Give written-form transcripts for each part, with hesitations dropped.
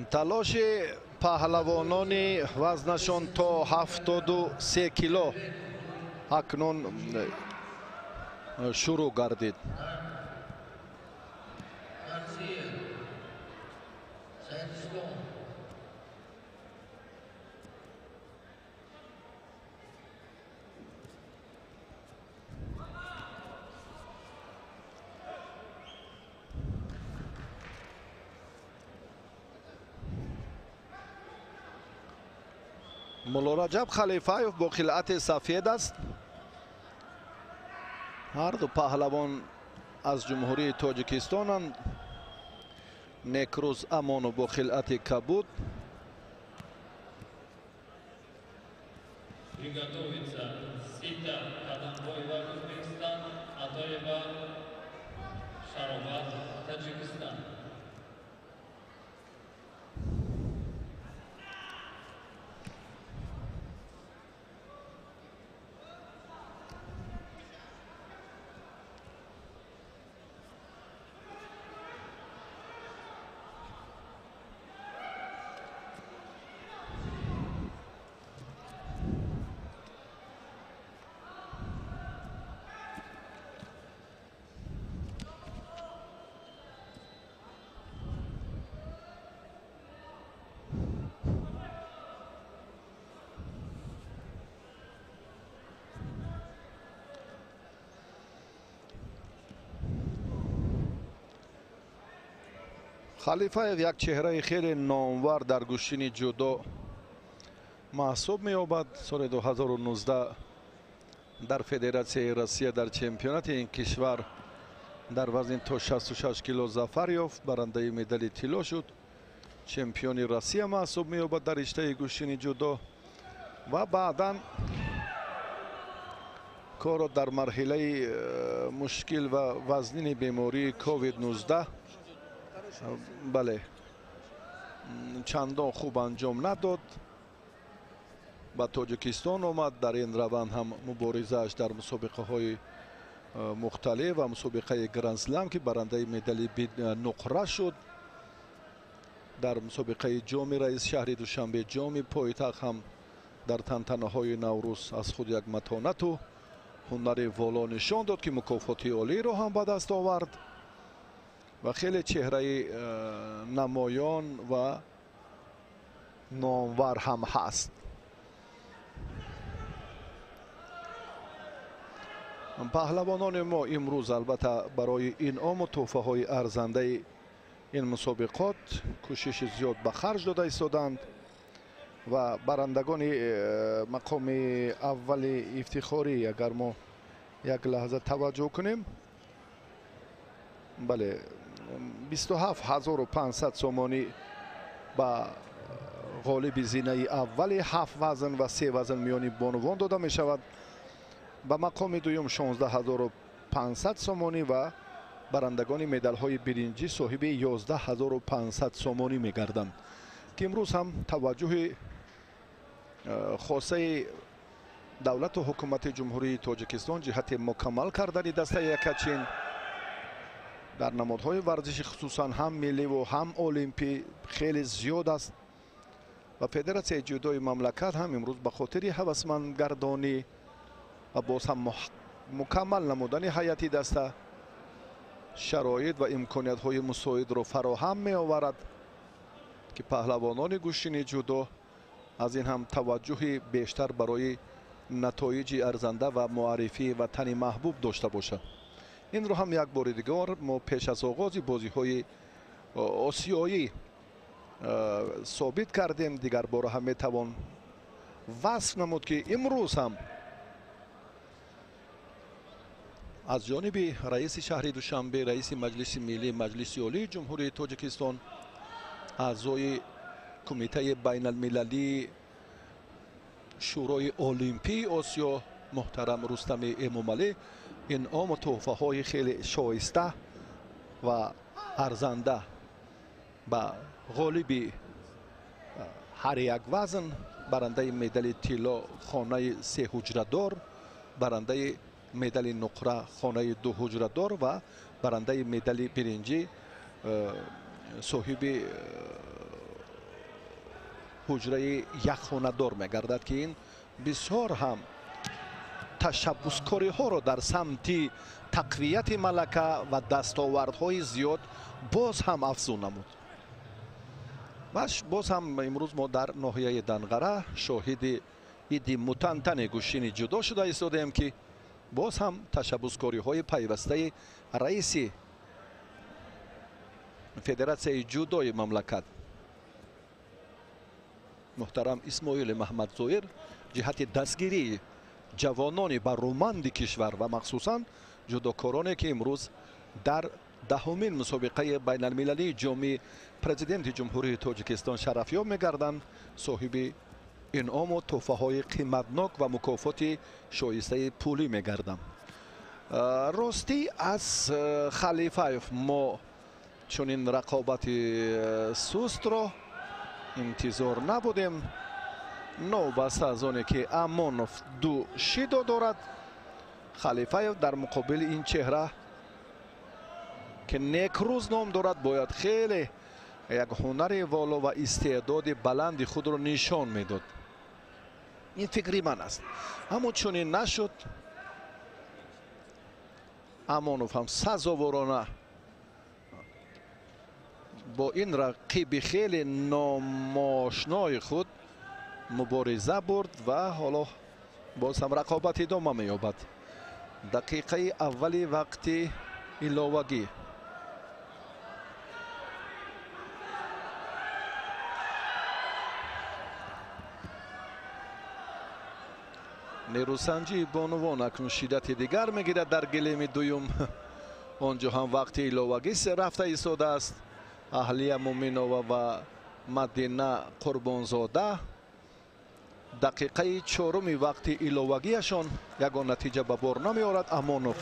Талоши паҳлавонони вазнашон то 73 кило акнун шурӯъ гардид. Муллораҷаб Халифаев бо хилъати сафед аст. Ҳарду паҳлавон аз Ҷумҳурии Тоҷикистонанд. Некрӯз Амонов бо хилъати кабуд. Приготовиться Сита Қадамбоева, Узбекистан, Атоева Шаробат, Таджикистан. Халифаев як чеҳраи хеле номвар дар гӯштини ҷудо маҳсуб меёбад. Соли 2019 дар Федератсияи Россия дар чемпионати ин кишвар дар вазни то 66 кило зафар ёфт, барандаи медали тилло шуд. Чемпиони Россия маҳсуб меёбад дар риштаи гӯштини ҷудо ва баъдан корро дар марҳилаи мушкил ва вазнини бемории COVID-19 бале чандон хуб анҷом надод. Ба Тоҷикистон омад. Дар ин раванд ҳам муборизааш дар мусобиқаҳои мухталиф ва мусобиқаи Гранд-слам, ки барандаи медали нуқра шуд, дар мусобиқаи ҷоми раис шаҳри Душанбе, ҷоми пойтахт ҳам дар тантанаҳои Наврӯз аз худ як матонату ҳунари воло нишон дод, ки мукофоти олиро ҳам ба даст овард ва хеле чеҳраи намоён ва номвар ҳам ҳаст. Паҳлавонони мо имрӯз албатта барои инъому тӯҳфаҳои арзандаи ин мусобиқот кӯшиши зиёд ба харҷ дода истоданд ва барандагони мақоми аввали ифтихорӣ, агар мо як лаҳза таваҷҷӯҳ кунем, бале, 27500 сомонӣ ба ғолиби зинаи аввали 7 вазн ва 3 вазн миёни бонувон дода мешавад. Ба мақоми дуюм 16500 сомонӣ ва барандагони медалҳои биринҷӣ соҳиби 11500 сомонӣ мегарданд, ки имрӯз ҳам таваҷҷӯҳи хосаи давлату ҳукумати Ҷумҳурии Тоҷикистон ҷиҳати мукаммал кардани дастаи якачин дар намудҳои варзиши хусусан ҳам милливу ҳам олимпӣ хеле зиёд аст ва Федератсияи ҷудои мамлакат ҳам имрӯз ба хотири ҳавасмандгардонӣ ва боз ҳам мукаммал намудани ҳайати даста шароит ва имкониятҳои мусоидро фароҳам меоварад, ки паҳлавонони гӯштини ҷудо аз ин ҳам таваҷҷӯҳи бештар барои натоиҷи арзанда ва муаррифии ватани маҳбуб дошта бошад. Инро ҳам як бори дигар мо пеш аз оғози бозиҳои осиёӣ собит кардем. Дигар бора ҳам метавон васф намуд, ки имрӯз ҳам аз ҷониби раиси шаҳри Душанбе, раиси Маҷлиси Миллӣ, Маҷлиси Олии Ҷумҳурии Тоҷикистон, аъзои Кумитаи байналмилалии Шӯрои Олимпии Осиё муҳтарам Рустами Эмомалӣ инъому тӯҳфаҳои хеле шоиста ва арзанда ба ғолиби ҳар як вазн, барандаи медали тилло хонаи сеҳуҷрадор, барандаи медали нуқра хонаи дуҳуҷрадор ва барандаи медали биринҷӣ соҳиби ҳуҷраи якхонадор мегардад, ки ин бисёр ҳам ташаббускориҳоро дар самти тақвияти малака ва дастовардҳои зиёд боз ҳам афзун намуд. Ва боз ҳам имрӯз мо дар ноҳияи Данғара шоҳиди иди мутантани гӯштини ҷудо шуда истодаем, ки боз ҳам ташаббускориҳои пайвастаи раиси федератсияи ҷудои мамлакат муҳтарам Исмоили Маҳмадзоир ҷиҳати дастгирии ҷавонони бароманди кишвар ва махсусан ҷудокороне, ки имрӯз дар 10-умин мусобиқаи байналмилалии ҷоми президенти Ҷумҳурии Тоҷикистон шарафёб мегарданд, соҳиби инъому тӯҳфаҳои қиматнок ва мукофоти шоистаи пулӣ мегарданд. Ростӣ аз Халифаев мо чунин рақобати сустро интизор набудем. Новобаста аз оне ки Амонов 2 шидо дорад, Халифаев дар муқобили ин чеҳра, ки Некрӯз ном дорад, бояд хеле як ҳунари воло ва истеъдоди баланди худро нишон медод. Ин фикри ман аст. Аммо чунин нашуд. Амонов ҳам сазоворона бо ин рақиби хеле номошнои худ мубориза бурд ва ҳоло боз ҳам рақобат идома меёбад. Дақиқаи аввали вақти иловагӣ. Нерӯсанҷии бонувон акнун шиддати дигар мегирад дар гилеми дуюм. Он ҷо ҳам вақти иловагӣ рафта истодааст. Аҳлия Муминова ва Мадина Қурбонзода дақиқаи 4-уми вақти иловагиашон ягон натиҷа ба бор намеорад. Амонов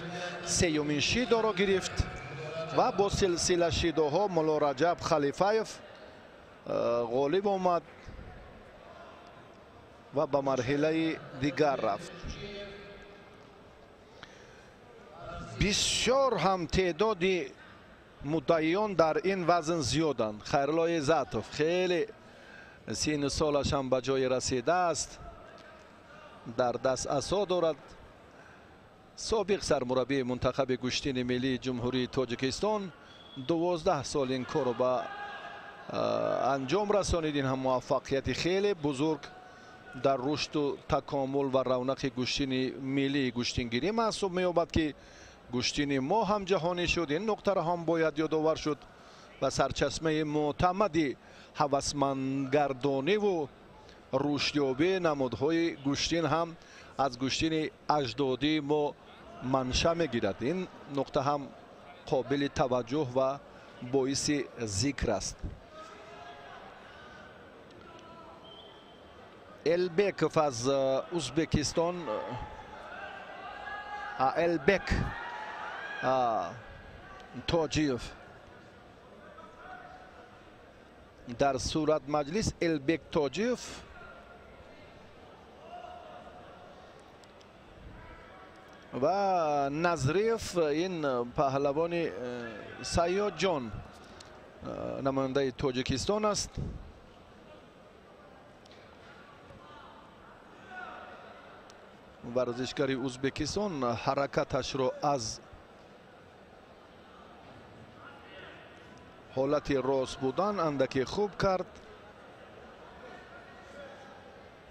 3-юмин шидоро гирифт ва бо силсила шидоҳо Мулло Раҷаб Халифаев ғолиб омад ва ба марҳилаи дигар рафт. Бисёр ҳам теъдоди муддаиён дар ин вазн зиёданд. Хайрулло Иззатов хеле сину солаш ҳам ба ҷое расидааст, дар даст асо дорад. Собиқ сармураббии мунтахаби гӯштини миллии Ҷумҳурии Тоҷикистон 12 сол ин корро ба анҷом расонид. Ин ҳам муваффақияти хеле бузург дар рушду такомул ва равнақи гӯштини миллии гӯштингирӣ маҳсуб меёбад, ки гӯштини мо ҳам ҷаҳонӣ шуд. Ин нуқтаро ҳам бояд ёдовар шуд ва сарчашмаи мӯътамади ҳавасмандгардониву рушдёбии намудҳои гӯштин ҳам аз гӯштини аҷдодии мо манша мегирад. Ин нуқта ҳам қобили таваҷҷӯҳ ва боиси зикр аст. Элбеков аз Узбекистон, Элбек Тоҷиев дар сурат маҷлис. Элбек Тоҷиев ва Назриев, ин паҳлавони Сайёдҷон намояндаи Тоҷикистон аст. Варзишгари Узбекистон ҳаракаташро аз ҳолати рост будан андаке хуб кард,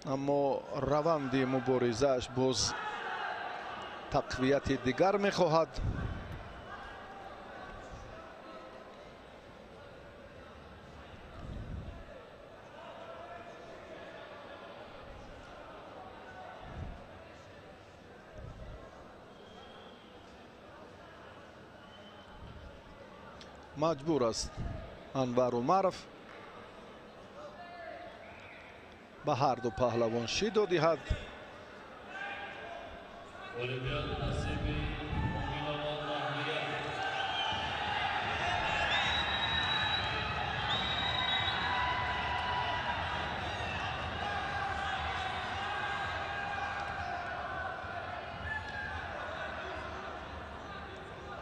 аммо раванди муборизааш боз тақвияти дигар мехоҳад. Маҷбур аст Анвар Умаров ба ҳар ду паҳлавон шидо диҳад.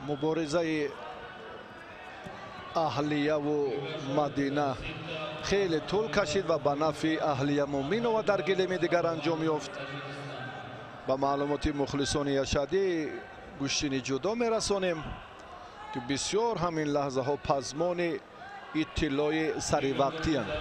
Муборизаи Аҳлияву Мадина хеле тӯл кашид ва ба нафъи Аҳлия Муъминова дар гилеми дигар анҷом ёфт. Ба маълумоти мухлисони ашадӣ гӯштини ҷудо мерасонем, ки бисёр ҳамин лаҳзаҳо пазмони иттилои саривақтиянд.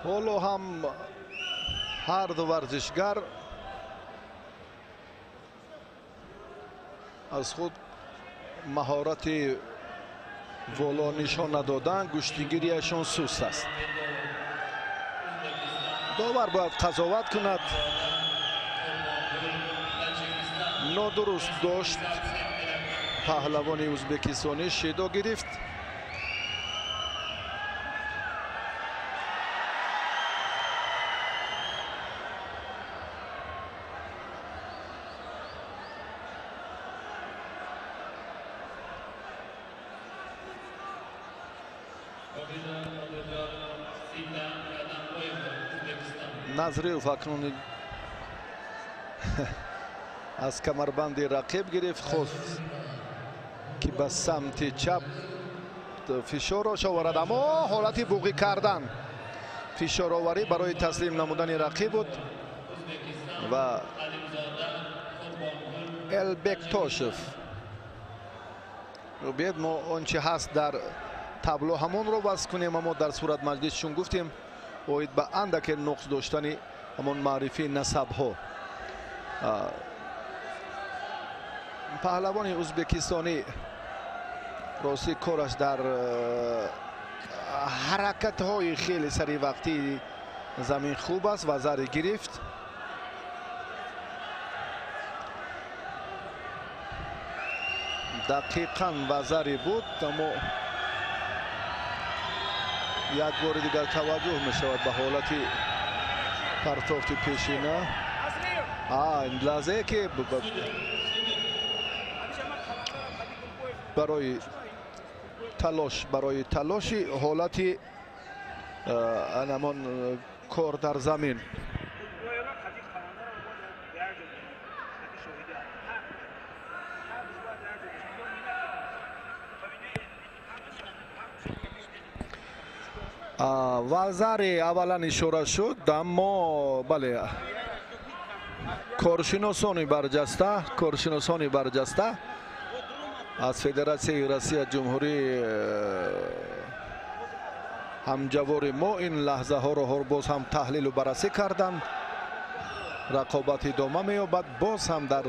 Ҳоло ҳам ҳар ду варзишгар аз худ маҳорати воло нишон надоданд, гӯштигирияшон суст аст. Довар бояд қазоват кунад. Нодуруст дошт паҳлавони ӯзбекистонӣ, шидо гирифт. Назриев акнун аз камарбанди рақиб гирифт, хост ки ба самти чап фишорро шоварад, аммо ҳолати буғӣ кардан, фишороварӣ барои таслим намудани рақиб буд ва Элбек Тошев. Биёед мо он чи ҳаст дар табло ҳамонро васф кунем, аммо дар сурат маҷлис чун гуфтем оид ба андаке нуқс доштани ҳамон маърифии насабҳо. Паҳлавони ӯзбекистонӣ ростӣ кораш дар ҳаракатҳои хеле саривақтии замин хуб аст ва зари гирифт. Дақиқан вазари буд, аммо як бори дигар таваҷҷӯҳ мешавад ба ҳолати партофти пешина. Лаҳзае ки барои талош, барои талоши ҳолати анамон кор дар замин. Вазари аввалан ишора шуд, аммо бале, коршиносони барҷаста аз Федератсияи Россия ҷумҳурии ҳамҷавори мо ин лаҳзаҳоро боз ҳам таҳлилу баррасӣ карданд. Рақобат идома меёбад. Боз ҳам дар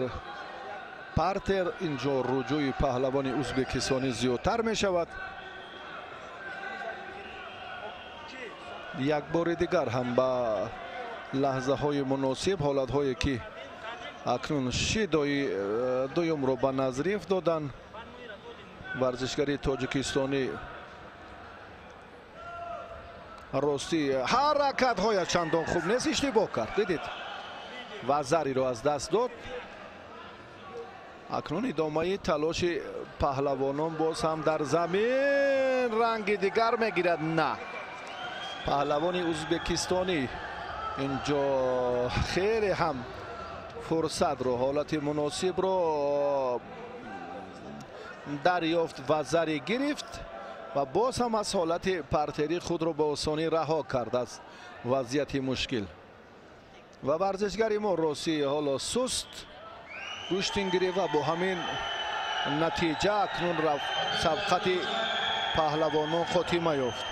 партер инҷо руҷӯи паҳлавони ӯзбекистонӣ зиёдтар мешавад. Як бори дигар ҳам ба лаҳзаҳои муносиб, ҳолатҳое ки акнун шидои дуюмро ба Назриев доданд, варзишгари тоҷикистонӣ ростӣ ҳаракатҳояш чандон хуб нест, иштибоҳ кард, дидед, вазариро аз даст дод. Акнун идомаи талоши паҳлавонон боз ҳам дар замин ранги дигар мегирад. На, паҳлавони ӯзбекистонӣ инҷо хеле ҳам фурсатро, ҳолати муносибро дарёфт, вазари гирифт ва боз ҳам аз ҳолати партерӣ худро ба осонӣ раҳо кард аз вазъияти мушкил. Ва варзишгари мо росӣ ҳоло суст гӯштин гирифт ва бо ҳамин натиҷа акнун сабқати паҳлавонон хотима ёфт.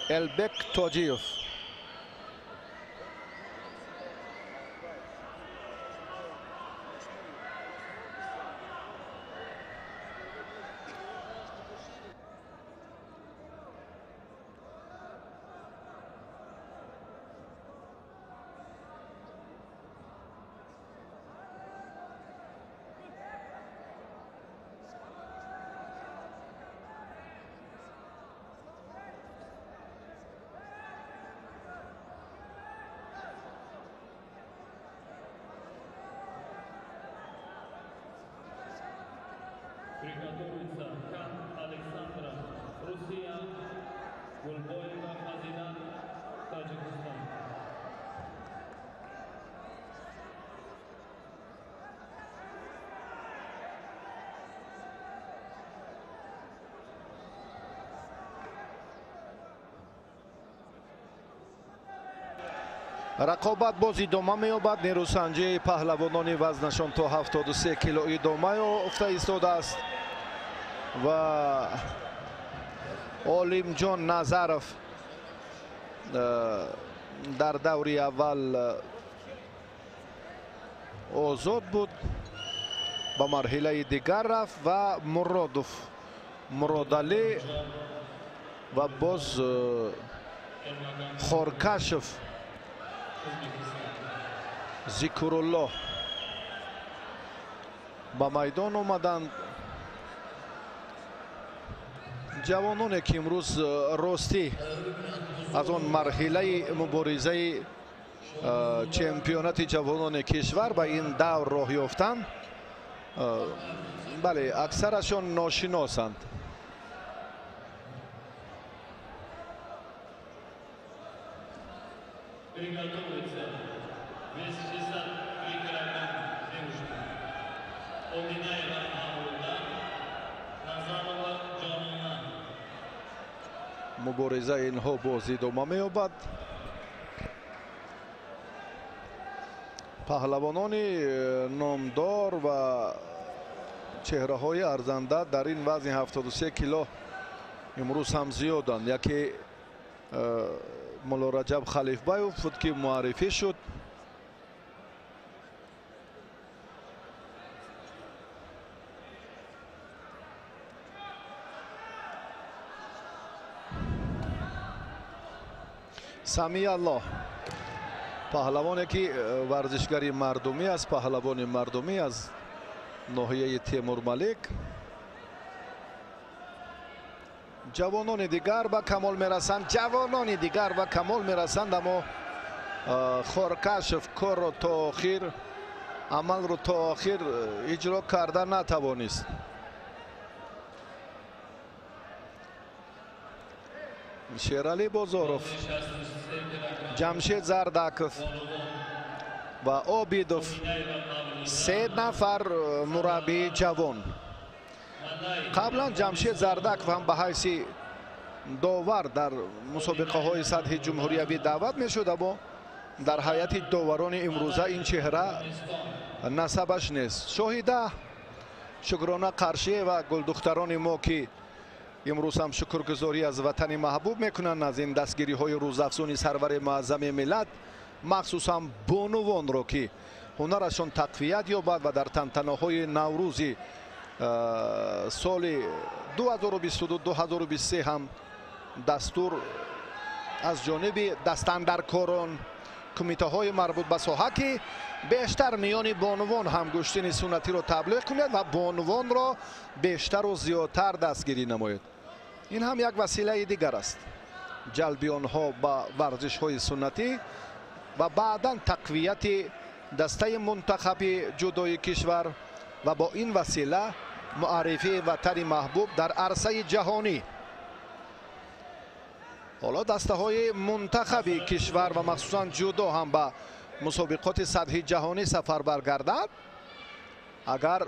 Элбек Тоҷиев. Рақобат боз идома меёбад. Нерӯсанҷии паҳлавонони вазнашон то 73 кило идома ёфта истодааст ва Олимҷон Назаров дар даври аввал озод буд, ба марҳилаи дигар рафт ва Муродов Муродалӣ ва боз Хоркашев Зикрулло ба майдон омаданд. Ҷавононе ки имрӯз ростӣ аз он марҳилаи муборизаи чемпионати ҷавонони кишвар ба ин давр роҳ ёфтанд, бале, аксарашон ношиносанд. Приготовиться. Вес 63 килограмм девушка. Одинаева Мавлуда, Назарова Ҷонона. Муборизаи инҳо боз идома меёбад. Паҳлавонони номдор ва чеҳраҳои арзанда дар ин вазни 73 кило имрӯз ҳам зиёданд. Яке Мулло Раҷаб Халифбаев буд ки муаррифӣ шуд. Самиаллоҳ паҳлавоне ки варзишгари мардумӣ аст, паҳлавони мардумӣ аз ноҳияи Темурмалик. Ҷавонони дигар ба камол мерасанд, ҷавонони дигар ба камол мерасанд, аммо Хоркашев корро то охир, амалро то охир иҷро карда натавонист. Шералӣ Бозоров, Ҷамшед Зардаков ва Обидов, се нафар мураббии ҷавон. Қаблан Ҷамшед Зардаков ҳам ба ҳайси довар дар мусобиқаҳои сатҳи ҷумҳуриявӣ даъват мешуд, аммо дар ҳайати доварони имрӯза ин чеҳра насабаш нест. Шоҳида Шукрона Қаршиева, гулдухтарони мо ки имрӯз ҳам шукргузорӣ аз ватани маҳбуб мекунанд, аз ин дастгириҳои рӯзафзуни сарвари муаззами миллат, махсусан бонувонро ки ҳунарашон тақвият ёбад ва дар тантанаҳои наврӯзи соли 2022-2023 ҳам дастур аз ҷониби дастандаркорон, кумитаҳои марбут ба соҳа ки бештар миёни бонувон ҳам гӯштини суннатиро таблиғ кунад ва бонувонро бештару зиёдтар дастгирӣ намояд. Ин ҳам як василаи дигар аст, ҷалби онҳо ба варзишҳои суннатӣ ва баъдан тақвияти дастаи мунтахаби ҷудои кишвар ва бо ин васила муаррифии ватани маҳбуб дар арсаи ҷаҳонӣ. Ҳоло дастаҳои мунтахаби кишвар ва махсусан ҷудо ҳам ба мусобиқоти сатҳи ҷаҳонӣ сафарбар гардад. Агар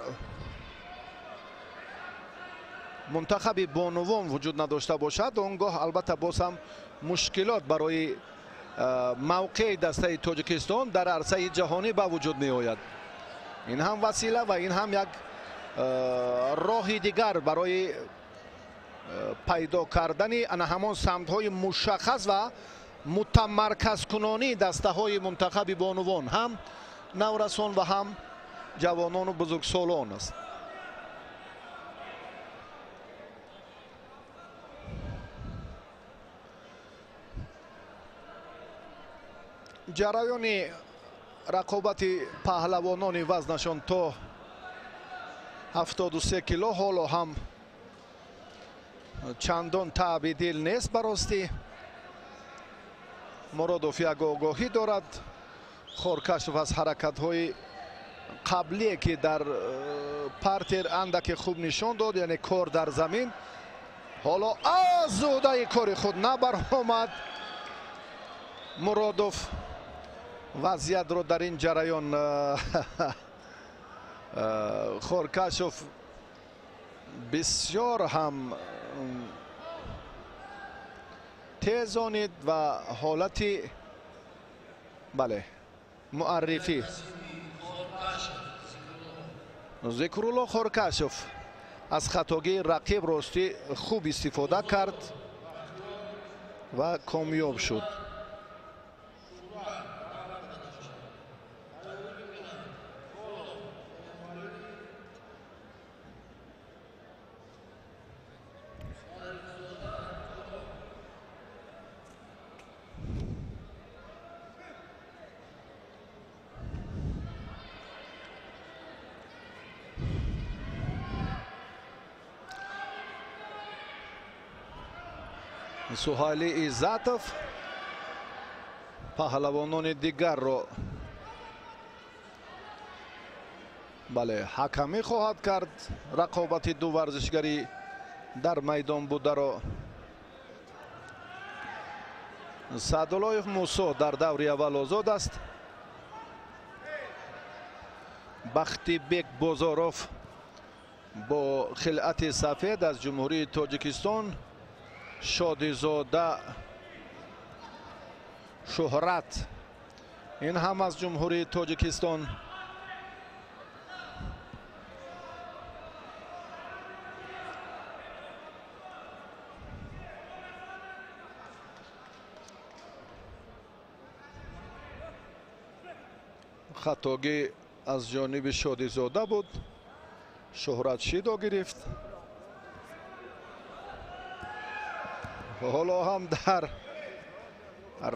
мунтахаби бонувон вуҷуд надошта бошад, он гоҳ албатта боз ҳам мушкилот барои мавқеи дастаи Тоҷикистон дар арсаи ҷаҳонӣ ба вуҷуд меояд. Ин ҳам васила ва ин ҳам як роҳи дигар барои пайдо кардани ана ҳамон самтҳои мушаххас ва мутамарказкунонии дастаҳои мунтахаби бонувон, ҳам наврасон ва ҳам ҷавонону бузургсолон аст. Ҷараёни рақобати паҳлавонони вазнашон то 73 кило ҳоло ҳам чандон таъби дил нест. Баростӣ Муродов як огоҳӣ дорад. Хоркашов аз ҳаракатҳои қаблие ки дар партер андаке хуб нишон дод, яъне кор дар замин, ҳоло аз уҳдаи кори худ набаромад. Муродов вазъиятро дар ин ҷараён Хоркашов бисёр ҳам тезонид ва ҳолати Бале, муаррифӣ Зикрулло Хоркашев аз хатогии рақиб ростӣ хуб истифода кард ва комёб шуд. Суҳайли Иззатов паҳлавонони дигарро бале ҳакамӣ хоҳад кард. Рақобати ду варзишгари дар майдон бударо. Саъдуллоев Мусо дар даври аввал озод аст. Бахтибек Бозоров бо хилъати сафед аз Ҷумҳурии Тоҷикистон, Шодизода Шуҳрат ин ҳам аз Ҷумҳурии Тоҷикистон. Хатогӣ аз ҷониби Шодизода буд. Шуҳрат шидо гирифт. Ҳоло ҳам дар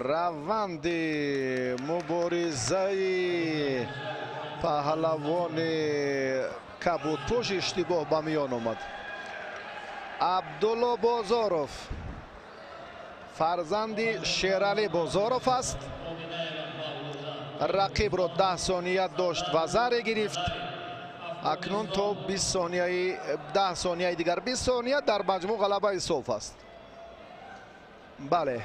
раванди муборизаи паҳлавони кабудпӯш иштибоҳ ба миён омад. Абдулло Бозоров фарзанди Шералӣ Бозоров аст. Рақибро 10 сония дошт ва заре гирифт. Акнун то 20 сонияи 10 сонияи дигар 20 сония дар маҷмӯъ ғалабаи соф аст. Бале,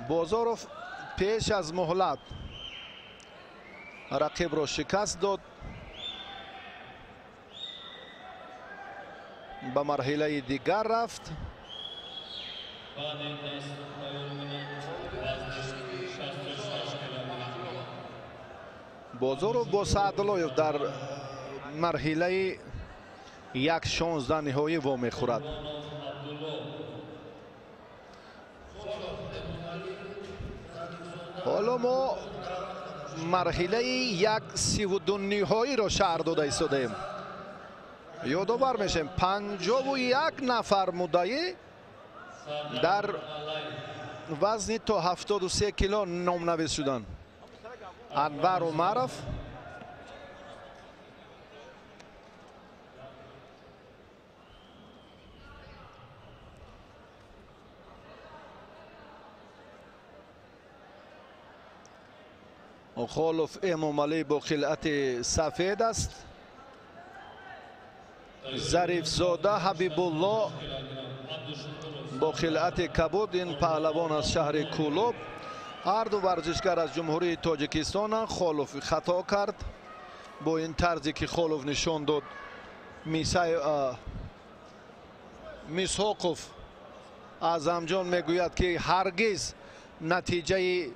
Бозоров пеш аз муҳлат рақибро шикаст дод. Ба марҳилаи дигар рафт. Бозоров бо Саъдуллоев дар марҳилаи 1-16 ниҳоӣ вомехӯрад. Ҳоло мо марҳилаи 1-32 ниҳоиро шаҳр дода истодаем. Ёдовар мешавем, 51 нафар муддаӣ дар вазни то 73 кило номнавис шуданд. Анвар Умаров Холов Эмомалӣ бо хилъати сафед аст. Зарифзода Ҳабибулло бо хилъати кабуд, ин паҳлавон аз шаҳри Кӯлоб. Ҳар ду варзишгар аз Ҷумҳурии Тоҷикистонанд. Холов хато кард бо ин тарзе ки Холов нишон дод. Мисоқов Аъзамҷон мегӯяд, ки ҳаргиз натиҷаи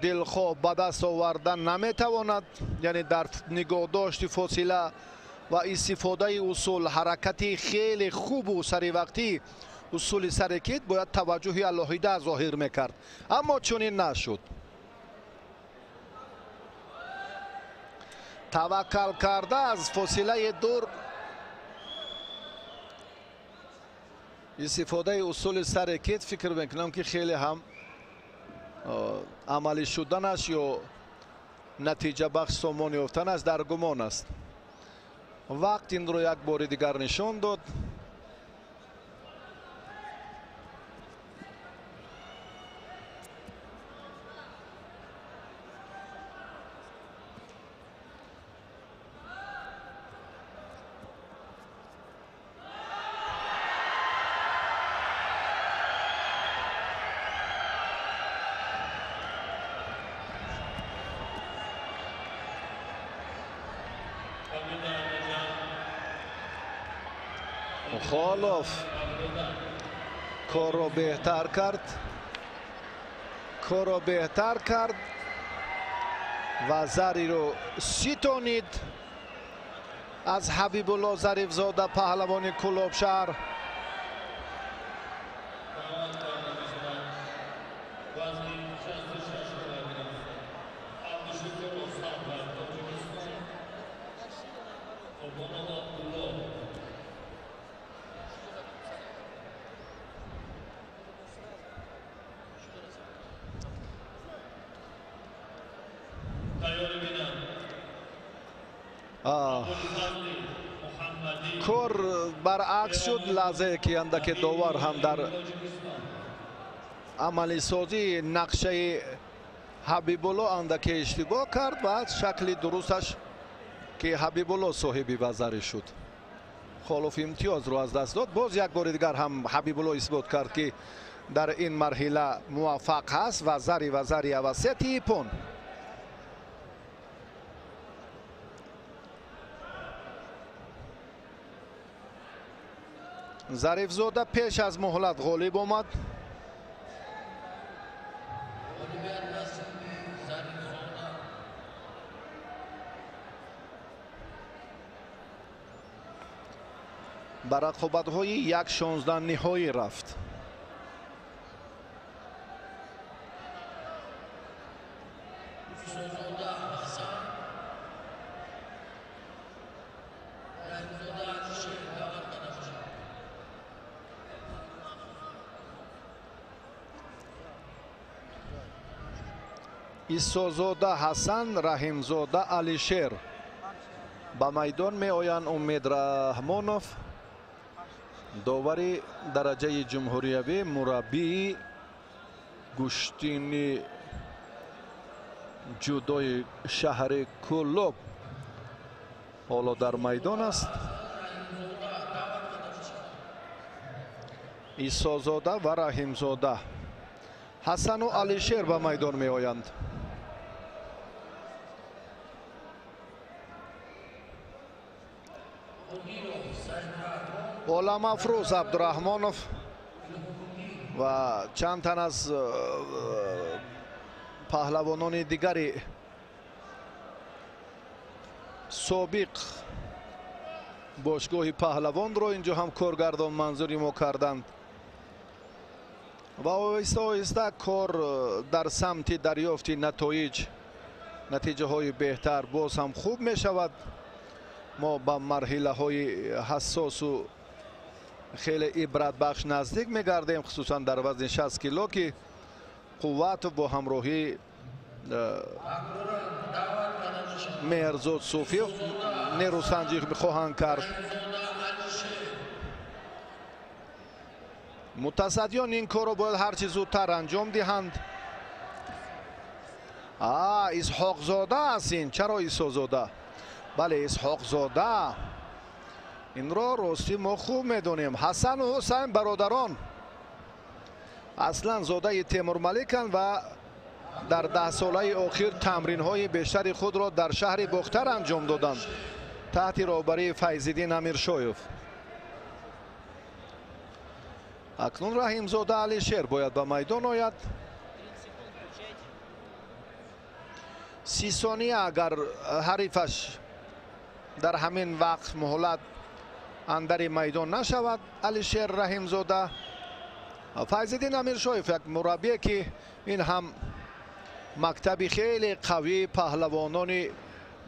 дилхоҳ ба даст овардан наметавонад, яъне дар нигоҳдошти фосила ва истифодаи усул, ҳаракати хеле хубу саривақтӣ усули сарекит бояд таваҷҷӯҳи алоҳида зоҳир мекард, аммо чунин нашуд. Таваккал карда аз фосилаи дур истифодаи усули сарекит фикр мекунам, ки хеле ҳам амалӣ шуданаш ё натиҷабахш сомон ёфтанаш дар гумон аст. Вақт инро як бори дигар нишон дод. Холов Корро беҳтар кард. Корро беҳтар кард ва зариро ситонид аз Ҳабибулло Зарифзода, паҳлавони Кӯлобшаҳр. Кор баръакс шуд. Лаҳзае ки андаке довар ҳам дар амалисозии нақшаи Ҳабибулло андаке иштибоҳ кард ва шакли дурусташ ки Ҳабибулло соҳиби вазарӣ шуд, Холов имтиёзро аз даст дод. Боз як бори дигар ҳам Ҳабибулло исбот кард, ки дар ин марҳила муваффақ ҳаст ва зари вазари авасияти ипон. Зарифзода пеш аз муҳлат ғолиб омад. Ба рақобатҳои 1-16 ниҳоӣ рафт. Исозода Ҳасан, Раҳимзода Алишер ба майдон меоянд. Умед Раҳмонов, довари дараҷаи ҷумҳуриявӣ, мураббии гӯштини ҷудои шаҳри Кӯлоб ҳоло дар майдон аст. Исозода ва Раҳимзода, Ҳасану Алишер ба майдон меоянд. Оламафрӯз Абдураҳмонов ва чанд тан аз паҳлавонони дигари собиқ бошгоҳи паҳлавонро инҷо ҳам коргардон манзури мо карданд ва оҳиста оҳиста кор дар самти дарёфти натоиҷ, натиҷаҳои беҳтар боз ҳам хуб мешавад. Мо ба марҳилаҳои ҳассосу хеле ибратбахш наздик мегардем, хусусан дар вазни 60 кило, ки Қувватов бо ҳамроҳии Меҳрзод Суфиев нерӯсанҷӣ хоҳанд кард. Мутасаддиён ин корро бояд ҳарчи зудтар анҷом диҳанд. Исҳоқзода аст ин. Чаро Исозода? Бале, Исҳоқзода. Инро ростӣ мо хуб медонем. Ҳасану Ҳусайн бародарон аслан зодаи Темурмаликанд ва дар 10 солаи охир тамринҳои бештари худро дар шаҳри Бохтар анҷом доданд таҳти роҳбарии Файзиддин Амиршоев. Акнун Раҳимзода Алишер бояд ба майдон ояд. 30 сония агар ҳарифаш дар ҳамин вақт муҳлат андари майдон нашавад, Алишер Раҳимзода. Файзиддин Амиршоев як мураббие, ки ин ҳам мактаби хеле қавии паҳлавонони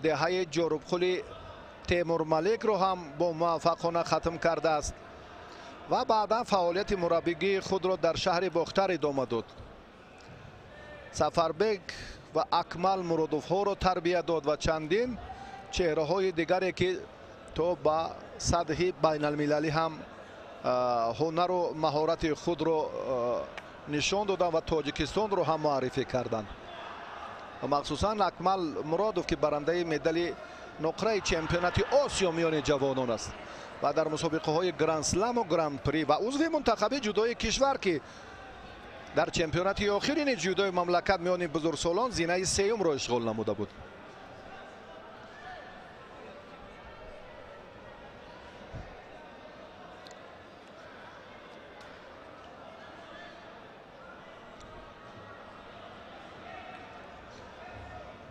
деҳаи Ҷорубқули Темурмаликро ҳам бо муваффақона хатм кардааст ва баъдан фаъолияти мураббигии худро дар шаҳри Бохтар идома дод. Сафарбек ва Акмал Муродовҳоро тарбия дод ва чандин чеҳраҳои дигаре, ки то ба сатҳи байналмилалӣ ҳам ҳунару маҳорати худро нишон доданд ва Тоҷикистонро ҳам муаррифӣ карданд. Махсусан Акмал Муродов, ки барандаи медали нуқраи чемпионати Осиё миёни ҷавонон аст ва дар мусобиқаҳои Гранд-сламу Гран-при ва узви мунтахаби ҷудои кишвар, ки дар чемпионати охирини ҷудои мамлакат миёни бузургсолон зинаи сеюмро ишғол намуда буд.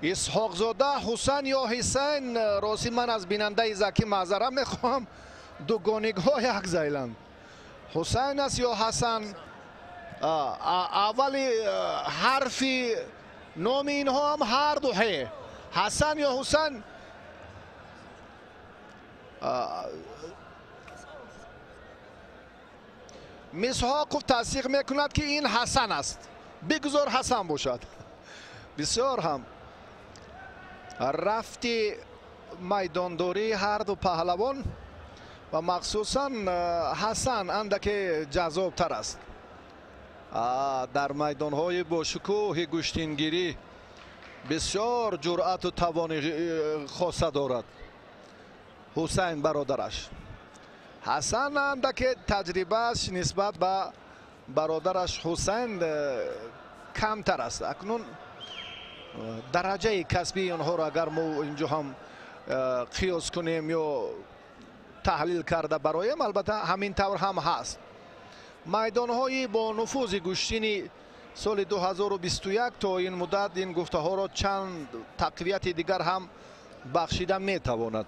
Исҳоқзода Ҳусайн ё Ҳусайн, рости ман аз бинандаи Заки маъзара мехоҳам, дугоникҳо як зайланд. Ҳусайн аст ё Ҳасан? Аввали ҳарфи номи инҳо ҳам ҳарду ҳе. Ҳасан ё Ҳусайн? Мисҳоқов тасдиқ мекунад, ки ин Ҳасан аст. Бигузор Ҳасан бошад. Бисёр ҳам рафти майдондории ҳарду паҳлавон ва махсусан Ҳасан андаке ҷаззобтар аст. Дар майдонҳои бошукӯҳи гӯштингирӣ бисёр ҷуръату тавони хоса дорад Ҳусайн бародараш. Ҳасан андаке таҷрибааш нисбат ба бародараш Ҳусайн камтар аст. Акнун дараҷаи касбии онҳоро агар мо инҷо ҳам қиёс кунем ё таҳлил карда бароем, албатта ҳамин тавр ҳам ҳаст. Майдонҳои бо нуфузи гӯштини соли 2021 то ин муддат ин гуфтаҳоро чанд тақвияти дигар ҳам бахшида метавонад.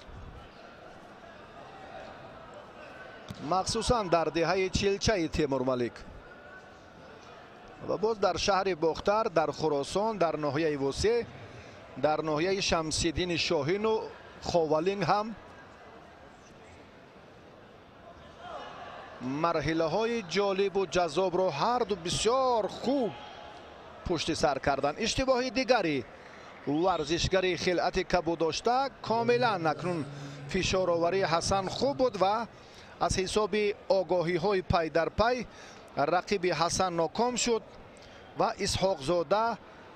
Махсусан дар деҳаи Чилчаи Темурмалик ва боз дар шаҳри Бохтар, дар Хуросон, дар ноҳияи Восеъ, дар ноҳияи Шамсиддини Шоҳину Ховалинг ҳам марҳилаҳои ҷолибу ҷаззобро ҳарду бисёр хуб пушти сар карданд. Иштибоҳи дигари варзишгари хилъати кабудошта комилан акнун фишороварии Ҳасан хуб буд ва аз ҳисоби огоҳиҳои пай дар пай рақиби Ҳасан ноком шуд ва Исҳоқзода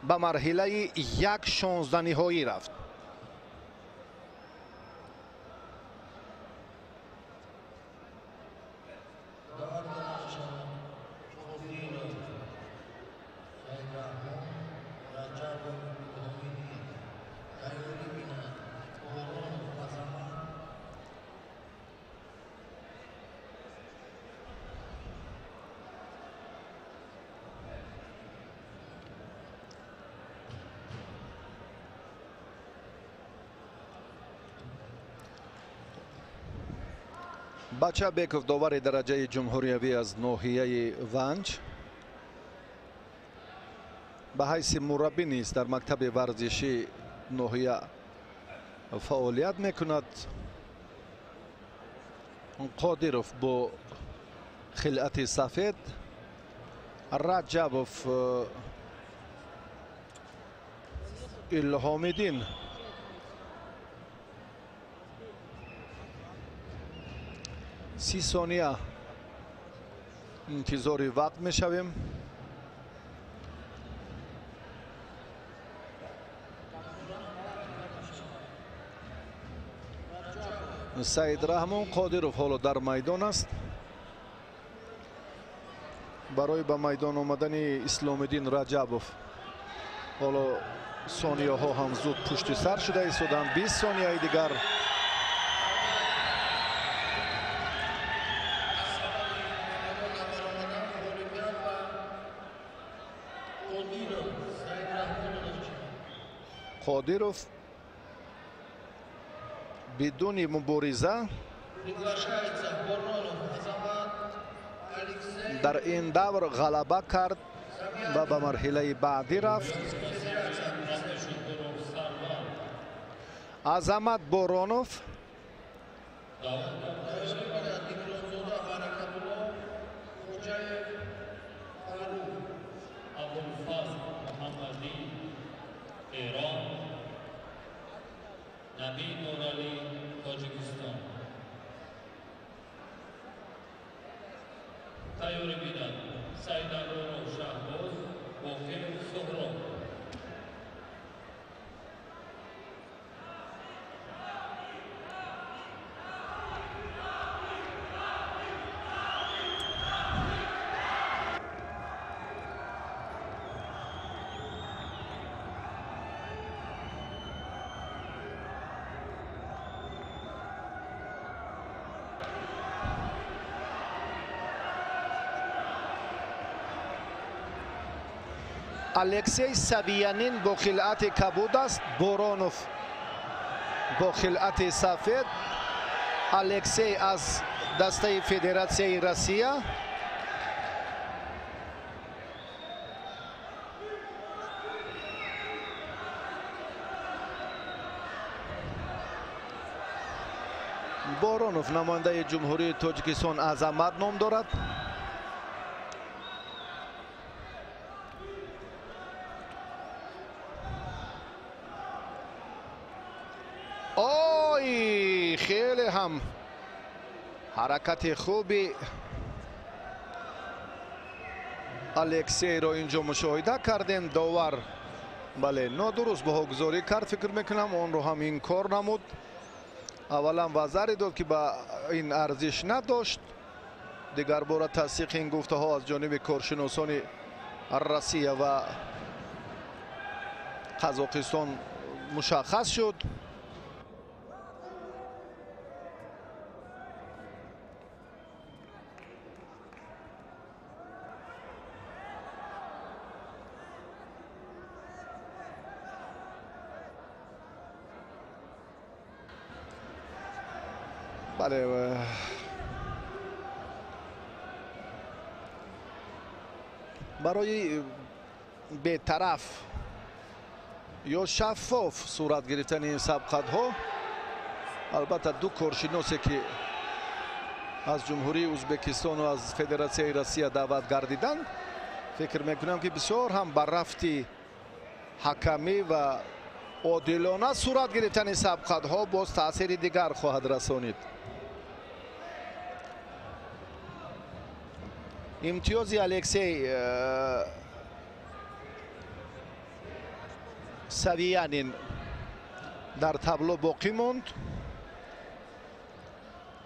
ба марҳилаи 1/16 ниҳоӣ рафт. Бачабеков довари дараҷаи ҷумҳуриявӣ аз ноҳияи Ванҷ ба ҳайси мураббӣ низ дар мактаби варзиши ноҳия фаъолият мекунад. Қодиров бо хилъати сафед, Раҷабов Илҳомиддин 30 сония интизори вақт мешавем. Саид Раҳмон Қодиров ҳоло дар майдон аст. Барои ба майдон омадани Исломиддин Раҷабов ҳоло сонияҳо ҳам зуд пушти сар шуда истоданд. 20 сонияи дигар. Қодиров бидуни мубориза дар ин давр ғалаба кард ва ба марҳилаи баъдӣ рафт. Азамат Боронов Алексей Савиянин бо хилъати кабуд аст, Боронов бо хилъати сафед. Алексей аз дастаи Федератсияи Россия. Боронов намояндаи Ҷумҳурии Тоҷикистон Азамат ном дорад. Ой, хеле ҳам ҳаракати хуби Алексейро инҷо мушоҳида кардем. Довар бале нодуруст баҳогузорӣ кард, фикр мекунам онро ҳам инкор намуд. Аввалан вазаре дод, ки ба ин арзиш надошт. Дигар бора тасдиқи ин гуфтаҳо аз ҷониби коршиносони Россия ва Қазоқистон мушаххас шуд. Бале, барои бетараф ё шаффоф сурат гирифтани ин сабқатҳо албатта ду коршиносе, ки аз Ҷумҳурии Ӯзбекистону аз Федератсияи Россия даъват гардиданд, фикр мекунам, ки бисёр ҳам ба рафти ҳакамӣ ва одилона сурат гирифтани сабқатҳо боз таъсири дигар хоҳад расонид. Имтиёзи Алексей Савиянин дар табло боқӣ монд.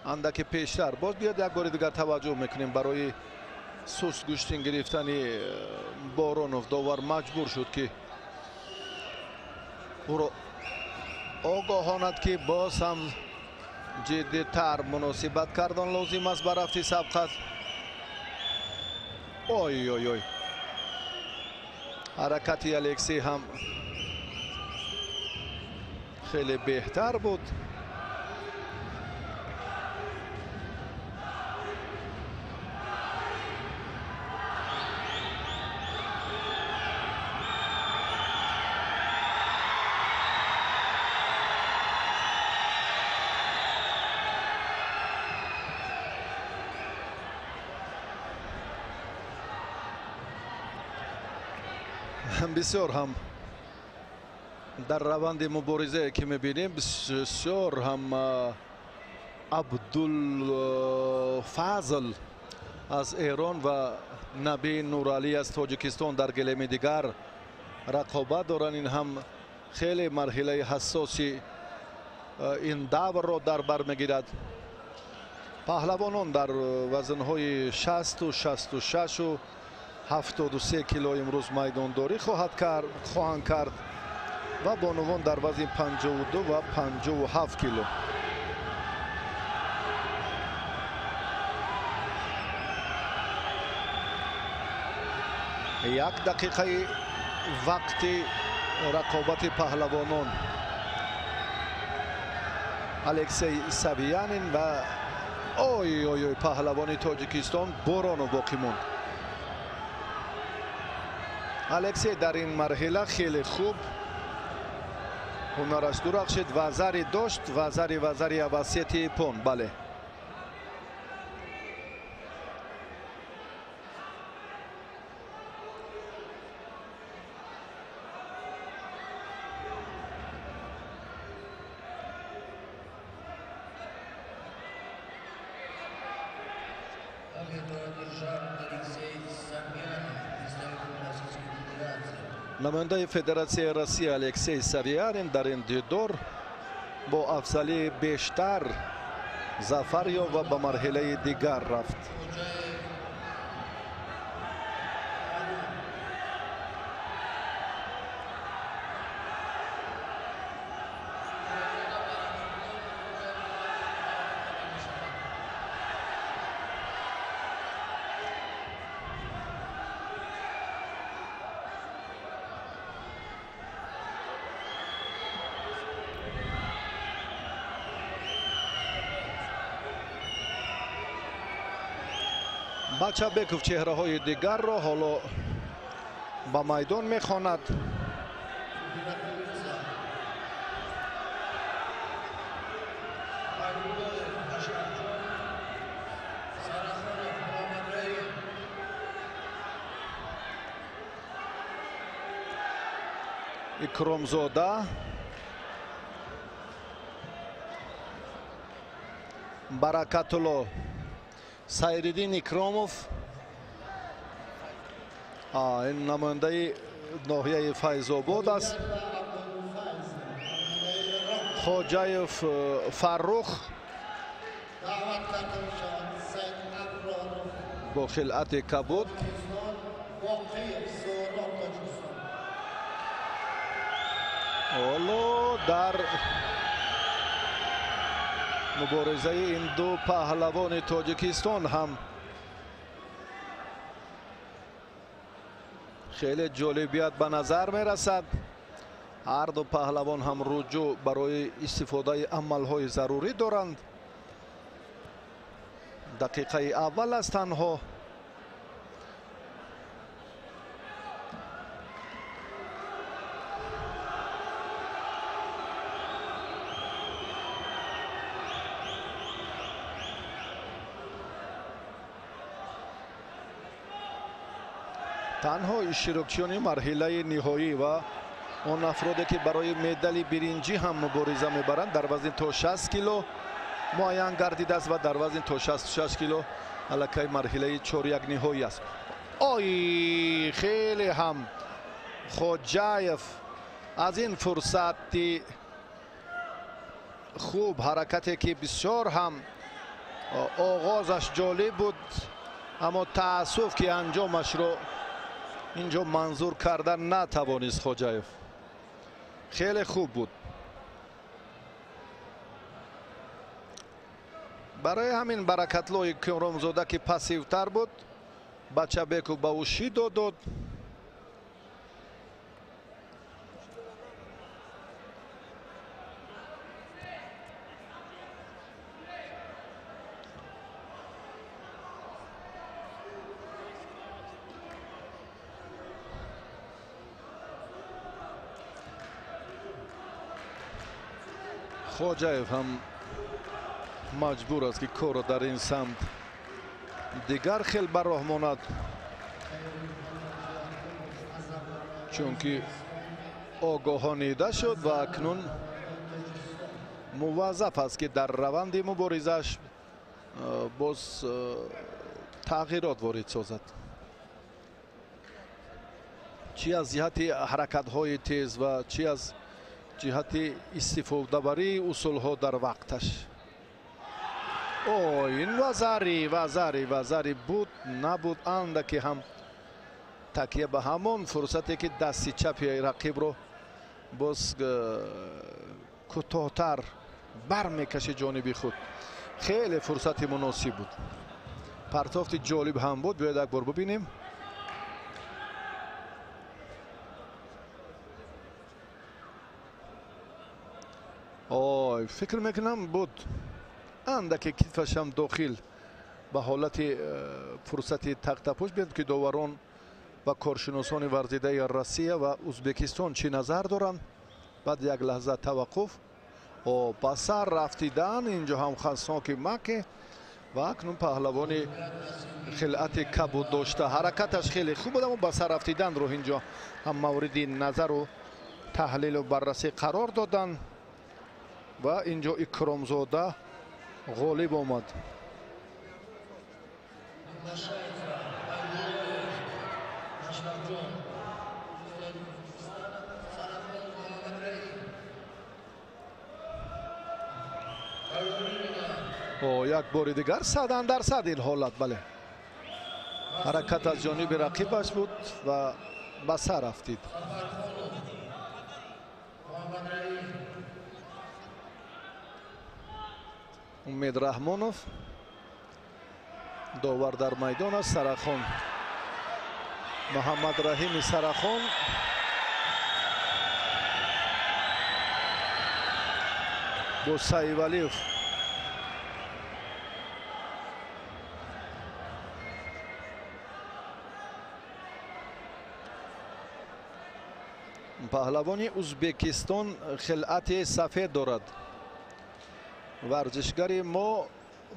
Андаке пештар боз биёд як бори дигар таваҷҷӯҳ мекунем. Барои суст гӯштин гирифтани Боронов довар маҷбур шуд, ки ӯро огоҳонад, ки боз ҳам ҷиддитар муносибат кардан лозим аст ба рафти сабқат. Ой ой ой, ҳаракати Алексей ҳам хеле беҳтар буд. Бисёр ҳам дар раванди муборизае, ки мебинем, бисёр ҳам Абдулфазл аз Эрон ва Наби Нуралӣ аз Тоҷикистон дар гилеми дигар рақобат доранд. Ин ҳам хеле марҳилаи ҳассоси ин даврро дар бар мегирад. Паҳлавонон дар вазнҳои 60, 66, 73 кило имрӯз майдондорӣ хоҳанд кард ва бонувон дар вазни 52 ва 57 кило. Як дақиқаи вақти рақобати паҳлавонон Алексей Савиянин ва ой ой ой паҳлавони Тоҷикистон Боронов боқӣ монд. Алексей дар ин марҳила хеле хуб ҳунараш дурахшид, вазаре дошт, вазари авасети япон. Бале, намояндаи Федератсияи Россия Алексей Савиянин дар ин дидор бо афзалии бештар зафар ёфт ва ба марҳилаи дигар рафт. Бачабеков чеҳраҳои дигарро ҳоло ба майдон мехонад. Икромзода, Баракатулло, Сайриддин Икромов, ин намояндаи ноҳияи Файзобод аст. Хоҷаев Фаррух бо хилъати кабуд. Ҳоло дар муборизаи ин ду паҳлавони Тоҷикистон ҳам хеле ҷолибият ба назар мерасад. Ҳар ду паҳлавон ҳам руҷӯъ барои истифодаи амалҳои зарурӣ доранд. Дақиқаи аввал аст танҳо. Танҳо иштирокчиёни марҳилаи ниҳоӣ ва он афроде ки барои медали биринҷӣ ҳам мубориза мебаранд дар вазни то 60 кило муайян гардидааст ва дар вазни то 66 кило аллакай марҳилаи чоряк ниҳоӣ аст. Ой, хеле ҳам Хоҷаев аз ин фурсати хуб, ҳаракате ки бисёр ҳам оғозаш ҷолиб буд, аммо таассуф ки анҷомашро инҷо манзур кардан натавонист Хоҷаев. Хеле хуб буд. Барои ҳамин Баракатлло Икромзода ки пассивтар буд, Бачабеков ба ӯ шидо дод. Хоҷаев ҳам маҷбур аст ки корро дар ин самт дигар хел ба роҳ монад, чунки огоҳонида шуд ва акнун муваззаф аст ки дар раванди муборизааш боз тағйирот ворид созад, чӣ аз ҷиҳати ҳаракатҳои тез ва чӣ аз ҷиҳати истифодабарии усулҳо дар вақташ. О, ин вазари, вазари, вазари буд, набуд, андаке ҳам такя ба ҳамон фурсате ки дасти чапи рақибро боз кӯтоҳтар бармекашид ҷониби худ. Хеле фурсати муносиб буд. Партофти ҷолиб ҳам буд. Биёед як бор бибинем. Ой, фикр мекунам буд. Андаке китфашам дохил ба ҳолати фурсати тахтапӯш биёд ки доварон ва коршиносони варзидаи Россия ва Узбекистон чӣ назар доранд. Баъд як лаҳза таваққуф. О, ба сар рафтидан инҷо ҳам хасноки маке ва акнун паҳлавони хилъати кабуд дошта. Ҳаракаташ хеле хуб буд, аммо ба сар рафтиданро инҷо ҳам мавриди назару таҳлилу баррасӣ қарор доданд ва инҷо Икромзода ғолиб омад. О, як бори дигар 100% ин ҳолат, бале, ҳаракат аз ҷониби рақибаш буд ва ба сар афтид. Умед Раҳмонов довар дар майдон аст. Сарахон, Муҳаммад Раҳими Сарахон бо Саивалиев. Паҳлавони Узбекистон хилъати сафед дорад. Варзишгари мо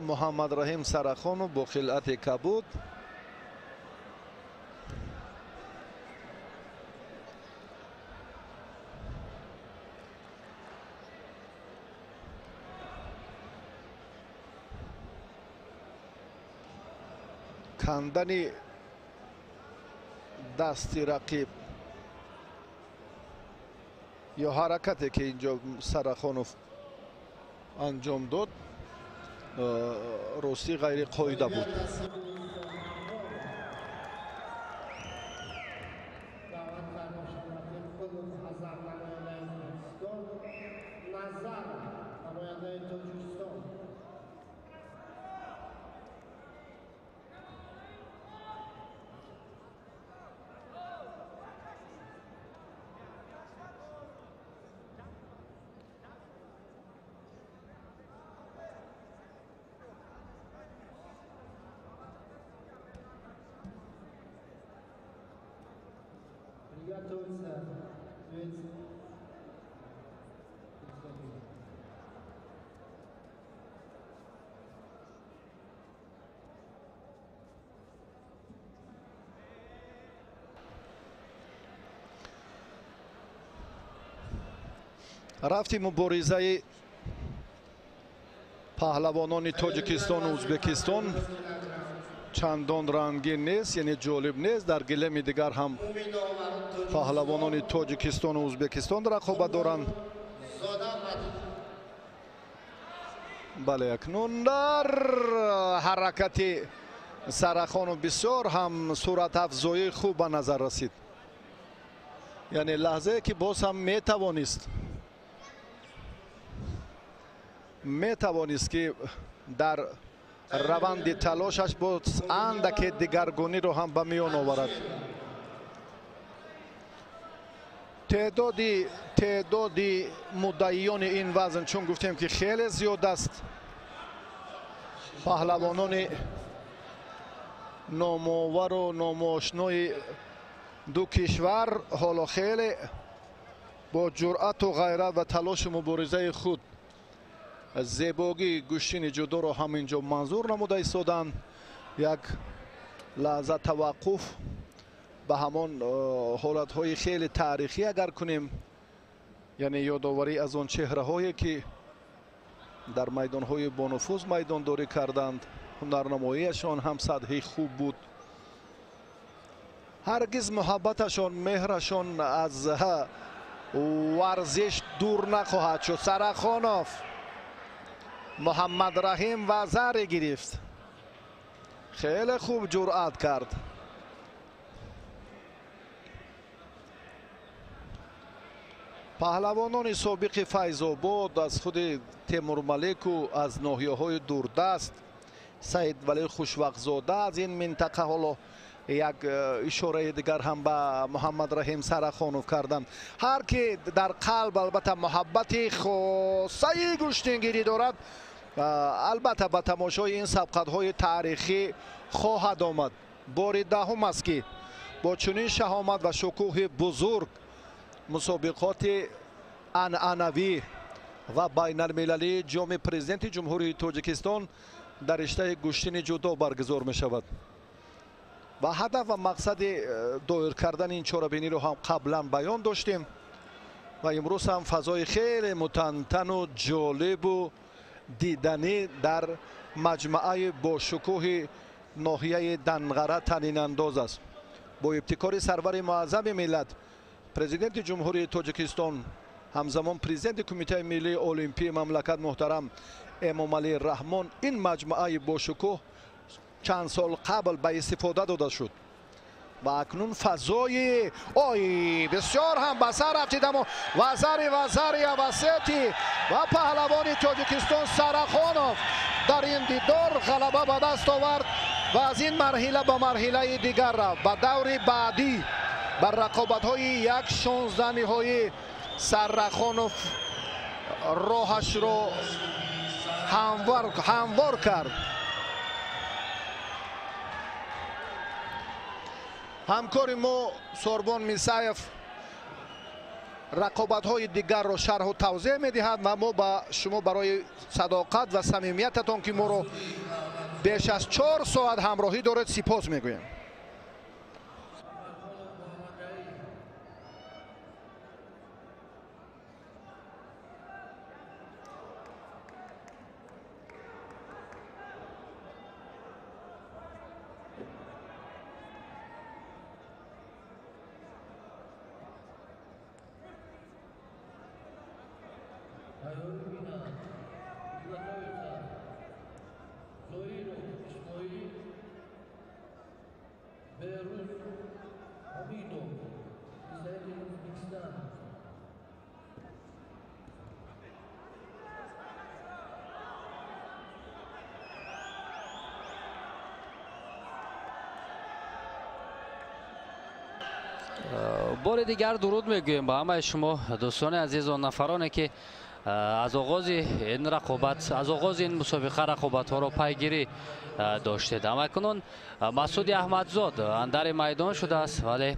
Муҳаммадраҳим Сарахонов бо хилъати кабуд. Кандани дасти рақиб ё ҳаракате ки инҷо Сарахонов анҷом дод, ростӣ ғайриқоида буд. Рафти муборизаи паҳлавонони Тоҷикистону Узбекистон чандон рангин нест, яъне ҷолиб нест. Дар гилеми дигар ҳам паҳлавонони Тоҷикистону Узбекистон рақобат доранд. Бале, акнун дар ҳаракати Сарахонов бисёр ҳам суратафзоии хуб ба назар расид. Яъне лаҳзае ки боз ҳам метавонист ки дар раванди талошаш боз андаке дигаргуниро ҳам ба миён оварад. Теъдоди муддаиёни ин вазн, чун гуфтем ки хеле зиёд аст, паҳлавонони номовару номоошнои ду кишвар ҳоло хеле бо ҷуръату ғайрат ва талошу муборизаи худ зебогии гӯштини ҷудоро ҳам инҷо манзур намуда истоданд. Як лаҳза таваққуф ба ҳамон ҳолатҳои хеле таърихӣ агар кунем, яъне ёдоварӣ аз он чеҳраҳое ки дар майдонҳои бонуфуз майдондорӣ карданд, ҳунарнамоияшон ҳам сатҳи хуб буд. Ҳаргиз муҳаббаташон, меҳрашон аз варзиш дур нахоҳад шуд. Сарахонов Муҳаммадраҳим вазаре гирифт. Хеле хуб ҷуръат кард. Паҳлавонони собиқи Файзобод аз худи Темурмалику, аз ноҳияҳои дурдаст, Саидвали Хушвақтзода аз ин минтақа ҳоло як ишораи дигар ҳам ба Муҳаммадраҳим Сарахонов карданд. Ҳар ки дар қалб албатта муҳаббати хосаи гӯштингирӣ дорад, албатта ба тамошои ин сабқатҳои таърихӣ хоҳад омад. Бори даҳум аст ки бо чунин шаҳомат ва шукӯҳи бузург мусобиқоти анъанавӣ ва байналмилалии ҷоми президенти Ҷумҳурии Тоҷикистон дар риштаи гӯштини ҷудо баргузор мешавад. Ва ҳадаф ва мақсади доир кардани ин чорабиниро ҳам қаблан баён доштем ва имрӯз ҳам фазои хеле мутантану ҷолибу диданӣ дар маҷмаъаи бошукӯҳи ноҳияи Данғара танинандоз аст. Бо ибтикори сарвари муаззами миллат, президенти Ҷумҳурии Тоҷикистон, ҳамзамон президенти Кумитаи миллии олимпии мамлакат муҳтарам Эмомалӣ Раҳмон, ин маҷмӯаи бошукӯҳ чанд сол қабл ба истифода дода шуд ва акнун фазои ой бисёр ҳам ба сар рафтидамо вазари вазари авасети ва паҳлавони Тоҷикистон Сарахонов дар ин дидор ғалаба ба даст овард ва аз ин марҳила ба марҳилаи дигар рафт, ба даври баъдӣ, ба рақобатҳои 1/16 ниҳоӣ Сарахонов роҳашро ҳамвор кард. Ҳамкори мо Сорбон Мисаев Рақобатҳои дигарро шарҳу тавзеҳ медиҳад ва мо ба шумо барои садоқат ва самимиятатон, ки моро беш аз 4 соат ҳамроҳӣ доред, сипос мегӯем. Бори дигар дуруд мегӯем ба ҳамаи шумо дӯстони азиз, он нафароне ки аз оғози ин рақобат, аз оғози ин мусобиқа рақобатҳоро пайгирӣ доштед. Ҳамакунун Масуди Аҳмадзод андари майдон шудааст, вале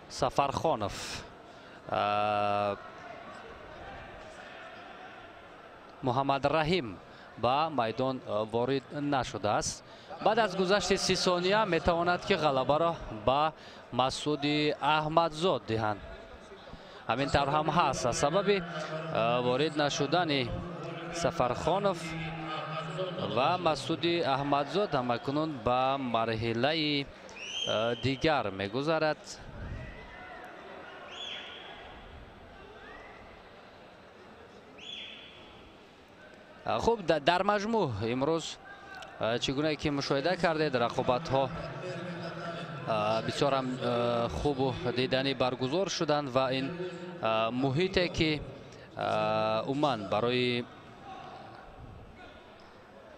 Сафархонов Муҳаммад Раҳим ба майдон ворид нашудааст. Баъд аз гузашти 30 сония метавонад ки ғалабаро ба Масуди Аҳмадзод диҳанд. Ҳамин тавр ҳам ҳаст. Аз сабаби ворид нашудани Сафархонов ва Масуди Аҳмадзод ҳамакунун ба марҳилаи дигар мегузарад. Хуб, дар маҷмӯъ имрӯз чӣ гунае ки мушоҳида кардед, рақобатҳо бисёр ҳам хубу диданӣ баргузор шуданд ва ин муҳите ки умуман барои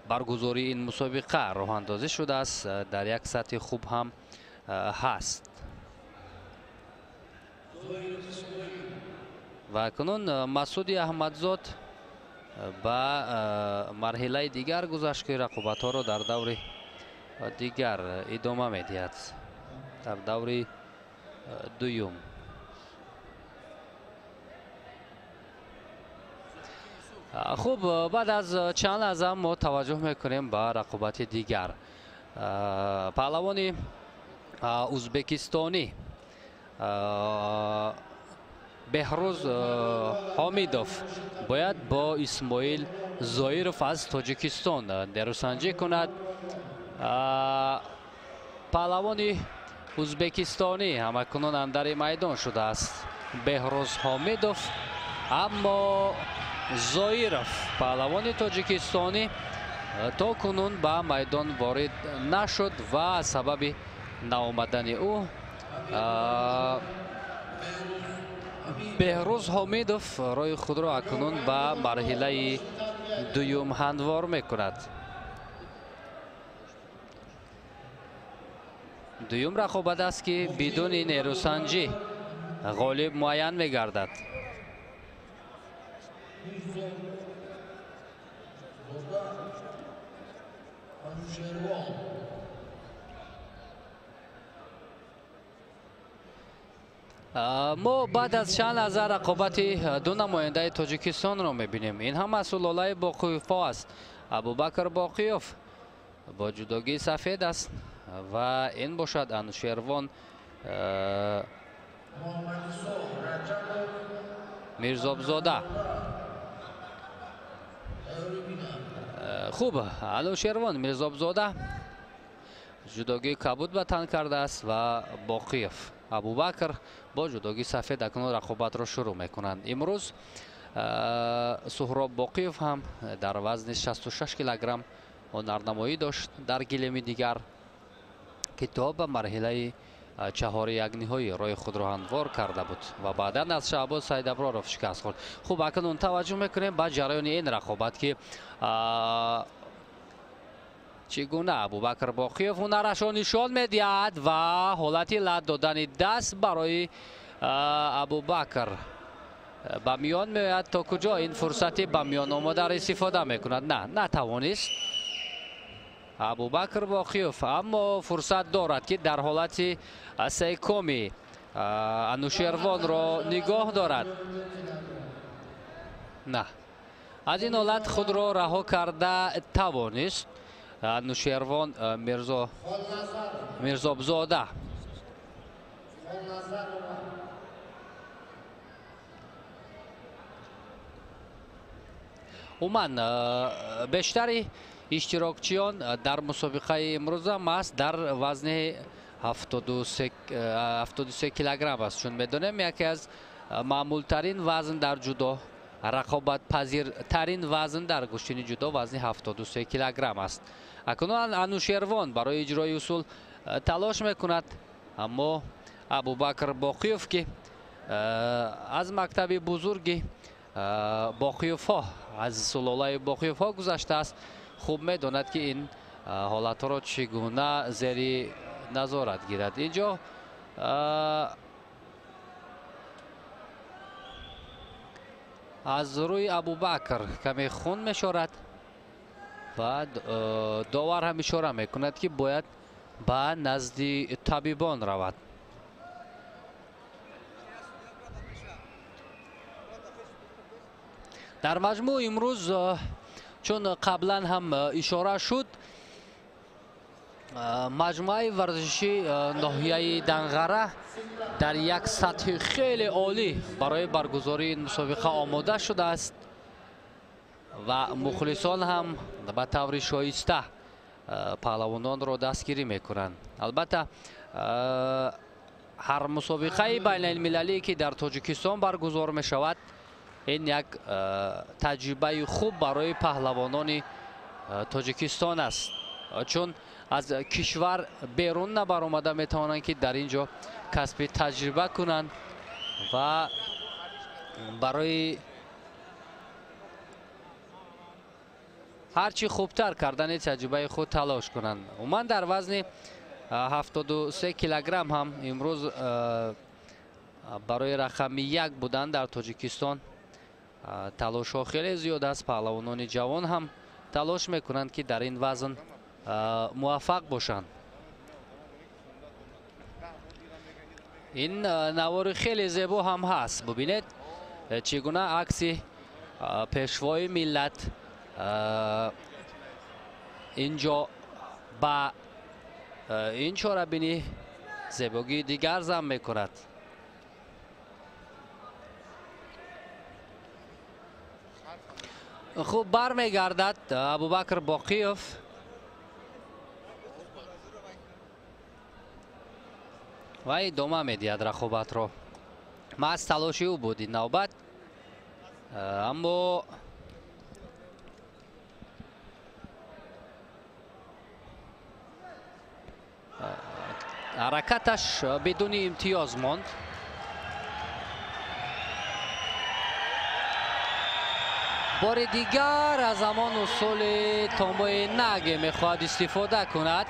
баргузории ин мусобиқа роҳандозӣ шудааст, дар як сатҳи хуб ҳам ҳаст. Ва акнун Масуди Аҳмадзод ба марҳилаи дигар гузашт, ки рақобатҳоро дар даври дигар идома медиҳад, дар даври дуюм. Хуб, баъд аз чанд лаҳза мо таваҷҷӯҳ мекунем ба рақобати дигар. Паҳлавони узбекистонӣ Беҳрӯз Ҳомидов бояд бо Исмоил Зоиров аз Тоҷикистон нерӯсанҷӣ кунад. Паҳлавони узбекистонӣ ҳамакунун андари майдон шудааст, Беҳрӯз Ҳомидов, аммо Зоиров паҳлавони тоҷикистонӣ то кунун ба майдон ворид нашуд ва сабаби наомадани ӯ Беҳрӯз Ҳомидов роҳи худро акнун ба марҳилаи дуюм ҳамвор мекунад. Дуюм рақобат аст ки бидуни нерӯсанҷӣ ғолиб муайян мегардад. Мо баъд аз чанд лаҳза рақобати ду намояндаи Тоҷикистонро мебинем. Ин ҳама сулолаи Боқиевҳо аст. Абубакр Боқиев бо ҷудогии сафед аст ва ин бошад Анушервон Мирзобзода. Хуб, Анушервон Мирзобзода ҷудогии кабуд ба тан кардааст ва Боқиев Абубакр бо ҷудогии сафед акнун рақобатро шурӯъ мекунанд. Имрӯз Суҳроб Боқиев ҳам дар вазни 66 килограмм ҳунарнамоӣ дошт дар гилеми дигар, ки то ба марҳилаи чаҳори якниҳоӣ роҳи худро ҳамвор карда буд ва баъдан аз Шаҳбоз Сайдаброров шикаст хӯрд. Хуб, акнун таваҷҷӯҳ мекунем ба ҷараёни ин рақобат, ки чӣ гуна Абубакр Боқиев ҳунарашро нишон медиҳад ва ҳолати лат додани даст барои Абубакр ба миён меояд. То куҷо ин фурсати ба миён омадаро истифода мекунад? На, натавонист Абубакр Боқиев, аммо фурсат дорад, ки дар ҳолати секоми Анушервонро нигоҳ дорад. На, аз ин ҳолат худро раҳо карда тавонист Анушервон Мирзобзода. Умуман бештари иштирокчиён дар мусобиқаи имрӯза маҳз дар вазни 73 килограмм аст, чун медонем яке аз маъмултарин вазн дар ҷудо, рақобатпазиртарин вазн дар гӯштини ҷудо вазни 73 килограмм аст. Акнун Анушервон барои иҷрои усул талош мекунад, аммо Абубакр Боқиев, ки аз мактаби бузурги Боқиевҳо, аз сулолаи Боқиевҳо гузаштааст, хуб медонад, ки ин ҳолатҳоро чӣ гуна зери назорат гирад. Инҷо аз рӯи Абубакр каме хун мешорад ва довар ҳам ишора мекунад, ки бояд ба назди табибон равад. Дар маҷмӯъ имрӯз, чун қаблан ҳам ишора шуд, маҷмӯаи варзишии ноҳияи Данғара дар як сатҳи хеле олӣ барои баргузории ин мусобиқа омода шудааст ва мухлисон ҳам ба таври шоиста паҳлавононро дастгирӣ мекунанд. Албатта, ҳар мусобиқаи байналмилалие, ки дар Тоҷикистон баргузор мешавад, ин як таҷрибаи хуб барои паҳлавонони Тоҷикистон аст, чун аз кишвар берун набаромада метавонанд, ки дар ин ҷо касби таҷриба кунанд ва барои ҳарчи хубтар кардани таҷрибаи худ талош кунанд. Умуман дар вазни 73 килограмм ҳам имрӯз барои рақами 1 будан дар Тоҷикистон талошҳо хеле зиёд аст. Паҳлавонони ҷавон ҳам талош мекунанд, ки дар ин вазн муваффақ бошанд. Ин навори хеле зебо ҳам ҳаст. Бубинед, чӣ гуна акси пешвои миллат инҷо ба ин чорабинӣ зебогии дигар зам мекунад. Хуб бармегардад Абубакр Боқиев. Ва идома медиҳад рақобатро. Маҳз талоши ӯ буд ин навбат, аммо ҳаракаташ бидуни имтиёз монд. Бори дигар аз ҳамон усули томбои наге мехоҳад истифода кунад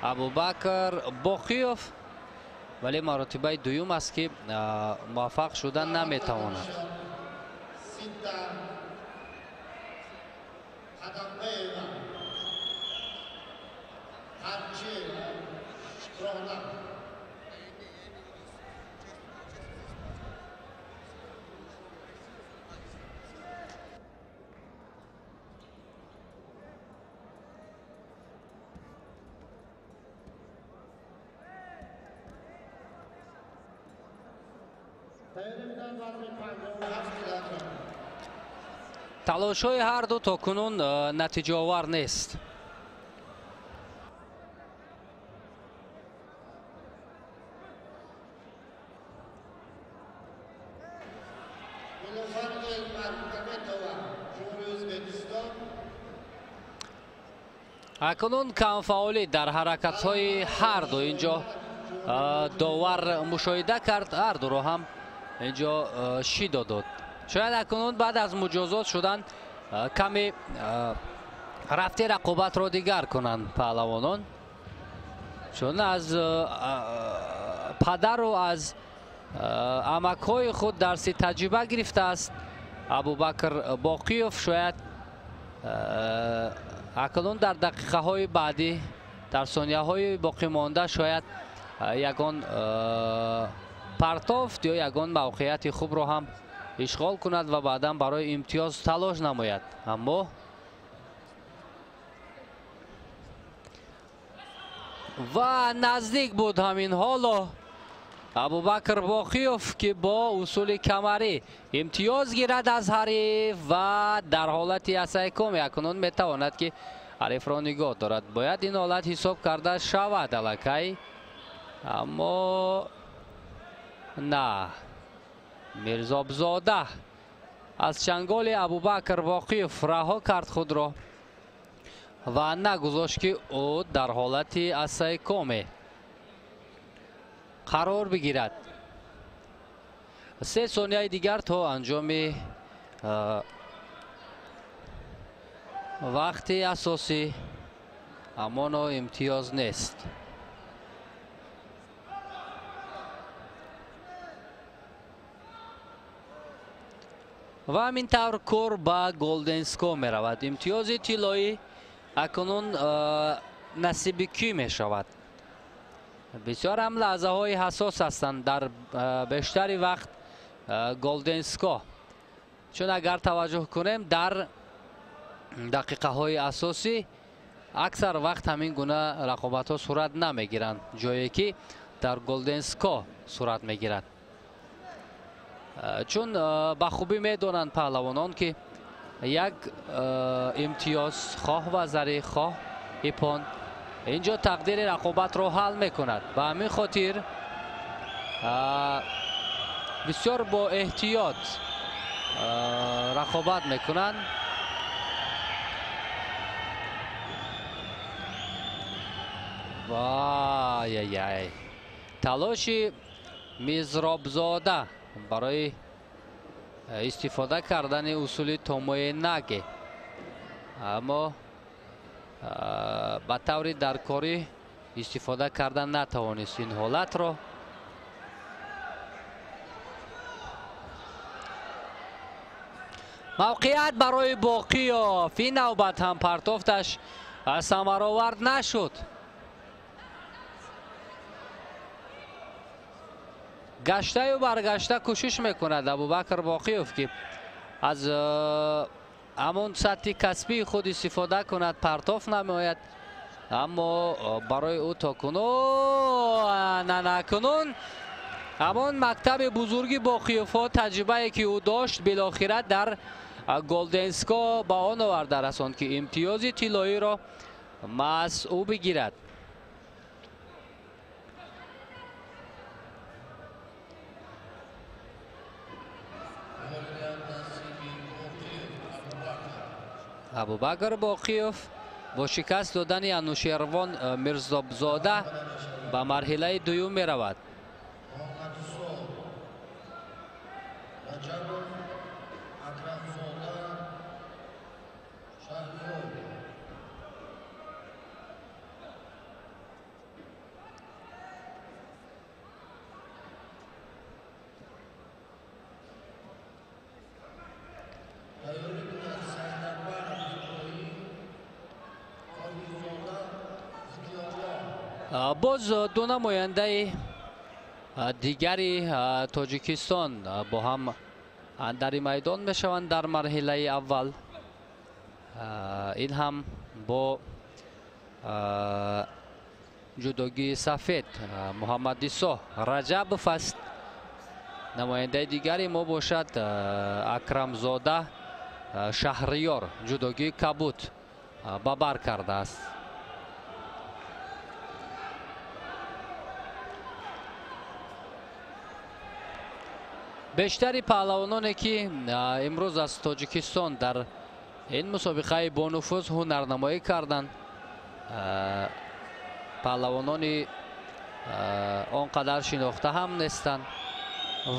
Абубакр Боқиев, вале маротибаи дуюм аст, ки муваффақ шуда наметавонад. Талошҳои ҳарду то кунун натиҷаовар нест. Акнун камфаъолӣ дар ҳаракатҳои ҳарду инҷо довар мушоҳида кард, ҳардуро ҳам инҷо шидо дод. Шояд акнун баъд аз муҷозот шудан каме рафти рақобатро дигар кунанд паҳлавонон, чун аз падару аз амакҳои худ дарси таҷриба гирифтааст Абубакр Боқиев. Шояд акнун дар дақиқаҳои баъдӣ, дар сонияҳои боқимонда, шояд ягон партофт ё ягон мавқеияти хубро ҳам ишғол кунад ва баъдан барои имтиёз талош намояд. Аммо ва наздик буд ҳамин ҳоло Абубакр Боқиев, ки бо усули камарӣ имтиёз гирад аз ҳариф ва дар ҳолати асайком акнун метавонад, ки ҳарифро нигоҳ дорад. Бояд ин ҳолат ҳисоб карда шавад аллакай, аммо на, Мирзобзода аз чанголи Абубакр Боқиев раҳо кард худро ва нагузошт, ки ӯ дар ҳолати асайкоме қарор бигирад. 3 сонияи дигар то анҷоми вақти асосӣ, амоно имтиёз нест. Ва ҳамин тавр кор ба Голденско меравад. Имтиёзи тиллоӣ акнун насиби кӣ мешавад? Бисёр ҳам лаҳзаҳои ҳассос ҳастанд дар бештари вақт Голденско, чун агар таваҷҷӯҳ кунем, дар дақиқаҳои асосӣ аксар вақт ҳамин гуна рақобатҳо сурат намегиранд, ҷое ки дар Голденско сурат мегирад. Чун ба хубӣ медонанд паҳлавонон, ки як имтиёз, хоҳ вазарӣ, хоҳ ипон, инҷо тақдири рақобатро ҳал мекунад. Ба ҳамин хотир бисёр бо эҳтиёт рақобат мекунанд. Вай-яй! Талоши Мизробзода барои истифода кардани усули томои наге, аммо ба таври даркорӣ истифода кардан натавонист ин ҳолатро. Мавқеият барои Боқиёв. Ин навбат ҳам партофташ самаровард нашуд. Гаштаю баргашта кӯшиш мекунад Абубакр Боқиёв, ки аз ҳамон сатҳи касбии худ истифода кунад, партоф намояд, аммо барои ӯ то кунун нанакунун ҳамон мактаби бузурги Боқиёвҳо, таҷрибае ки ӯ дошт, билохира дар Голденско ба он оварда расонд, ки имтиёзи тиллоиро маҳз ӯ бигирад. Абубакр Боқиёв бо шикаст додани Анушервон Мирзобзода ба марҳилаи дуюм меравад. Боз ду намояндаи дигари Тоҷикистон бо ҳам андари майдон мешаванд дар марҳилаи аввал. Ин ҳам бо ҷудогии сафед Муҳаммадисо Раҷабов аст. Намояндаи дигари мо бошад Акрамзода Шаҳриёр, ҷудогии кабуд ба бар кардааст. Бештари паҳлавононе, ки имрӯз аз Тоҷикистон дар ин мусобиқаи бонуфуз ҳунарнамоӣ карданд, паҳлавонони он қадар шинохта ҳам нестанд,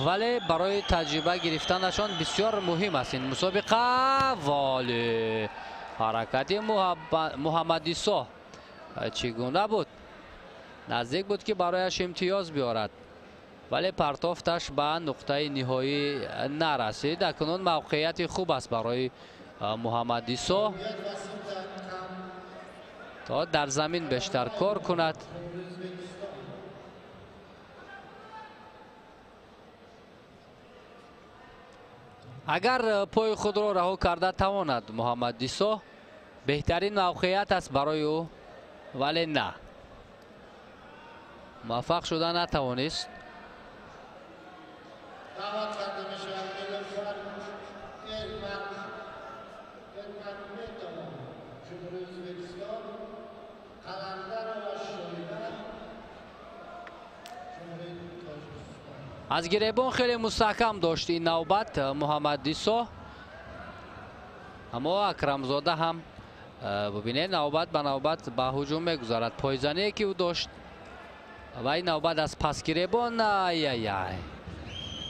вале барои таҷриба гирифтанашон бисёр муҳим аст ин мусобиқа. Вале ҳаракати Муҳаммадисо чӣ гуна буд? Наздик буд, ки барояш имтиёз биёрад, вале партофташ ба нуқтаи ниҳоӣ нарасид. Акнун мавқеияти хуб аст барои Муҳаммадисо то дар замин бештар кор кунад. Агар пои худро раҳо карда тавонад Муҳаммад Исо, беҳтарин мавқеият аст барои ӯ, вале на, муваффақ шуда натавонист. Аз гиребон хеле мустаҳкам дошт ин навбат Муҳаммад Исо, аммо Акрамзода ҳам бубинед навбат ба навбат ба ҳуҷум мегузарад. Пойзание ки ӯ дошт ва ин навбат аз пасгиребон, ай-ай-ай,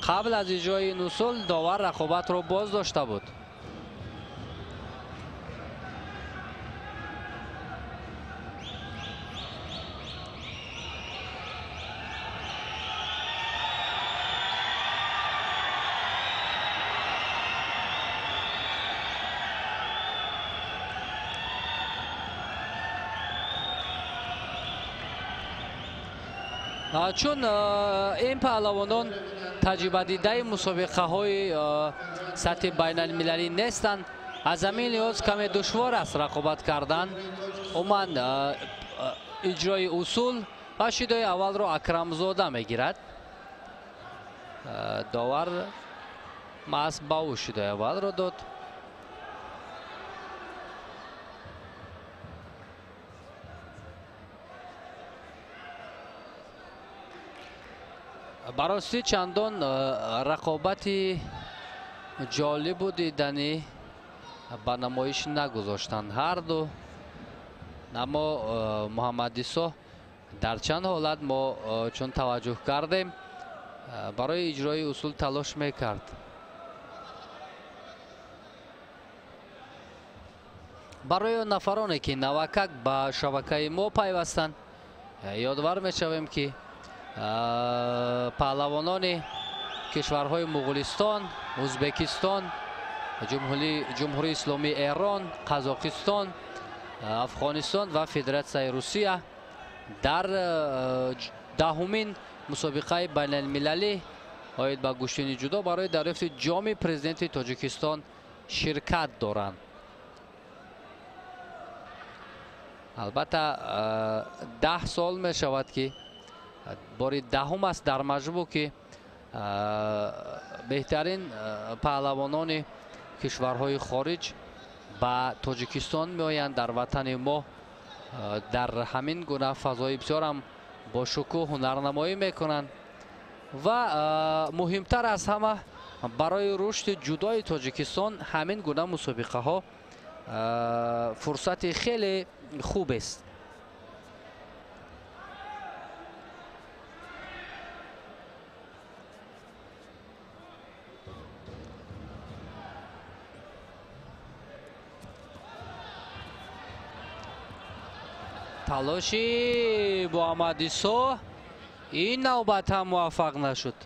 қабл аз иҷрои ин усул довар рақобатро боз дошта буд. Чун ин паҳлавонон таҷрибадидаи мусобиқаҳои сатҳи байналмилалӣ нестанд, аз ҳамин лиҳоз каме душвор аст рақобат кардан. Умуман иҷрои усул ва шидои аввалро Акрамзода мегирад. Довар маҳз ба ӯ шидои аввалро дод. Барости чандон рақобати ҷолибу диданӣ ба намоиш нагузоштанд ҳарду, аммо Муҳаммад Исо дар чанд ҳолат мо чун таваҷҷӯҳ кардем барои иҷрои усул талош мекард. Барои нафароне ки навакак ба шабакаи мо пайвастанд, ёдвар мешавем ки паҳлавонони кишварҳои Муғулистон, Ӯзбекистон, Ҷумҳурии Исломии Эрон, Қазоқистон, Афғонистон ва Федератсияи Русия дар 10-умин мусобиқаи байналмилалӣ оид ба гӯштини ҷудо барои дарёфти ҷоми президенти Тоҷикистон ширкат доранд. Албатта 10 сол мешавад ки бори 10-ум аст дар маҷмӯъ ки беҳтарин паҳлавонони кишварҳои хориҷ ба Тоҷикистон меоянд. Дар ватани мо дар ҳамин гуна фазои бисёрам бо шукӯҳ ҳунарнамоӣ мекунанд ва муҳимтар аз ҳама барои рушди ҷудои Тоҷикистон ҳамин гуна мусобиқаҳо фурсати хеле хубест. Талоши Муҳаммад Исо ин навбат ҳам муваффақ нашуд.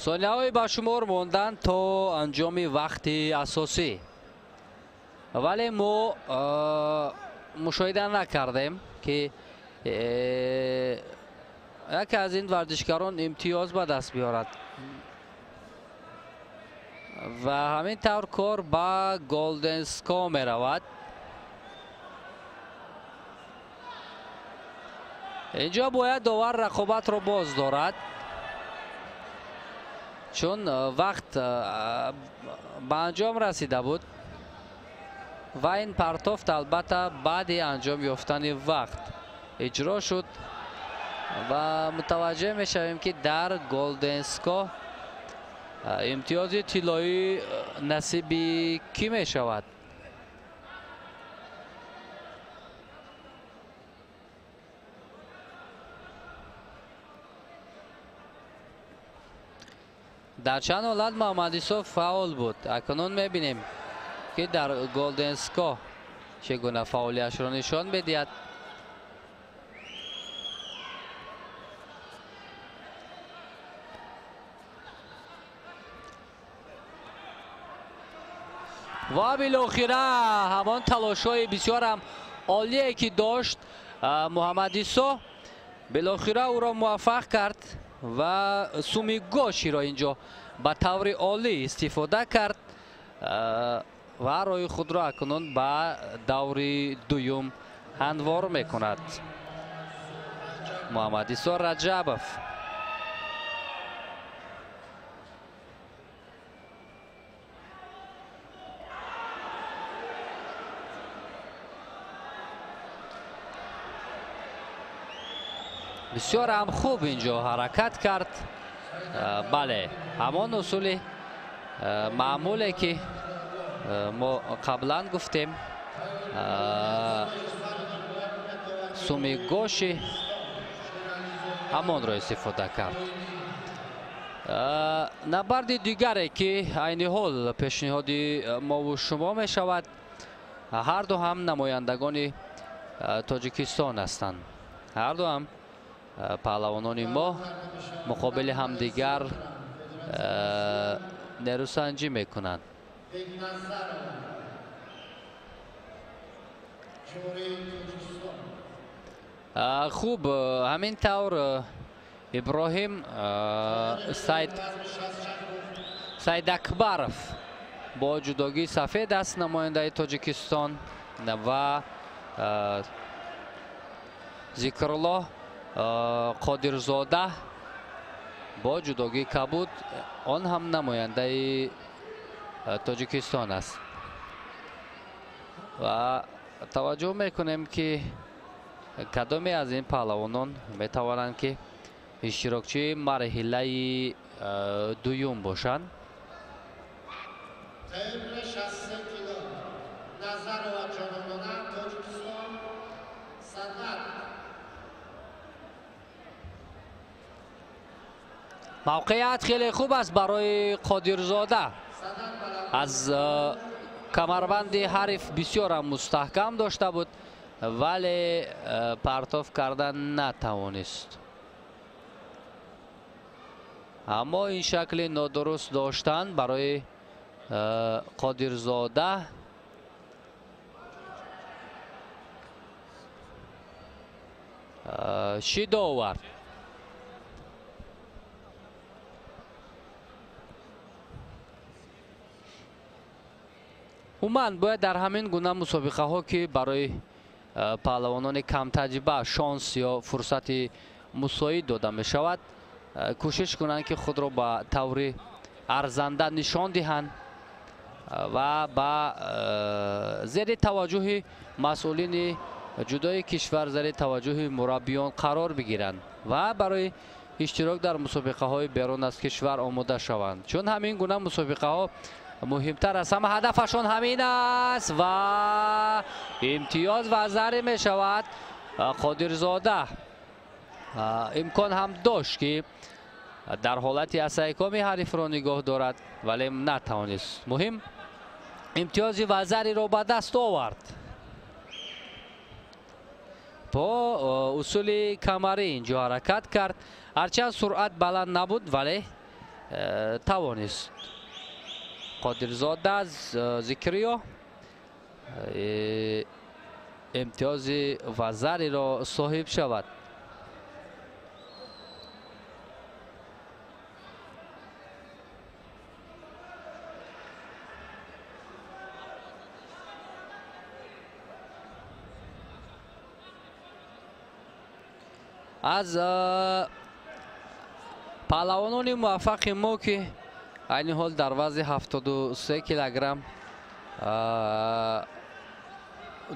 Сонияҳои ба шумор монданд то анҷоми вақти асосӣ, вале мо мушоҳида накардем ки яке аз ин варзишгарон имтиёз ба даст биёрад ва ҳамин тавр кор ба Голденско меравад. Инҷо бояд довар рақобатро боз дорад, чун вақт ба анҷом расида буд ва ин партофт албатта баъди анҷом ёфтани вақт иҷро шуд ва мутаваҷҷеҳ мешавем ки дар Голденско имтиёзи тиллоӣ насиби кӣ мешавад. Дар чанд ҳолат Муҳаммад Исо фаъол буд. Акнун мебинем ки дар Голденско чӣ гуна фаъолияташро нишон медиҳад. Ва билохира ҳамон талошҳои бисёрам олие ки дошт Муҳаммад Исо, билохира ӯро муваффақ кард ва суми гоширо инҷо ба таври олӣ истифода кард ва роҳи худро акнун ба даври дуюм ҳамвор мекунад. Муҳаммад Исо Раҷабов. Бисёр ҳам хуб инҷо ҳаракат кард. Бале, ҳамон усули маъмуле ки мо қаблан гуфтем, суми гоши ҳамонро истифода кард. Набарди дигаре ки айни ҳол пешниҳоди мову шумо мешавад, ҳарду ҳам намояндагони Тоҷикистон ҳастанд. Ҳарду ҳам паҳлавонони мо муқобили ҳамдигар нерӯсанҷӣ мекунанд. Хуб, ҳамин тавр Иброҳим Сайдакбаров бо ҷудогии сафед аст, намояндаи Тоҷикистон, ва Зикруллоҳ Қодирзода бо ҷудогии кабуд, он ҳам намояндаи Тоҷикистон аст. Ва таваҷҷӯҳ мекунем ки кадоме аз ин паҳлавонон метавонанд ки иштирокчии марҳилаи дуюм бошанд. Мавқеият хеле хуб аст барои Қодирзода. Аз камарбанди ҳариф бисёрам мустаҳкам дошта буд, вале партоф кардан натавонист. Аммо ин шакли нодуруст доштан барои Қодирзода шидо овард. Умуман бояд дар ҳамин гуна мусобиқаҳо ки барои паҳлавонони камтаҷриба шонс ё фурсати мусоид дода мешавад, кӯшиш кунанд ки худро ба таври арзанда нишон диҳанд ва ба зери таваҷҷӯҳи масъулини ҷудои кишвар, зери таваҷҷӯҳи мураббиён қарор бигиранд ва барои иштирок дар мусобиқаҳои берун аз кишвар омода шаванд. Чун ҳамин гуна мусобиқаҳо муҳимтар аст, ҳама ҳадафашон ҳамин аст ва имтиёз вазаре мешавад. Қодирзода имкон ҳам дошт ки дар ҳолати асайкоми ҳарифро нигоҳ дорад, вале натавонист. Муҳим имтиёзи вазариро ба даст овард. Бо усули камарӣ инҷо ҳаракат кард. Ҳарчанд суръат баланд набуд, вале тавонист Қодирзода аз Зикриё имтиёзи вазариро соҳиб шавад. Аз паҳлавонони муваффақи мо ки айни ҳол дар вазни 73 килограмм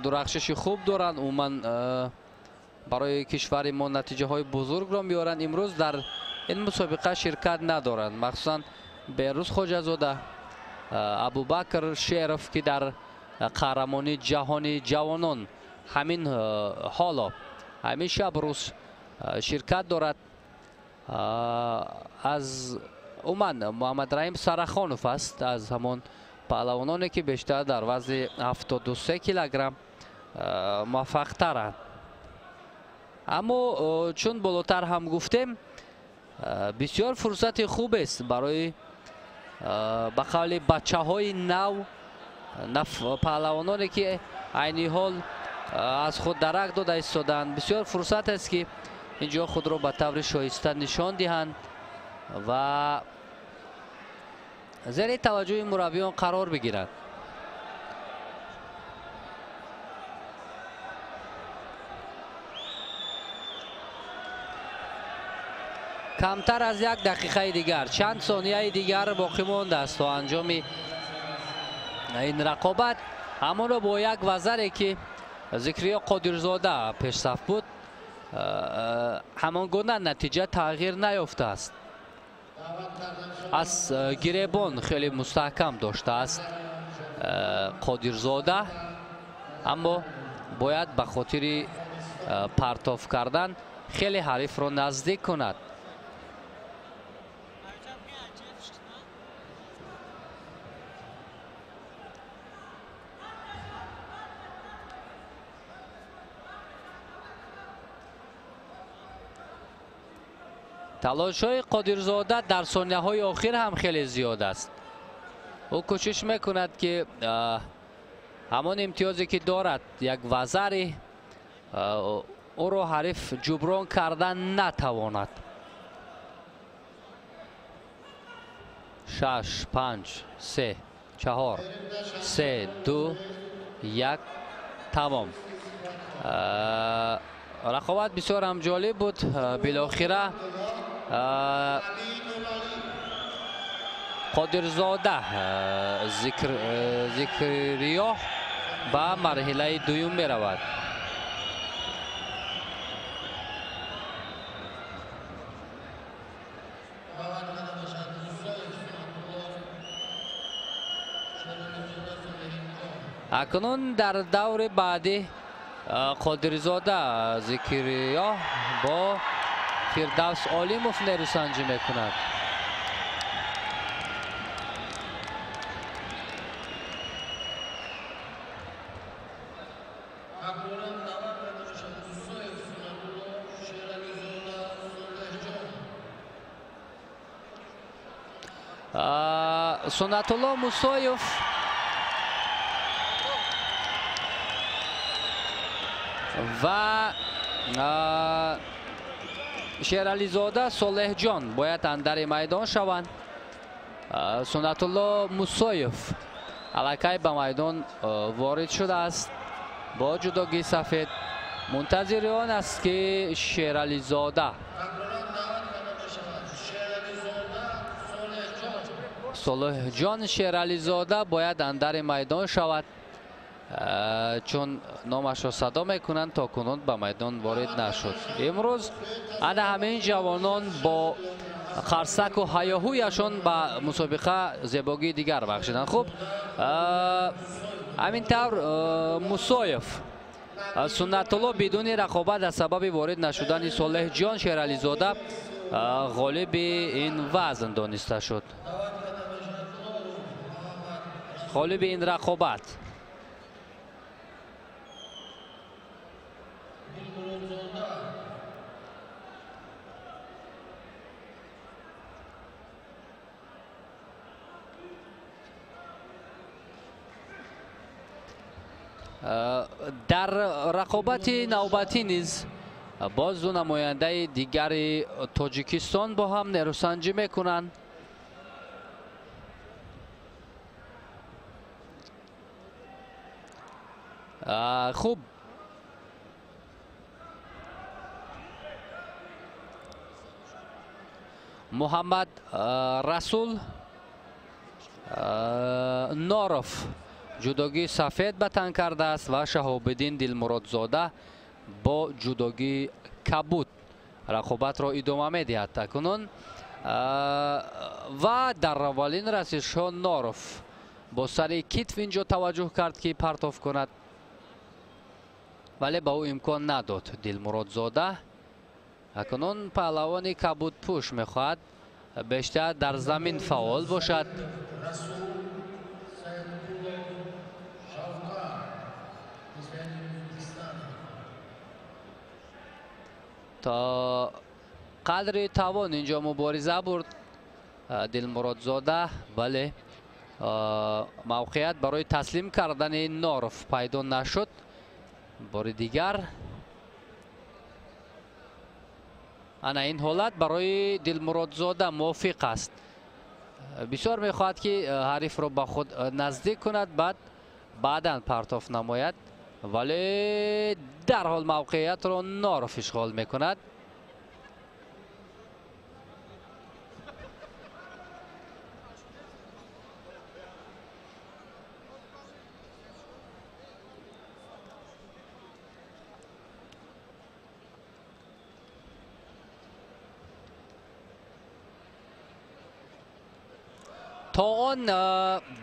дурахшиши хуб доранд, умуман барои кишвари мо натиҷаҳои бузургро меоранд, имрӯз дар ин мусобиқа ширкат надоранд. Махсусан Берӯз Хоҷазода, Абубакр Шеров ки дар қаҳрамонии ҷаҳони ҷавонон ҳамин ҳоло ҳамин шаб рӯз ширкат дорад. Аз умуман Муҳаммадраҳим Сарахонов аст, аз ҳамон паҳлавононе ки бештар дар вазни 73 килограмм муваффақтаранд. Аммо чун болотар ҳам гуфтем, бисёр фурсати хубест барои ба қавли бачаҳои нав Паҳлавононе ки айни ҳол аз худ дарак дода истоданд, бисёр фурсат аст ки инҷо худро ба таври шоиста нишон диҳанд ва зери таваҷҷӯҳи мураббиён қарор бигиранд. Камтар аз як дақиқаи дигар, чанд сонияи дигар боқӣ мондааст то анҷоми ин рақобат. Ҳамонро бо як вазаре ки Зикриё Қодирзода пешсаф буд, ҳамон гуна натиҷа тағйир наёфтааст. Аз гиребон хеле мустаҳкам доштааст Қодирзода, аммо бояд ба хотири партоф кардан хеле ҳарифро наздик кунад. Талошҳои Қодирзода дар сонияҳои охир ҳам хеле зиёд аст. Ӯ кӯшиш мекунад ки ҳамон имтиёзе ки дорад, як вазари ӯро ҳариф ҷуброн кардан натавонад. 6, 5, 3, 4, 3, 2, 1, тамом. Рақобат бисёр ҳам ҷолиб буд. Билохира Қодирзода Зикриё ба марҳилаи дуюм меравад. Акнун дар даври баъдӣ Қодирзода Зикриё бо Фирдавс Олимов нерӯсанҷӣ мекунад. Суннатулло Мусоев ва Шерализода Солеҳҷон бояд андари майдон шаванд. Суннатулло Мусоев аллакай ба майдон ворид шудааст бо ҷудогии сафед. Мунтазири он аст ки Шерализода Солеҳҷон Шерализода бояд андари майдон шавад, чун номашро садо мекунанд, то кунун ба майдон ворид нашуд. Имрӯз ана ҳамин ҷавонон бо қарсаку ҳаёҳӯяшон ба мусобиқа зебогии дигар бахшиданд. Хуб, ҳамин тавр Мусоев Суннатулло бидуни рақобат аз сабаби ворид нашудани Солеҳҷон Шерализода ғолиби ин вазн дониста шуд. Ғолиби ин рақобат. Дар рақобати навбатӣ низ боз ду намояндаи дигари Тоҷикистон бо ҳам нерӯсанҷӣ мекунанд. Хуб, Муҳаммад Расул Норов ҷудогии сафед ба тан кардааст ва Шаҳобиддин Дилмуродзода бо ҷудогии кабуд рақобатро идома медиҳад. Акнун ва дар аввалин расишҳо Норов бо сари китф инҷо таваҷҷӯҳ кард ки партоф кунад, вале ба ӯ имкон надод Дилмуродзода. Акнун паҳлавони кабудпӯш мехоҳад бештар дар замин фаъол бошад. То қадри тавон инҷо мубориза бурд Дилмуродзода, вале Мавқеият барои таслим кардани Норов пайдо нашуд. Бори дигар ана ин ҳолат барои Дилмуродзода мувофиқ аст. Бисёр мехоҳад, ки ҳарифро ба худ наздик кунад, баъд баъдан партоф намояд, вале дарҳол мавқеиятро Норов ишғол мекунад. То он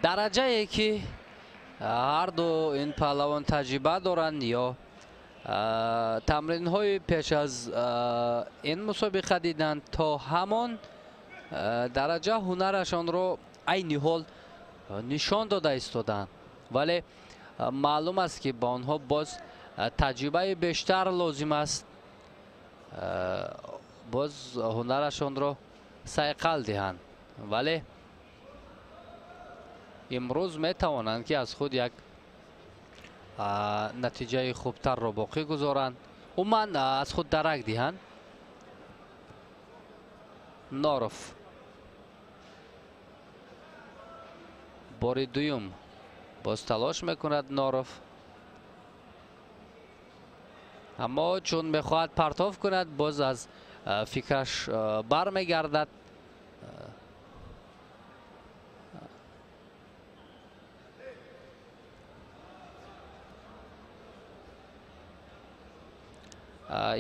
дараҷае ки ҳарду ин паҳлавон таҷриба доранд ё тамринҳои пеш аз ин мусобиқа диданд, то ҳамон дараҷа ҳунарашонро айни ҳол нишон дода истоданд. Вале маълум аст, ки ба онҳо боз таҷрибаи бештар лозим аст, боз ҳунарашонро сайқал диҳанд. Вале имрӯз метавонанд, ки аз худ як натиҷаи хубтарро боқӣ гузоранд, умуман аз худ дарак диҳанд. Норов бори дуюм боз талош мекунад Норов, аммо чун мехоҳад партоф кунад, боз аз фикраш бармегардад.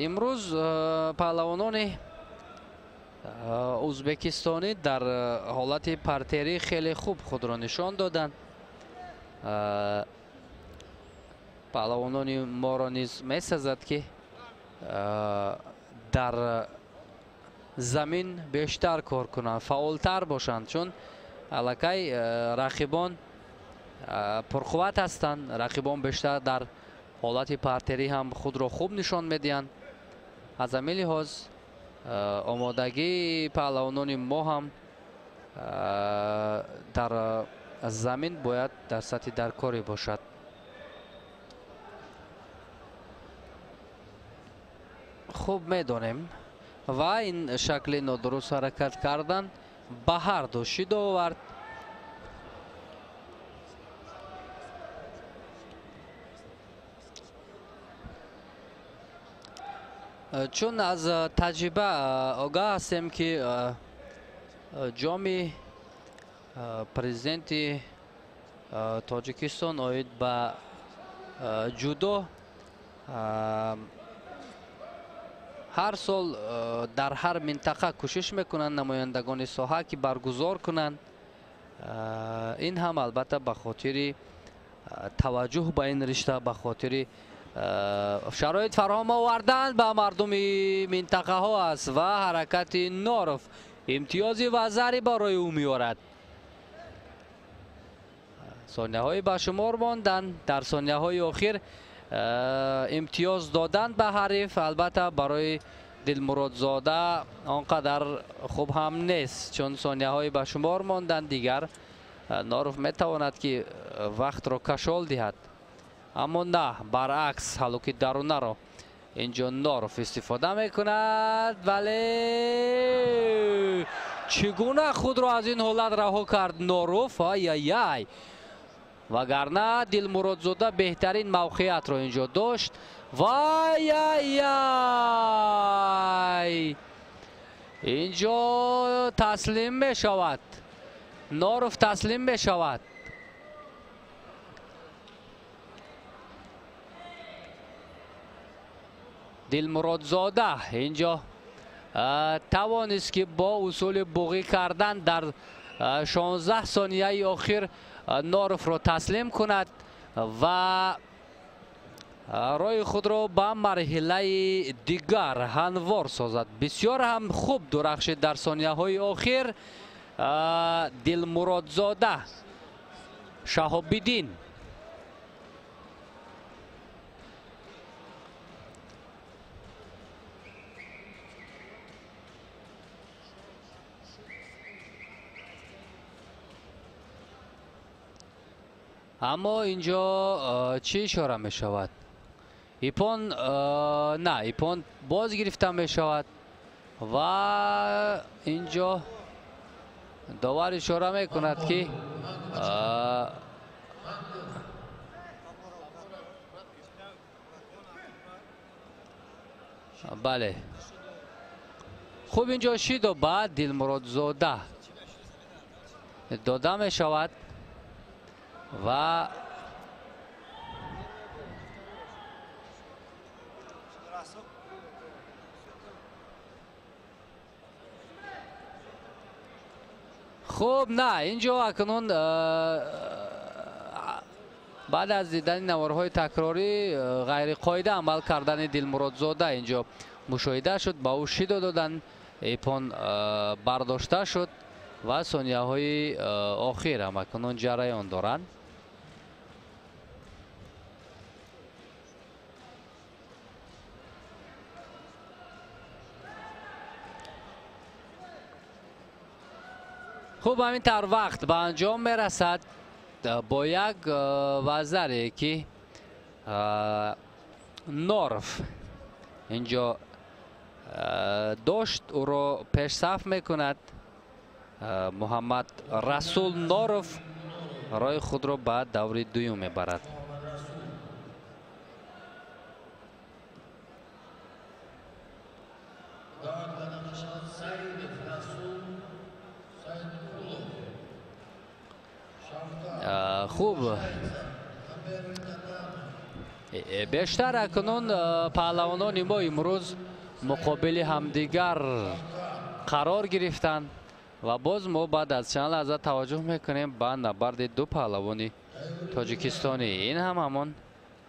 Имрӯз паҳлавонони ӯзбекистонӣ дар ҳолати партерӣ хеле хуб худро нишон доданд. Паҳлавонони моро низ месазад, ки дар замин бештар кор кунанд, фаъолтар бошанд, чун аллакай рақибон пурқувват ҳастанд. Рақибон бештар дар ҳолати партерӣ ҳам худро хуб нишон медиҳанд. Аз ҳамин лиҳоз омодагии паҳлавонони мо ҳам дар замин бояд дар сатҳи даркорӣ бошад. Хуб медонем ва ин шакли нодуруст ҳаракат кардан ба ҳар ду шидо овард. Чун аз таҷриба огаҳ ҳастем, ки ҷоми президенти Тоҷикистон оид ба ҷудо ҳар сол дар ҳар минтақа кӯшиш мекунанд намояндагони соҳа, ки баргузор кунанд. Ин ҳам албатта ба хотири таваҷҷӯҳ ба ин ришта, ба хотири шароит фароҳам овардан ба мардуми минтақаҳо аст ва ҳаракати Норов имтиёзи вазарӣ барои ӯ меорад. Сонияҳои ба шумор монданд. Дар сонияҳои охир имтиёз додан ба ҳариф албатта барои Дилмуродзода он қадар хуб ҳам нест, чун сонияҳои ба шумор монданд. Дигар Норов метавонад, ки вақтро кашол диҳад, аммо на, баръакс ҳалуки дарунаро инҷо Норов истифода мекунад. Вале чӣ гуна худро аз ин ҳолат раҳо кард Норов? Ай-ай-ай! Вагарна Дилмуродзода беҳтарин мавқеиятро инҷо дошт. Вай-ай-ай! Инҷо таслим мешавад. Норов таслим мешавад. Дилмуродзода инҷо тавонист, ки бо усули буғӣ кардан дар 16 сонияи охир Норовро таслим кунад ва роҳи худро ба марҳилаи дигар ҳамвор созад. Бисёр ҳам хуб дурахшид дар сонияҳои охир Дилмуродзода Шаҳобиддин. Аммо инҷо чӣ ишора мешавад? Ипон на, ипон боз гирифта мешавад ва инҷо довар ишора мекунад, ки бале, хуб, инҷо шидо ба Дилмуродзода дода мешавад ва хуб, на, инҷо акнун баъд аз дидани наворҳои такрорӣ ғайриқоида амал кардани Дилмуродзода инҷо мушоҳида шуд. Ба ӯ шидо доданд, ипон бардошта шуд ва сонияҳои охир ҳам акнун ҷараён доранд. Хуб, ҳамин тавр вақт ба анҷом мерасад бо як вазаре, ки Норов инҷо дошт, ӯро пешсаф мекунад. Муҳаммад Расул Норов роҳи худро ба даври дуюм мебарад. Хуб, бештар акнун паҳлавонони мо имрӯз муқобили ҳамдигар қарор гирифтанд ва боз мо баъд аз чанд лаҳза таваҷҷӯҳ мекунем ба набарди ду паҳлавони тоҷикистонӣ. Ин ҳам ҳамон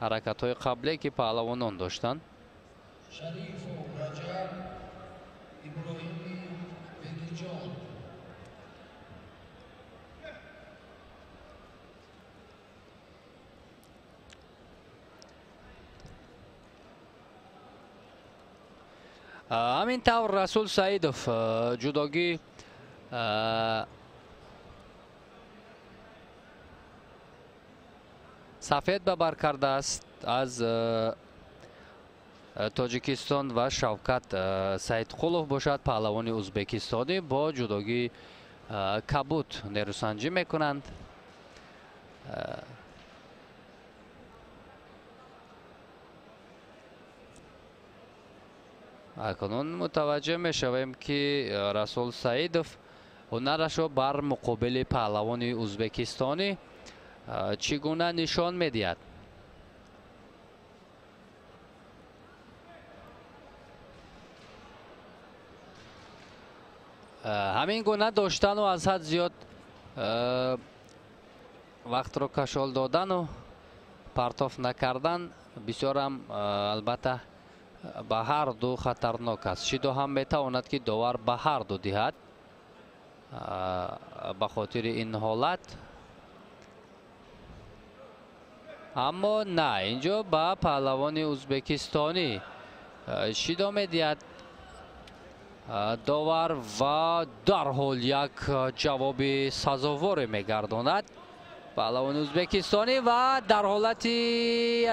ҳаракатҳои қабле, ки паҳлавонон доштанд. Ҳамин тавр Расул Саидов ҷудогӣ сафед ба бар кардааст аз Тоҷикистон ва Шавкат Саидқулов бошад паҳлавони ӯзбекистонӣ бо ҷудогии кабуд нерӯсанҷӣ мекунанд. Акнун мутаваҷҷеҳ мешавем, ки Расул Саидов ҳунарашро бар муқобили паҳлавони ӯзбекистонӣ чӣ гуна нишон медиҳад. Ҳамин гуна доштану аз ҳад зиёд вақтро кашол додану партоф накардан бисёрам албатта ба ҳар ду хатарнок аст. Шидо ҳам метавонад, ки довар ба ҳар ду диҳад ба хотири ин ҳолат, аммо на, инҷо ба паҳлавони ӯзбекистонӣ шидо медиҳад довар ва дарҳол як ҷавоби сазоворе мегардонад паҳлавони ӯзбекистонӣ ва дар ҳолати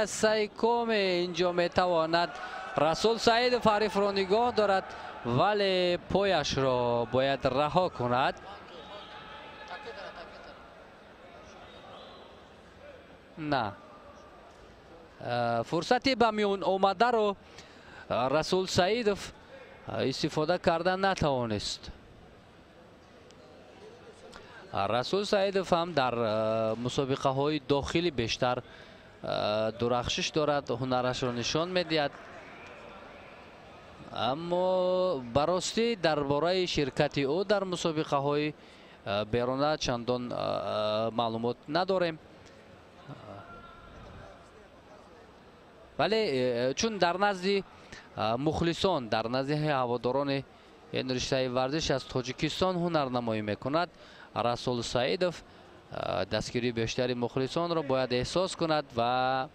сайкоме инҷо метавонад Расул Саидов ҳарифро нигоҳ дорад, вале пояшро бояд раҳо кунад. На, фурсати ба миён омадаро Расул Саидов истифода карда натавонист. Расул Саидов ҳам дар мусобиқаҳои дохилӣ бештар дурахшиш дорад, ҳунарашро нишон медиҳад. Аммо ба ростӣ дар бораи ширкати ӯ дар мусобиқаҳои беруна чандон маълумот надорем. Вале чун дар назди мухлисон, дар назди ҳаводорони ин риштаи варзиш аз Тоҷикистон ҳунарнамоӣ мекунад, Расул Саидов дастгирии бештари мухлисонро бояд эҳсос кунад ва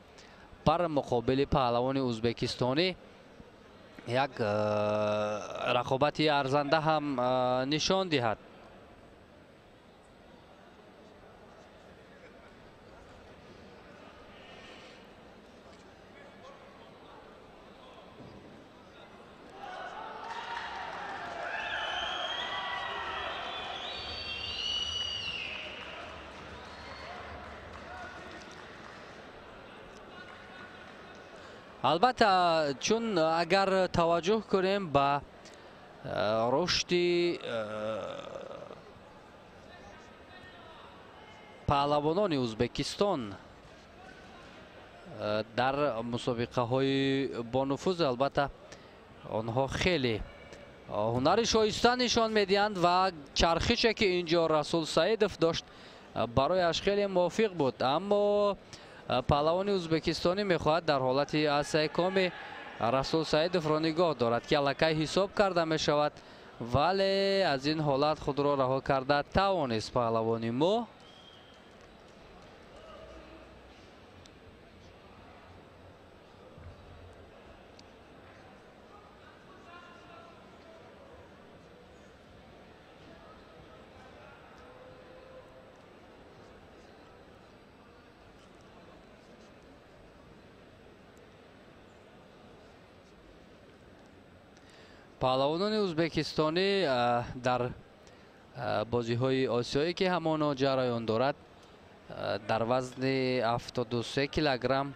бар муқобили паҳлавони ӯзбекистонӣ як рақобати арзанда ҳам нишон диҳад. Албатта, чун агар таваҷҷӯҳ кунем ба рушди паҳлавонони Ӯзбекистон дар мусобиқаҳои бонуфуз, албатта онҳо хеле ҳунари шоиста нишон медиҳанд ва чархише ки инҷо Расул Саидов дошт барояш хеле мувофиқ буд, аммо паҳлавони ӯзбекистонӣ мехоҳад дар ҳолати асайкоми Расул Саидовро нигоҳ дорад, ки аллакай ҳисоб карда мешавад, вале аз ин ҳолат худро раҳо карда тавонист паҳлавони мо. Паҳлавонони ӯзбекистонӣ дар бозиҳои осиёӣ, ки ҳамоно ҷараён дорад, дар вазни 73 килограмм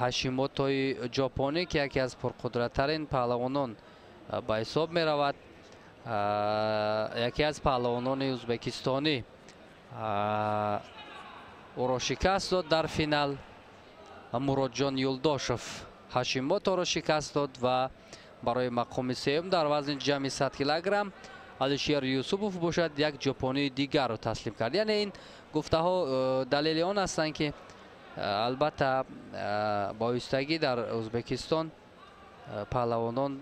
Ҳашимотои ҷопонӣ, ки яке аз пурқудраттарин паҳлавонон ба ҳисоб меравад, яке аз паҳлавонони ӯзбекистонӣ ӯро шикаст дод дар финал. Муродҷон Юлдошев Ҳашимоторо шикаст дод ва барои мақоми сеюм дар вазни ҷамъи 100 килограмм Алишер Юсупов бошад як ҷопонии дигарро таслим кард. Яъне ин гуфтаҳо далели он ҳастанд, ки албатта бо оҳистагӣ дар Ӯзбекистон паҳлавонон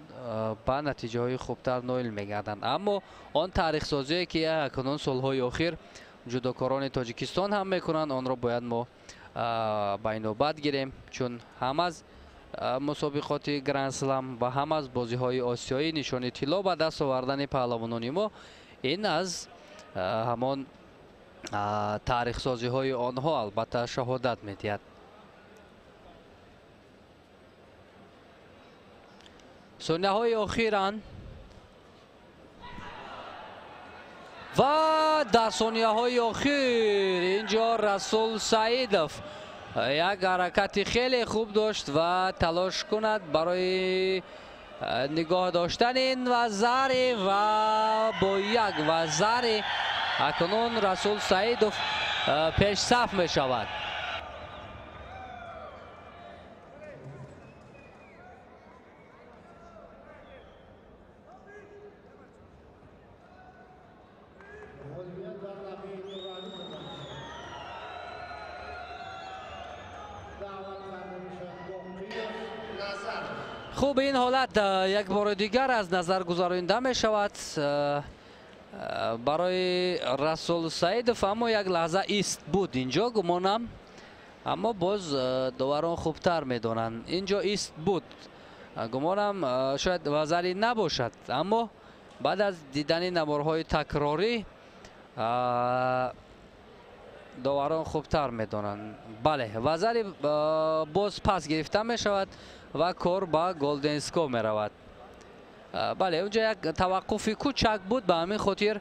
ба натиҷаҳои хубтар ноил мегарданд. Аммо он таърихсозие, ки акнун солҳои охир ҷудокорони Тоҷикистон ҳам мекунанд, онро бояд мо ба инобат гирем, чун ҳам аз мусобиқоти Гранд-слам ва ҳам аз бозиҳои осиёӣ нишони тилло ба даст овардани паҳлавонони мо ин аз ҳамон таърихсозиҳои онҳо албатта шаҳодат медиҳад. Сонияҳои охиранд ва дар сонияҳои охир инҷо Расул Саидов як ҳаракати хеле хуб дошт ва талош кунад барои нигоҳ доштани ин вазари ва бо як вазари акнун Расул Саидов пешсаф мешавад. Хуб, ин ҳолат як бори дигар аз назар гузаронида мешавад барои Расул Саидов, аммо як лаҳза ист буд инҷо гумонам, аммо боз доварон хубтар медонанд. Инҷо ист буд, гумонам шояд вазари набошад, аммо баъд аз дидани наворҳои такрорӣ доварон хубтар медонанд. Бале, вазари боз пас гирифта мешавад ва кор ба Голденско меравад. Бале, унҷо як таваққуфи кӯчак буд, ба ҳамин хотир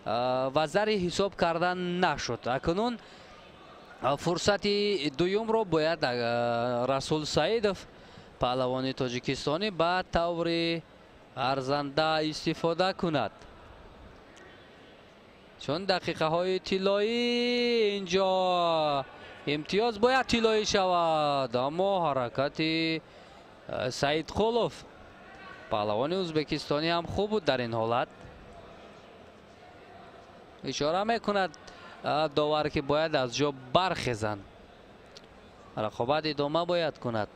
вазари ҳисоб кардан нашуд. Акнун фурсати дуюмро бояд Расул Саидов, паҳлавони тоҷикистонӣ, ба таври арзанда истифода кунад, чун дақиқаҳои тиллоӣ инҷо имтиёз бояд тиллоӣ шавад, аммо ҳаракати Саидқулов, паҳлавони ӯзбекистонӣ, ҳам хуб буд дар ин ҳолат. Ишора мекунад довар, ки бояд аз ҷо бархезанд, рақобат идома бояд кунад.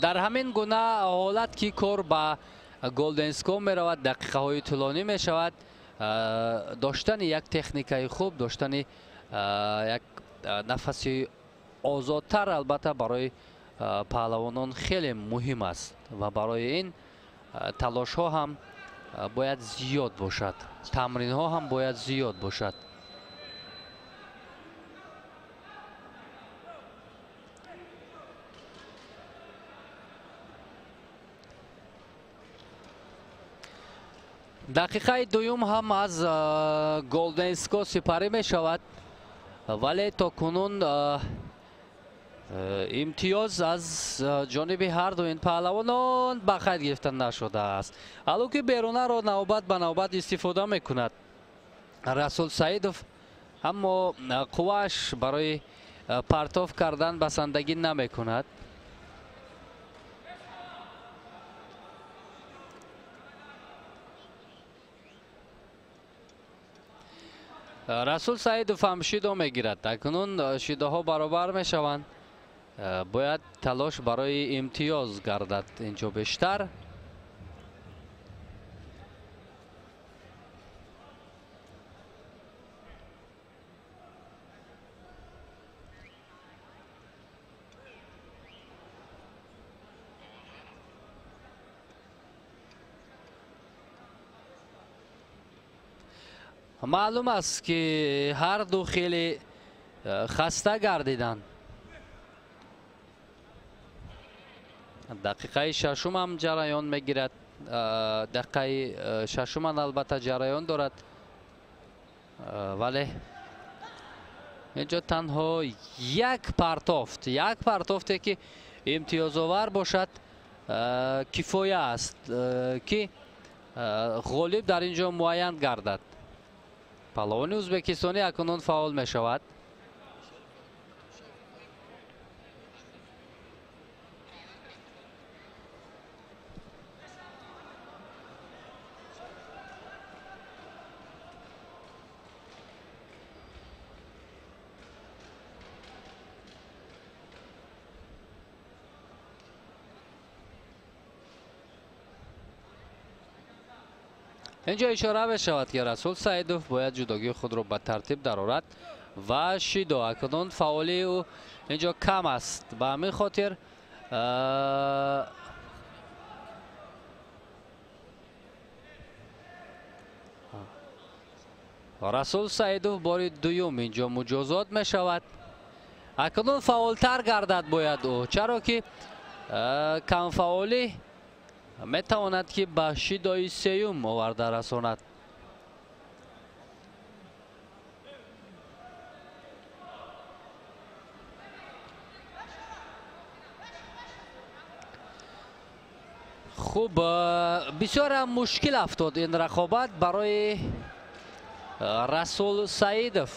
Дар ҳамин гуна ҳолат, ки кор ба Голденско меравад, дақиқаҳои тӯлонӣ мешавад, доштани як техникаи хуб, доштани як нафаси озодтар албатта барои паҳлавонон хеле муҳим аст ва барои ин талошҳо ҳам Бояд зиёд бошад, тамринҳо ҳам бояд зиёд бошад. Дақиқаи дуюм ҳам аз Голденско сипарӣ мешавад, вале то кунун имтиёз аз ҷониби ҳарду ин паҳлавонон ба қайд гирифта нашудааст. Ҳалуки берунаро навбат ба навбат истифода мекунад Расул Саидов, аммо қуввааш барои партоф кардан басандагӣ намекунад. Расул Саидов ҳам шидо мегирад. Акнун шидоҳо баробар мешаванд. Бояд талош барои имтиёз гардад инҷо бештар. Маълум аст, ки ҳарду хеле хаста гардиданд. Дақиқаи шашум ҳам ҷараён мегирад. Дақиқаи шашуман албатта ҷараён дорад, вале инҷо танҳо як партофт, як партофте ки имтиёзовар бошад, кифоя аст, ки ғолиб дар инҷо муайян гардад. Паҳлавони ӯзбекистонӣ акнун фаъол мешавад. Инҷо ишора мешавад, ки Расул Саидов бояд ҷудогии худро ба тартиб дарорад ва шидо акнун фаъолии ӯ инҷо кам аст. Ба ҳамин хотир Расул Саидов бори дуюм инҷо муҷозот мешавад. Акнун фаъолтар гардад бояд ӯ, чаро ки камфаъолӣ метавонад ки ба шидои сеюм оварда расонад. Хуб, бисёрам мушкил афтод ин рақобат барои Расул Саидов.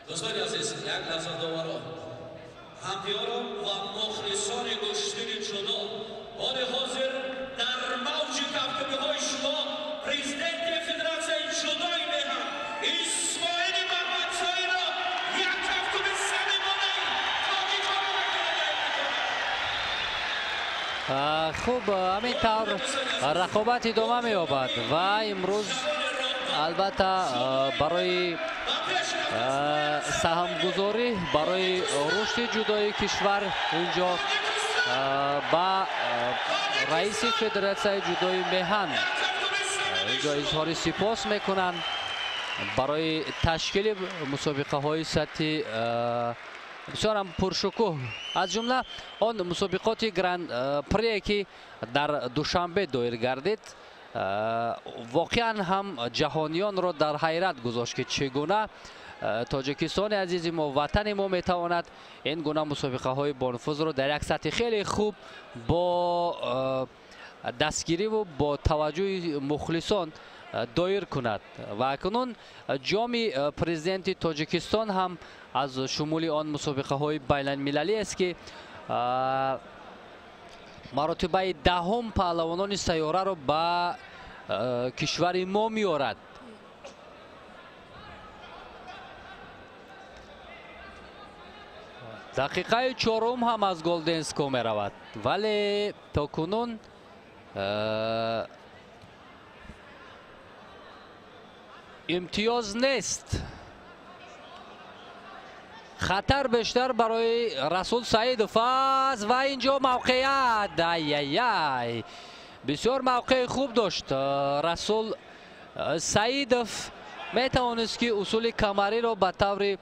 Дӯстони азиз, як лаҳза доварон, ҳамдиёрон ва мухлисони гӯштини ҷудо, ҳоли ҳозир дар мавҷи кафкӯбиҳои шумо президенти федератсияи ҷудои меҳан Исмоили Мамадсоиро як кафкӯби самимонаи тоҷикона мекунад. Хуб, ҳамин тавр рақобат идома меёбад ва имрӯз албатта барои саҳмгузорӣ барои рушди ҷудои кишвар инҷо ба раиси федератсияи ҷудои меҳан инҷо изҳори сипос мекунанд барои ташкили мусобиқаҳои сатҳи бисёрам пуршукӯҳ, аз ҷумла он мусобиқоти гран прие ки дар Душанбе доир гардид, воқеан ҳам ҷаҳониёнро дар ҳайрат гузошт, ки чӣ гуна Тоҷикистони азизи мо, ватани мо метавонад ин гуна мусобиқаҳои бонуфузро дар як сатҳи хеле хуб бо дастгириву бо таваҷҷӯҳи мухлисон доир кунад. Ва акнун ҷоми президенти Тоҷикистон ҳам аз шумули он мусобиқаҳои байналмилалӣ аст, ки маротибаи даҳум паҳлавонони сайёраро ба кишвари мо меорад. Дақиқаи чорум ҳам аз Голденско меравад, вале то кунун Имтиёз нест. Хатар бештар барои Расул Саидов аст ва инҷо мавқеият. Ай-яй-яй, бисёр мавқеи хуб дошт Расул Саидов. Метавонист, ки усули камариро ба таври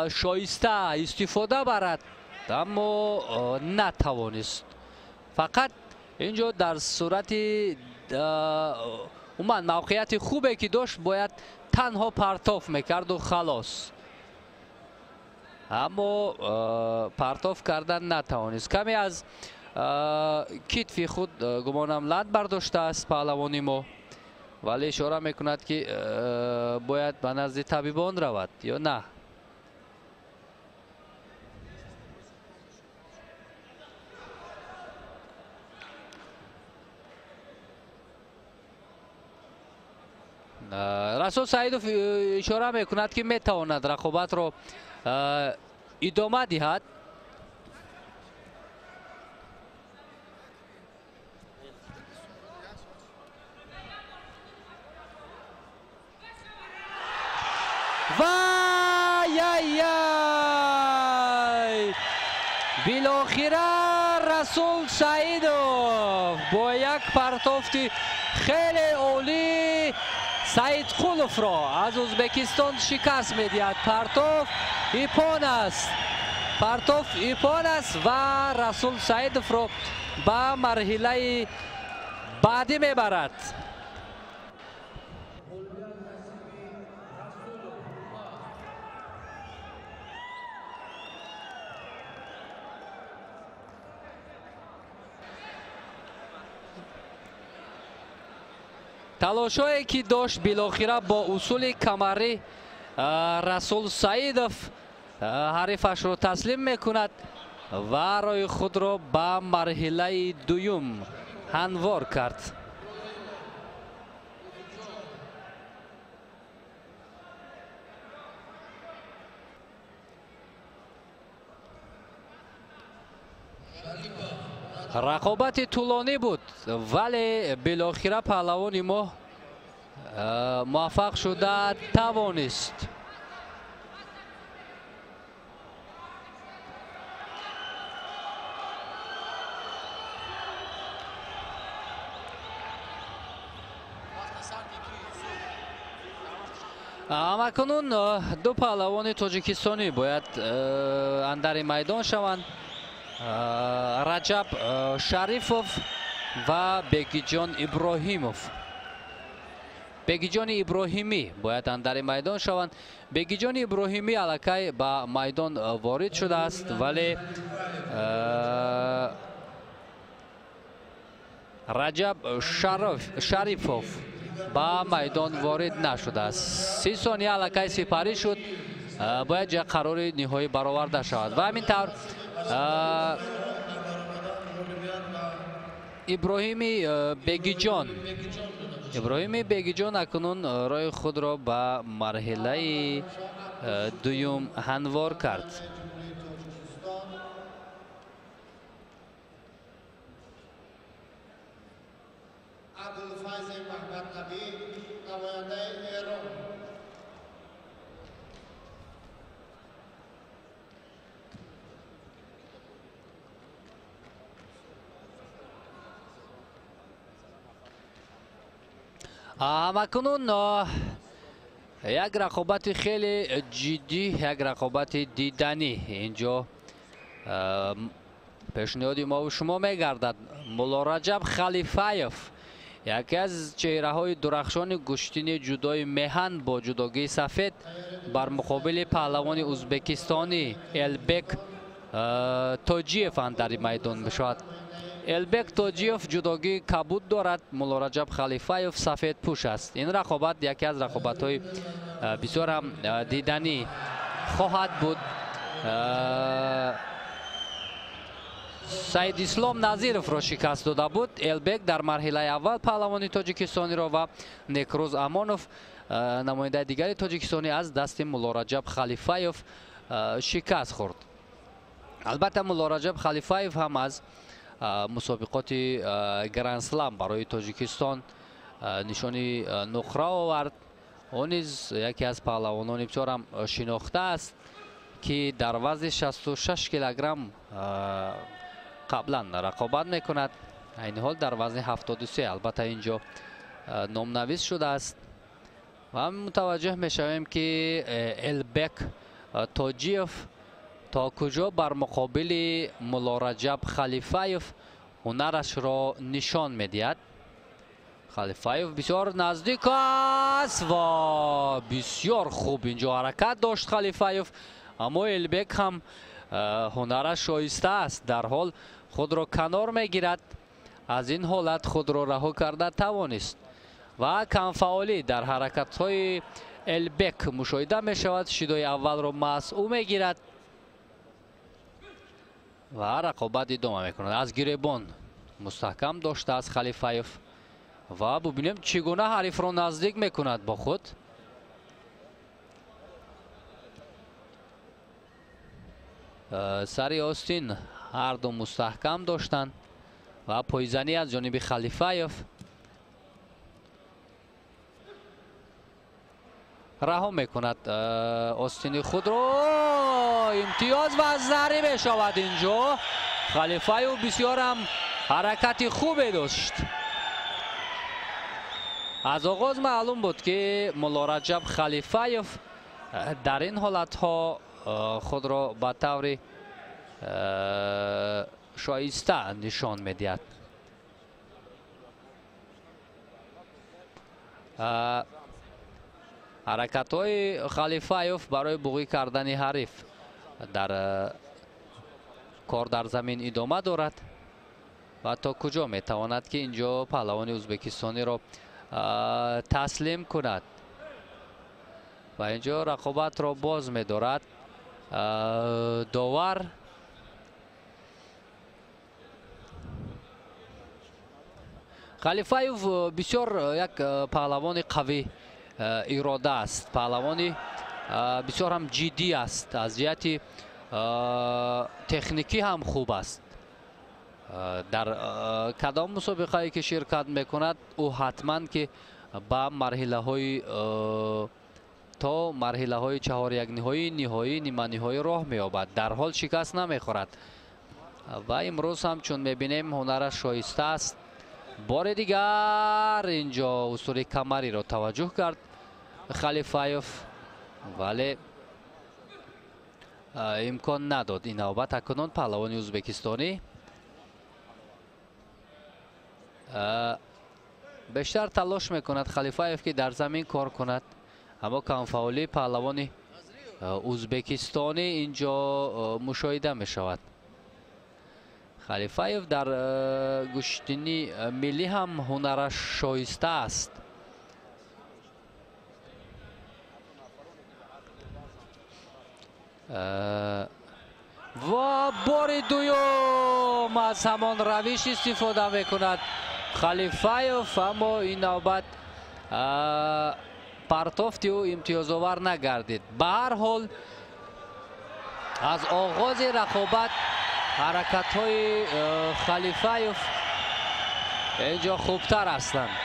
шоиста истифода барад, аммо натавонист. Фақат инҷо дар сурати умуман мавқеияти хубе ки дошт, бояд танҳо партоф мекарду халос, аммо партоф кардан натавонист. Каме аз китфи худ, гумонам, лат бардоштааст паҳлавони мо, вале ишора мекунад, ки бояд ба назди табибон равад ё на. Расул Саидов ишора мекунад, ки метавонад рақобатро идома диҳад. Вай-яй-яй! Билохира Расул Саидов бо як партофти хеле олӣ Саидқуловро аз Ӯзбекистон шикаст медиҳад. Партоф иппон аст. Партоф иппон аст ва Расул Саидовро ба марҳилаи баъдӣ мебарад. Талошҳое ки дошт, билохира бо усули камарӣ Расул Саидов ҳарифашро таслим мекунад ва роҳи худро ба марҳилаи дуюм ҳамвор кард. Рақобати тӯлонӣ буд, вале билохира паҳлавони мо муваффақ шуда тавонист. Ҳамакунун ду паҳлавони тоҷикистонӣ бояд андари майдон шаванд: Раҷаб Шарифов ва Бегиҷон Иброҳимов. Бегиҷони Иброҳимӣ бояд андари майдон шаванд. Бегиҷони Иброҳимӣ аллакай ба майдон ворид шудааст, вале Раҷаб Шарифов ба майдон ворид нашудааст. 30 сония аллакай сипарӣ шуд, бояд ҷа қарори ниҳоӣ бароварда шавад. Ва ҳамин тавр Иброҳими Бегиҷон, Иброҳими Бегиҷон акнун роҳи худро ба марҳилаи дуюм ҳамвор кард. Ҳамакунун як рақобати хеле ҷиддӣ, як рақобати диданӣ инҷо пешниҳоди мову шумо мегардад. Муллораҷаб Халифаев, яке аз чеҳраҳои дурахшони гӯштини ҷудои меҳан бо ҷудогии сафед, бар муқобили паҳлавони ӯзбекистонӣ Элбек Тоҷиев андари майдон мешавад. Элбек Тоҷиев ҷудогии кабуд дорад, Муллораҷаб Халифаев сафедпӯш аст. Ин рақобат яке аз рақобатҳои бисёр ҳам диданӣ хоҳад буд. Саид Ислом Назировро шикаст дода буд Элбек дар марҳилаи аввал паҳлавони тоҷикистониро, ва Некрӯз Амонов, намояндаи дигари тоҷикистонӣ, аз дасти Муллораҷаб Халифаев шикаст хӯрд. Албатта, Муллораҷаб Халифаев ҳам аз мусобиқоти Грандслам барои Тоҷикистон нишони нуқра овард. Ӯ низ яке аз паҳлавонони бисёр ҳам шинохта аст, ки дар вазни 66 килограмм қаблан рақобат мекунад. Айни ҳол дар вазни 73 албатта инҷо номнавис шудааст. Ва мутаваҷҷӯҳ мешавем, ки Элбек Тоҷиев то куҷо бар муқобили Муллораҷаб Халифаев ҳунарашро нишон медиҳад. Халифаев бисёр наздик аст ва бисёр хуб инҷо ҳаракат дошт Халифаев, аммо Элбек ҳам ҳунараш шоиста аст, дар ҳол худро канор мегирад. Аз ин ҳолат худро раҳо карда тавонист ва камфаъолӣ дар ҳаракатҳои Элбек мушоҳида мешавад. Шидои аввалро маҳз ӯ мегирад ва рақобат идома мекунад. Аз гиребон мустаҳкам доштааст Халифаев ва бубинем, чӣ гуна ҳарифро наздик мекунад бо худ. Сари остин ҳарду мустаҳкам доштанд ва пойзанӣ аз ҷониби Халифаев. Раҳо мекунад остини худро. Имтиёз ва зарӣ мешавад инҷо. Халифаев бисёр ҳам ҳаракати хубе дошт. Аз оғоз маълум буд, ки Муллораҷаб Халифаев дар ин ҳолатҳо худро ба таври шоиста нишон медиҳад. Ҳаракатҳои Халифаев барои буғӣ кардани ҳариф дар кор дар замин идома дорад ва то куҷо метавонад, ки инҷо паҳлавони ӯзбекистониро таслим кунад. Ва инҷо рақобатро боз медорад довар. Халифаев бисёр як паҳлавони қавӣ ирода аст, паҳлавони бисёр ҳам ҷиддӣ аст, аз ҷиҳати техникӣ ҳам хуб аст. Дар кадом мусобиқае ки ширкат мекунад, ӯ ҳатман ки ба марҳилаҳои то марҳилаҳои чаҳорякниҳоӣ, ниҳоӣ, ниманиҳоӣ роҳ меёбад, дар ҳол шикаст намехӯрад. Ва имрӯз ҳам чун мебинем, ҳунараш шоиста аст. Бори дигар инҷо усули камариро таваҷҷӯҳ кард Халифаев, вале имкон надод. Ин навбат акнун паҳлавони ӯзбекистонӣ бештар талош мекунад Халифаев, ки дар замин кор кунад, аммо камфаъолии паҳлавони ӯзбекистонӣ инҷо мушоҳида мешавад. Халифаев дар гӯштини миллӣ ҳам ҳунараш шоиста аст. Ва бори дуюм аз ҳамон равиш истифода мекунад Халифаев, аммо ин навбат партофти ӯ имтиёзовар нагардид. Ба ҳар ҳол аз оғози рақобат ҳаракатҳои Халифаев инҷо хубтар ҳастанд.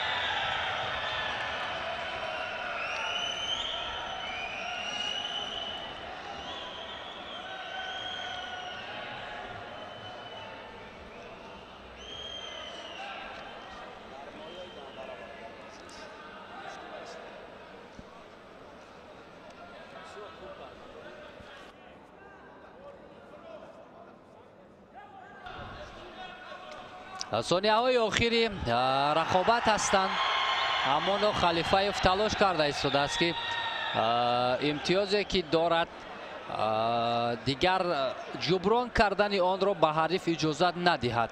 Сонияҳои охири рақобат ҳастанд. Амоно Халифаев талош карда истодааст, ки имтиёзе ки дорад, дигар ҷуброн кардани онро ба ҳариф иҷозат надиҳад.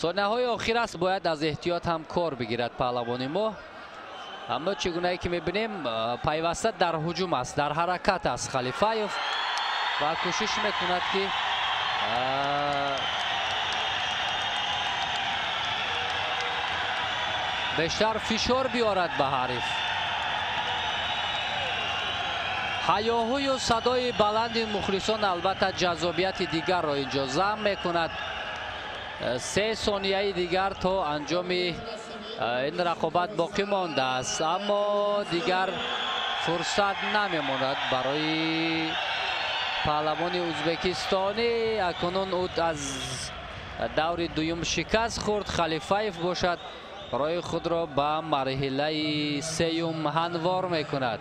Сонияҳои охир аст, бояд аз эҳтиёт ҳам кор бигирад паҳлавони мо. Аммо чӣ гунае ки мебинем, пайваста дар ҳуҷум аст, дар ҳаракат аст Халифаев ва кӯшиш мекунад, ки бештар фишор биёрад ба ҳариф. Ҳаёҳӯю садои баланди мухлисон албатта ҷаззобияти дигарро инҷо зам мекунад. 3 сонияи дигар то анҷоми Ин рақобат боқӣ мондааст, аммо дигар фурсат намемонад барои паҳлавони ӯзбекистонӣ. Акнун ӯ аз даври дуюм шикаст хӯрд. Халифаев бошад роҳи худро ба марҳилаи сеюм ҳамвор мекунад.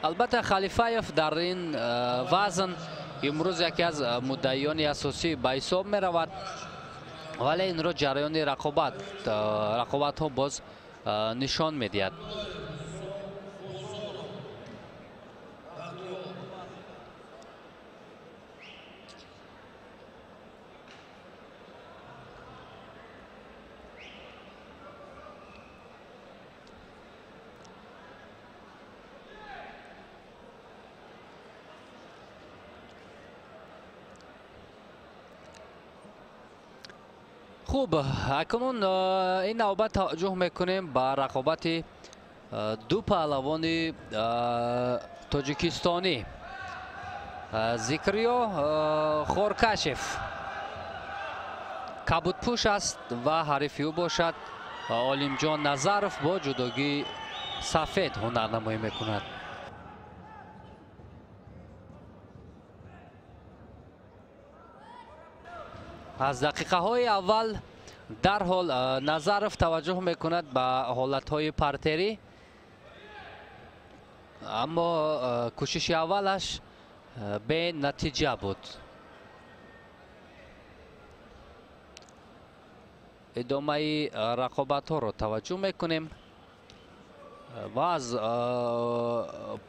Албатта, Халифаев дар ин вазн имрӯз яке аз муддаиёни асосӣ ба ҳисоб меравад, вале инро ҷараёни рақобатҳо боз нишон медиҳад. Хуб, акнун ин навбат таваҷҷӯҳ мекунем ба рақобати ду паҳлавони тоҷикистонӣ. Зикриё Хоркашев кабудпӯш аст ва ҳарифи ӯ бошад Олимҷон Назаров бо ҷудогии сафед ҳунарнамоӣ мекунад. Аз дақиқаҳои аввал дарҳол Назаров таваҷҷӯҳ мекунад ба ҳолатҳои партерӣ, аммо кӯшиши аввалаш бенатиҷа буд. Идомаи рақобатҳоро таваҷҷӯҳ мекунем ва аз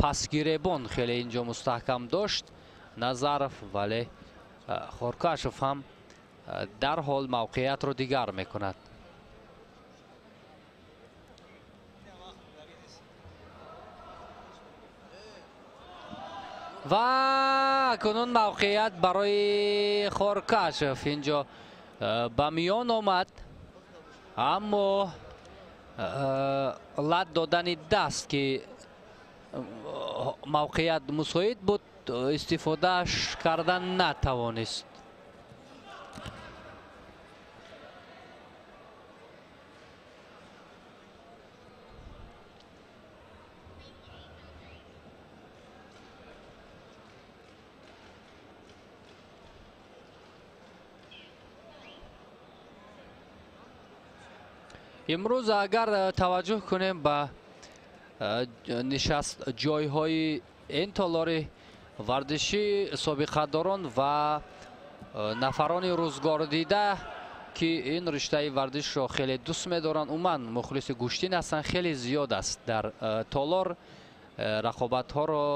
пасгиребон хеле инҷо мустаҳкам дошт Назаров, вале Хоркашев ҳам дарҳол мавқеиятро дигар мекунад. Ва акнун мавқеият барои Хоркашев инҷо ба миён омад, аммо лат додани даст, ки мавқеият мусоид буд, истифодааш кардан натавонист. Имрӯз агар таваҷҷӯҳ кунем ба нишаст ҷойҳои ин толори варзишӣ, собиқадорон ва нафарони рӯзгордида, ки ин риштаи варзишро хеле дӯст медоранд, умуман мухлиси гӯштин ҳастанд, хеле зиёд аст дар толор. Рақобатҳоро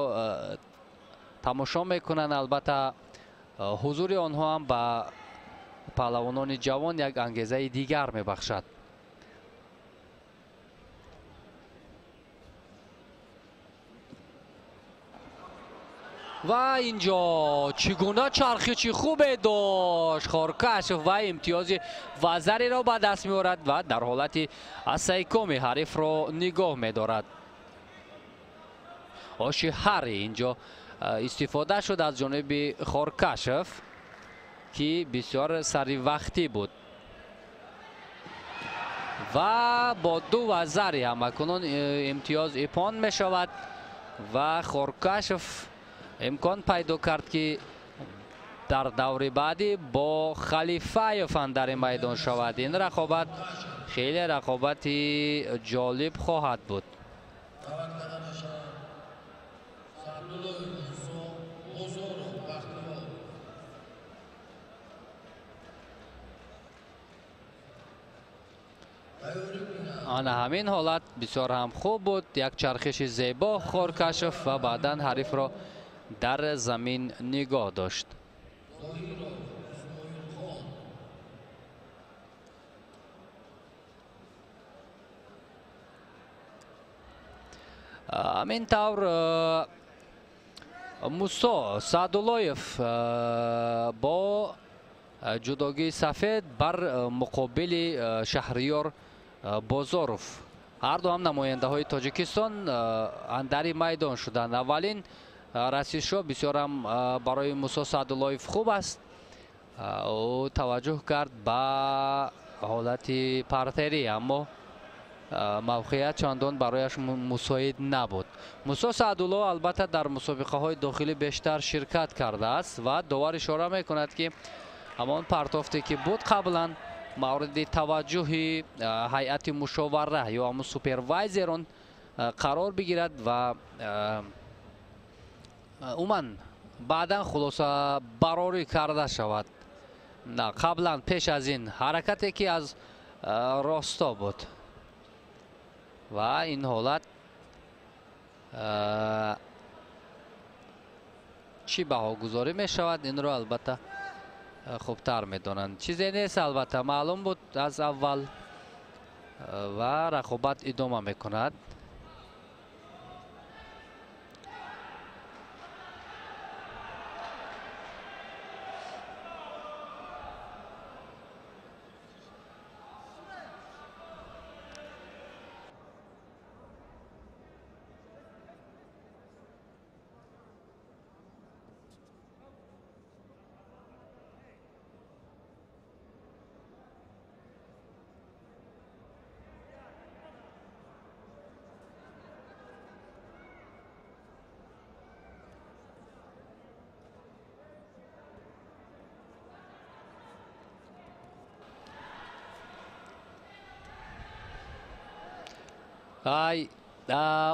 тамошо мекунанд. Албатта, ҳузури онҳо ҳам ба паҳлавонони ҷавон як ангезаи дигар мебахшад. Ва инҷо чӣ гуна чархиши хубе дошт Хоркашев ва имтиёзи вазариро ба даст меорад ва дар ҳолати асайкоми ҳарифро нигоҳ медорад. Оши ҳари инҷо истифода шуд аз ҷониби Хоркашев, ки бисёр саривақтӣ буд ва бо ду вазари ҳам акнун имтиёз ипон мешавад ва Хоркашев имкон пайдо кард, ки дар даври баъдӣ бо Халифаев андари майдон шавад. Ин рақобат хеле рақобати ҷолиб хоҳад буд. Ана ҳамин ҳолат бисёр ҳам хуб буд. Як чархиши зебо Хоркашев ва баъдан ҳарифро дар замин нигоҳ дошт. Ҳамин тавр Мусо Саъдуллоев бо ҷудогии сафед бар муқобили Шаҳриёр Бозоров Ҳар ду ҳам намояндаҳои Тоҷикистон андари майдон шуданд. Аввалин расишҳо бисёр ҳам барои Мусо Саъдуллоев хуб аст. Ӯ таваҷҷӯҳ кард ба ҳолати партерӣ, аммо мавқеият чандон барояш мусоид набуд. Мусо Саъдулло албатта дар мусобиқаҳои дохилӣ бештар ширкат кардааст ва довар ишора мекунад, ки ҳамон партофте ки буд қаблан мавриди таваҷҷӯҳи ҳайати мушовара ё ҳамон супервайзерон қарор бигирад ва умуман баъдан хулоса барорӣ карда шавад. На, қаблан пеш аз ин ҳаракате ки аз росто буд ва ин ҳолат чӣ баҳогузорӣ мешавад, инро албатта хубтар медонанд. Чизе нест, албатта маълум буд аз аввал ва рақобат идома мекунад.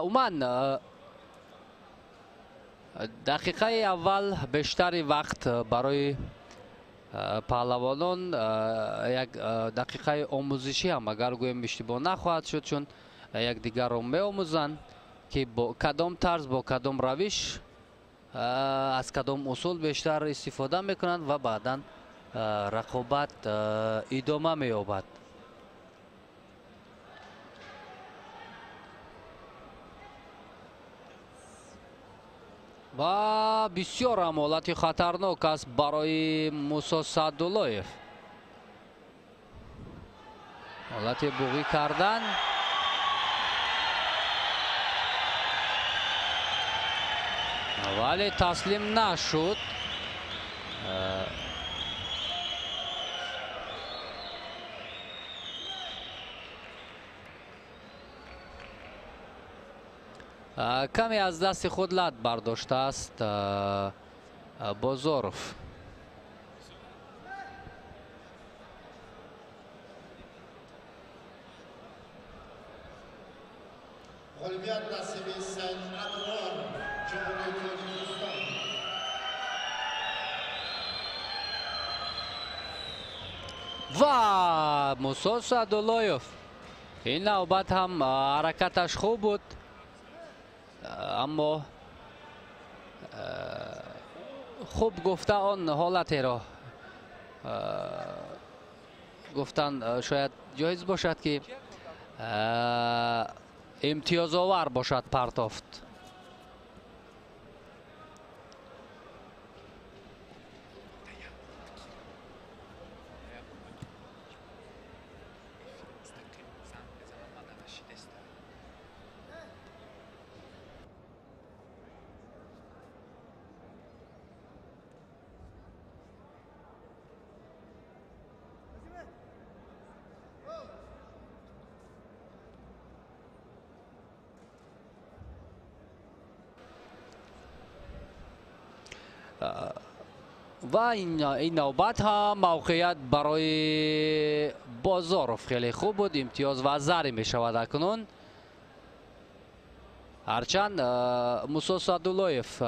Умуман дақиқаи аввал бештари вақт барои паҳлавонон як дақиқаи омӯзишӣ ҳам агар гӯем иштибоҳ нахоҳад шуд, чун якдигарро меомӯзанд ки бо кадом тарз, бо кадом равиш, аз кадом усул бештар истифода мекунанд ва баъдан рақобат идома меёбад. Ва бисёр ҳам ҳолати хатарнок аст барои Мусо Саъдуллоев. Ҳолати буғӣ кардан. Вале таслим нашуд. Каме аз дасти худ лат бардоштааст Бозоров. Ғолибият насиби Саид Аброр, Ҷумҳурии Тоҷикистон. Ва Мусо Саъдуллоев ин навбат ҳам ҳаракаташ хуб буд, аммо хуб гуфта он ҳолатеро гуфтан шояд ҷоиз бошад, ки имтиёзовар бошад партофт. Ва ин навбат ҳам мавқеият барои Бозоров хеле хуб буд. Имтиёз ва зари мешавад акнун. Ҳарчанд Мусо Саъдуллоев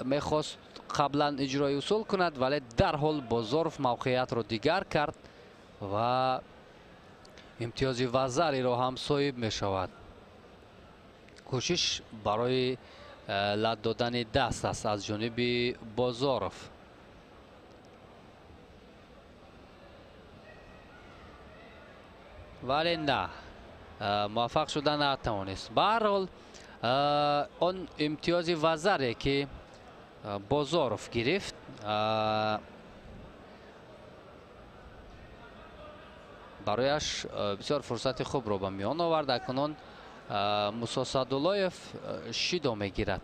мехост қаблан иҷрои усул кунад, вале дарҳол Бозоров мавқеиятро дигар кард ва имтиёзи вазариро ҳам соҳиб мешавад. Кӯшиш барои лат додани даст аст аз ҷониби Бозоров. Вале на, муваффақ шуда натавонист. Ба ҳар ҳол он имтиёзи вазаре ки Бозоров гирифт Барояш бисёр фурсати хубро ба миён овард. Акнун Мусо Саъдуллоев шидо мегирад.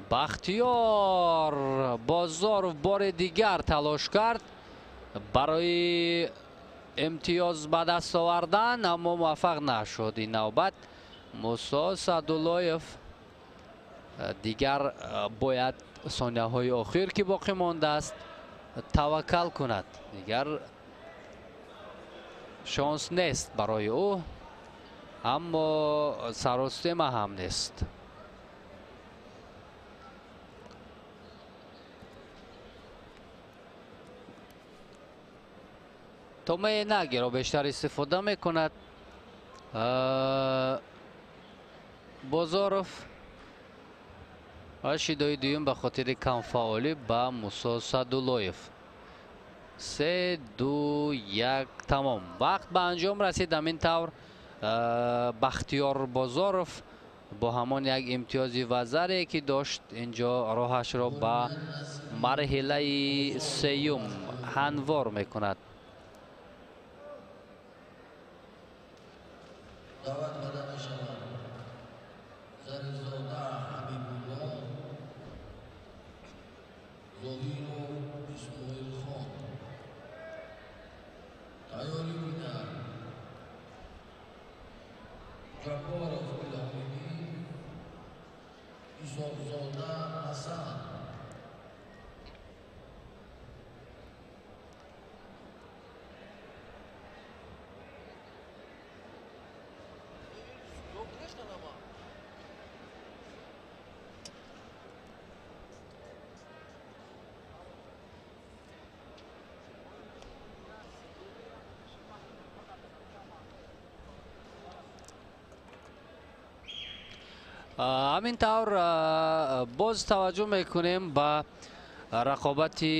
Бахтиёр Бозоров бори дигар талош кард барои имтиёз ба даст овардан, аммо муваффақ нашуд. Ин навбат Мусо Саъдуллоев дигар бояд сонияҳои охир ки боқӣ мондааст таваккал кунад. Дигар шонс нест барои ӯ, аммо саростема ҳам нест. Томаи нагиро бештар истифода мекунад Бозоров ва шидои дуюм ба хотири камфаъолӣ ба Мусо Саъдуллоев. 3, 2, 1, тамом. Вақт ба анҷом расид. Ҳамин тавр Бахтиёр Бозоров бо ҳамон як имтиёзи вазаре ки дошт инҷо роҳашро ба марҳилаи сеюм ҳанвор мекунад. Даъват карда мешавад Зарифзода Ҳабибулло, Зоҳиров Исмоилхон. Тайёрӣ бинад Ҷабборов Илҳомиддин, Исоқзода Ҳасан. Ҳамин тавр боз таваҷҷӯҳ мекунем ба рақобати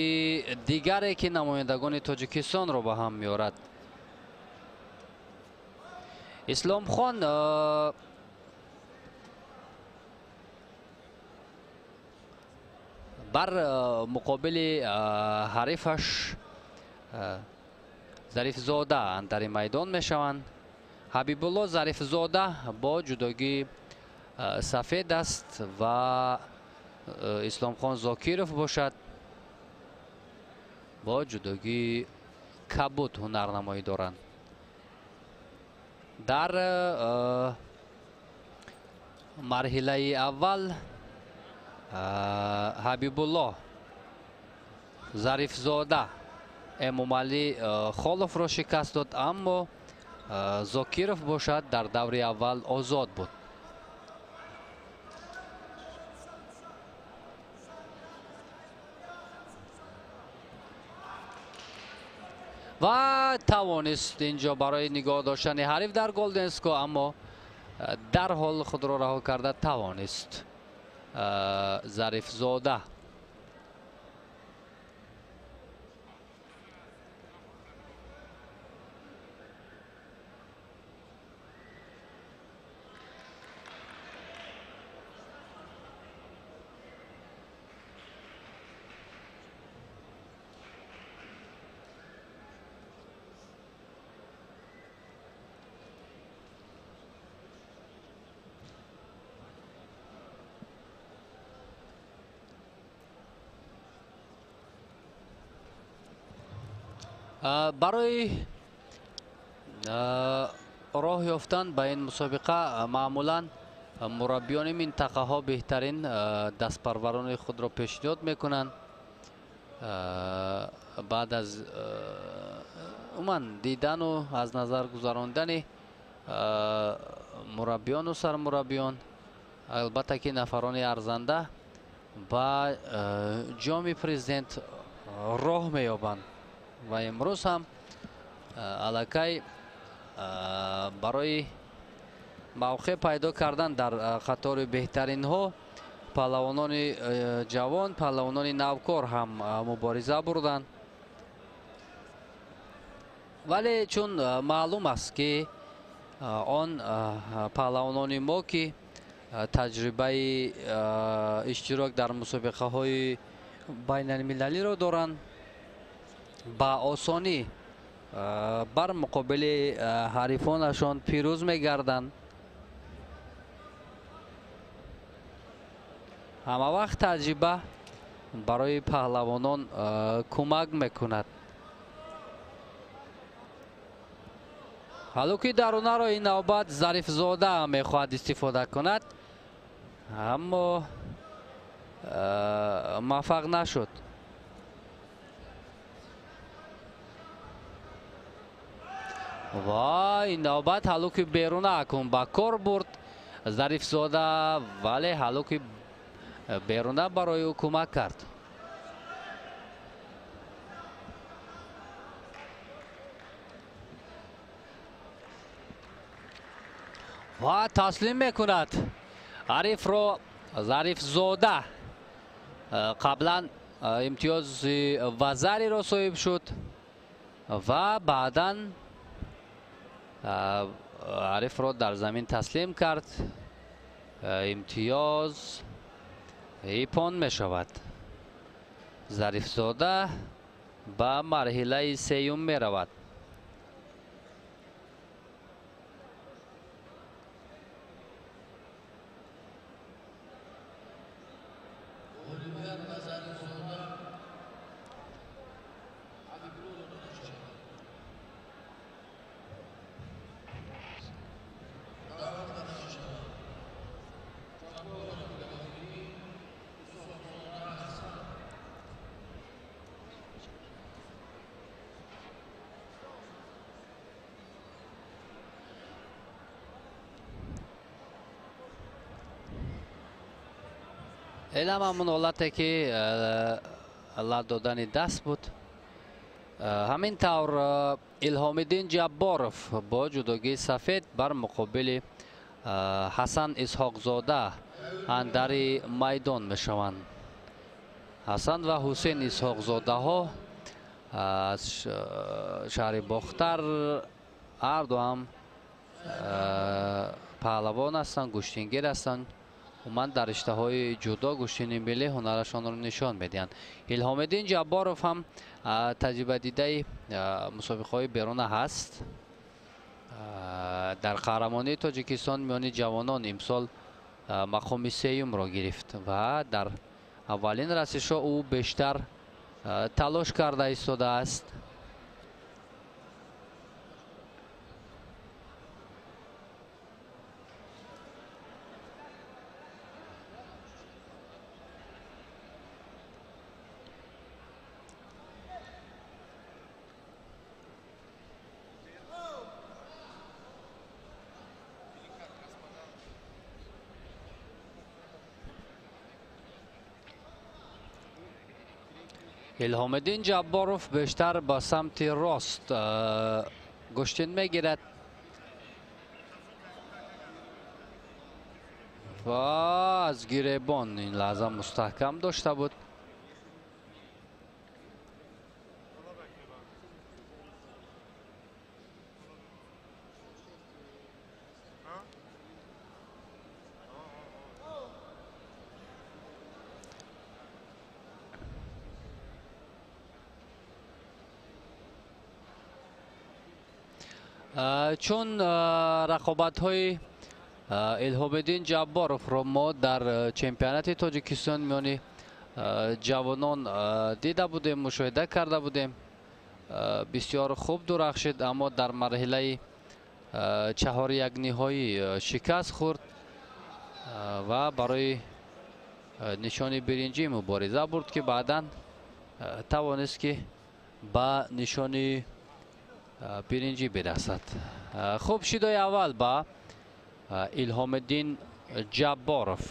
дигаре ки намояндагони Тоҷикистонро ба ҳам меорад. Исломхон бар муқобили ҳарифаш Зарифзода андари майдон мешаванд. Ҳабибулло Зарифзода бо ҷудогии сафед аст ва Исломхон Зокиров бошад бо ҷудогии кабуд ҳунарнамоӣ доранд. Дар марҳилаи аввал Ҳабибулло Зарифзода Эмомалӣ Холовро шикаст дод, аммо Зокиров бошад дар даври аввал озод буд. Ва тавонист инҷо барои нигоҳ доштани ҳариф дар голденско, аммо дарҳол худро раҳо карда тавонист Зарифзода. Барои роҳ ёфтан ба ин мусобиқа маъмулан мураббиёни минтақаҳо беҳтарин дастпарварони худро пешниҳод мекунанд. Баъд аз умуман дидану аз назар гузарондани мураббиёну сармураббиён, албатта ки нафарони арзанда ба ҷоми президент роҳ меёбанд ва имрӯз ҳам аллакай барои мавқеъ пайдо кардан дар қатори беҳтаринҳо паҳлавонони ҷавон, паҳлавонони навкор ҳам мубориза бурданд. Вале чун маълум аст ки Он паҳлавонони мо, ки таҷрибаи иштирок дар мусобиқаҳои байналмилалиро доранд, ба осонӣ бар муқобили ҳарифонашон пирӯз мегарданд. Ҳама вақт таҷриба барои паҳлавонон кӯмак мекунад. Ҳалуки дарунаро ин навбат Зарифзода мехоҳад истифода кунад, аммо муваффақ нашуд. Ва ин навбат ҳалуки беруна акун ба кор бурд Зарифзода, вале ҳалуки беруна барои ӯ кӯмак кард. Ва таслим мекунад ҳарифро Зарифзода. Қаблан имтиёзи вазариро соҳиб шуд ва баъдан ҳарифро дар замин таслим кард. Имтиёз ипон мешавад. Зарифзода ба марҳилаи сеюм меравад. Элам ҳамон ҳолате ки лат додани даст буд. Ҳамин тавр Илҳомиддин Ҷабборов бо ҷудогии сафед бар муқобили Ҳасан Исҳоқзода андари майдон мешаванд. Ҳасан ва Ҳусейн Исҳоқзодаҳо аз шаҳри Бохтар, ҳарду ҳам паҳлавон ҳастанд, гӯштингир ҳастанд. Умуман дар риштаҳои ҷудо гӯштини миллӣ ҳунарашонро нишон медиҳанд. Илҳомиддин Ҷабборов ҳам таҷрибадидаи мусобиқаҳои беруна ҳаст. Дар қаҳрамонии Тоҷикистон миёни ҷавонон имсол мақоми сеюмро гирифт ва дар аввалин расишҳо ӯ бештар талош карда истодааст. Илҳомиддин Ҷабборов бештар ба самти рост гӯштин мегирад ва аз гиребон ин лаҳза мустаҳкам дошта буд. Чун рақобатҳои Илҳомиддин Ҷабборовро мо дар чемпионати Тоҷикистон миёни ҷавонон дида будем, мушоҳида карда будем, бисёр хуб дурахшид, аммо дар марҳилаи чаҳорякниҳоӣ шикаст хӯрд ва барои нишони биринҷӣ мубориза бурд, ки баъдан тавонист, ки ба нишони биринҷӣ бирасад. Хуб, шидои аввал ба Илҳомиддин Ҷабборов.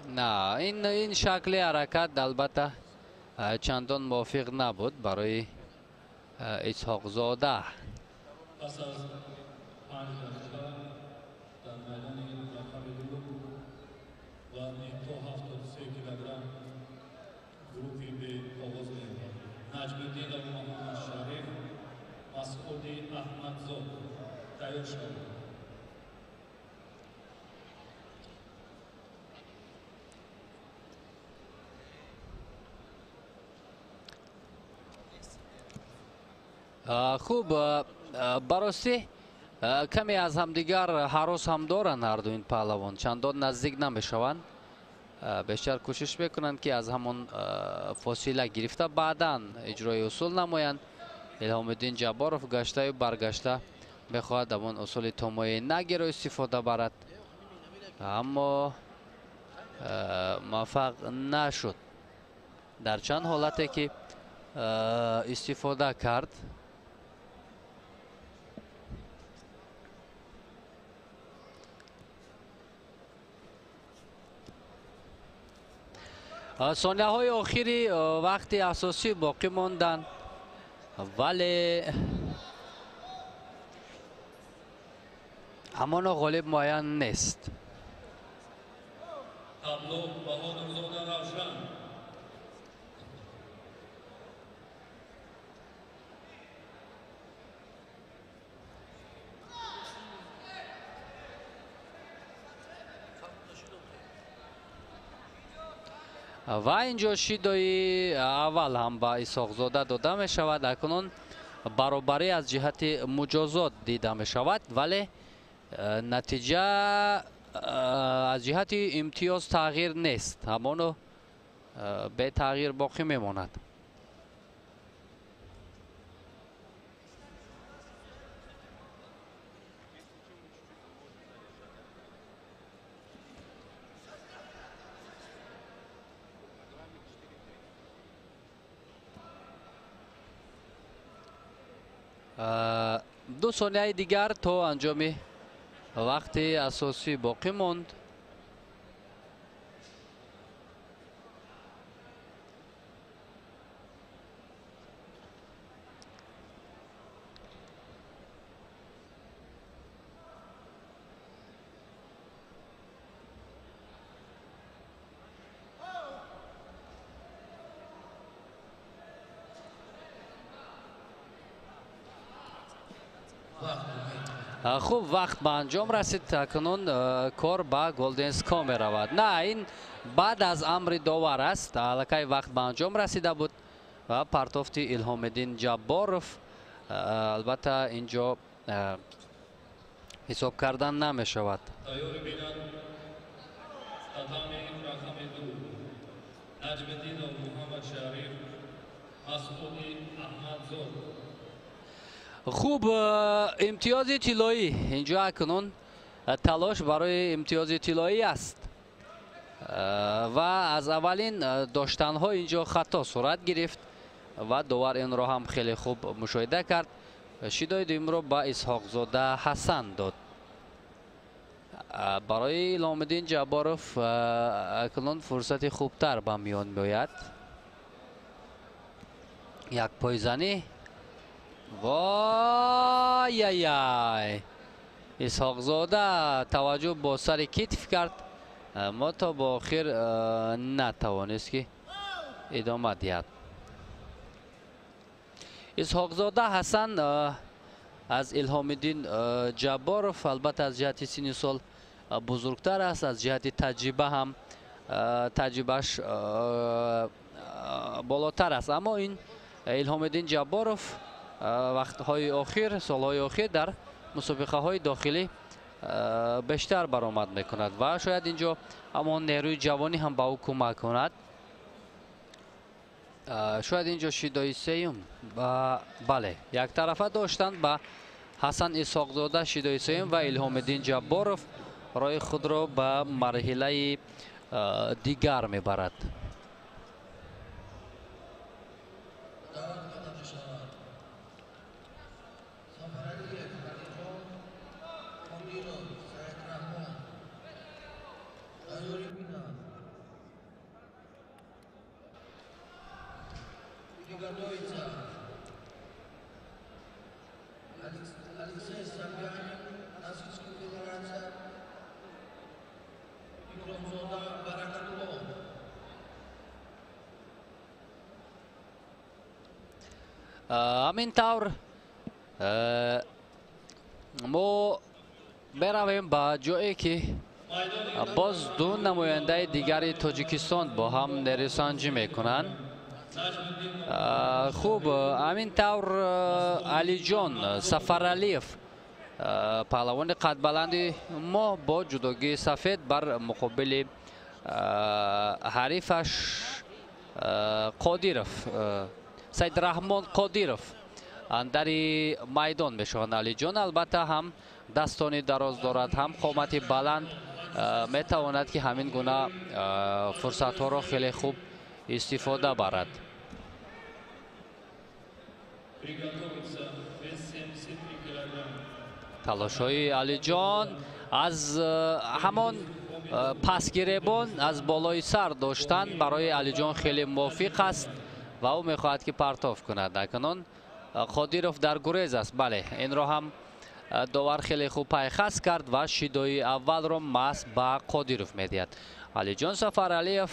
На, ин шакли ҳаракат албатта чандон мувофиқ набуд барои Исҳоқзода. Пас аз 5 дақиқа дар майдони рақами 2 вазни то 73 килограмм гурӯҳи Б оғоз меёбад. Наҷмиддинов Муҳаммад Шариф, Масъуди Аҳмадзод тайёр шавад. Хуб, баростӣ каме аз ҳамдигар ҳарос ҳам доранд ҳарду ин паҳлавон, чандон наздик намешаванд. Бештар кӯшиш мекунанд, ки аз ҳамон фосила гирифта баъдан иҷрои усул намоянд. Илҳомиддин Ҷабборов гаштаю баргашта мехоҳад ҳамон усули томои нагиро истифода барад, аммо муваффақ нашуд. Дар чанд ҳолате ки истифода кард, сонияҳои охири вақти асосӣ боқӣ монданд, вале ҳамоно ғолиб муайян нест. Табло Баҳодурзода Равшан. Ва инҷо шидои аввал ҳам ба Исҳоқзода дода мешавад. Акнун баробарӣ аз ҷиҳати муҷозот дида мешавад, вале натиҷа аз ҷиҳати имтиёз тағйир нест, ҳамоно бетағйир боқӣ мемонад. Ду сонияи дигар то анҷоми вақти асосӣ боқӣ монд. Хуб, вақт ба анҷом расид. Акнун кор ба Голден Скор меравад. На, ин баъд аз амри довар аст. Аллакай вақт ба анҷом расида буд ва партофти Илҳомиддин Ҷабборов албатта инҷо ҳисоб кардан намешавад. Тайёр бинанд татами рақами 2 Наҷмиддинов Муҳаммад Шариф, Масъуди Аҳмадзод. Хуб, имтиёзи тиллоӣ инҷо акнун талош барои имтиёзи тиллоӣ аст ва аз аввалин доштанҳо инҷо хато сурат гирифт ва довар инро ҳам хеле хуб мушоҳида кард. Шидои дуюмро ба Исҳоқзода Ҳасан дод. Барои Илҳомиддин Ҷабборов акнун фурсати хубтар ба миён меояд. Як пойзанӣ. Вой-яй! Исҳоқзода таваҷҷӯҳ бо сари китф кард, аммо то ба охир натавонист ки идома диҳад. Исҳоқзода Ҳасан аз Илҳомиддин Ҷабборов албатта аз ҷиҳати синни сол бузургтар аст, аз ҷиҳати таҷриба ҳам таҷрибааш болотар аст, аммо ин Илҳомиддин Ҷабборов вақтҳои охир, солҳои охир дар мусобиқаҳои дохилӣ бештар баромад мекунад ва шояд инҷо ҳамон нерӯи ҷавонӣ ҳам ба ӯ кӯмак кунад. Шояд инҷо шидои сеюм бале, яктарафа доштанд ба Ҳасан Исҳоқзода шидои сеюм ва Илҳомиддин Ҷабборов роҳи худро ба марҳилаи дигар мебарад. Ҳамин тавр мо меравем ба ҷое ки боз ду намояндаи дигари Тоҷикистон бо ҳам нерӯсанҷӣ мекунанд. Хуб, ҳамин тавр Алиҷон Сафаралиев, паҳлавони қадбаланди мо бо ҷудогии сафед бар муқобили ҳарифаш Қодиров, Саидраҳмон Қодиров андари майдон мешаванд. Алиҷон албатта ҳам дастони дароз дорад, ҳам қомати баланд, метавонад ки ҳамин гуна фурсатҳоро хеле хуб истифода барад. Талошҳои Алиҷон аз ҳамон пасгиребон аз болои сар доштан барои Алиҷон хеле мувофиқ аст ва ӯ мехоҳад ки партоф кунад. Акнун Қодиров дар гурез аст. Бале, инро ҳам довар хеле хуб пайхас кард ва шидои аввалро маҳз ба Қодиров медиҳад. Алиҷон Сафаралиев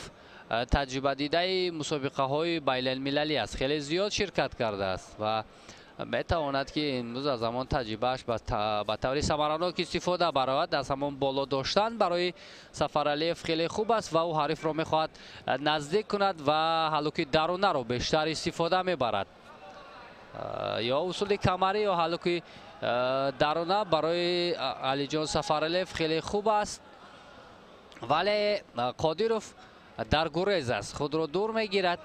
таҷрибадидаи мусобиқаҳои байналмилалӣ аст, хеле зиёд ширкат кардааст ва метавонад ки имрӯз аз ҳамон таҷрибааш ба таври самаранок истифода баравад. Аз ҳамон боло доштан барои Сафаралиев хеле хуб аст ва ӯ ҳарифро мехоҳад наздик кунад ва ҳалуки дарунаро бештар истифода мебарад. Ё усули камарӣ ё ҳалуки даруна барои Алиҷон Сафаралиев хеле хуб аст, вале Қодиров дар гурез аст, худро дур мегирад.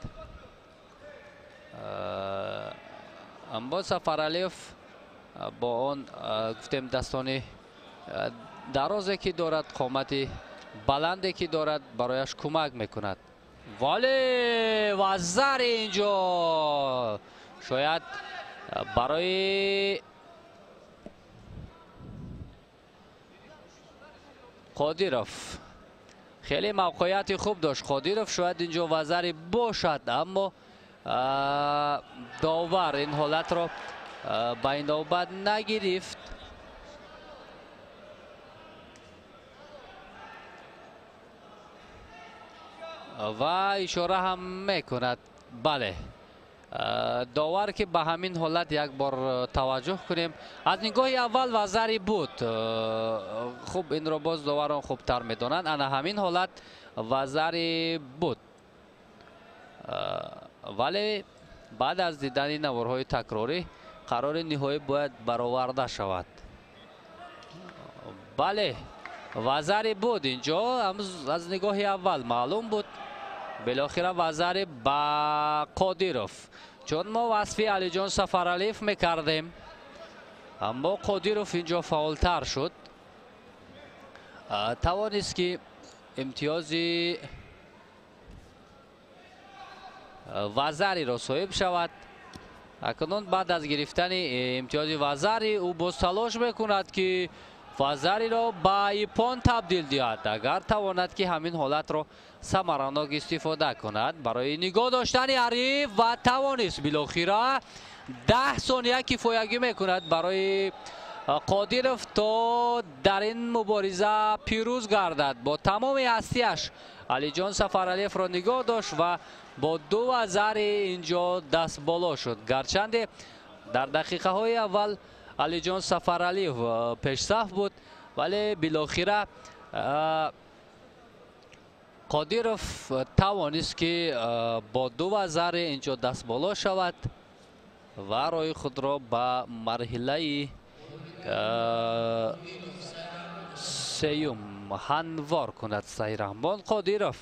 Аммо Сафаралиев бо он гуфтем дастони дарозе ки дорад, қомати баланде ки дорад, барояш кӯмак мекунад. Вале вазари инҷо шояд барои Қодиров хеле мавқеияти хуб дошт. Қодиров шояд инҷо вазари бошад, аммо довар ин ҳолатро ба ин навбат нагирифт. Ва ишора ҳам мекунад. Бале, довар ки ба ҳамин ҳолат як бор таваҷҷӯҳ кунем. Аз нигоҳи аввал вазари буд. Хуб, инро боз доварон хубтар медонанд. Ана ҳамин ҳолат вазари буд, вале баъд аз дидани наворҳои такрорӣ қарори ниҳоӣ бояд бароварда шавад. Бале, вазари буд инҷо, аз нигоҳи аввал маълум буд. Билохира вазари ба Қодиров, чун мо васфи Алиҷон Сафаралиев мекардем, аммо Қодиров инҷо фаъолтар шуд, тавонист ки имтиёзи вазариро соҳиб шавад. Акнун баъд аз гирифтани имтиёзи вазари ӯ боз талош мекунад ки вазариро ба ипон табдил диҳад, агар тавонад ки ҳамин ҳолатро самаранок истифода кунад барои нигоҳ доштани ҳариф, ва тавонист билохира 10 сония кифоягӣ мекунад барои Қодиров то дар ин мубориза пирӯз гардад. Бо тамоми ҳастияш Алиҷон Сафаралиевро нигоҳ дошт ва бо ду вазари инҷо даст боло шуд. Гарчанде дар дақиқаҳои аввал Алиҷон Сафаралиев пешсаф буд, вале билохира Қодиров тавонист ки бо ду вазари инҷо даст боло шавад ва роҳи худро ба марҳилаи сеюм ҳамвор кунад. Сайраҳмон Қодиров.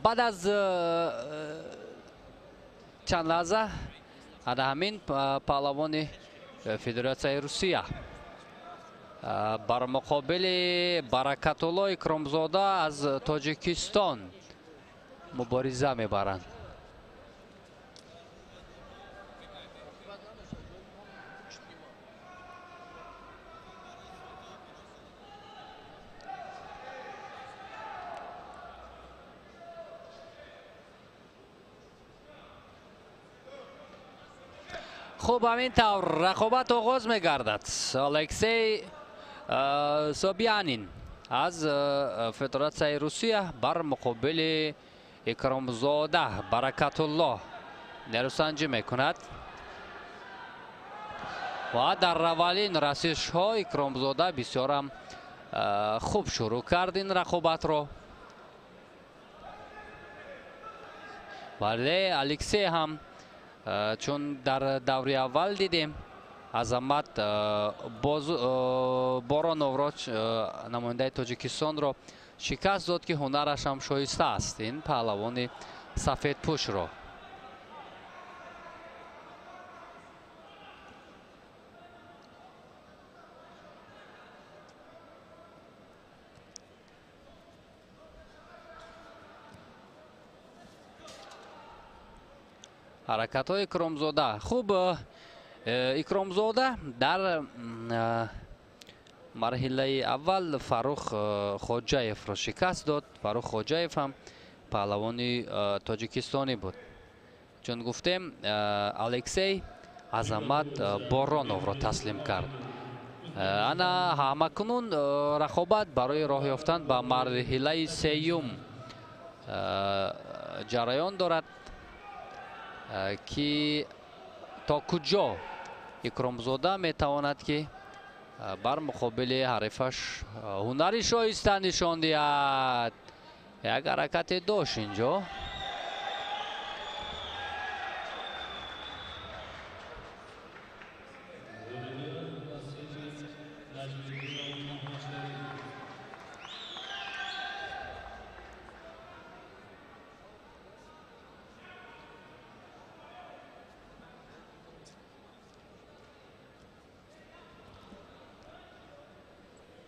Баъд аз чанд лаҳза ана ҳамин паҳлавони Федератсияи Русия бар муқобили Баракатулло Икромзода аз Тоҷикистон мубориза мебаранд. Хуб, ҳамин тавр рақобат оғоз мегардад. Алексей Собянин аз Федератсияи Русия бар муқобили Икромзода Баракатулло нерӯсанҷӣ мекунад ва дар аввалин расишҳо Икромзода бисёрам хуб шурӯъ кард ин рақобатро. Вале Алексей ҳам чун дар даври аввал дидем, Азамат Бороновро, намояндаи Тоҷикистонро шикаст дод, ки ҳунараш ҳам шоиста аст ин паҳлавони сафедпӯшро. Ҳаракатҳои Икромзода хуб. Икромзода дар марҳилаи аввал Фаррух Хоҷаевро шикаст дод. Фаррух Хоҷаев ҳам паҳлавони тоҷикистонӣ буд. Чун гуфтем, Алексей Азамат Бороновро таслим кард. Ана ҳамакунун рақобат барои роҳ ёфтан ба марҳилаи сеюм ҷараён дорад, ки то куҷо Икромзода метавонад ки бар муқобили ҳарифаш ҳунари шоиста нишон диҳад. Як ҳаракате дошт инҷо.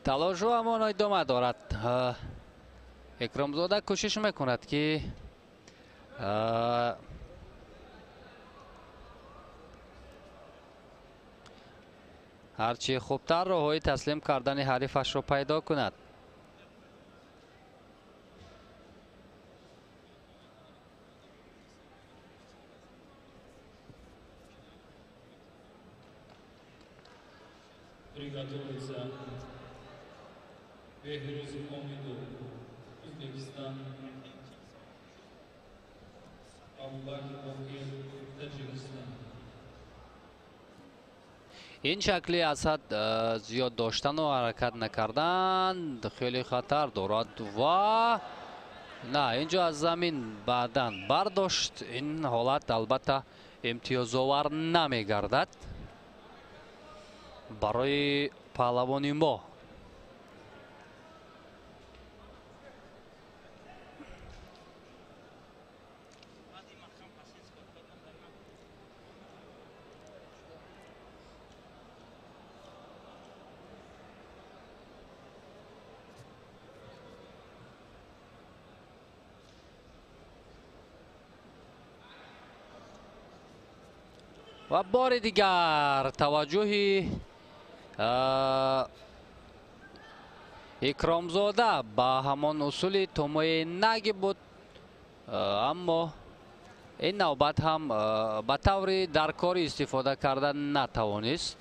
Талошҳо ҳамон идома дорад. Икромзода кӯшиш мекунад, ки ҳарчи хубтар роҳҳои таслим кардани ҳарифашро пайдо кунад. Приготовиться Беҳрӯз Омидов, Узбекистан, Абубакр Боқир, Таҷикистан. Ин шакли аз ҳад зиёд доштану ҳаракат накардан хеле хатар дорад ва на инҷо аз замин баъдан бардошт. Ин ҳолат албатта имтиёзовар намегардад барои паҳлавони мо. Ва бори дигар таваҷҷӯҳи Икромзода ба ҳамон усули томои наги буд, аммо ин навбат ҳам ба таври даркорӣ истифода карда натавонист.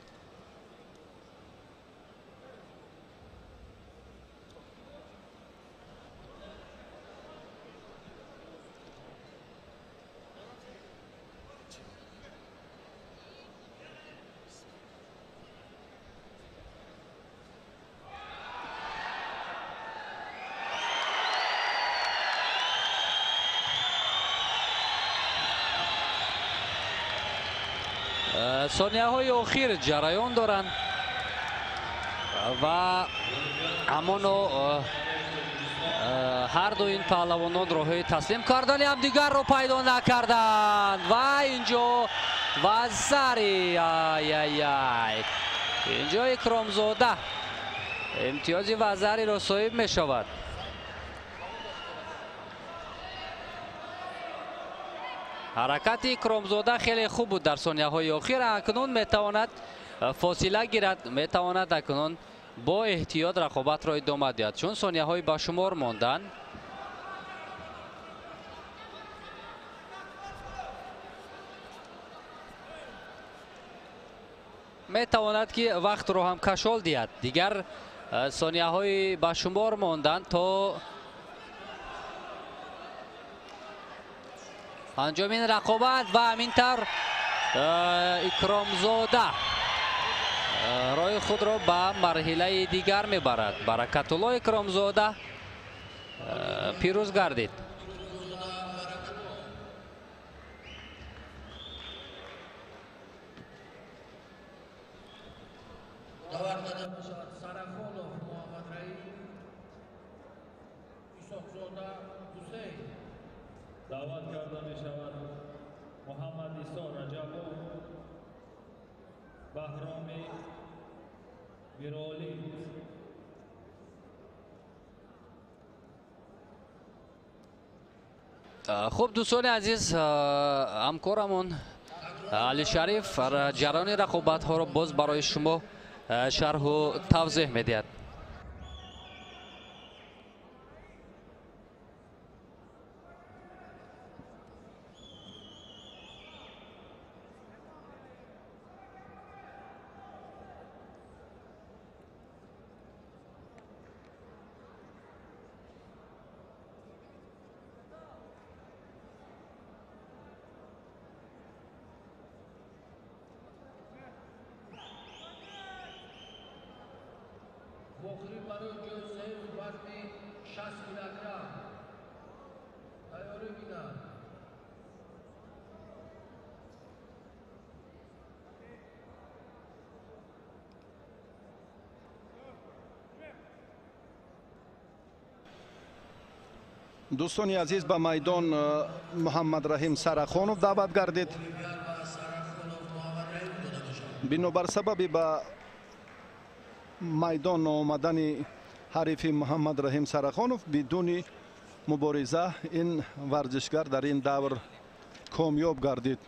Сонияҳои охир ҷараён доранд ва ҳамоно ҳар ду ин паҳлавонон роҳҳои таслим кардани ҳамдигарро пайдо накарданд ва инҷо вазари ай-ай-ай, инҷо Икромзода имтиёзи вазариро соҳиб мешавад. Ҳаракати Икромзода хеле хуб буд дар сонияҳои охир. Акнун метавонад фосила гирад, метавонад акнун бо эҳтиёт рақобатро идома диҳад, чун сонияҳои ба шумор монданд. Метавонад ки вақтро ҳам кашол диҳад. Дигар сонияҳои ба шумор монданд то анҷоми ин рақобат ва ҳамин тавр Икромзода роҳи худро ба марҳилаи дигар мебарад. Баракатулло Икромзода пирӯз гардид. Даъват карда мешавад Муҳаммад Исо Раҷабов, Баҳроми Миролӣ. Хуб, дӯстони азиз, ҳамкорамон Алишариф ҷараёни рақобатҳоро боз барои шумо шарҳу тавзеҳ медиҳад. Вохӯрӣ барои ҷои сеюм вазни 60 килограмм тайёрӣ бинанд. Дӯстони азиз, ба майдон Муҳаммадраҳим Сарахонов даъват гардид. Бинобар сабаби ба майдон омадани ҳарифи Муҳаммадраҳим Сарахонов бидуни мубориза ин варзишгар дар ин давр комёб гардид.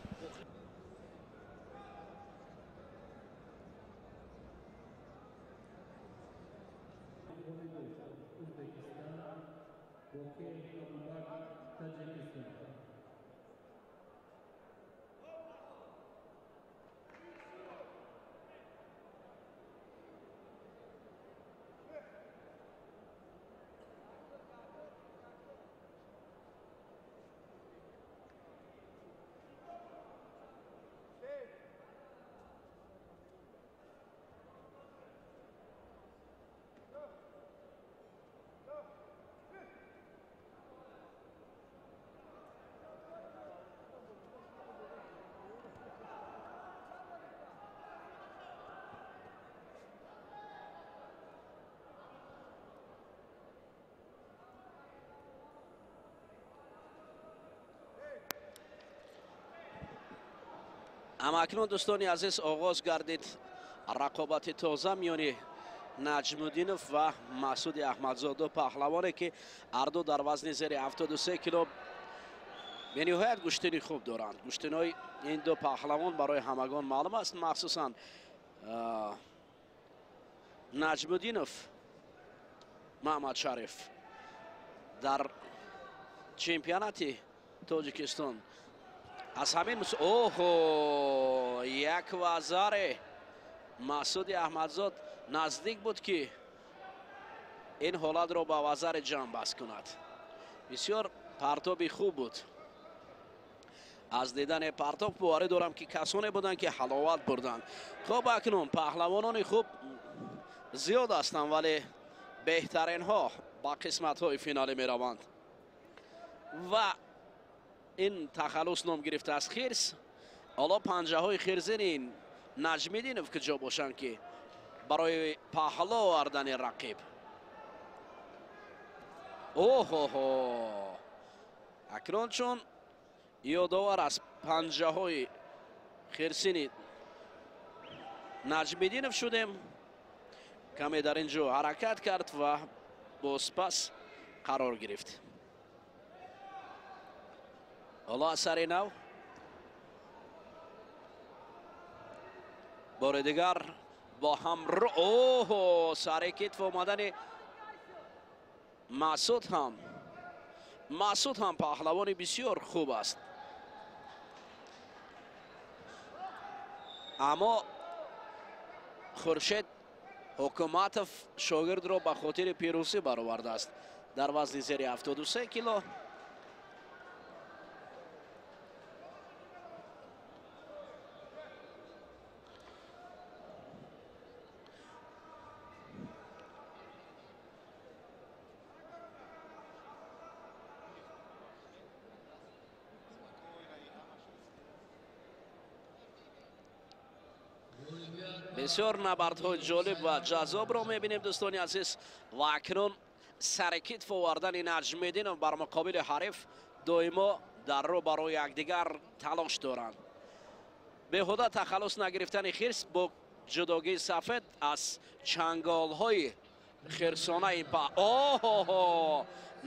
Ама акнун, дӯстони азиз, оғоз гардид рақобати тоза миёни Наҷмуддинов ва Масуди Аҳмадзода, паҳлавоне ки ҳарду дар вазни зери 73 кило бениҳоят гӯштини хуб доранд. Гӯштинои ин ду паҳлавон барои ҳамагон маълум аст, махсусан Наҷмуддинов Маҳмадшариф дар чемпионати Тоҷикистон аз ҳамин. Оҳо, як вазаре Масуди Аҳмадзод наздик буд ки ин ҳолатро ба вазари ҷамъбаст кунад. Бисёр партоби хуб буд. Аз дидани партоб боварӣ дорам ки касоне буданд ки ҳаловат бурданд. Хуб, акнун паҳлавонони хуб зиёд ҳастанд, вале беҳтаринҳо ба қисматҳои финалӣ мераванд ва ин тахаллус ном гирифтааст хирс. Ҳоло панҷаҳои хирзини Наҷмиддинов куҷо бошанд ки барои паҳло овардани рақиб. Оҳоҳо, акнун чун ёдовар аз панҷаҳои хирсини Наҷмиддинов шудем, каме дар ин ҷо ҳаракат кард ва бозпас қарор гирифт. Ҳоло аз сари нав Бори дигар бо ҳам оҳо сари китф омадани Масуд ҳам. Масуд ҳам паҳлавони бисёр хуб аст. Аммо Хуршед Ҳукуматов шогирдро ба хотири пирӯзӣ баровардааст. Дар вазни зери 73 кило. Бисёр набардҳои ҷолиб ва ҷаззобро мебинем дӯстони азиз ва акнун сари китф овардани Наҷмиддинов бар муқобили ҳариф доимо дар рӯ барои якдигар талош доранд. Беҳуда тахаллус нагирифтани хирс бо ҷудогии сафед аз чанголҳои хирсонаи па оҳоҳо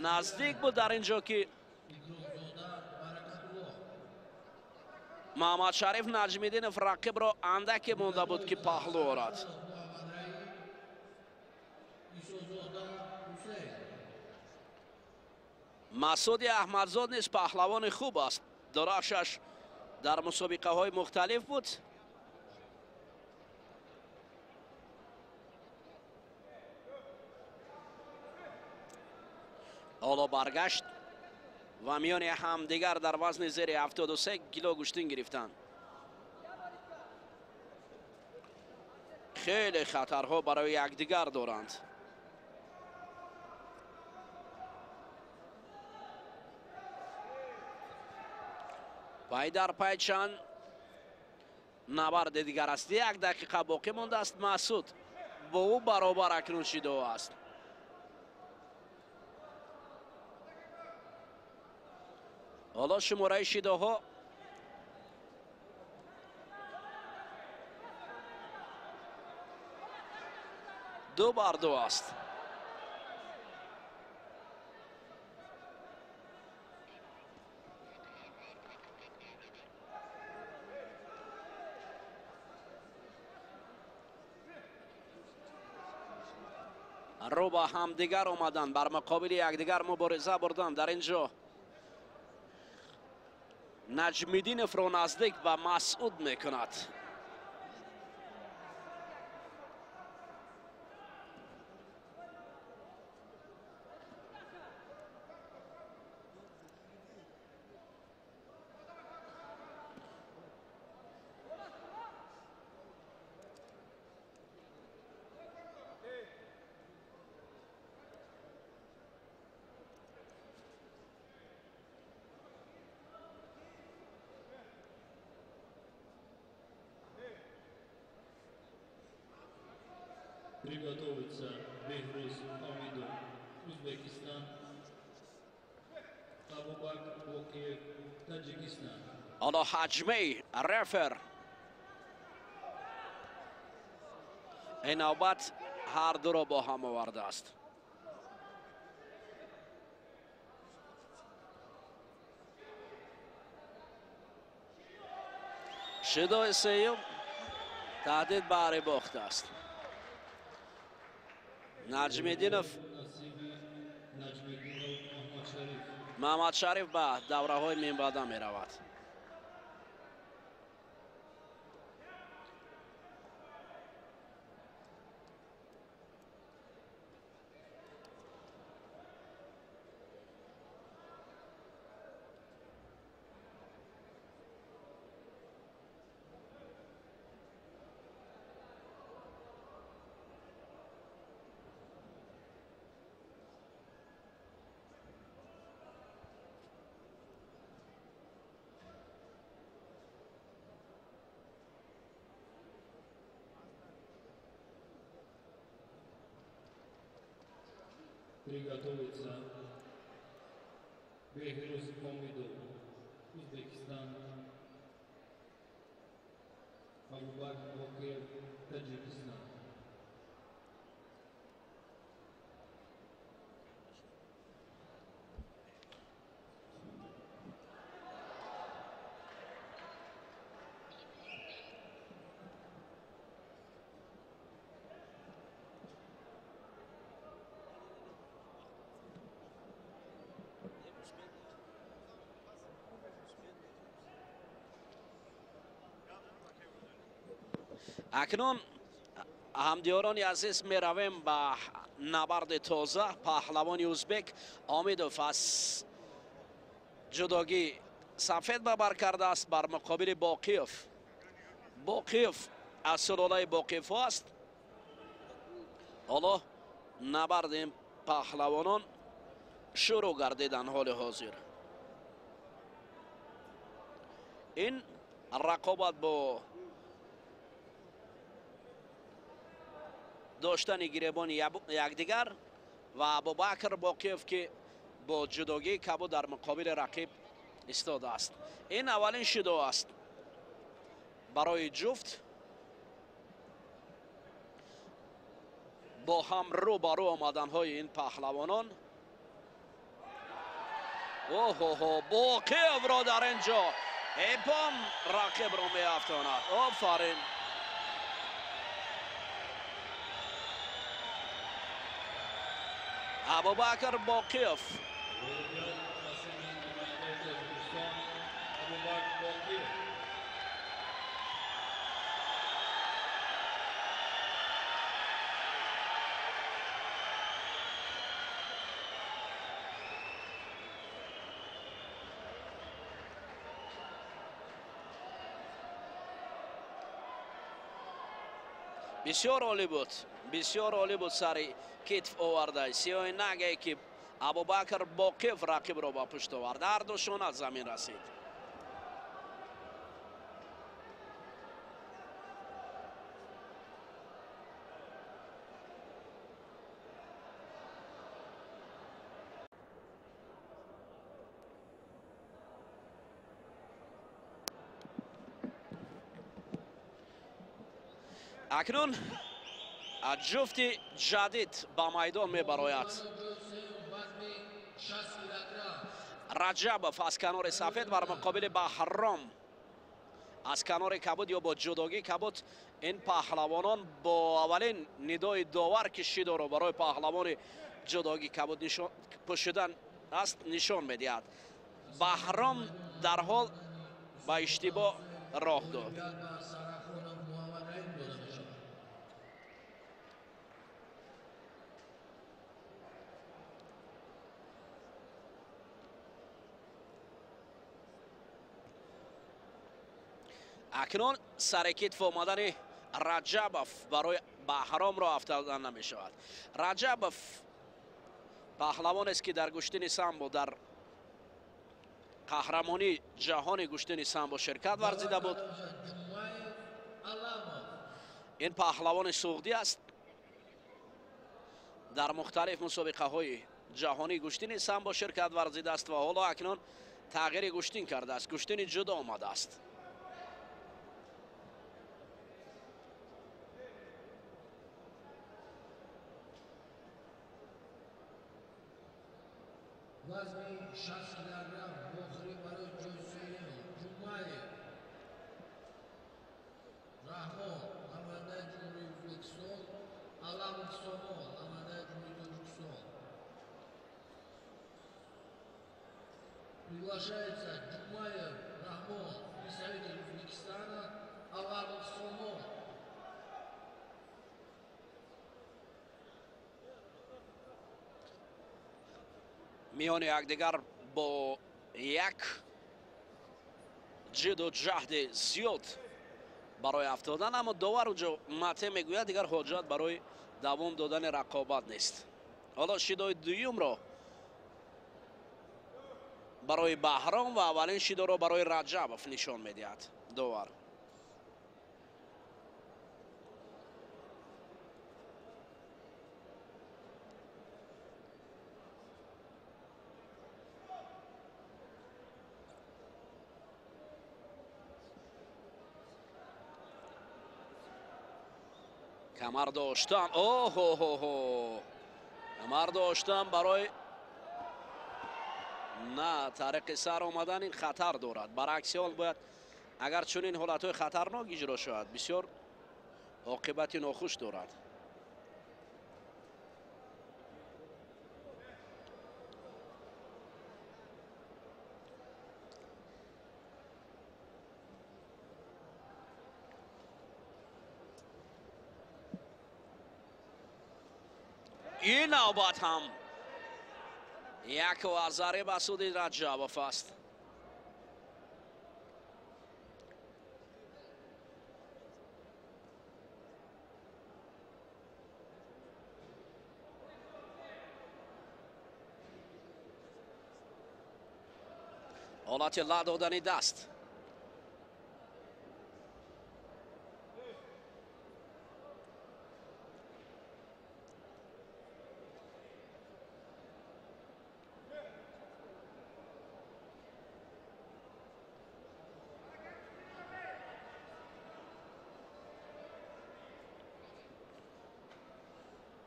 наздик буд дар ин ҷо ки Муҳаммад Шариф Наҷмиддинов рақибро андаке монда буд ки паҳлӯ орад. Масуди Аҳмадзод низ паҳлавони хуб аст. Дурахшаш дар мусобиқаҳои мухталиф буд. Ҳоло баргашт ва миёни ҳамдигар дар вазни зери 73 кило гӯштин гирифтанд. Хеле хатарҳо барои якдигар доранд. Пай дар пай чанд набарди дигар аст. Як дақиқа боқӣ мондааст. Масуд бо ӯ баробар акнун шидааст. Ҳоло шумораи шидоҳо 2-2 аст. Рӯ ба ҳамдигар омаданд, бар муқобили якдигар мубориза бурданд. Дар ин ҷо Наҷмиддиновро наздик ба Масуд мекунад. Приготовиться Бехруз Омидов, Узбекистан, Абубакр Бокиев, Таджикистан. Ҳоло ҳаҷмаи рефер ин навбат ҳар дуро бо ҳам овардааст. Шидои сеюм таҳдид баҳри бохт аст. Наҷмиддинов Муҳаммад Шариф ба давраҳои минбаъда меравад. Приготовиться Бехруз Омидов, Узбекистан, Абубакр Бокиев, Таджикистан. Акнун ҳамдиёрони азиз меравем ба набарди тоза. Паҳлавони узбек Омидов аз ҷудогӣ сафед ба бар кардааст бар муқобили Боқиев. Боқиев аз сулолаи Боқиевҳо аст. Ҳоло набарди паҳлавонон шурӯъ гардидан ҳоли ҳозир. Ин рақобат бо доштани гиребони якдигар ва Абубакр Боқиев ки бо ҷудогии кабуд дар муқобили рақиб истодааст. Ин аввалин шидо аст барои ҷуфт. Бо ҳам рӯ ба рӯ омаданҳои ин паҳлавонон. Оҳоҳо, Боқиевро дар ин ҷо эпон рақибро меафтонад. Офарин! Абубакр Боқиев. Бисёр олӣ буд, бисёр олӣ буд сари китф оварда. Сиёҳи нагае ки Абубакр Боқиев рақибро ба пушт овард. Ҳар ду шона замин расид. Акнун ҷуфти ҷадид ба майдон мебарояд. Раҷабов аз канори сафед бар муқобили Баҳром аз канори кабуд ё бо ҷудогии кабуд. Ин паҳлавонон бо аввалин нидои довар ки шидоро барои паҳлавони ҷудогии кабуд пӯшидан аст нишон медиҳад. Баҳром дарҳол ба иштибоҳ роҳ дод. Акнун сари китф омадани Раҷабов барои Баҳромро афтодан намешавад. Раҷабов паҳлавонест ки дар гӯштини самбо дар қаҳрамонии ҷаҳони гӯштини самбо ширкат варзида буд. Ин паҳлавони суғдӣ аст. Дар мухталиф мусобиқаҳои ҷаҳонии гӯштини самбо ширкат варзидааст ва ҳоло акнун тағйири гӯштин кардааст. Гӯштини ҷудо омадааст. Вазни 60 килограмм вохӯрӣ барои ҷои сеюм Ҷумаев Раҳмон, намояндаи Ҷумҳурии Ӯзбекистон, Аламов Сомон, намояндаи Ҷумҳурии Тоҷикистон. Приглашается Джумаев Рахмон, представитель Узбекистана, Аламов Сомон. Миёни якдигар бо як ҷиду ҷаҳди зиёд барои афтодан, аммо довар уҷо мате мегӯяд дигар ҳоҷат барои давом додани рақобат нест. Ҳоло шидои дуюмро барои Баҳром ва аввалин шидоро барои Раҷабов нишон медиҳад довар. Камар доштан, оҳо-ҳо-ҳо, камар доштан барои на тариқи сар омадан ин хатар дорад. Баръакси ҳол бояд агар чунин ҳолатҳои хатарнок иҷро шавад, бисёр оқибати нохуш дорад. Ин навбат ҳам як вазари ба суди Раҷабов аст. Ҳолати ла додани даст.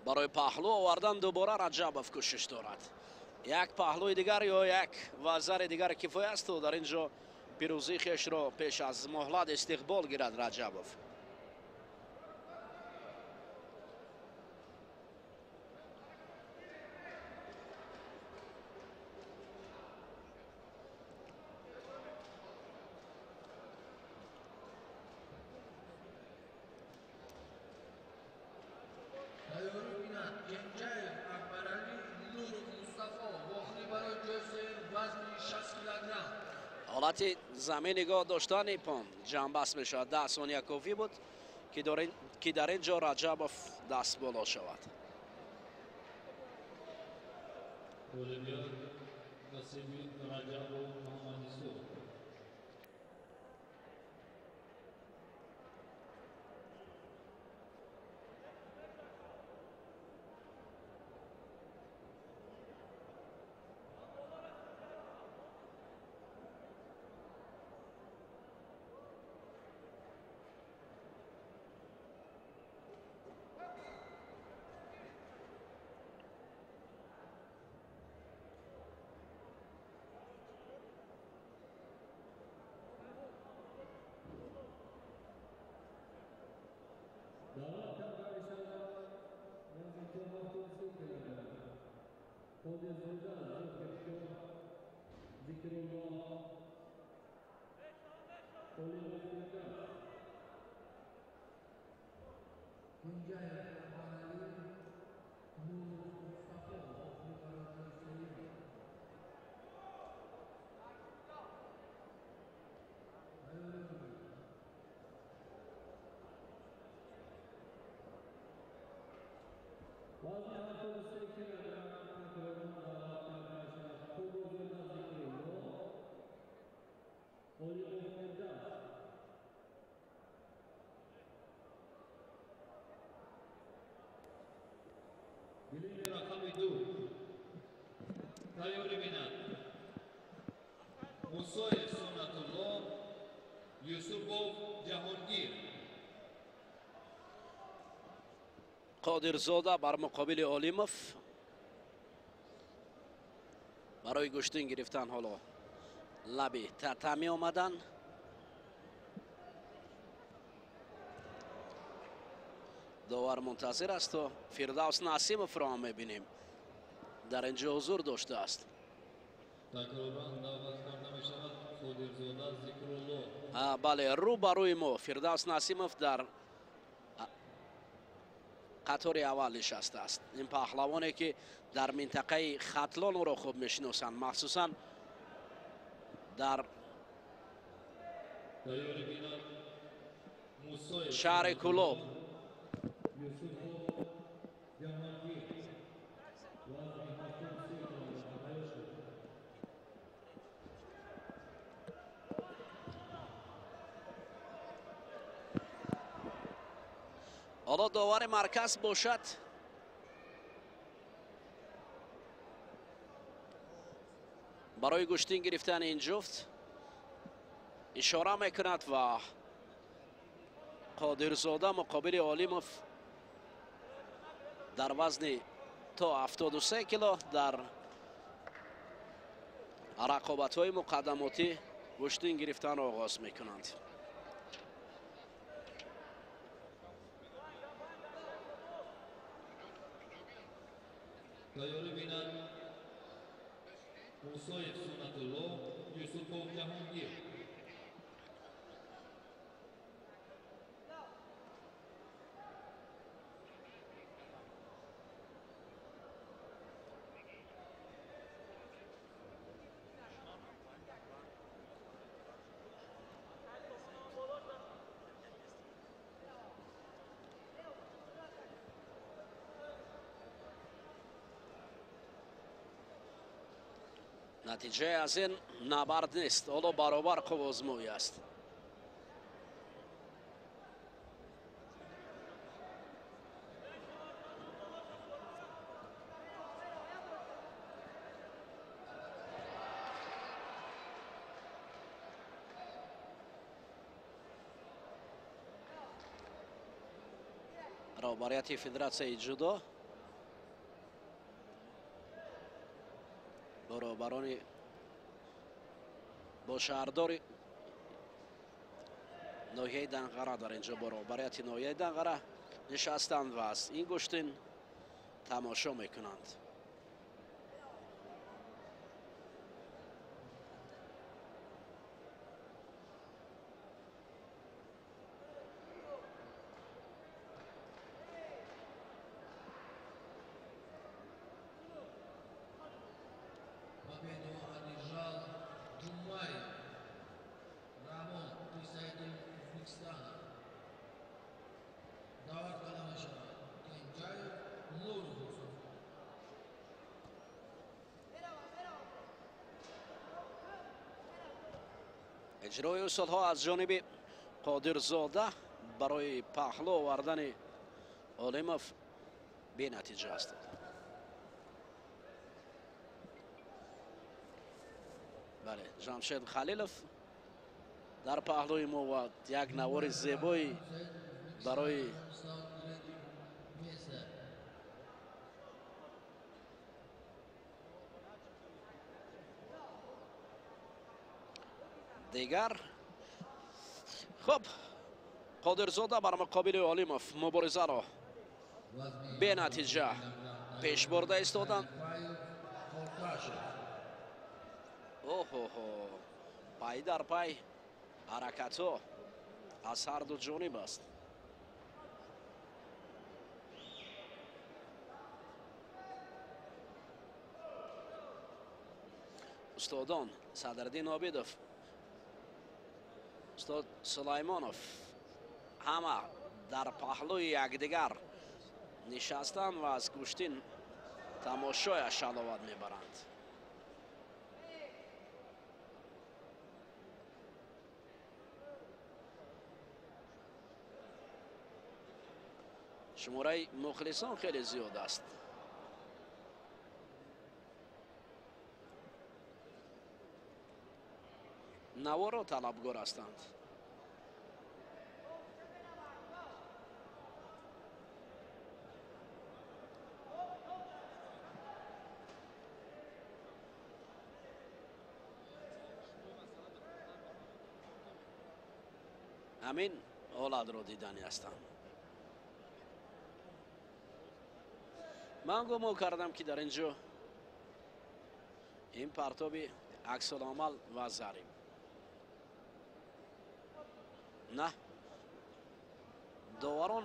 Барои паҳлӯ овардан дубора Раҷабов кӯшиш дорад. Як паҳлӯи дигар ё як вазари дигар кифоя аст, то дар ин ҷо пирӯзии хешро пеш аз муҳлат истиқбол гирад Раҷабов. Ҳолати замин нигоҳ доштани пон ҷамъбаст мешавад. 10 сония кофӣ буд, ки дар ин ҷо Раҷабов даст боло шавад. Мусоев Сунатулло, Юсупов Ҷаҳонгир. Қодирзода бар муқобили Олимов барои гӯштин гирифтан ҳоло лаби татами омадан. Довар мунтазир аст, то Фирдавс Насимовро ҳам мебинем, дар ин ҷо ҳузур доштааст. Бале, рӯ ба рӯи мо Фирдавс Насимов дар қатори аввал нишастааст. Ин паҳлавоне, ки дар минтақаи Хатлон ӯро хуб мешиносанд, махсусан дар шаҳри Кӯлоб. Ҳоло довари марказ бошад. Барои гӯштин гирифтани ин ҷуфт ишора мекунад ва Қодирзода муқобили Олимов дар вазни то 73 кило дар рақобатҳои муқаддамотӣ гӯштин гирифтанро оғоз мекунанд. Тайёрӣ бинад Мусоев Сунатулло, Юсупов Ҷаҳонгир. Натиҷаи аз ин набард нест, ҳоло баробар қувваозмоӣ аст. Роҳбарияти Федератсияи ҷудо бо роҳбарони бо шаҳрдори ноҳияи Данғара дар инҷо бо роҳбарияти ноҳияи Данғара нишастанд ва аз ин гӯштин тамошо мекунанд. Победу одержал Джумаев Рамон, представитель Узбекистана. Даъват карда мешавад Кенҷаев Нуров. Иҷрои усулҳо аз ҷониби Қодирзода барои паҳлӯ овардани Олимов бенатиҷа аст. Бале, Ҷамшед Халилов дар паҳлӯи мо ва як навори зебои барои дигар. Хуб, Қодирзода бар муқобили Олимов муборизаро бенатиҷа пеш бурда истоданд. Оҳоҳо, пай дар пай ҳаракатҳо аз ҳар ду ҷониб аст. Устодон Садриддин Обидов, устод Сулаймонов ҳама дар паҳлӯи якдигар нишастанд ва аз гӯштин тамошояш шаловат мебаранд. Шумораи мухлисон хеле зиёд аст. Наворо талабгор ҳастанд. Ҳамин ҳолатро дидани ҳастанд. Ман гумон кардам, ки дар ин ҷо ин партоби аксуламал ва зариб. На, доварон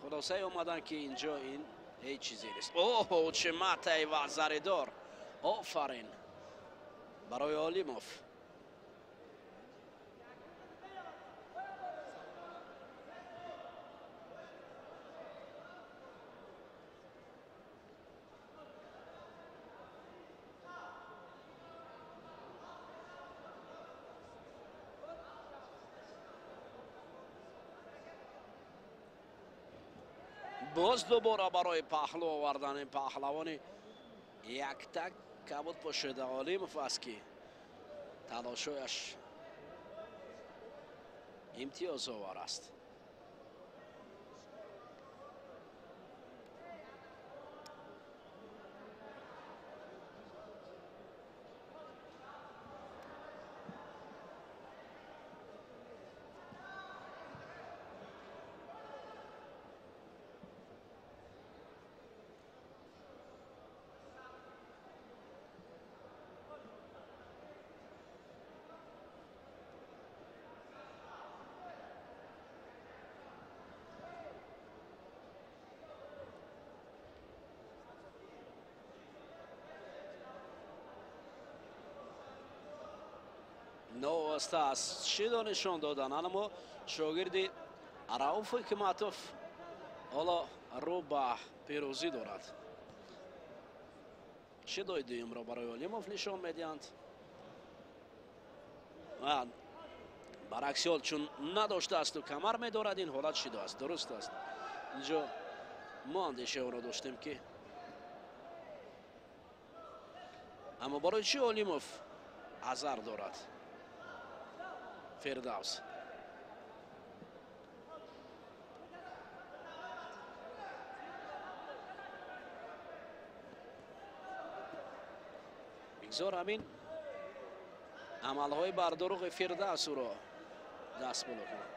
хулосае омаданд, ки ин ҷо ин ҳеҷ чизе нест. Оҳо, чӣ матай ва заридор! Офарин барои Олимов. Боз дубора барои паҳлӯ овардани паҳлавони яктак кабуд пӯшида Олимов аст, ки талошояш имтиёзовар аст. Новоста аз чӣ нишон додан, аммо шогирди Рауф Ҳикматов ҳоло рӯ ба пирӯзӣ дорад. Шидои дуюмро барои Олимов нишон медиҳанд. Баръакси ҳол, чун надоштаасту камар медорад, ин ҳолат шидо аст. Дуруст аст. Инҷо мо андешаи онро доштем, ки аммо барои чӣ Олимов азар дорад? Фирдавс бигзор ҳамин амалҳои бардуруғи Фирдавс ӯро даст боло кунад.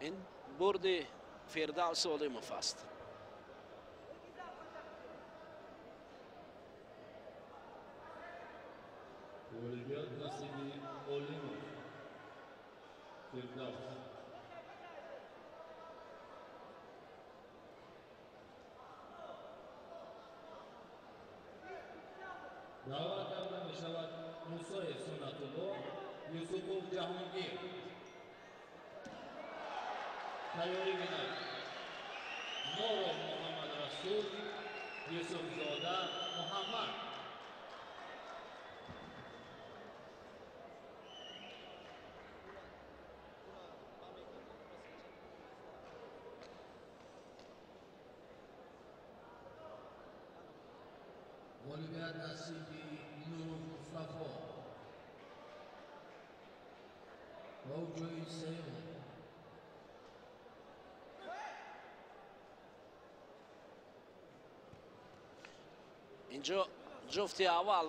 Ин бурди Фирдавс Олимов аст. Ғолибият насиби Олимов Фирдавс. Даъват карда мешавад Мусоев Суннатулло, Юсупов Ҷаҳонгир. Тайёрӣ бинад Норов Муҳаммад Расул, Юсуфзода Муҳаммад. Ғолибият насиби Нуров Мустафо ва ӯ ҷои сеюм. Инҷо ҷуфти аввал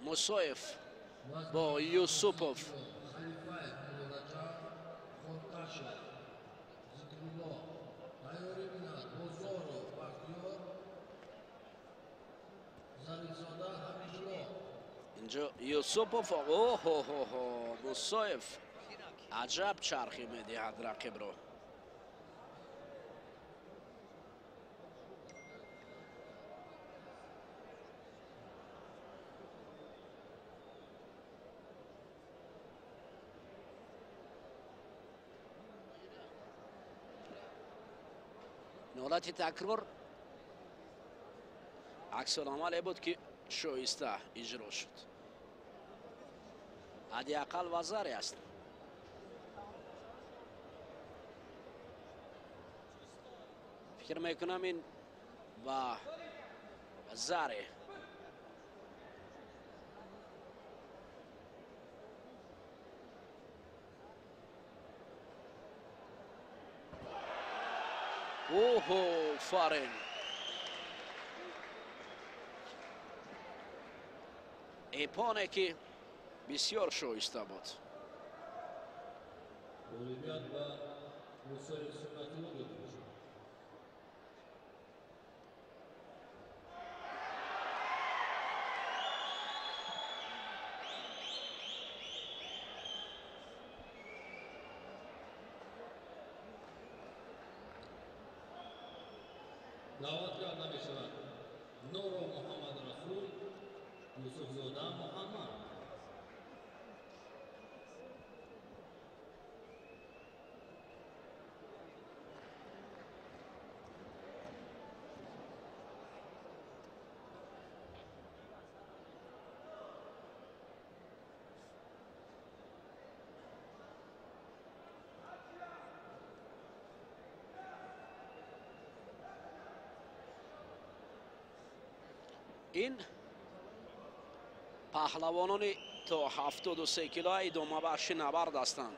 Мусоев бо Юсупов. Халифаев Муллораҷаб, Хонташев Зикрулло. Тайёрӣ бинад Бозоров Бахтиёр, Зарифзода Ҳамидулло. Инҷо Юсупов, оҳоҳоҳо, Мусоев аҷаб чархӣ медиҳад рақибро. Ҳолати такрор аксуламале буд, ки шоиста иҷро шуд. Ҳадди ақал вазаре аст. Фикр мекунам, ин ба заре Оҳо, фарен! Эпоне ки бисёр шоиста буд. Ғолибият ба Мусоев Суннатулло дода мешавад. Даъват карда мешавад Норов Муҳаммад Расул, Юсуфзода Муҳаммад. Ин паҳлавонони то 73 кило идомабахши набард ҳастанд.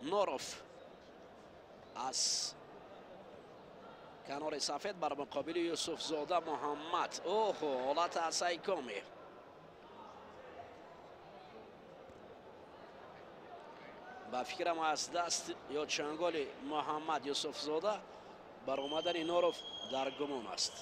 Норов аз канори сафед бар муқобили Юсуфзода Муҳаммад. Оҳо, ҳолат асайкоми. Ба фикрам, аз даст ё чанголи Муҳаммад Юсуфзода баромадани Норов дар гумон аст.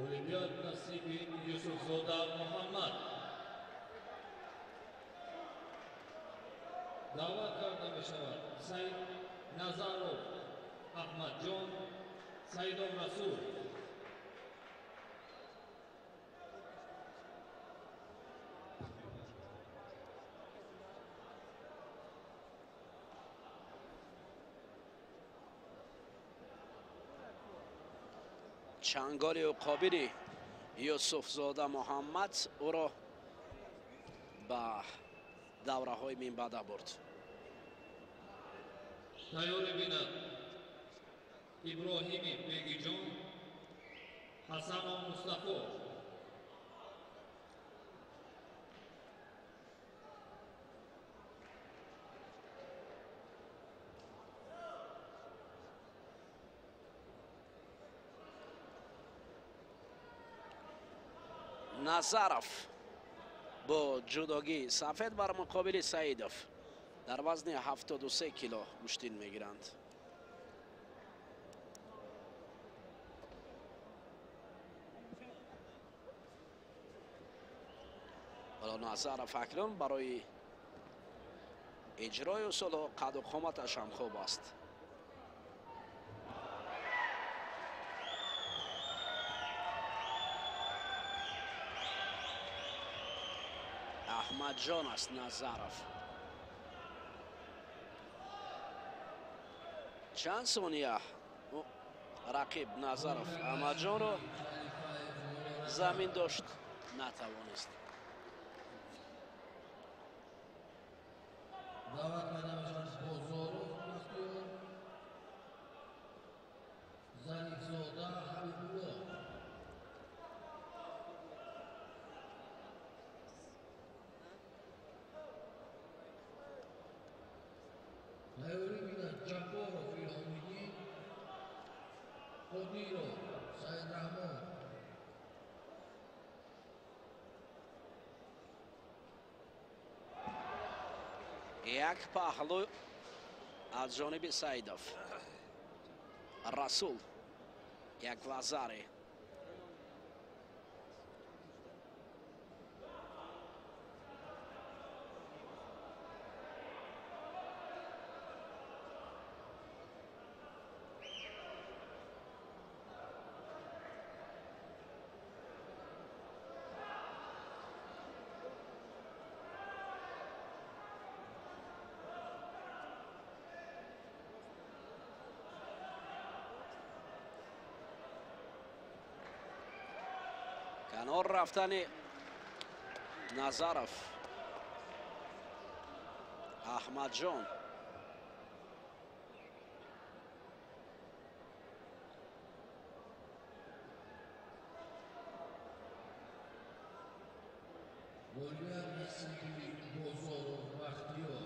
Ғолибият насиби Юсуфзода Муҳаммад. Даъват карда мешавад Саид Назаров Аҳмадҷон, Саидов Расул. Чанголи уқобири Юсуфзода Муҳаммад ӯро ба давраҳои минбаъда бурд. Тайёрӣ бинад Иброҳими Бегиҷон, Ҳасанов Мустафо. Назаров бо ҷудогии сафед бар муқобили Саидов дар вазни 73 кило гӯштин мегиранд. Ҳоло Назаров акнун барои иҷрои усулҳо қаду қоматаш ҳам хуб аст. Аҳмадҷон аст Назаров. Чанд сония рақиб Назаров Аҳмадҷонро замин дошт, натавонист. Даъват карда мешавад Бозоров Бахтиёр, Зарифзода Ҳабибулло. Тайёрӣ бинад Ҷабборов Илҳомиддин, Қодиров Саидраҳмон. Як паҳлӯ аз ҷониби Саидов. Расул як вазаре. Канор рафтани Назаров Аҳмадҷон. Ғолибият насиби Бозоров Бахтиёр.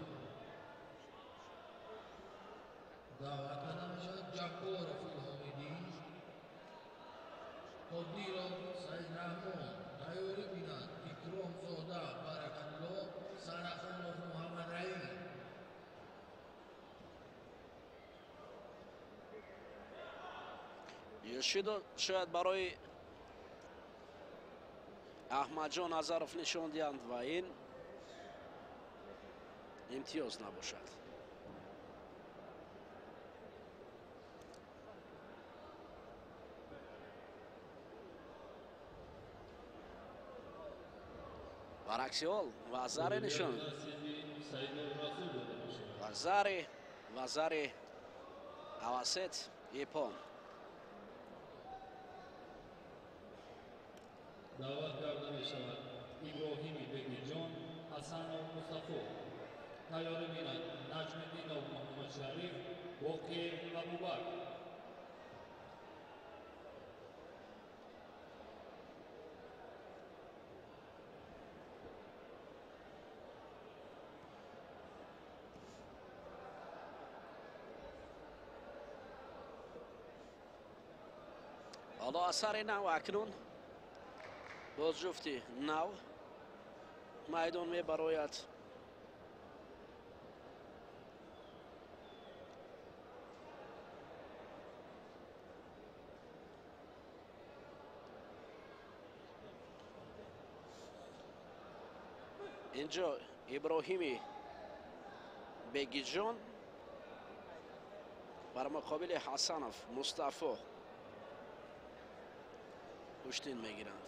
Даъват карда мешавад Ҷабборов Илҳомиддин, Қодиров Саидраҳмон. Тайёрӣ бинад Икромзода Баракатулло, Сарахонов Муҳаммадраим. Йошидо шояд барои Аҳмадҷон Назаров нишон диҳанд ва ин имтиёз набошад. Баракси ҳол вазаре нишон. Вазари авасет ипон. Даъват карда мешавад Иброҳими Бегиҷон, Ҳасанов Мустафо. Тайёрӣ бинад Наҷмиддинов Муҳаммадшариф, Боқиев Абубакр. Ҳоло асари нав акнун боз ҷуфти нав майдон мебарояд. Инҷо Иброҳими Бегиҷон бар муқобили Ҳасанов Мустафо гӯштин мегиранд.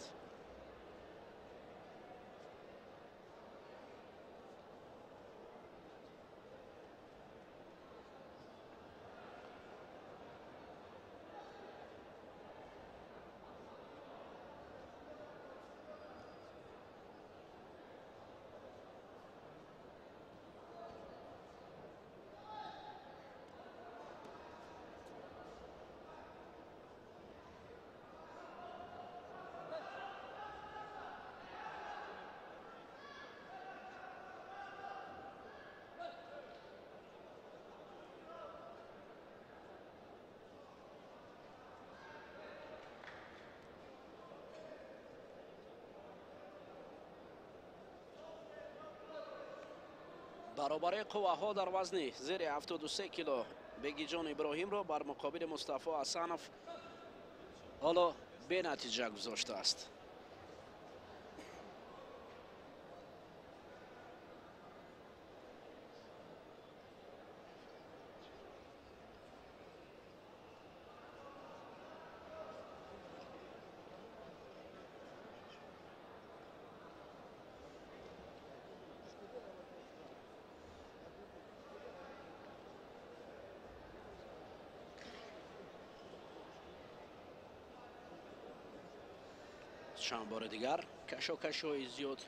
Баробари қувваҳо дар вазни зери 73 кило Бегиҷон Иброҳимро бар муқобили Мустафо Ҳасанов ҳоло бенатиҷа гузоштааст. Чанд бори дигар кашокашҳои зиёд.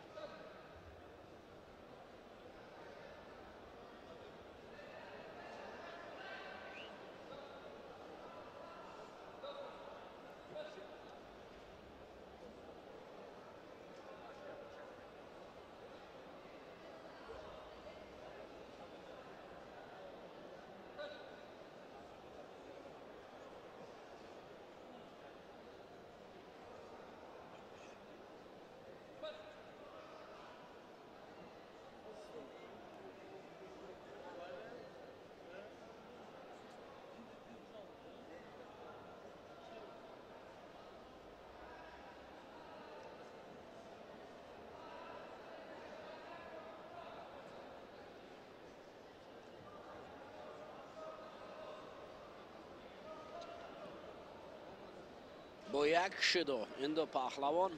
Бо як шидо ин ду паҳлавон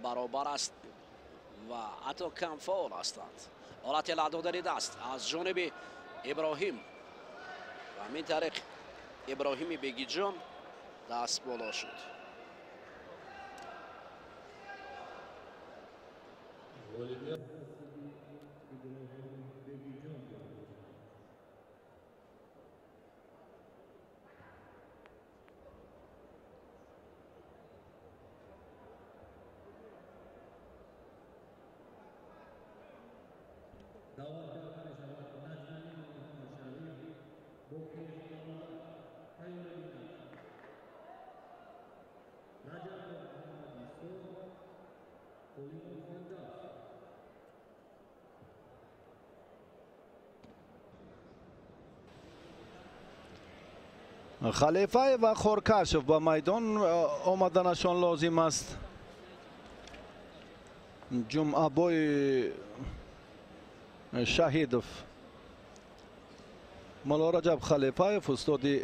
баробар аст ва ҳатто камфаъол ҳастанд. Ҳолати ладодани даст аз ҷониби Иброҳим ва ҳамин тариқ Иброҳими Бегиҷон даст боло шуд. Халифаев ва Хоркашев ба майдон омаданашон лозим аст. Ҷумъабой Шаҳидов, Мулло Раҷаб Халифаев, устоди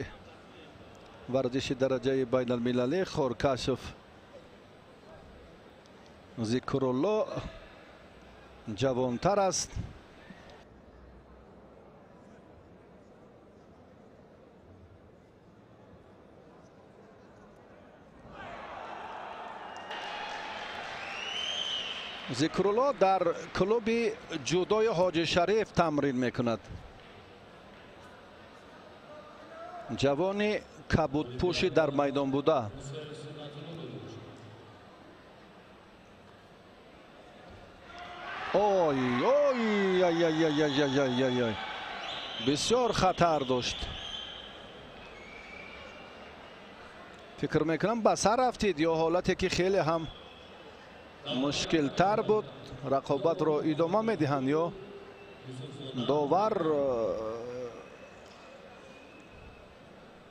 варзиши дараҷаи байналмилалӣ, Хоркашев Зикрулло ҷавонтар аст. Зикрулло дар клуби ҷудои Ҳоҷи Шариф тамрин мекунад. Ҷавони кабудпӯши дар майдон буда. Ой, ой, ай, ай, ай, ай, ай, ай, ай. Бисёр хатар дошт. Фикр мекунам ба сар рафтид ё ҳолате ки хеле ҳам мушкилтар буд. Рақобатро идома медиҳанд ё довар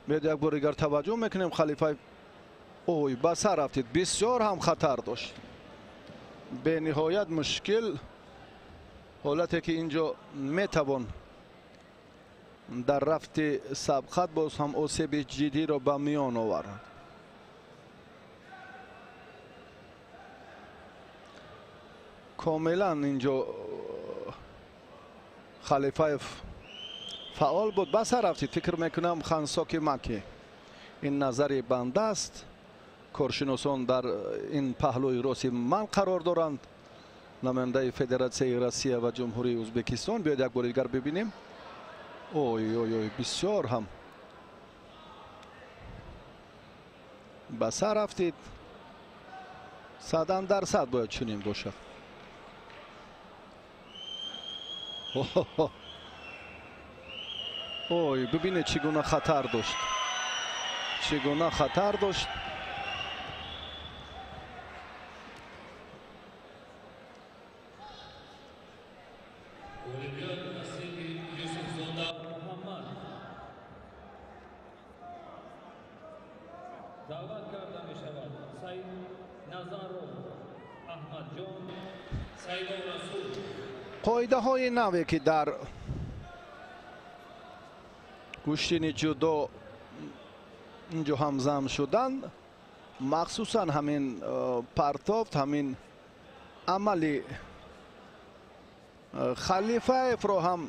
биёд як бор дигар таваҷҷӯҳ мекунем. Халифаев ой ба сар рафтид, бисёр ҳам хатар дошт, бениҳоят мушкил. Ҳолате ки инҷо метавон дар рафти сабқат боз ҳам осеби ҷиддиро ба миён овард. Комилан инҷо Халифаев фаъол буд, ба сар рафтид. Фикр мекунам Хансоки Маки, ин назари банда аст. Коршиносон дар ин паҳлӯи рости ман қарор доранд. Намояндаи Федератсияи Россия ва Ҷумҳурии Ӯзбекистон. Биёед як бори дигар бибинем. Ой ой ой, бисёр ҳам ба сар рафтид. 100% бояд чунин бошад. Ой, бибинед чӣ гуна хатар дошт, чӣ гуна хатар дошт. Қоидаҳои наве ки дар гӯштини ҷудо инҷо ҳамзам шуданд, махсусан ҳамин партофт, ҳамин амали Халифаевро ҳам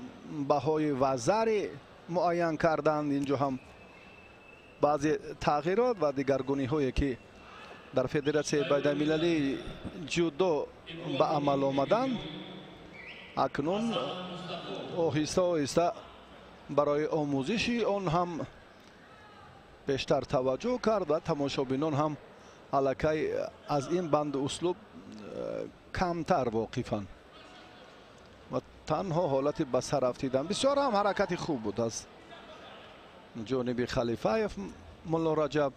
баҳои вазари муайян карданд. Инҷо ҳам баъзе тағйирот ва дигаргуниҳое ки дар Федератсияи байналмилалии ҷудо ба амал омаданд, акнун оҳиста оҳиста барои омӯзиши он ҳам бештар таваҷҷӯҳ кард ва тамошобинон ҳам аллакай аз ин банду услуб камтар воқифанд ва танҳо ҳолати ба сар рафтидан. Бисёр ҳам ҳаракати хуб буд аз ҷониби Халифаев Мулло Раҷаб.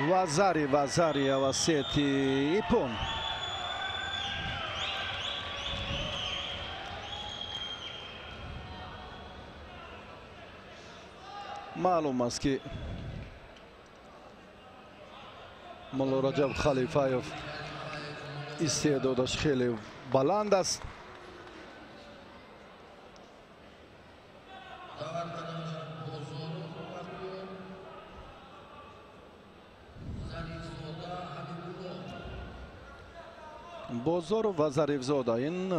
Вазари, вазари, авасети ипон. Маълум аст ки Мулло Раҷаб Халифаев истеъдодаш хеле баланд аст. Бозоров ва Зарифзода ин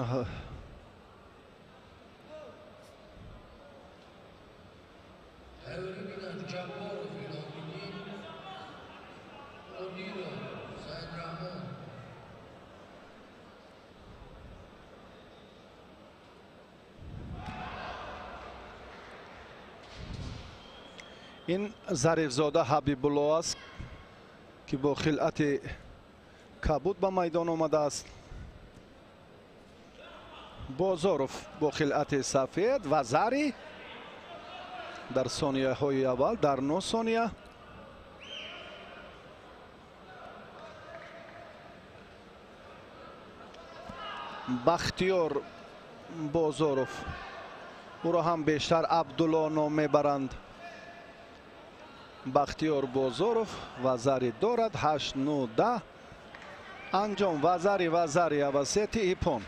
Зарифзода Ҳабибулло аст ки бо хилъати кабуд ба майдон омадааст. Бозоров бо хилъати сафед ва зари дар сонияҳои аввал, дар 9 сония. Бахтиёр Бозоров, ӯро ҳам бештар Абдулло ном мебаранд. Бахтиёр Бозоров вазари дорад 8, 9, 10. Анҷом вазари, вазари, авасети ипон.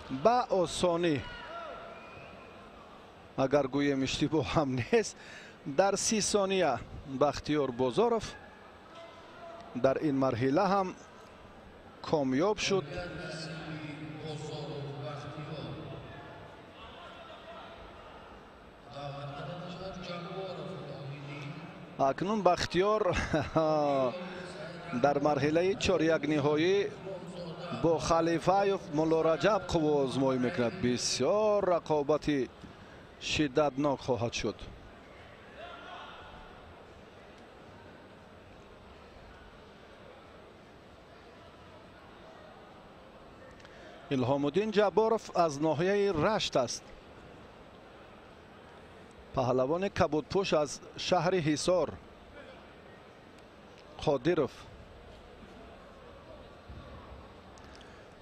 Ба осонӣ, агар гӯем иштибоҳ ҳам нест, дар 30 сония Бахтиёр Бозоров дар ин марҳила ҳам комёб шуд. Акнун Бахтиёр дар марҳилаи чорякниҳоӣ бо Халифаев Мулло Раҷаб қувваозмоӣ мекунад. Бисёр рақобати шиддатнок хоҳад шуд. Илҳомуддин Ҷабборов аз ноҳияи Рашт аст. Паҳлавони кабудпӯш аз шаҳри Ҳисор. Қодиров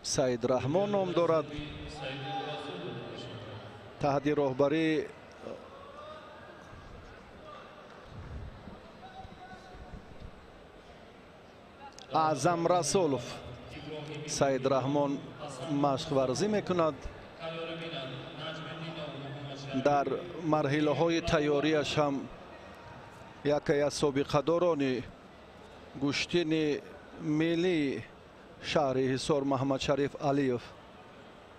Саид Раҳмон ном дорад. Таҳти роҳбарии Аъзам Расулов Саид Раҳмон машқварзӣ мекунад. Дар марҳилаҳои тайёрияш ҳам яке аз собиқадорони гӯштини миллии шаҳри Ҳисор Маҳмадшариф Алиев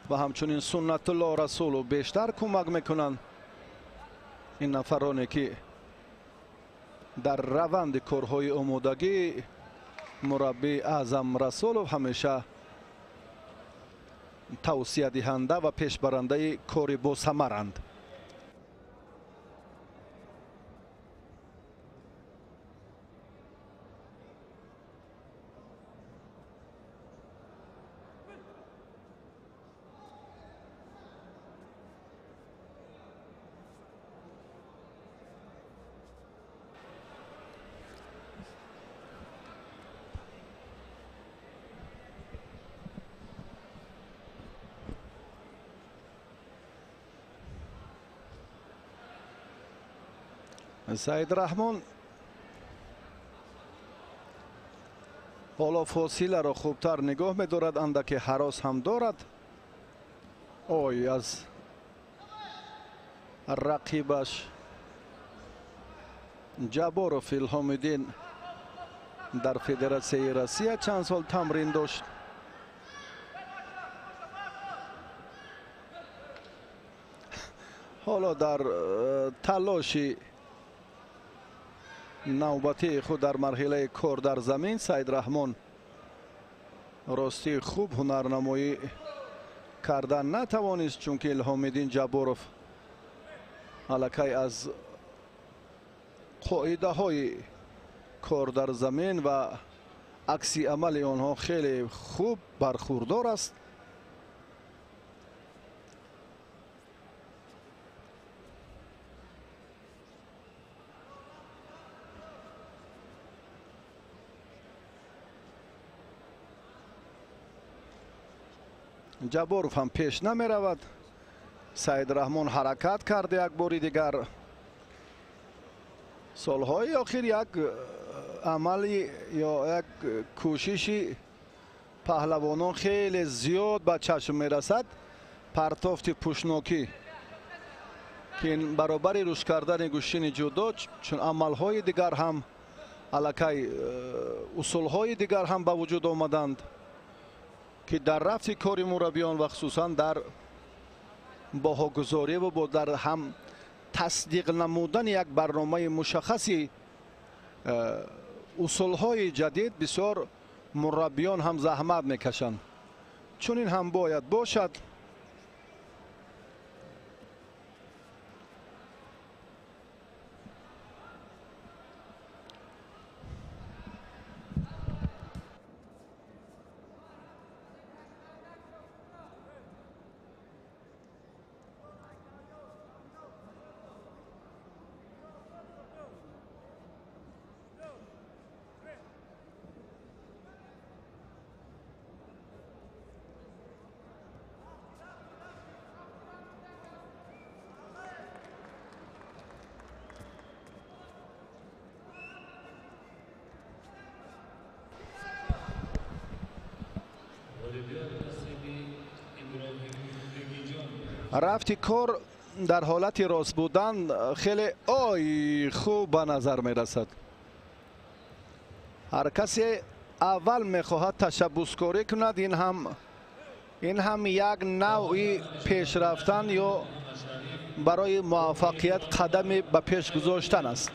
ва ҳамчунин Суннатулло Расулов бештар кӯмак мекунанд. Ин нафароне ки дар раванди корҳои омодагӣ мураббӣ Аъзам Расулов ҳамеша тавсиядиҳанда ва пешбарандаи кори босамаранд. Саид Раҳмон ҳоло фосиларо хубтар нигоҳ медорад, андаке ҳарос ҳам дорад. Ой, аз рақибаш Ҷабборов Илҳомиддин дар Федератсияи Россия чанд сол тамрин дошт. Ҳоло дар талоши навбатии худ дар марҳилаи кор дар замин Саид Раҳмон ростии хуб ҳунарнамоӣ кардан натавонист, чунки Илҳомиддин Ҷабборов аллакай аз қоидаҳои кор дар замин ва акси амали онҳо хеле хуб бархурдор аст. Ҷабборов ҳам пеш намеравад. Саид Раҳмон ҳаракат кард як бори дигар. Солҳои охир як амали ё як кӯшиши паҳлавонон хеле зиёд ба чашм мерасад. Партофти пӯшнокӣ, ки ин баробари рушд кардани гӯштини ҷудо, чун амалҳои дигар ҳам аллакай усулҳои дигар ҳам ба вуҷуд омаданд, ки дар рафти кори мураббиён ва хусусан дар баҳогузорӣ ва бо дар ҳам тасдиқ намудани як барномаи мушаххаси усулҳои ҷадид бисёр мураббиён ҳам заҳмат мекашанд. Чунин ҳам бояд бошад. Рафти кор дар ҳолати рост будан хеле ой хуб ба назар мерасад. Ҳар касе аввал мехоҳад ташаббускорӣ кунад, ин ҳам як навъи пешрафтан ё барои муваффақият қадаме ба пеш гузоштан аст.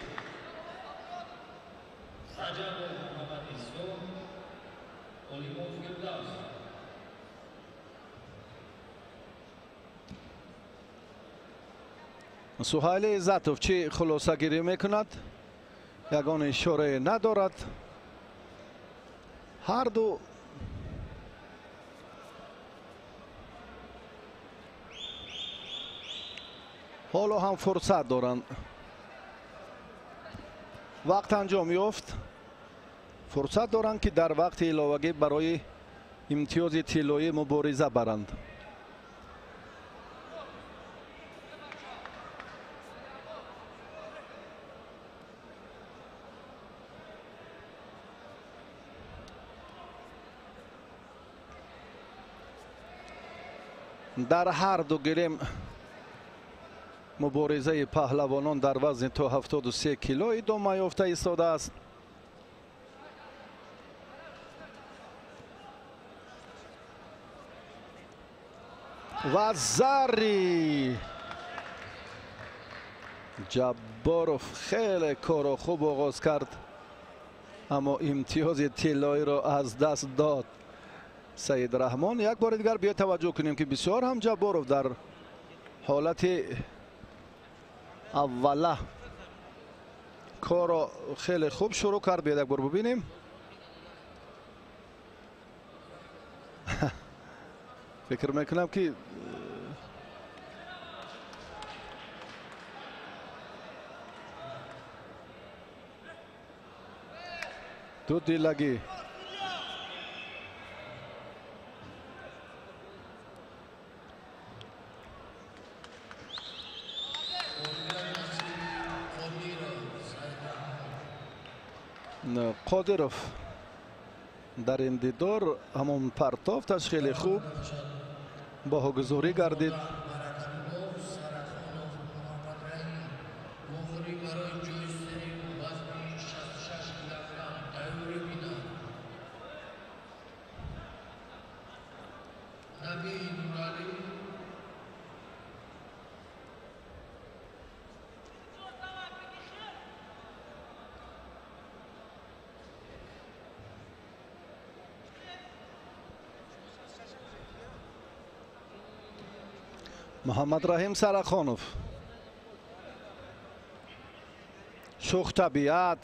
Суҳайли Иззатов чӣ хулосагирӣ мекунад? Ягон ишорае надорад. Ҳарду ҳоло ҳам фурсат доранд. Вақт анҷом ёфт. Фурсат доранд, ки дар вақти иловагӣ барои имтиёзи тиллоӣ мубориза баранд. Дар ҳар ду гилем муборизаи паҳлавонон дар вазни то 73 кило идома ёфта истодааст. Ва зарри Ҷабборов хеле корро хуб оғоз кард, аммо имтиёзи тиллоиро аз даст дод. Саид Раҳмон, як бори дигар биё таваҷҷӯҳ кунем, ки бисёр ҳам Ҷабборов дар ҳолати аввала корро хеле хуб шурӯъ кард. Биёед як бор бубинем. Фикр мекунам, ки ду дилагӣ Қодиров дар ин дидор ҳамон партофташ хеле хуб баҳогузорӣ гардид. Муҳаммадраҳим Сарахонов шӯхтабиат,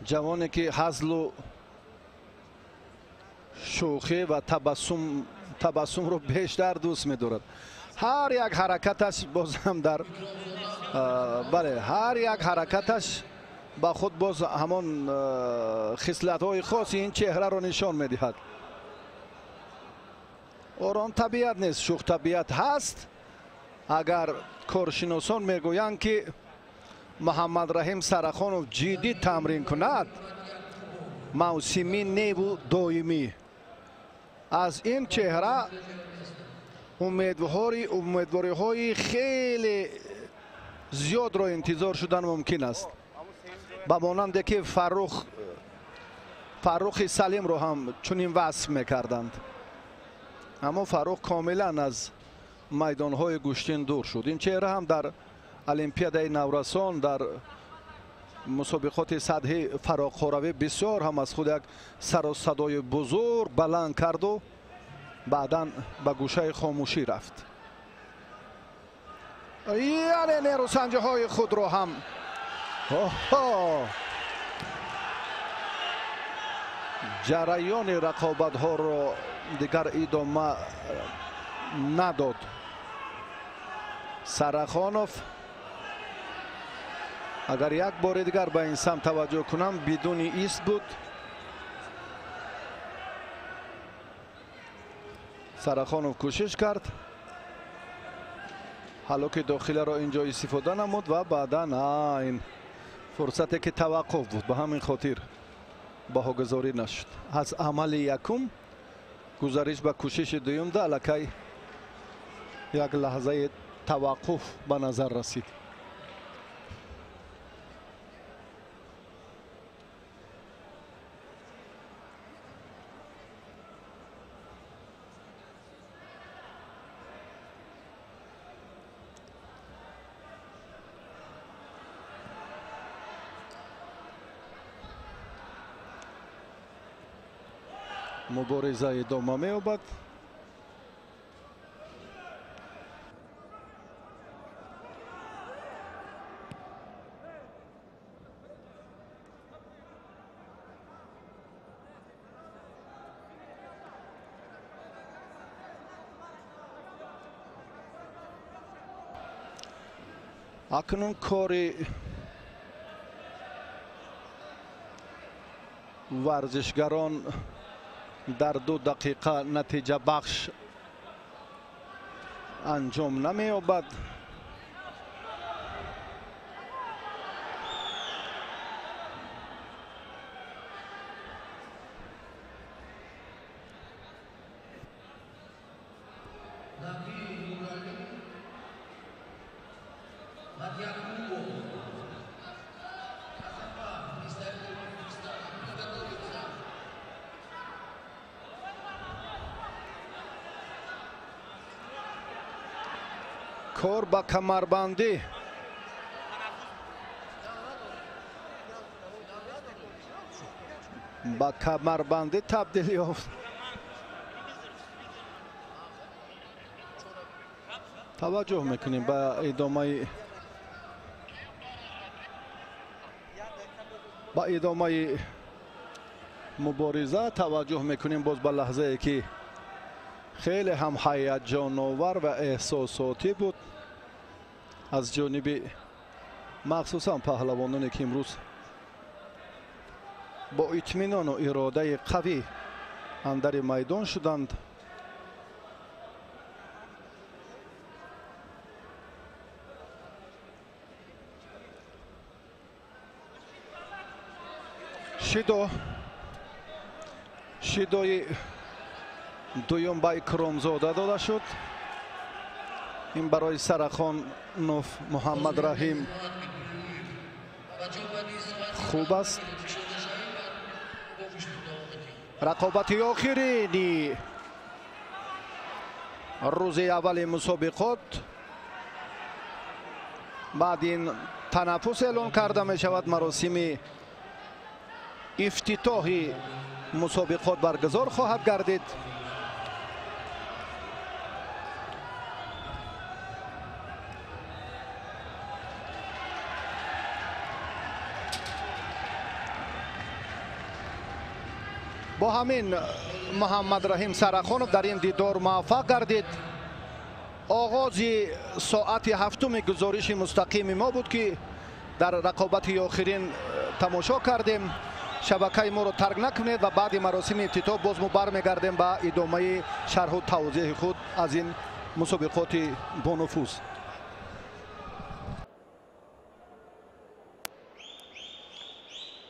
ҷавоне ки ҳазлу шӯхӣ ва табассумро бештар дӯст медорад. Ҳар як ҳаракаташ боз ҳам дар бале, ҳар як ҳаракаташ ба худ боз ҳамон хислатҳои хоси ин чеҳраро нишон медиҳад. Ором табиат нест, шӯхтабиат ҳаст. Агар коршиносон мегӯянд, ки Муҳаммадраҳим Сарахонов ҷиддӣ тамрин кунад, мавсимӣ неву доимӣ, аз ин чеҳра умедвориҳои хеле зиёдро интизор шудан мумкин аст. Ба монанде ки Фаррухи Салимро ҳам чунин васф мекарданд, аммо Фаррух комилан аз майдонҳои гӯштин дур шуд. Ин чеҳра ҳам дар олимпиадаи наврасон, дар мусобиқоти сатҳи фароқоравӣ бисёр ҳам аз худ як сару садои бузург баланд карду баъдан ба гӯшаи хомӯшӣ рафт. Яъне нерӯсанҷиҳои худро ҳам ҷараёни рақобатҳоро дигар идома надод. Сарахонов агар як бори дигар ба ин самт таваҷҷӯҳ кунам, бидуни ист буд. Сарахонов кӯшиш кард, ҳалоки дохиларо инҷо истифода намуд ва баъдан ин фурсате ки таваққуф буд, ба ҳамин хотир баҳогузорӣ нашуд. Аз амали якум гузариш ба кӯшиши дуюмда аллакай як лаҳзаи таваққуф ба назар расид. Мубориза идома меёбад. Акнун кори Варзишгарон дар 2 дақиқа натиҷабахш анҷом намеёбад. Кор ба камарбандӣ. Ба камарбандӣ табдил ёфт. Таваҷҷӯҳ мекунем ба идомаи мубориза, таваҷҷӯҳ мекунем боз ба лаҳзае ки хеле ҳам ҳаяҷоновар ва эҳсосотӣ буд аз ҷониби махсусан паҳлавононе ки имрӯз бо итминону иродаи қавӣ андари майдон шуданд. Шидои дуюм ба Икромзода дода шуд. Ин барои Сарахонов Муҳаммад Раҳим хуб аст. Рақобати охирини рӯзи аввали мусобиқот баъд ин танаффус эълон карда мешавад. Маросими ифтитоҳи мусобиқот баргузор хоҳад гардид. Бо ҳамин Муҳаммад Раҳим Сарахонов дар ин дидор муваффақ гардид. Оғози соати ҳафтуми гузориши мустақими мо буд ки дар рақобати охирин тамошо кардем. Шабакаи моро тарк накунед ва баъди маросими ифтитоҳ боз мо бармегардем ба идомаи шарҳу тавзеҳи худ аз ин мусобиқоти бонуфуз.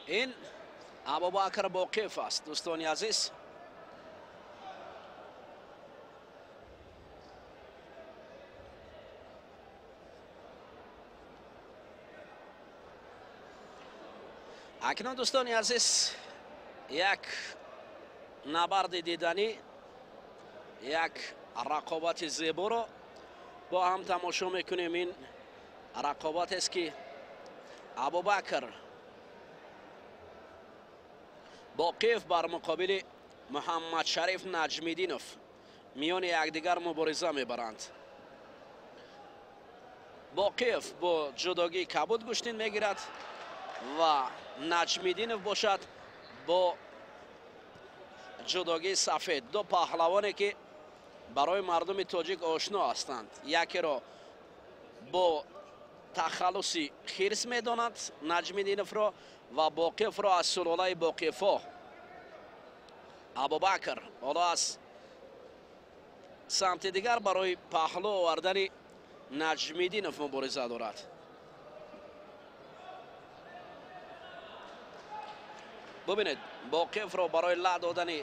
Ин Абубакр Боқиев аст, дӯстони азиз. Акнун, дӯстони азиз, як набарди диданӣ, як рақобати зеборо бо ҳам тамошо мекунем. Ин рақобатест ки Абубакр Боқиев бар муқобили Муҳаммадшариф Наҷмиддинов миёни якдигар мубориза мебаранд. Боқиев бо ҷудогии кабуд гӯштин мегирад ва Наҷмиддинов бошад бо ҷудогии сафед. Ду паҳлавоне ки барои мардуми тоҷик ошно ҳастанд. Якеро бо тахаллуси хирс медонад Наҷмиддиновро ва Боқиевро аз сулолаи Боқиевҳо. Абубакр ҳоло аз самти дигар барои паҳлӯ овардани Наҷмиддинов мубориза дорад. Бубинед, Боқиевро барои ла додани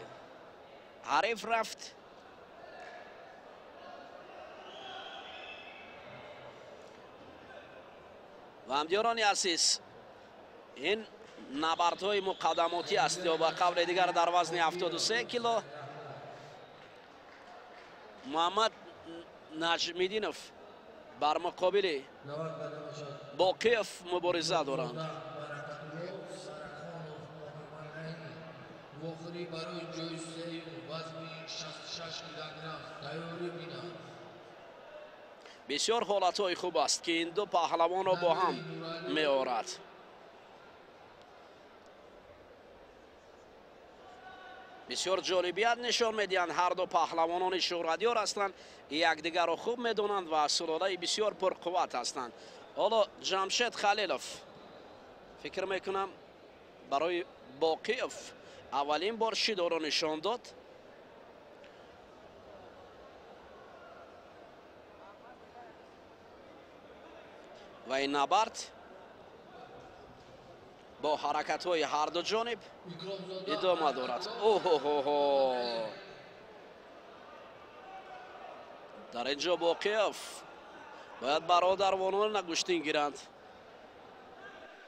ҳариф рафт. Ва ҳамдиёрони азиз, ин набардҳои муқаддамотӣ аст ё ба қавли дигар дар вазни 73 кило Муҳаммад Наҷмиддинов бар муқобили Боқиев мубориза доранд. Вохӯрӣ барои ҷои сеюм вазни 66 килограмм тайёрӣ бинад. Бисёр ҳолатҳои хуб аст ки ин ду паҳлавонро бо ҳам меорад. Бисёр ҷолибият нишон медиҳанд. Ҳар ду паҳлавонони шӯҳратёр ҳастанд, якдигарро хуб медонанд ва сулолаи бисёр пурқувват ҳастанд. Ҳоло Ҷамшед Халилов фикр мекунам барои Боқиев Аввалин бор шидоро нишон дод. Ва ин набард бо ҳаракатҳои ҳарду ҷониб идома дорад. Оҳоҳоҳо! Дар ин ҷо Боқиев бояд бародарвонона гӯштин гиранд.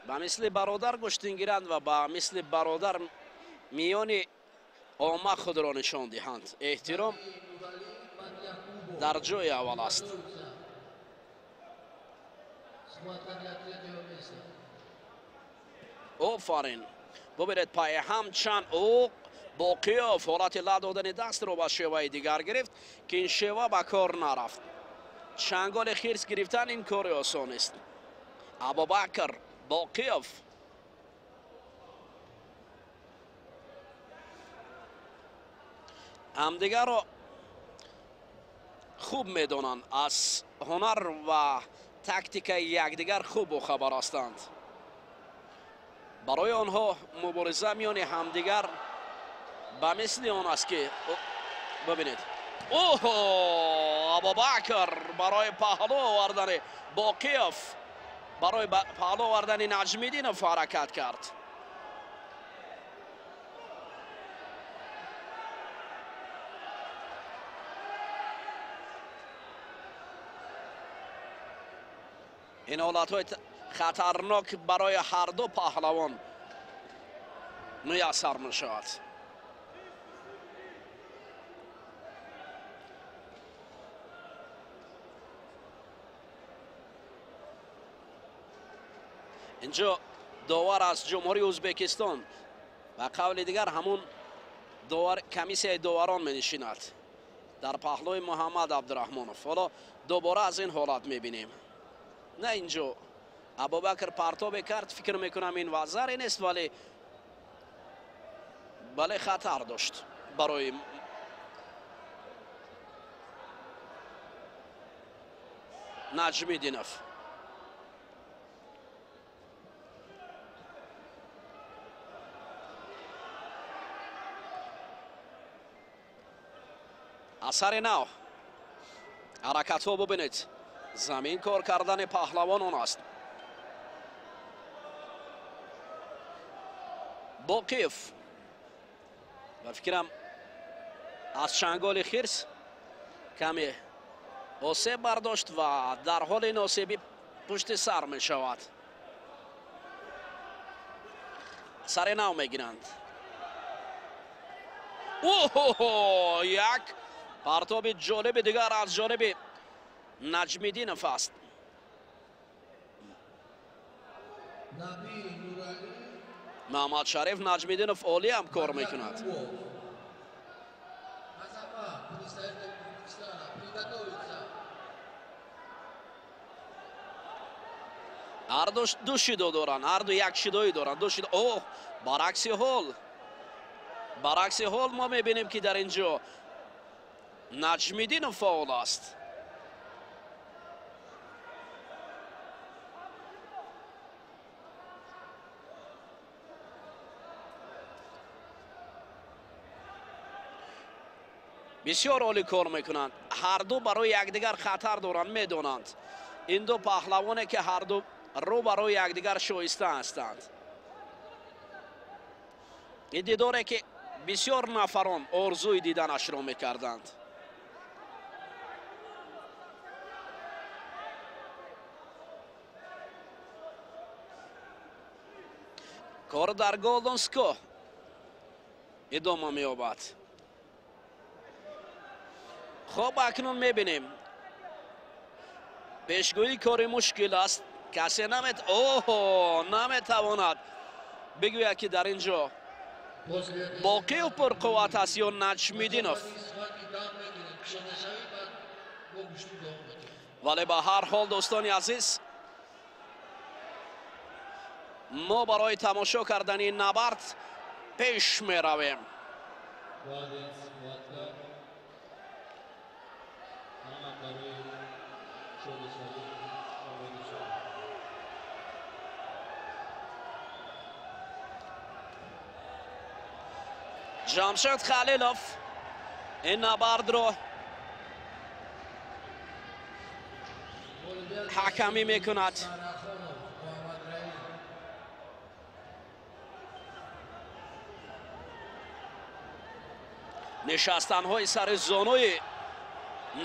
Ба мисли бародар гӯштин гиранд ва ба мисли бародар миёни омма худро нишон диҳанд. Эҳтиром дар ҷои аввал аст. Офарин! Бубинед, пайҳам чанд ӯ Боқиев ҳолати ла додани дастро ба шеваи дигар гирифт, ки ин шева ба кор нарафт. Чанголи хирс гирифтан ин кори осон нест. Абубакр Боқиев ҳамдигарро хуб медонанд, аз ҳунар ва тактикаи якдигар хуб бохабар ҳастанд. Барои онҳо мубориза миёни ҳамдигар ба мисли он аст ки бибинед. Оҳо! Абубакр барои паҳлӯ овардани Боқиев, барои паҳлӯ овардани Наҷмиддинов ҳаракат кард. Ин ҳолатҳои хатарнок барои ҳарду паҳлавон муяссар мешавад. Инҷо довар аз Ҷумҳурии Ӯзбекистон ба қавли дигар ҳамун довар комиссияи доварон менишинад дар паҳлӯи Муҳаммад Абдураҳмонов. Ҳоло дубора аз ин ҳолат мебинем. На инҷо Абубакр партобе кард, фикр мекунам ин вазаре нест, вале бале хатар дошт барои Наҷмиддинов. Асари нав ҳаракатҳо бубинед. Замин кор кардани паҳлавонон аст. Боқиев ба фикрам аз чанголи хирс каме осеб бардошт ва дар ҳоли носебӣ пушти сар мешавад. Сари нав мегиранд. Оҳо! Як партоби ҷолиби дигар аз ҷониби Наҷмиддинов аст. Муҳаммад Шариф Наҷмиддинов олӣ ҳам кор мекунад. Ҳарду ду шидо доранд, ҳарду як шидоӣ доранд. Ду шидо. Оҳ, баръакси ҳол. Баръакси ҳол мо мебинем ки дар ин ҷо Наҷмиддинов фаъол аст. Бисёр олӣ кор мекунанд. Ҳарду барои якдигар хатар доранд, медонанд. Ин ду паҳлавоне ки ҳарду рӯ барои якдигар шоиста ҳастанд. Ин дидоре ки бисёр нафарон орзуи диданашро мекарданд. Кор дар Голдонско идома меёбад. Хоб, акнун мебинем. Пешгӯии кори мушкил аст. Касе оҳо, наметавонад бигӯяд ки дар ин ҷо Боқиев пурқувват аст ё Наҷмиддинов. Вале ба ҳар ҳол дӯстони азиз, мо барои тамошо кардани набард пеш меравем. Ҷамшед Халилов ин набардро ҳакамӣ мекунад. Нишастанҳои сари зонуи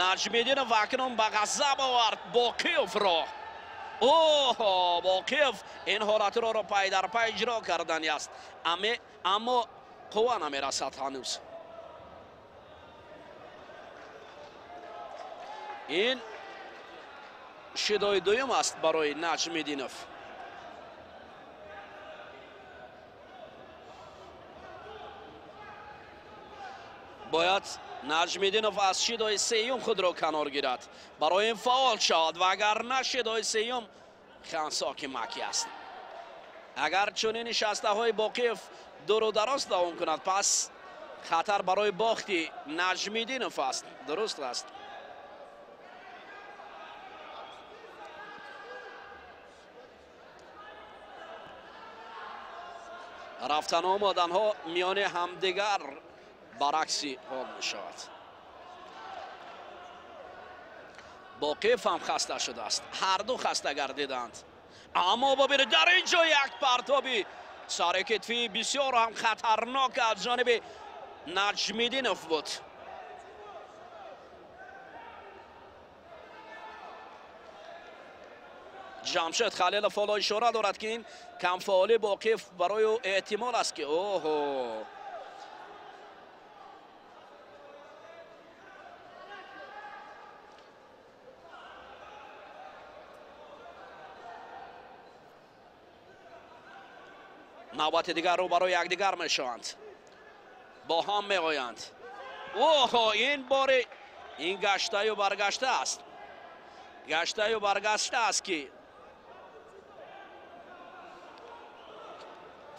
Наҷмиддинов акнун ба ғазаб овард Боқиевро. Оҳо, Боқиев ин ҳолатро пай дар пай иҷро кардани аст, аммо қувва намерасад ҳанӯз. Ин шидои дуюм аст барои Наҷмиддинов. Бояд Наҷмиддинов аз шидои сеюм худро канор гирад, барои ин фаъол шавад, вагарна шидои сеюм хансоки макӣ аст. Агар чунин нишастаҳои Боқиев дуру дароз давом кунад, пас хатар барои бохти Наҷмиддинов аст. Дуруст аст. Рафтану омаданҳо миёни ҳамдигар баръакси ҳол мешавад. Боқиев ҳам хаста шудааст, ҳарду хаста гардиданд. Аммо бибинед, дар ин ҷо як партоби сари китфӣ бисёр ҳам хатарнок аз ҷониби Наҷмиддинов буд. Ҷамшед Халилов ҳоло ишора дорад, ки ин камфаъолии Боқиев барои ӯ эҳтимол аст, ки оҳо навбати дигар рӯ барои якдигар мешаванд, бо ҳам меоянд. Оҳо, ин бори ин гаштаю баргашта аст, гаштаю баргашта аст, ки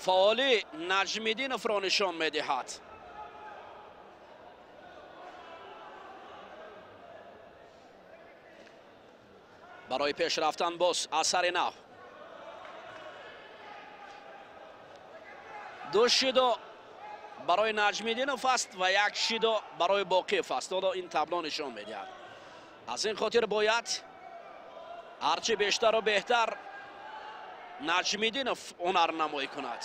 фаъоли Наҷмиддиновро нишон медиҳад. Барои пеш рафтан боз аз сари нав. Ду шидо барои Наҷмиддинов аст ва як шидо барои Боқиев аст. Ҳоло ин табло нишон медиҳад. Аз ин хотир бояд ҳарчи бештару беҳтар Наҷмиддинов ҳунарнамоӣ кунад.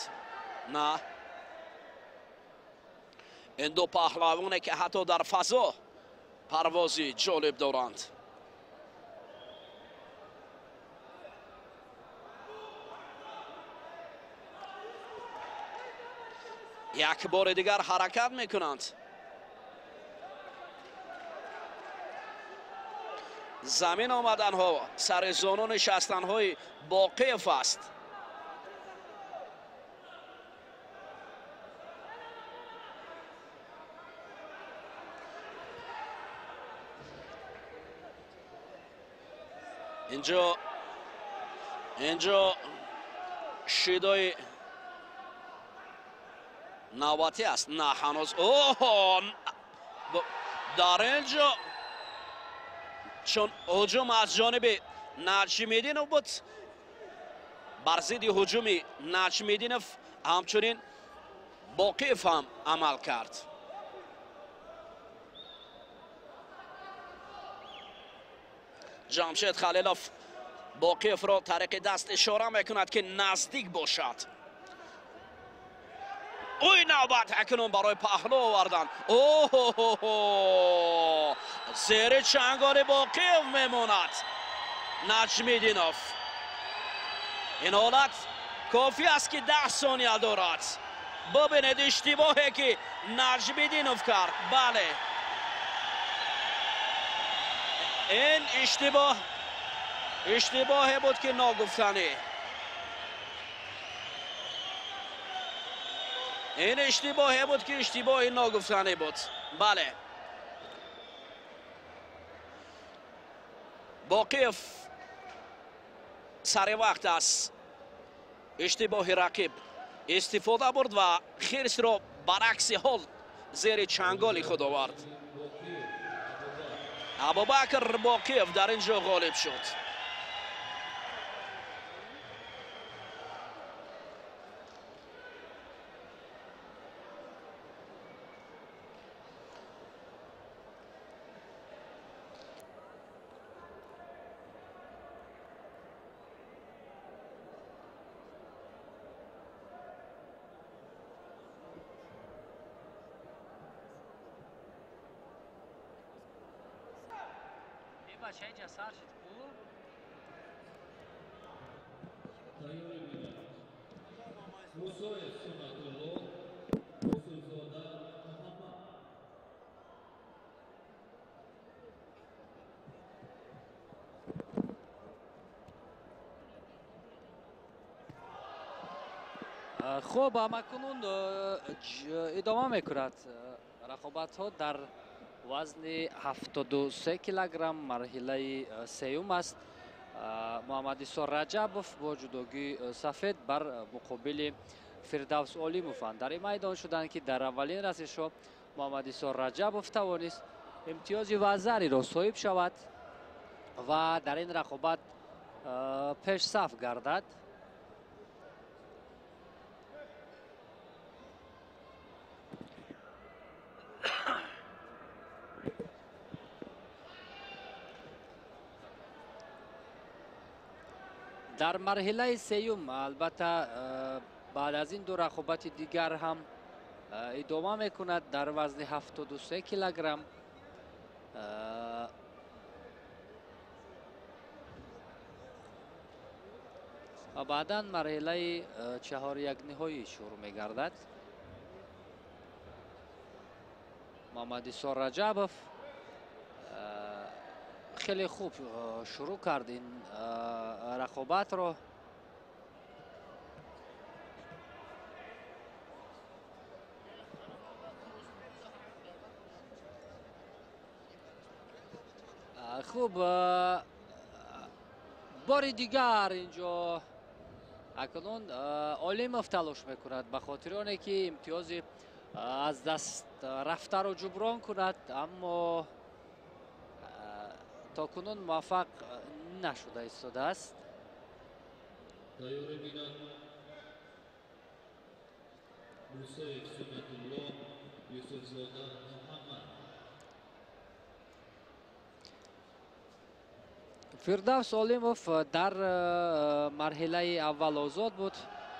На, ин ду паҳлавоне, ки ҳатто дар фазо парвози ҷолиб доранд. Як бори дигар ҳаракат мекунанд. Замин омаданҳо, сари зону нишастанҳои Боқиев аст. Инҷо шидои навбатӣ аст. На, ҳанӯз. Оҳо, дар ин ҷо чун ҳуҷум аз ҷониби Наҷмиддинов буд, бар зидди ҳуҷуми Наҷмиддинов ҳамчунин Боқиев ҳам амал кард. Ҷамшед Халилов Боқиевро тариқи даст ишора мекунад, ки наздик бошад. Ӯй навбат акнун барои паҳлӯ овардан. Оҳо, зери чанголи Боқиев мемонад Наҷмиддинов. Ин ҳолат кофӣ аст, ки 10 сония дорад. Бибинед иштибоҳе, ки Наҷмиддинов кард. Бале, ин иштибоҳе буд, ки ногуфтанӣ. Ин иштибоҳе буд, ки иштибоҳи ногуфтанӣ буд. Бале, Боқиев сари вақт аз иштибоҳи рақиб истифода бурд ва хирсро баръакси ҳол зери чанголи худ овард. Абубакр Боқиев дар ин ҷо ғолиб шуд. Хуб, ҳамакунун идома мекунад рақобатҳо дар вазни 73 килограмм, марҳилаи сеюм аст. Муҳаммадисо Раҷабов бо ҷудогии сафед бар муқобили Фирдавс Олимов дар ин майдон шуданд, ки дар аввалин расишҳо Муҳаммадисо Раҷабов тавонист имтиёзи вазариро соҳиб шавад ва дар ин рақобат пешсаф гардад. Дар марҳилаи сеюм, албатта, баъд аз ин ду рақобати дигар ҳам идома мекунад дар вазни 73 килограмм. Ва баъдан марҳилаи чаҳорякниҳоӣ шурӯъ мегардад. Муҳаммадисо Раҷабов хеле хуб шурӯъ кард ин рақобатро. Хуб, бори дигар инҷо акнун Олимов талош мекунад ба хотири оне ки имтиёзи аз даст рафтаро ҷуброн кунад, аммо то кунун муваффақ нашуда истодааст. Фирдавс Олимов дар марҳилаи аввал озод буд.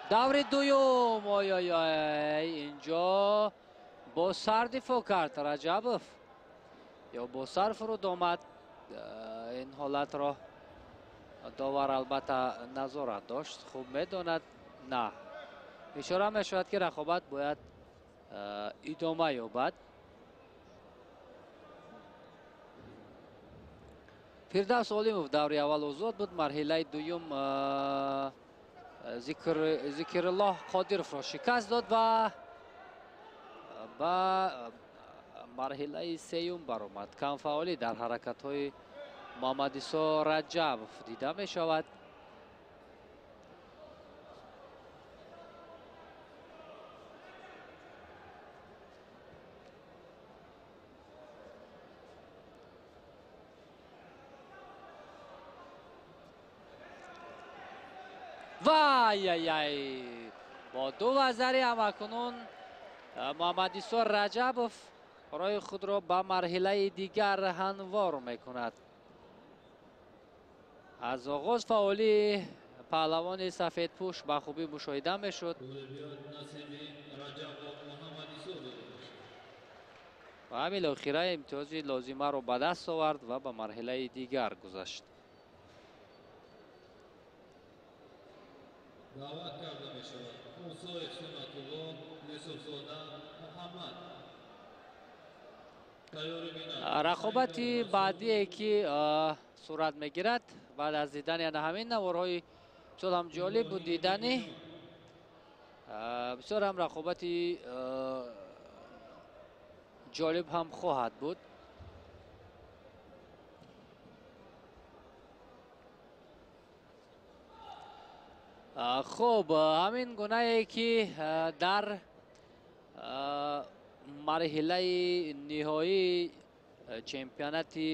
Даври дуюм, ой-ой-ой, инҷо бо сар дифоъ кард Раҷабов ё бо сар фуруд омад. Ин ҳолатро довар албатта назорат дошт, хуб медонад. На, ишора мешавад, ки рақобат бояд идома ёбад. Фирдавс Олимов даври аввал озод буд. Марҳилаи дуюм Зикруллоҳ Қодировро шикаст дод ва ба марҳилаи сеюм баромад. Камфаъолӣ дар ҳаракатҳои Муҳаммадисо Раҷабов дида мешавад. Вай-яй-яй! Бо ду вазари ҳамакунун Муҳаммадисо Раҷабов роҳи худро ба марҳилаи дигар ҳамвор мекунад. Аз оғоз фаъолии паҳлавони сафедпӯш ба хубӣ мушоҳида мешуд. Ва ҳамин охира имтиёзи лозимаро ба даст овард ва ба марҳилаи дигар гузашт. Даъват карда мешавад Мусоев Сунатулло, Юсуфзода Муҳаммад. Рақобати баъдие ки сурат мегирад баъд аз дидани ана ҳамин наворҳои бисёр ҳам ҷолиб буд, дидани бисёр ҳам рақобати ҷолиб ҳам хоҳад буд. Хуб, ҳамин гунае ки дар марҳилаи ниҳоии чемпионати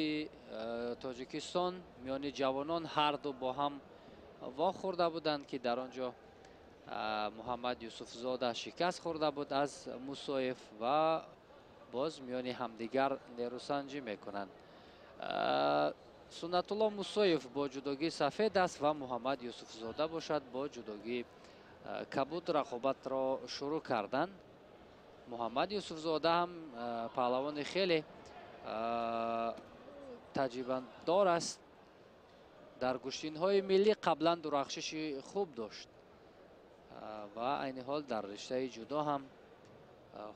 Тоҷикистон миёни ҷавонон ҳарду бо ҳам вохӯрда буданд, ки дар он ҷо Муҳаммад Юсуфзода шикаст хӯрда буд аз Мусоев ва боз миёни ҳамдигар нерӯсанҷӣ мекунанд. Суннатулло Мусоев бо ҷудогии сафед аст ва Муҳаммад Юсуфзода бошад бо ҷудогии кабуд рақобатро шурӯъ карданд. Муҳаммад Юсуфзода ҳам паҳлавони хеле таҷрибадор аст. Дар гӯштинҳои миллӣ қаблан дурахшиши хуб дошт ва айни ҳол дар риштаи ҷудо ҳам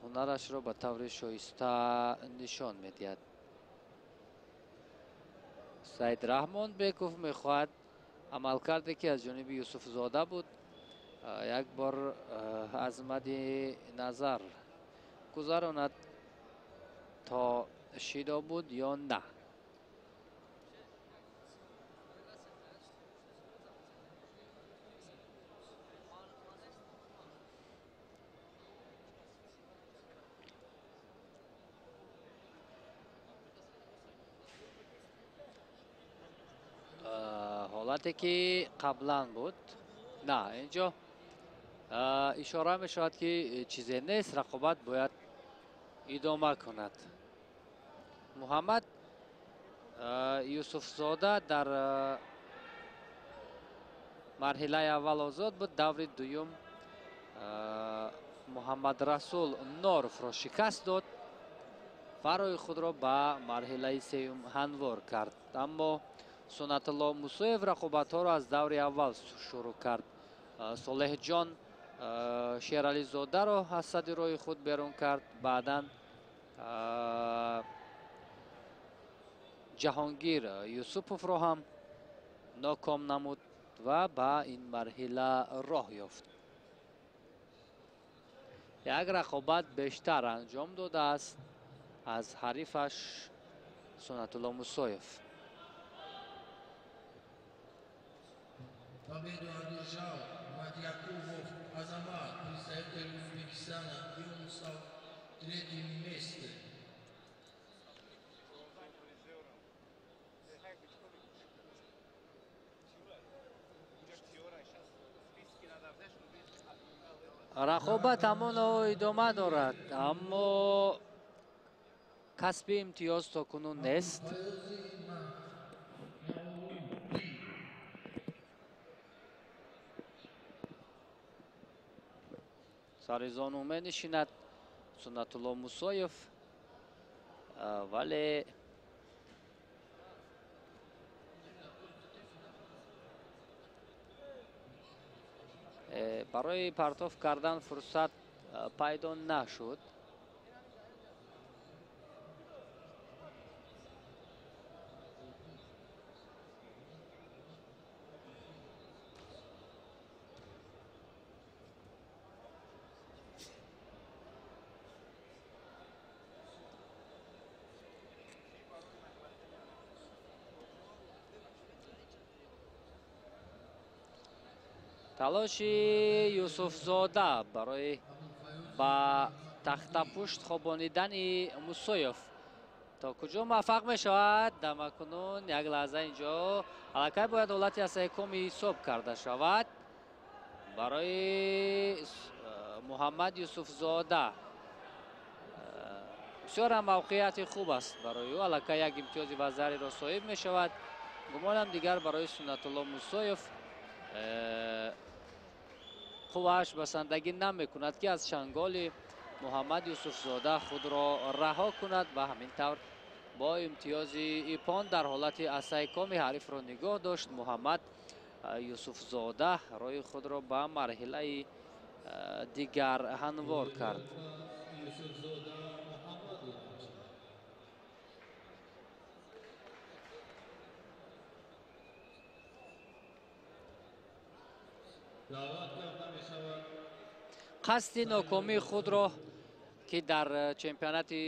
ҳунарашро ба таври шоиста нишон медиҳад. Саид Раҳмонбеков мехоҳад амалкарде ки аз ҷониби Юсуфзода буд як бор аз мадди назар гузаронад то шидо буд ё на. Ҳолате ки қаблан буд на, инҷо ишора мешавад ки чизе нест, рақобат бояд идома кунад. Муҳаммад Юсуфзода дар марҳилаи аввал озод буд, даври дуюм Муҳаммад Расул Норовро шикаст дод ва роҳи худро ба марҳилаи сеюм ҳамвор кард. Аммо Сунатулло Мусоев рақобатҳоро аз даври аввал шурӯъ кард. Солеҳҷон Шерализодаро аз сади роҳи худ берун кард. Баъдан Ҷаҳонгир Юсуповро ҳам ноком намуд ва ба ин марҳила роҳ ёфт. Як рақобат бештар анҷом додааст аз ҳарифаш Сунатулло Мусоев. Победу одержал Мадьякубов Азамат, представитель Узбекистана, и он стал третьим месте. Рақобат ҳамоно идома дорад, аммо касби имтиёз то кунун нест. Сари зону менишинад Сунатулло Мусоев, вале барои партоф кардан фурсат пайдо нашуд. Талоши Юсуфзода барои ба тахтапушт хобонидани Мусоев то куҷо муваффақ мешавад? Дамакунун як лаҳза инҷо аллакай бояд ҳолати асайкоми ҳисоб карда шавад барои Муҳаммад Юсуфзода. Бисёр ҳам мавқеияти хуб аст барои ӯ, аллакай як имтиёзи вазариро соҳиб мешавад. Гумонам дигар барои Сунатулло Мусоев қуввааш басандагӣ намекунад ки аз чанголи Муҳаммад Юсуфзода худро раҳо кунад ва ҳамин тавр бо имтиёзи ипон дар ҳолати асайкоми ҳарифро нигоҳ дошт. Муҳаммад Юсуфзода роҳи худро ба марҳилаи дигар ҳамвор кард. Қасди нокомии худро ки дар чемпионати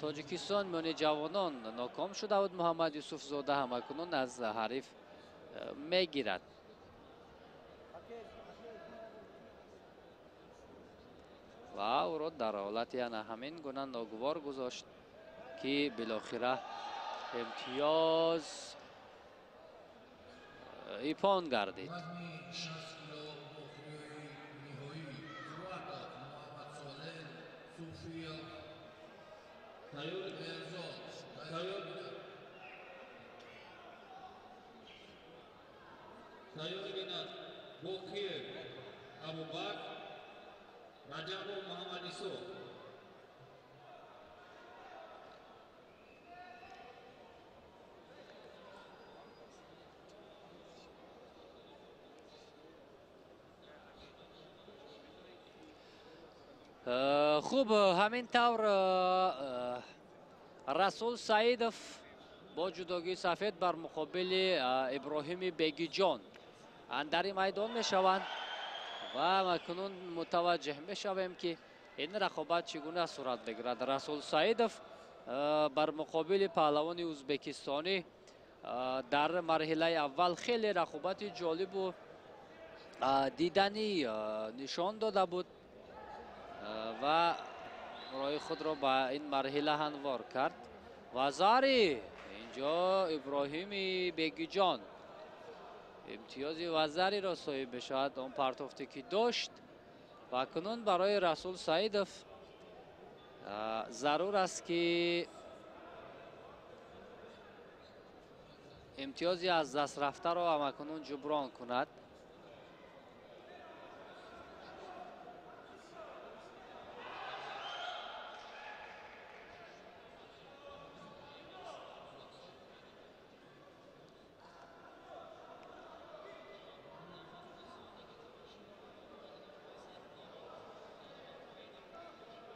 Тоҷикистон миёни ҷавонон ноком шуда буд, Муҳаммад Юсуфзода ҳамакунун аз ҳариф мегирад. Ва ӯро дар ҳолати ана ҳамин гуна ногувор гузошт ки билохира имтиёз ипон гардид. Хуб, ҳамин тавр Расул Саидов бо ҷудогии сафед бар муқобили Иброҳими Бегиҷон андари майдон мешаванд ва акнун мутаваҷҷеҳ мешавем, ки ин рақобат чӣ гуна сурат мегирад. Расул Саидов бар муқобили паҳлавони ӯзбекистонӣ дар марҳилаи аввал хеле рақобати ҷолибу диданӣ нишон дода буд ва роҳи худро ба ин марҳила ҳамвор кард. Вазари инҷо Иброҳими Бегиҷон имтиёзи вазариро соҳиб мешавад, он партофте ки дошт. Ва акнун барои Расул Саидов зарур аст, ки имтиёзи аз даст рафтаро ҳамакунун ҷуброн кунад.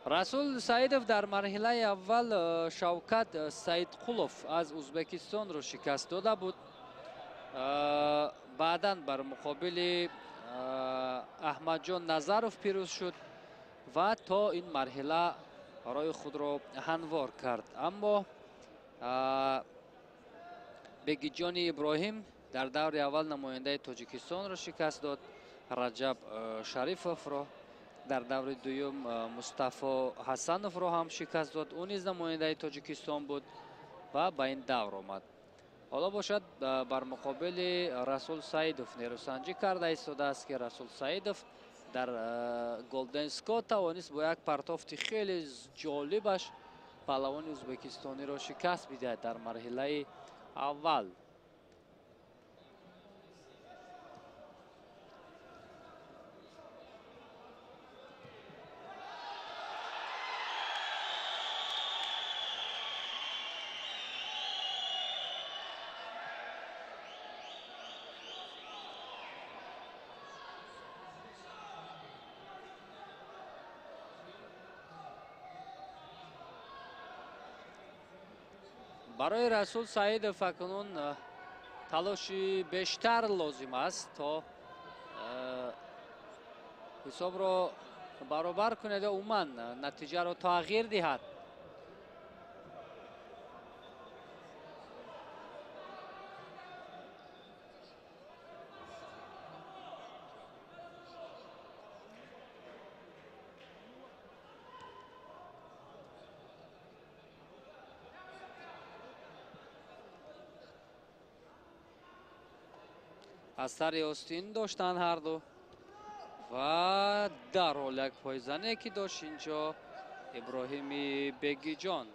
Расул Саидов дар марҳилаи аввал Шавкат Саидқулов аз Ӯзбекистонро шикаст дода буд. Баъдан бар муқобили Аҳмадҷон Назаров пирӯз шуд ва то ин марҳила роҳи худро ҳамвор кард. Аммо Бегиҷони Иброҳим дар даври аввал намояндаи Тоҷикистонро шикаст дод, Раҷаб Шарифовро. Дар даври дуюм Мустафо Ҳасановро ҳам шикаст дод, ӯ низ намояндаи Тоҷикистон буд ва ба ин давр омад. Ҳоло бошад бар муқобили Расул Саидов нерӯсанҷӣ карда истодааст, ки Расул Саидов дар Голден Скот тавонист бо як партофти хеле ҷолибаш паҳлавони ӯзбекистониро шикаст бидиҳад дар марҳилаи аввал. Барои Расул Саидов акнун талоши бештар лозим аст то ҳисобро баробар кунад ва умуман натиҷаро тағйир диҳад. Аз сари остин доштанд ҳарду ва дарҳол як пойзане ки дошт инҷо Иброҳими Бегиҷон.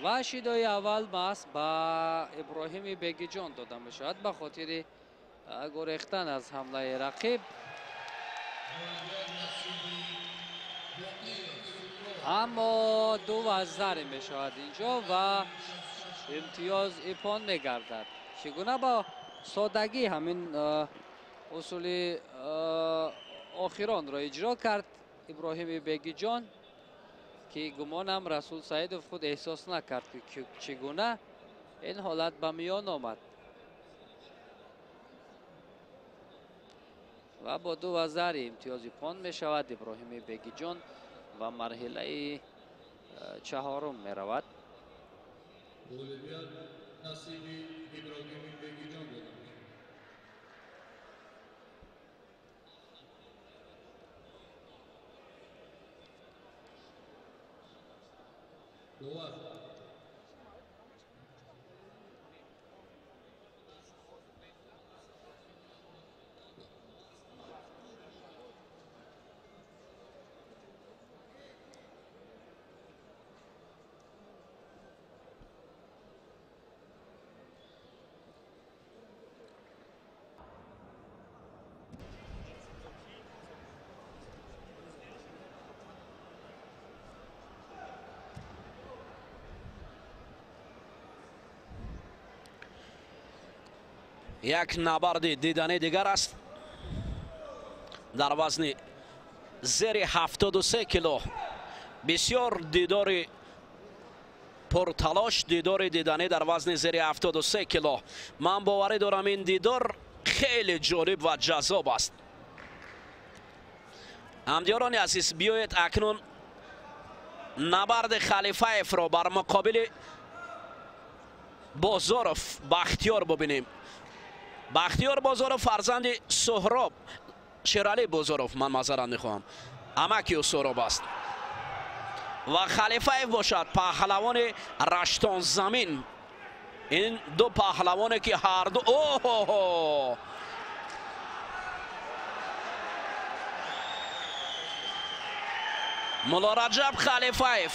Ва шидои аввал маҳз ба Иброҳими Бегиҷон дода мешавад ба хотири гурехтан аз ҳамлаи рақиб. Аммо ду вазаре мешавад инҷо ва имтиёз ипон мегардад. Чӣ гуна бо содагӣ ҳамин усули охиронро иҷро кард Иброҳими Бегиҷон, ки гумонам Расул Саидов худ эҳсос накард, ки чӣ гуна ин ҳолат ба миён омад. Ва бо ду вазари имтиёзи пон мешавад Иброҳими Бегиҷон ва марҳилаи чаҳорум меравад. Ғолибият насиби Иброҳими Бегиҷон дода мешавад. Довар. Як набарди дидани дигар аст дар вазни зери 73 кило. Бисёр дидори пурталош, дидори диданӣ дар вазни зери 73 кило. Ман боварӣ дорам, ин дидор хеле ҷолиб ва ҷаззоб аст. Ҳамдиёрони азиз, биёед акнун набарди Халифаевро бар муқобили Бозоров Бахтиёр бубинем. Бахтиёр Бозоров фарзанди Суҳроб Шералӣ Бозоров, ман маъзарат мехоҳам, амаки ӯ Суҳроб аст. Ва Халифаев бошад паҳлавони Раштонзамин. Ин ду паҳлавоне ки ҳарду оҳо Мулло Раҷаб Халифаев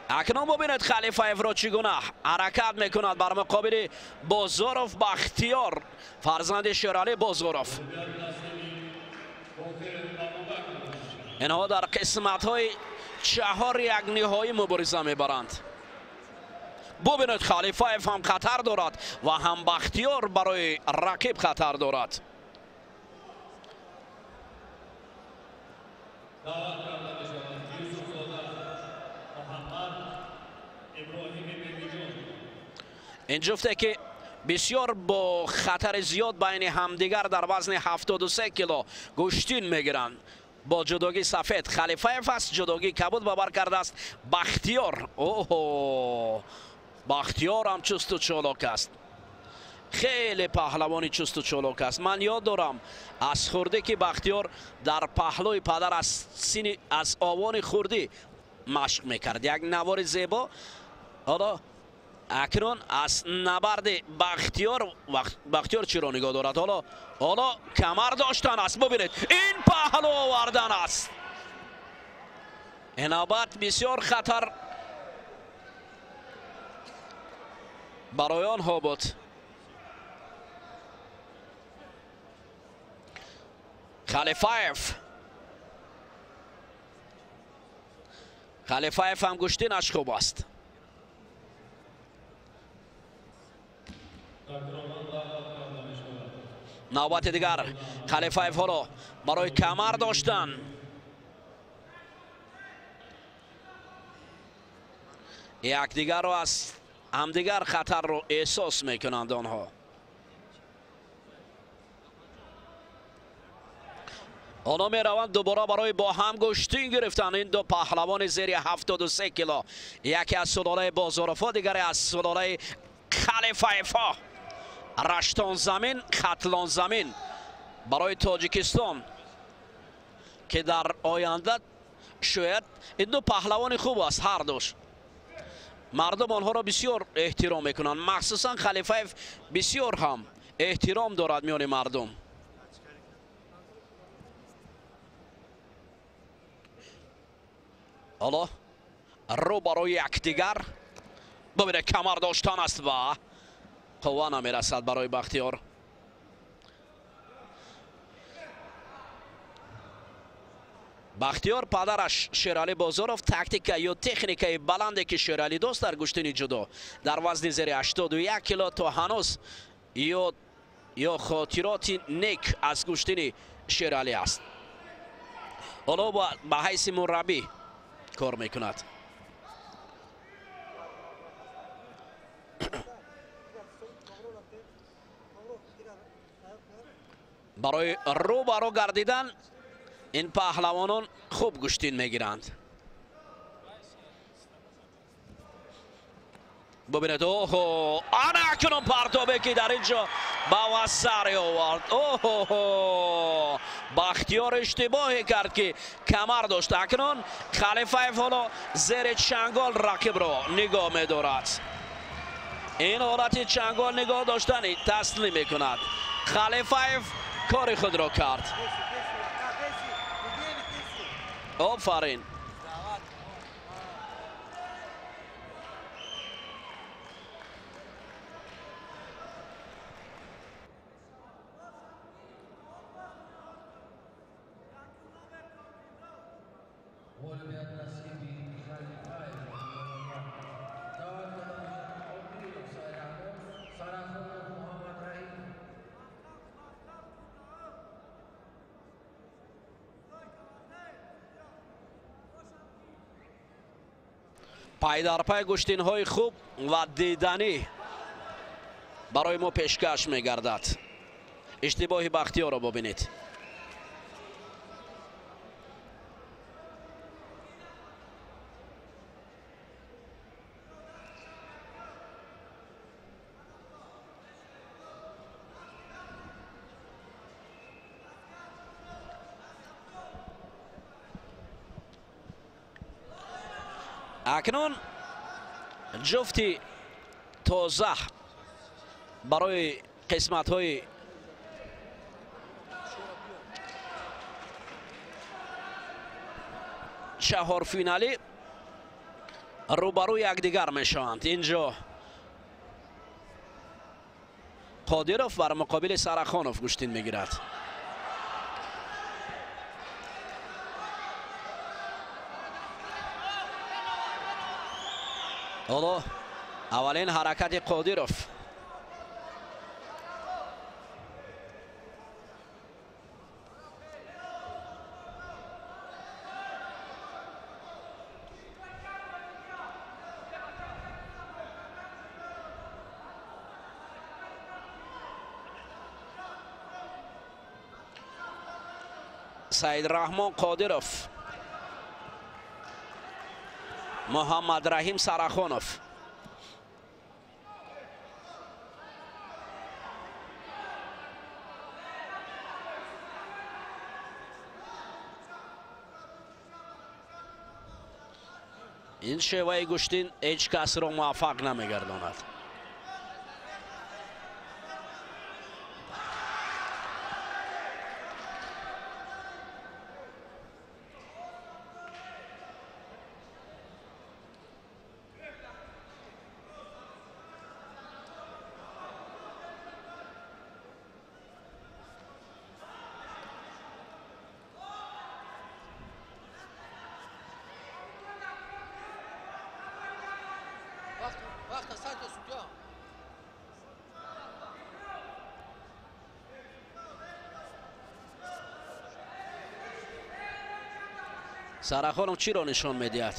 акнун бубинед Халифаевро чӣ гуна ҳаракат мекунад бар муқобили Бозоров Бахтиёр, фарзанди Шералӣ Бозоров. Инҳо дар қисматҳои чаҳор як ниҳоӣ мубориза мебаранд. Бубинед, Халифаев ҳам хатар дорад ва ҳам Бахтиёр барои рақиб хатар дорад. Ин ҷуфте ки бисёр бо хатари зиёд байни ҳамдигар дар вазни 73 кило гӯштин мегиранд. Бо ҷудогии сафед Халифаев аст, ҷудогии кабуд ба бар кардааст Бахтиёр. Оҳо, Бахтиёр ҳам чусту чолок аст, хеле паҳлавони чусту чолок аст. Ман ёд дорам аз хурдӣ ки Бахтиёр дар паҳлӯи падар аз сини аз овони хурдӣ машқ мекард. Як навори зебо. Ҳоло акнун аз набарди Бахтиёр, Бахтиёр чиро нигоҳ дорад? Ҳоло камар доштан аст. Бубинед, ин паҳлӯ овардан аст. Ин навбат бисёр хатар барои онҳо буд. Халифаев ҳам гӯштинаш хуб аст. Навбати дигар Халифаев ҳоло барои камар доштан. Якдигарро аз ҳамдигар хатарро эҳсос мекунанд онҳо. Онҳо мераванд дубора барои бо ҳам гӯштин гирифтан. Ин ду паҳлавони зери 73 кило, яке аз сулолаи Бозоровҳо, дигаре аз сулолаи Халифаевҳо. Раштонзамин, Хатлонзамин барои Тоҷикистон, ки дар оянда шояд ин ду паҳлавони хуб аст ҳардуш. Мардум онҳоро бисёр эҳтиром мекунанд, махсусан Халифаев бисёр ҳам эҳтиром дорад миёни мардум. Ҳоло рӯ барои якдигар. Бубинед, камар доштан аст ва қувва намерасад барои Бахтиёр. Бахтиёр падараш Шералӣ Бозоров тактика ё техникаи баланде ки Шералӣ дост дар гӯштини ҷудо дар вазни зери 81 кило то ҳанӯз ё хотироти нек аз гӯштини Шералӣ аст. Ҳоло ба ҳайси мураббӣ кор мекунад. Барои рӯ ба рӯ гардидан ин паҳлавонон хуб гӯштин мегиранд. Бубинед, оҳо, ана акнун партобе ки дар ин ҷо ба васаре овард. Оҳо, Бахтиёр иштибоҳе кард ки камар дошт. Акнун Халифаев ҳоло зери чангол рақибро нигоҳ медорад. Ин ҳолати чангол нигоҳ доштани таслим мекунад. Халифаев кори худро кард. Офарин. Пай дар пай гӯштинҳои хуб ва диданӣ барои мо пешкаш мегардад. Иштибоҳи Бахтиёрро бубинед. Акнун ҷуфти тоза барои қисматҳои чаҳорфиналӣ рӯбарӯи якдигар мешаванд. Инҷо Қодиров бар муқобили Сарахонов гӯштин мегирад. Ҳоло аввалин ҳаракати Қодиров. Саидрахмон Қодиров, Муҳаммадраҳим Сарахонов. Ин шеваи гӯштин ҳеҷ касро муваффақ намегардонад. Сарахонов чиро нишон медиҳад?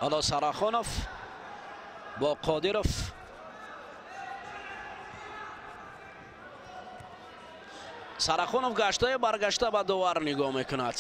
Ҳоло Сарахонов бо Қодиров. Сарахонов гаштаю баргашта ба довар нигоҳ мекунад.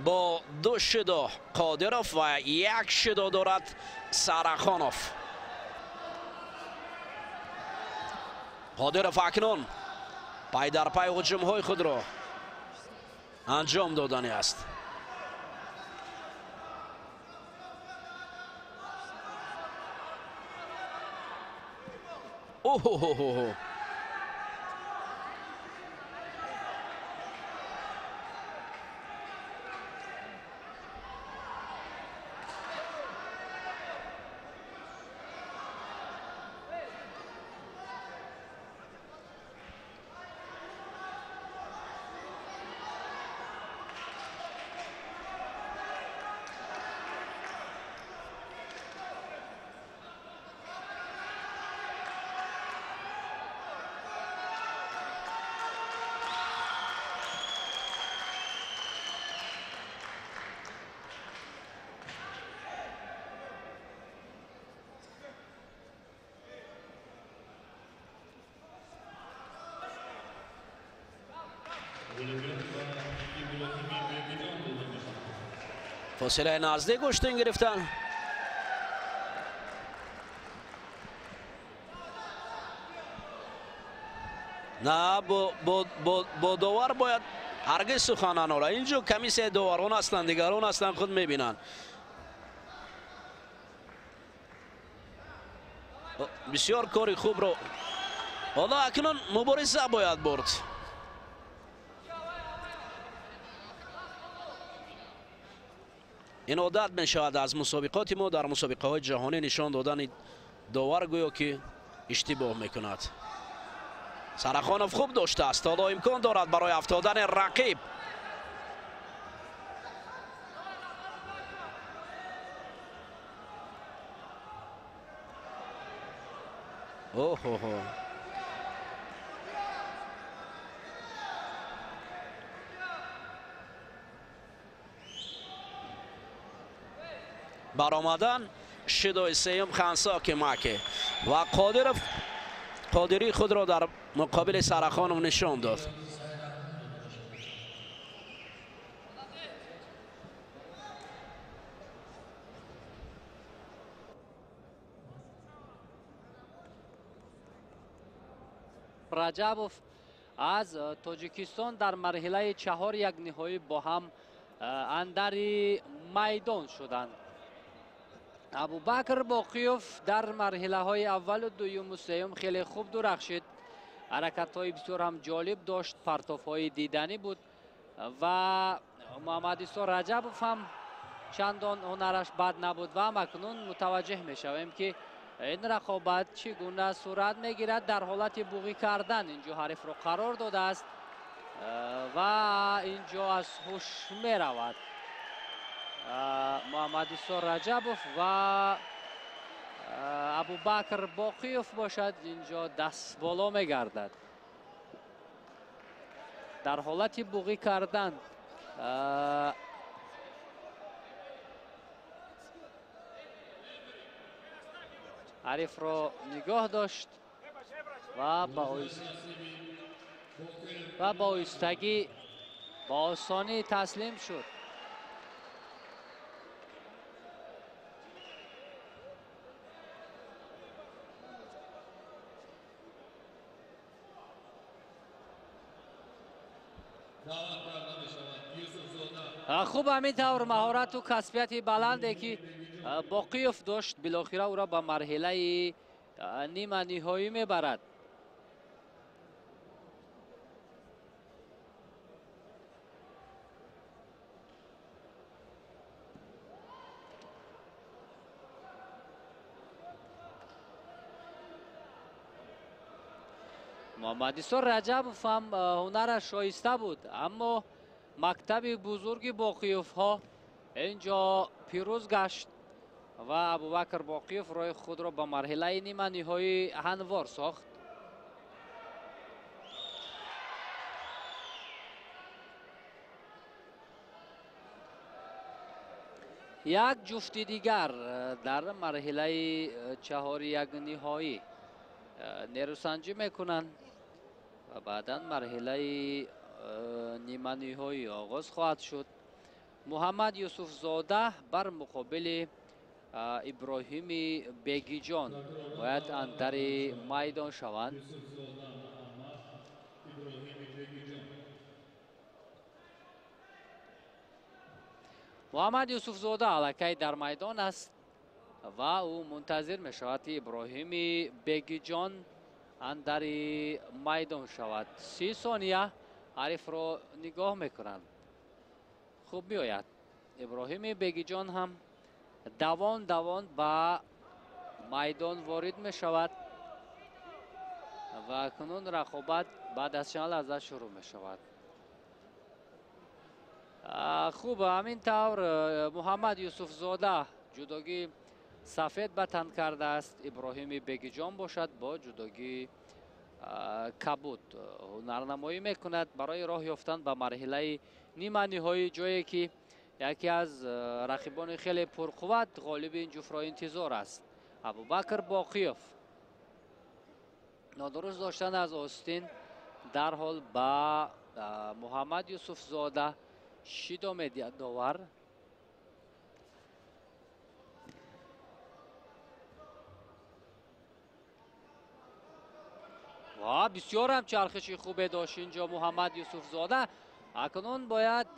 Бо ду шидо Қодиров ва як шидо дорад Сарахонов. Қодиров акнун пай дар пай ҳуҷумҳои худро анҷом додани аст. Оҳоҳоҳо! Фосилаи наздик гӯштин гирифтан. На, бо довар бояд Ҳаргиз сухан нанора. Инҷо комиссияи доварон ҳастанд, дигарон ҳастанд, худ мебинанд. Бисёр кори хубро ҳоло акнун мубориза бояд бурд. Ин одат мешавад аз мусобиқоти мо дар мусобиқаҳои ҷаҳонӣ нишон додани довар гӯё ки иштибоҳ мекунад. Сарахонов хуб доштааст, ҳоло имкон дорад барои афтодани рақиб. Оҳоҳо. Баромадан шидои сеюм хансоки маке ва Қодиров қодирии худро дар муқобили Сарахонов нишон дод. Раҷабов аз Тоҷикистон дар марҳилаи чаҳор як ниҳоӣ бо ҳам андари майдон шуданд. Абубакр Боқиёв дар марҳилаҳои аввалу дуюму сеюм хеле хуб дурахшид. Ҳаракатҳои бисёр ҳам ҷолиб дошт, партофҳои диданӣ буд ва Муҳаммадисо Раҷабов ҳам чандон ҳунараш бад набуд ва акнун мутаваҷҷеҳ мешавем ки ин рақобат чӣ гуна сурат мегирад. Дар ҳолати буғӣ кардан инҷо ҳарифро қарор додааст ва инҷо аз ҳуш меравад Муҳаммадисо Раҷабов ва Абубакр Боқиёв бошад инҷо даст боло мегардад. Дар ҳолати буғӣ кардан ҳарифро нигоҳ дошт ва ба оҳистагӣ ба осонӣ таслим шуд. Хуб, ҳамин тавр маҳорату касбияти баланде ки Боқиёв дошт билохира ӯро ба марҳилаи ниманиҳоӣ мебарад. Муҳаммадисо Раҷабов ҳам ҳунараш шоиста буд, аммо мактаби бузурги Боқиёвҳо инҷо пирӯз гашт ва Абубакр Боқиёв роҳи худро ба марҳилаи ниманиҳоӣ ҳамвор сохт. Як ҷуфти дигар дар марҳилаи чаҳори як ниҳоӣ нерӯсанҷӣ мекунанд ва баъдан марҳилаи ниманиҳоӣ оғоз хоҳад шуд. Муҳаммад Юсуфзода бар муқобили Иброҳими Бегиҷон бояд андари майдон шаванд. Муҳаммад Юсуфзода аллакай дар майдон аст ва ӯ мунтазир мешавад ки Иброҳими Бегиҷон андари майдон шавад. 30 сония ҳарифро нигоҳ мекунанд. Хуб меояд. Иброҳими Бегиҷон ҳам давон давон ба майдон ворид мешавад ва акнун рақобат баъд аз чанд лаҳза шурӯъ мешавад. Хуб, ҳамин тавр Муҳаммад Юсуфзода ҷудогии сафед ба тан кардааст. Иброҳими Бегиҷон бошад бо ҷудогии кабуд ҳунарнамоӣ мекунад барои роҳ ёфтан ба марҳилаи ниманиҳоӣ, ҷое ки яке аз рақибони хеле пурқувват ғолиби ин ҷуфтро интизор аст. Абубакр Боқиёв нодуруст доштан аз остин дарҳол ба Муҳаммад Юсуфзода шидо медиҳад довар. Ва бисёр ҳам чархиши хубе дошт инҷо Муҳаммад Юсуфзода. Акнун бояд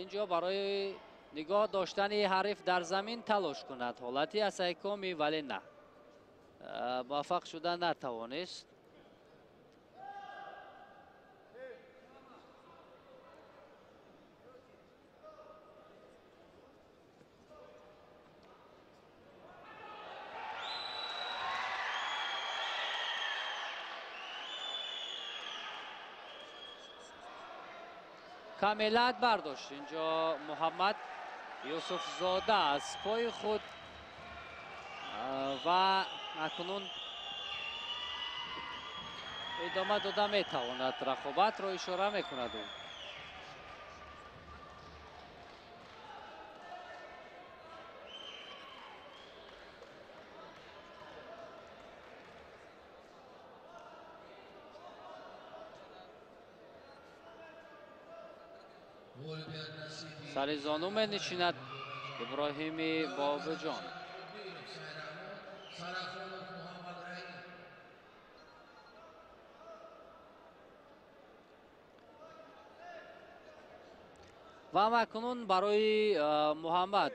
инҷо барои нигоҳ доштани ҳариф дар замин талош кунад. Ҳолати асайкоми, вале на, муваффақ шуда натавонист. Камелат бардошт инҷо Муҳаммад Юсуфзода аз пои худ ва акнун идома дода метавонад. Рақобатро ишора мекунад ӯ. Сари зону менишинад Иброҳими Бобоҷон. Ва акнун барои Муҳаммад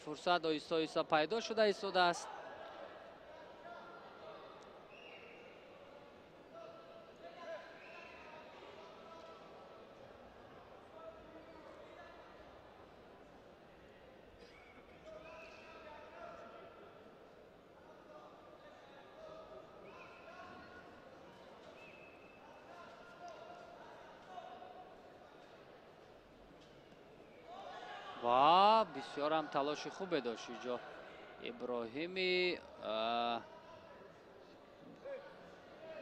фурсат оҳиста оҳиста пайдо шуда истодааст. Ва бисёр ҳам талоши хубе дошт инҷо Иброҳими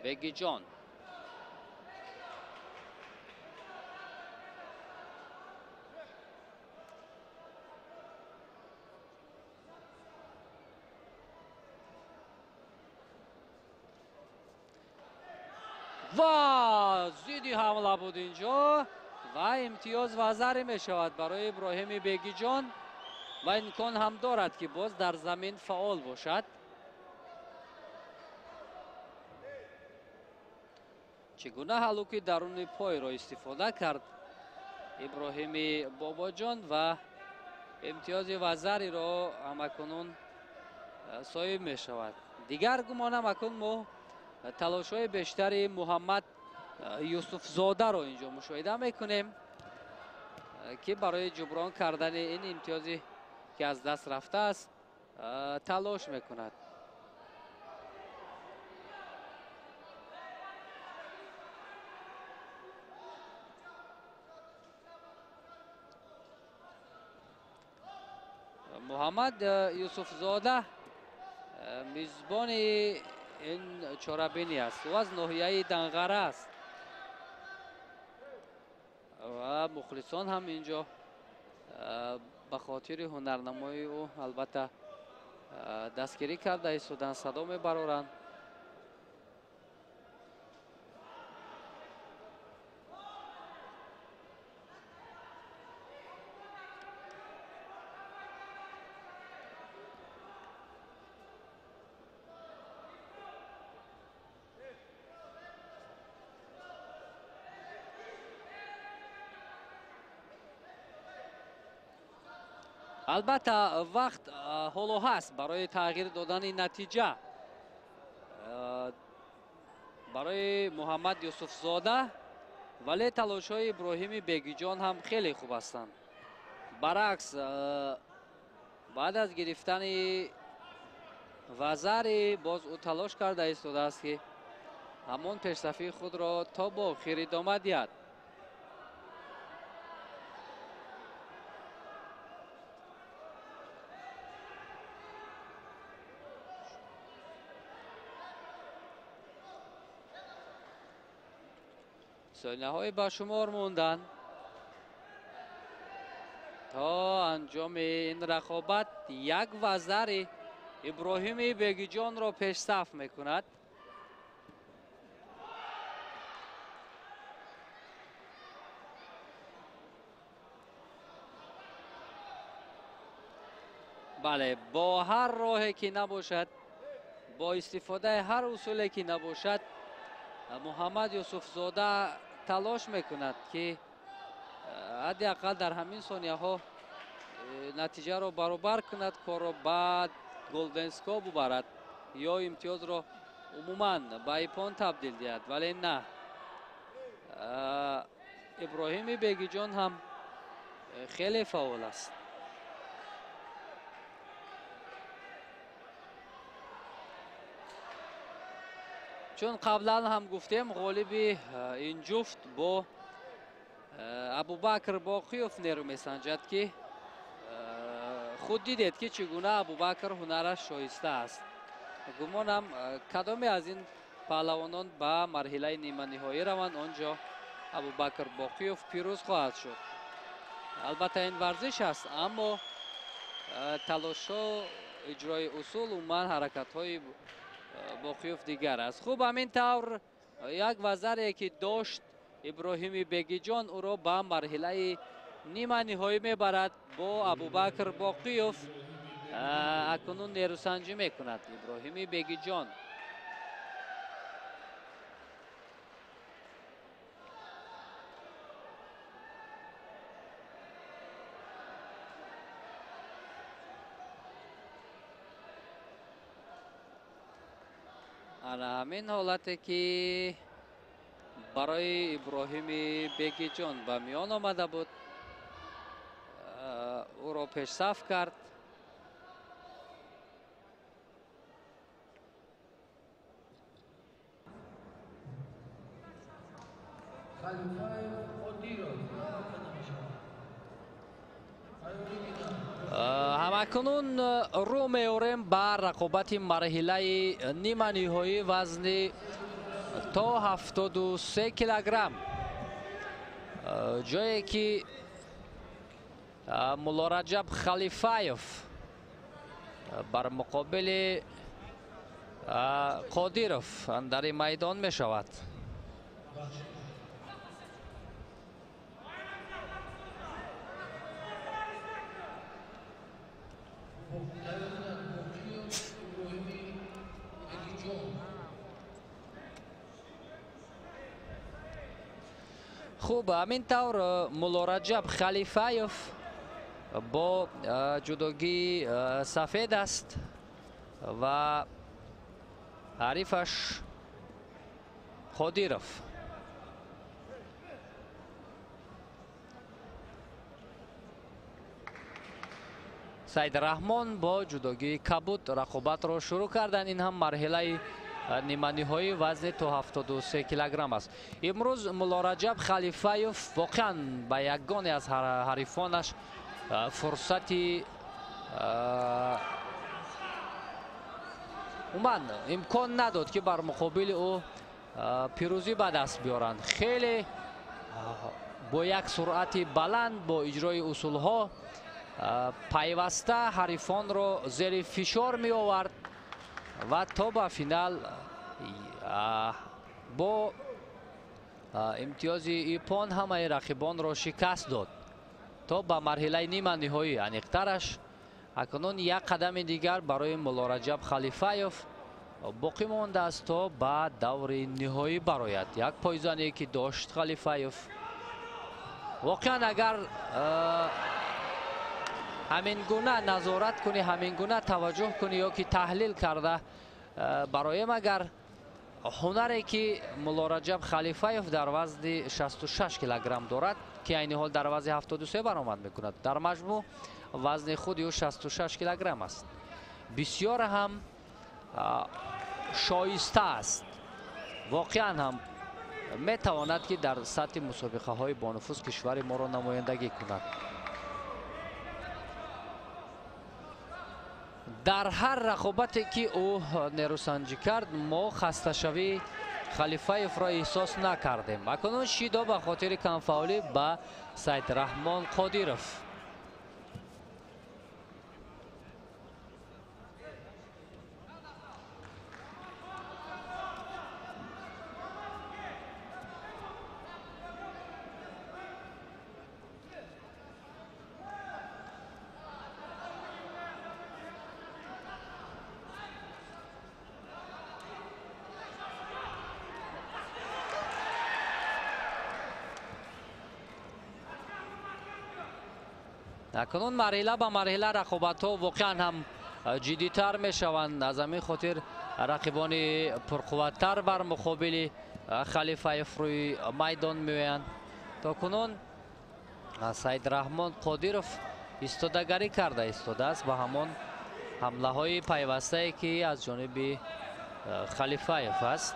Бегиҷон. Ва зидди ҳамла буд инҷо ва имтиёз вазаре мешавад барои Иброҳими Бегиҷон ва имкон ҳам дорад, ки боз дар замин фаъол бошад. Чӣ гуна ҳалуки даруни пойро истифода кард Иброҳими Бобоҷон ва имтиёзи вазариро ҳамакунун соҳиб мешавад. Дигар гумонам акун мо талошҳои бештари Муҳаммад Юсуфзодаро инҷо мушоҳида мекунем, ки барои ҷуброн кардани ин имтиёзе ки аз даст рафтааст талош мекунад. Муҳаммад Юсуфзода мизбони ин чорабинӣ аст. Ӯ аз ноҳияи Данғара аст ва мухлисон ҳам инҷо ба хотири ҳунарнамоии ӯ албатта дастгирӣ карда истоданд, садо мебароранд. Албатта вақт ҳоло ҳаст барои тағйир додани натиҷа барои Муҳаммад Юсуфзода, вале талошҳои Иброҳими Бегиҷон ҳам хеле хуб ҳастанд. Баръакс, баъд аз гирифтани вазари боз ӯ талош карда истодааст, ки ҳамон пешсафии худро то бо охир идома диҳад. Сониҳои ба шумор монданд то анҷоми ин рақобат. Як вазари Иброҳими Бегиҷонро пешсаф мекунад. Бале, бо ҳар роҳе ки набошад, бо истифодаи ҳар усуле ки набошад, Муҳаммад Юсуфзода талош мекунад, ки Ҳадди ақал дар ҳамин сонияҳо натиҷаро баробар кунад, корро ба голденско бубарад ё имтиёзро умуман ба ипон табдил диҳад, вале на. Иброҳими Бегиҷон ҳам хеле фаъол аст. Чун қаблан ҳам гуфтем, ғолиби ин ҷуфт бо Абубакр Боқиёв нерӯ месанҷад, ки худ дидед, ки чӣ гуна Абубакр ҳунараш шоиста аст. Гумонам, кадоме аз ин паҳлавонон ба марҳилаи ниманиҳоӣ раванд, он ҷо Абубакр Боқиёв пирӯз хоҳад шуд. Албатта, ин варзиш аст, аммо талошҳо, иҷрои усул, умуман ҳаракатҳои Боқиёв дигар аст. Хуб, ҳамин тавр як вазаре ки дошт Иброҳими Бегиҷон ӯро ба марҳилаи ниманиҳоӣ мебарад бо Абубакр Боқиёв. Акнун нерӯсанҷӣ мекунад Иброҳими Бегиҷон. Ана ҳамин ҳолате ки барои Иброҳими Бегиҷон ба миён омада буд, ӯро пешсаф кард. Ҳамакунун рӯ меорем ба рақобати марҳилаи ниманиҳоӣ вазни то 73 килограмм, ҷое ки Муллораҷаб Халифаев бар муқобили Қодиров андари майдон мешавад. Хуб, ҳамин тавр Муллораҷаб Халифаев бо ҷудогии сафед аст ва ҳарифаш Қодиров. Саид Раҳмон бо ҷудогии кабуд рақобатро шурӯъ карданд. Ин ҳам марҳилаи ниманиҳои вазни то 73 килограмм аст. Имрӯз Муллораҷаб Халифаев воқеан ба ягоне аз ҳарифонаш фурсати, умуман имкон надод, ки бар муқобили ӯ пирӯзӣ ба даст биёранд. Хеле бо як суръати баланд, бо иҷрои усулҳо пайваста ҳарифонро зери фишор меовард ва то ба финал бо имтиёзи ипон ҳамаи рақибонро шикаст дод то ба марҳилаи ниманиҳоӣ, аниқтараш. Акнун як қадами дигар барои Муллораҷаб Халифаев боқӣ мондааст то ба даври ниҳоӣ барояд. Як пойзане ки дошт Халифаев, воқеан агар ҳамин гуна назорат кунӣ, ҳамин гуна таваҷҷӯҳ кунӣ ё ки таҳлил карда бароем, агар ҳунаре ки Муллораҷаб Халифаев дар вазни 66 килограмм дорад, ки айни ҳол дар вазни 73 баромад мекунад, дар маҷмӯъ вазни худи ӯ 66 килограмм аст, бисёр ҳам шоиста аст. Воқеан ҳам метавонад, ки дар сатҳи мусобиқаҳои бонуфуз кишвари моро намояндагӣ кунад. Дар ҳар рақобате ки ӯ нерӯсанҷӣ кард, мо хасташавии Халифаевро эҳсос накардем. Акнун шидо ба хотири камфаъолӣ ба Саидраҳмон Қодиров. Акнун марҳила ба марҳила рақобатҳо воқеан ҳам ҷиддитар мешаванд. Аз ҳамин хотир рақибони пурқувваттар бар муқобили Халифаев рӯи майдон меоянд. То кунун Саидраҳмон Қодиров истодагарӣ карда истодааст ба ҳамон ҳамлаҳои пайвастае, ки аз ҷониби Халифаев аст.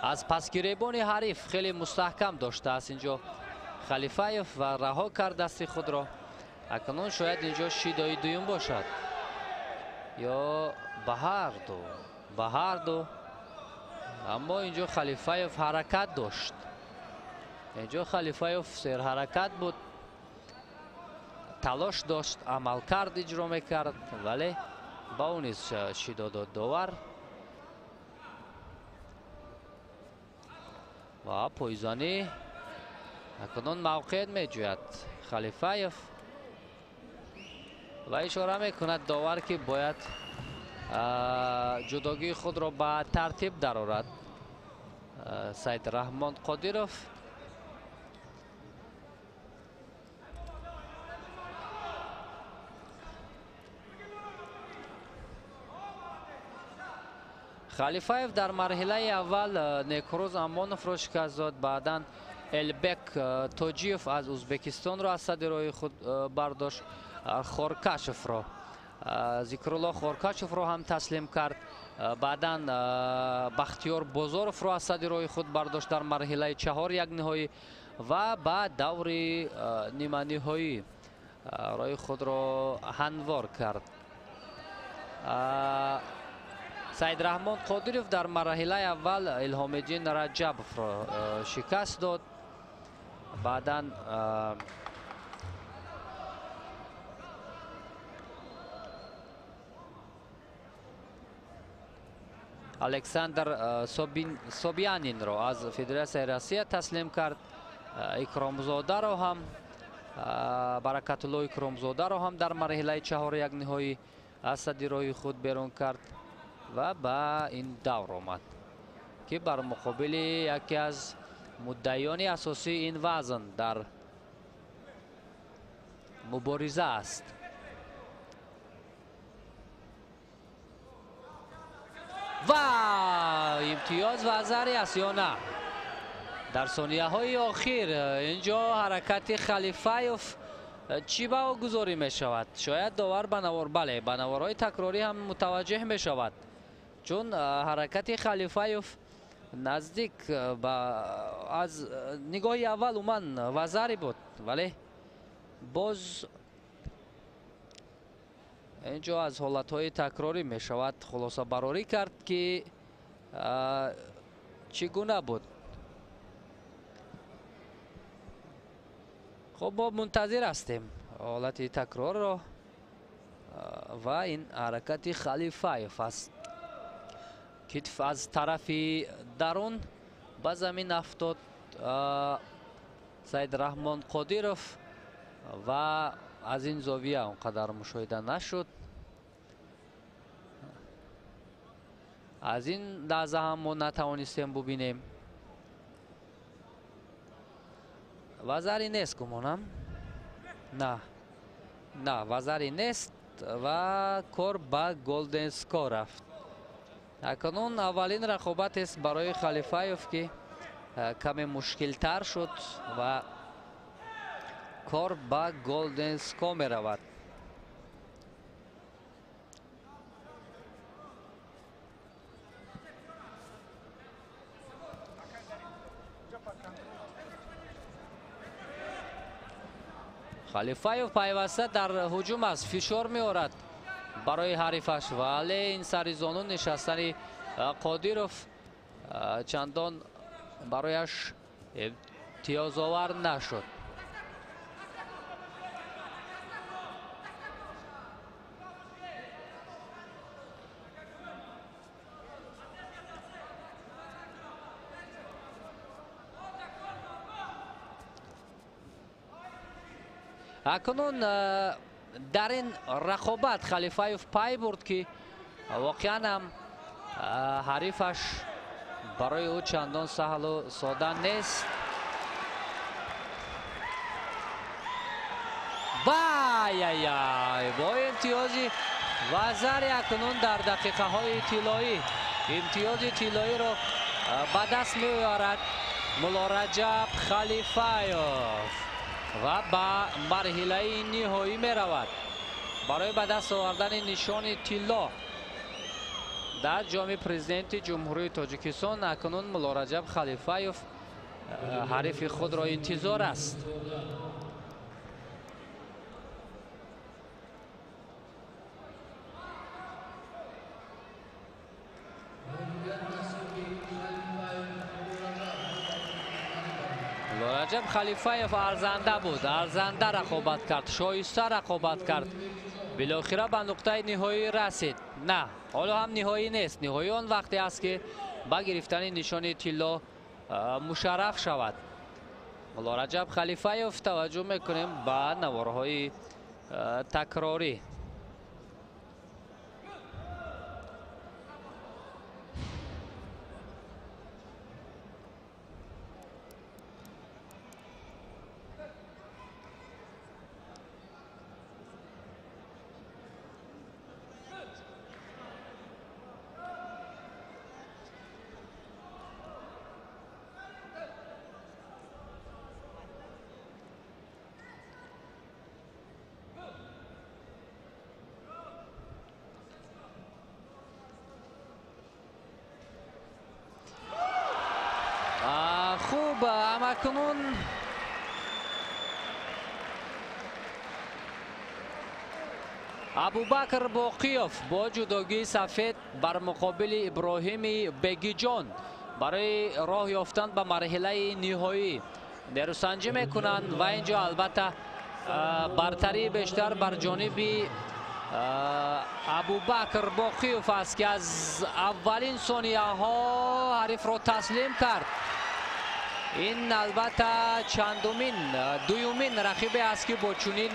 Аз пасгиребони ҳариф хеле мустаҳкам доштааст инҷо Халифаев ва раҳо кард дасти худро. Акнун шояд инҷо шидои дуюм бошад ё ба ҳар ду. Аммо инҷо Халифаев ҳаракат дошт. Инҷо Халифаев серҳаракат буд, талош дошт, амалкард иҷро мекард, вале ба ӯ низ шидо дод довар. Ва пойзанӣ акнун мавқеият меҷӯяд Халифаев ва ишора мекунад довар, ки бояд ҷудогии худро ба тартиб дарорад Саидраҳмон Қодиров. Халифаев дар марҳилаи аввал Некрӯз Амоновро шикаст дод, баъдан Элбек Тоҷиев аз Ӯзбекистонро аз сади роҳи худ бардошт, Хоркашевро, Зикрулло Хоркашевро ҳам таслим кард, баъдан Бахтиёр Бозоровро аз сади роҳи худ бардошт дар марҳилаи чаҳор якниҳоӣ ва ба даври ниманиҳоӣ роҳи худро ҳамвор кард. Саидраҳмон Қодиров дар марҳилаи аввал Илҳомиддин Раҷабовро шикаст дод, баъдан Александр Собянинро аз Федератсияи Россия таслим кард. Икромзодаро ҳам, Баракатулло Икромзодаро ҳам дар марҳилаи чаҳор якниҳоӣ аз сади роҳи худ берун кард ва ба ин давр омад, ки бар муқобили яке аз муддаиёни асосии ин вазн дар мубориза аст. Ва имтиёз вазари аст ё на? Дар сонияҳои охир инҷо ҳаракати Халифаев чӣ баҳогузорӣ мешавад? Шояд довар ба навор, бале, ба наворҳои такрорӣ ҳам мутаваҷҷеҳ мешавад, чун ҳаракати Халифаев наздик ба аз нигоҳи аввал уман вазари буд, вале боз инҷо аз ҳолатҳои такрорӣ мешавад хулосабарорӣ кард, ки чӣ гуна буд. Хуб, мо мунтазир ҳастем ҳолати такрорро ва ин ҳаракати Халифаев аст. Китф аз тарафи дарун ба замин афтод Саидраҳмон Қодиров ва аз ин зовия он қадар мушоҳида нашуд. Аз ин лаҳза ҳам мо натавонистем бубинем. Вазари нест гумонам. На, вазари нест ва кор ба голден скор рафт. Акнун аввалин рақобатест барои Халифаев, ки каме мушкилтар шуд ва кор ба голден скор меравад. Халифаев пайваста дар ҳуҷум аст, фишор меорад барои ҳарифаш, вале ин сари зону нишастани Қодиров чандон барояш имтиёзовар нашуд. Акнун дар ин рақобат Халифаев пай бурд, ки воқеан ҳам ҳарифаш барои ӯ чандон саҳлу сода нест. Вай-яй-яй, бо имтиёзи вазари акнун дар дақиқаҳои тиллоӣ имтиёзи тиллоиро ба даст меорад Муллораҷаб Халифаев ва ба марҳилаи ниҳоӣ меравад барои ба даст овардани нишони тилло дар ҷоми президенти Ҷумҳурии Тоҷикистон. Акнун Муллораҷаб Халифаев ҳарифи худро интизор аст. Муллораҷаб Халифаев арзанда буд, арзанда рақобат кард, шоиста рақобат кард, билохира ба нуқтаи ниҳоӣ расид. На, ҳоло ҳам ниҳоӣ нест. Ниҳоӣ он вақте аст, ки ба гирифтани нишони тилло мушарраф шавад. Муллораҷаб Халифаев, таваҷҷӯҳ мекунем ба наворҳои такрорӣ. Хуб, амакнун Абубакр Боқиёв бо ҷудогии сафед бар муқобили Иброҳими Бегиҷон барои роҳ ёфтан ба марҳилаи ниҳоӣ нерӯсанҷӣ мекунанд ва инҷо албатта бартарии бештар бар ҷониби Абубакр Боқиёв аст, ки аз аввалин сонияҳо ҳарифро таслим кард. Ин албатта чандумин, дуюмин рақибе аст, ки бо чунин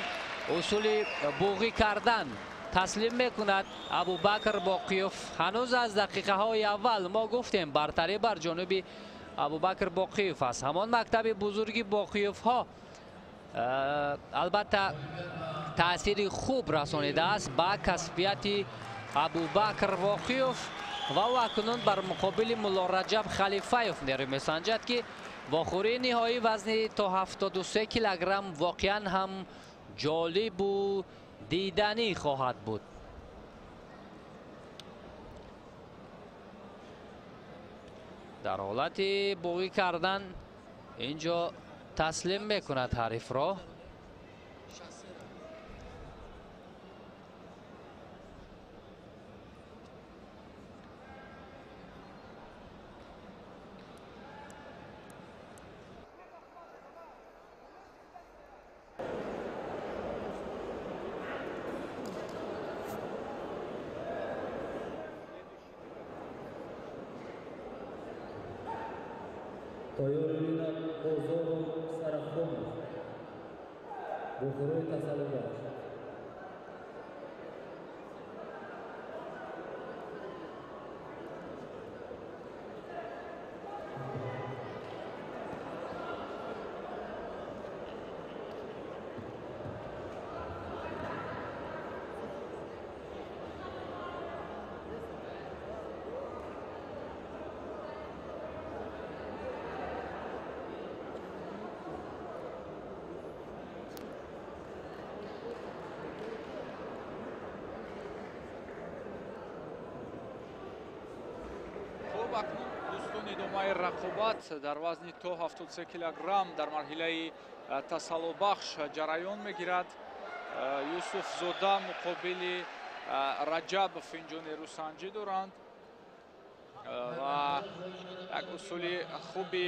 усули буғӣ кардан таслим мекунад Абубакр Боқиёв. Ҳанӯз аз дақиқаҳои аввал мо гуфтем, бартарӣ бар ҷониби Абубакр Боқиёв аст. Ҳамон мактаби бузурги Боқиёвҳо албатта таъсири хуб расонидааст ба касбияти Абубакр Боқиёв ва ӯ акнун бар муқобили Муллораҷаб Халифаев нерӯ месанҷад, ки вохӯрии ниҳоӣ вазни то 73 килограмм воқеан ҳам ҷолибу диданӣ хоҳад буд. Дар ҳолати буғӣ кардан инҷо таслим мекунад ҳарифро. Тайёр Бозоров Сарафонов бухорои тасаллубахш. Акнун дӯстон, идомаи рақобат дар вазни то 73 килограмм дар марҳилаи тасаллубахш ҷараён мегирад. Юсуфзода муқобили Раҷабов инҷо нерӯсанҷӣ доранд ва як усули хуби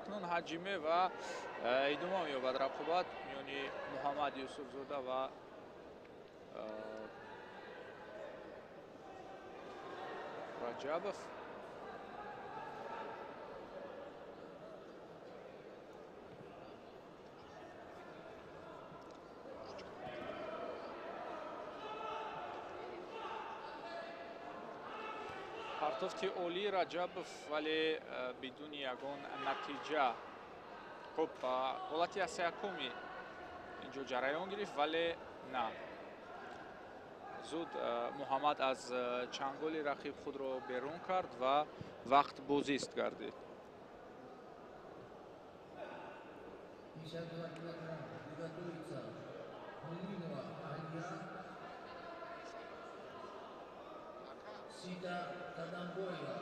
акнун ҳаҷиме ва идома меёбад рақобат миёни Муҳаммад Юсуфзода ва Раҷабов. Партофти олии Раҷабов, вале бидуни ягон натиҷа. Хуб, ҳолати асякуми инҷо ҷараён гирифт, вале на. Зуд Муҳаммад аз чанголи рақиб худро берун кард ва вақт бозист гардид. Сида Кадамбоева,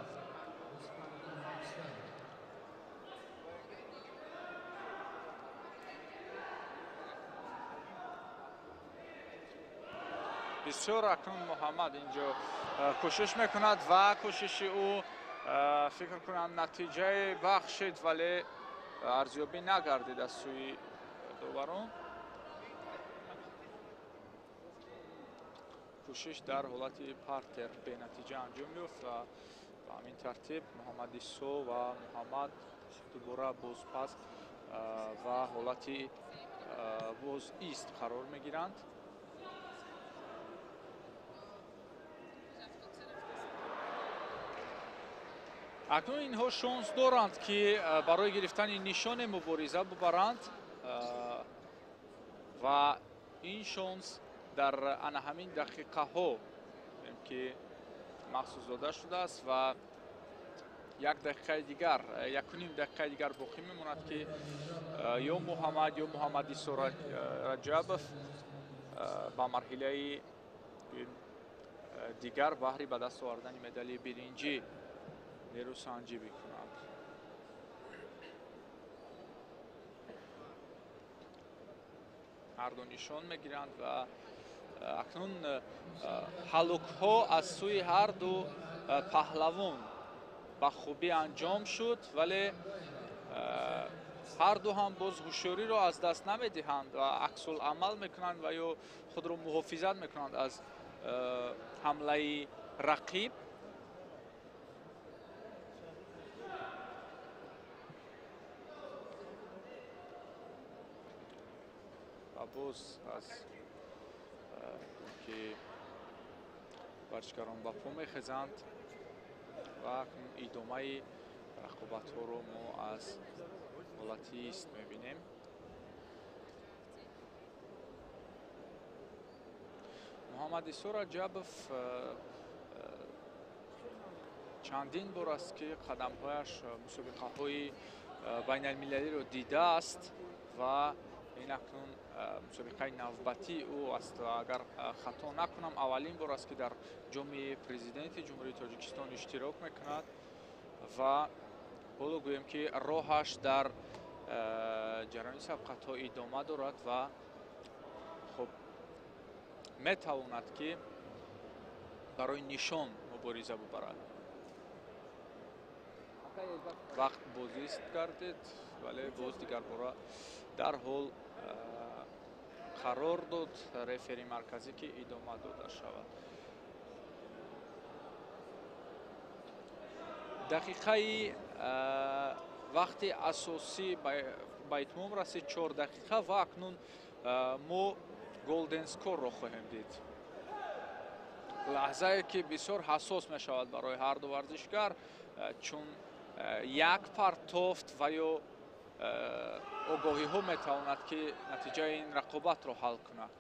Республика Узбекистан. Бисёр акнун Муҳаммад инҷо кӯшиш мекунад ва кӯшиши ӯ фикр кунам натиҷае бахшид, вале арзёбӣ нагардид аз сӯи доварон. Кӯшиш дар ҳолати партер бенатиҷа анҷом ёфт ва ба ҳамин тартиб Муҳаммад Исо ва Муҳаммад дубора бозпас ва ҳолати бозист қарор мегиранд. Акнун инҳо шонс доранд, ки барои гирифтани нишоне мубориза бубаранд ва ин шонс дар ана ҳамин дақиқаҳо, ки махсус дода шудааст ва як дақиқаи дигар, якуним дақиқаи дигар боқӣ мемонад, ки ё Муҳаммад ё Муҳаммад Исо Раҷабов ба марҳилаи дигар баҳри ба даст овардани медали биринҷӣ нерӯсанҷӣ бикунанд. Ҳарду нишон мегиранд ва акнун ҳалукҳо аз сӯи ҳарду паҳлавон ба хубӣ анҷом шуд, вале ҳарду ҳам боз ҳушёриро аз даст намедиҳанд ва аксулъамал мекунанд ва ё худро муҳофизат мекунанд аз ҳамлаи рақиб. Ва боз аз ки варзишгарон ба по мехезанд ва идомаи рақобатҳоро мо аз ҳолати ист мебинем. Муҳаммад Исо Раҷабов чандин бор аст, ки қадамҳояш мусобиқаҳои байналмилалиро дидааст ва ин акнун мусобиқаи навбатии ӯ аст. Агар хато накунам, аввалин бор аст, ки дар ҷоми президенти Ҷумҳурии Тоҷикистон иштирок мекунад ва ҳоло гӯем, ки роҳаш дар ҷараёни сабқатҳо идома дорад ва хуб метавонад, ки барои нишон мубориза бубарад. Вақт бозист гардид, вале боз дигарбора дарҳол қарор дод рефери марказӣ, ки идома дода шавад. Дақиқаи вақти асосӣ ба итмом расид, 4 дақиқа, ва акнун мо голден скорро хоҳем дид. Лаҳзае, ки бисёр ҳассос мешавад барои ҳарду варзишгар, чун як партофт ва ё огоҳиҳо метавонад, ки натиҷаи ин рақобатро ҳал кунад.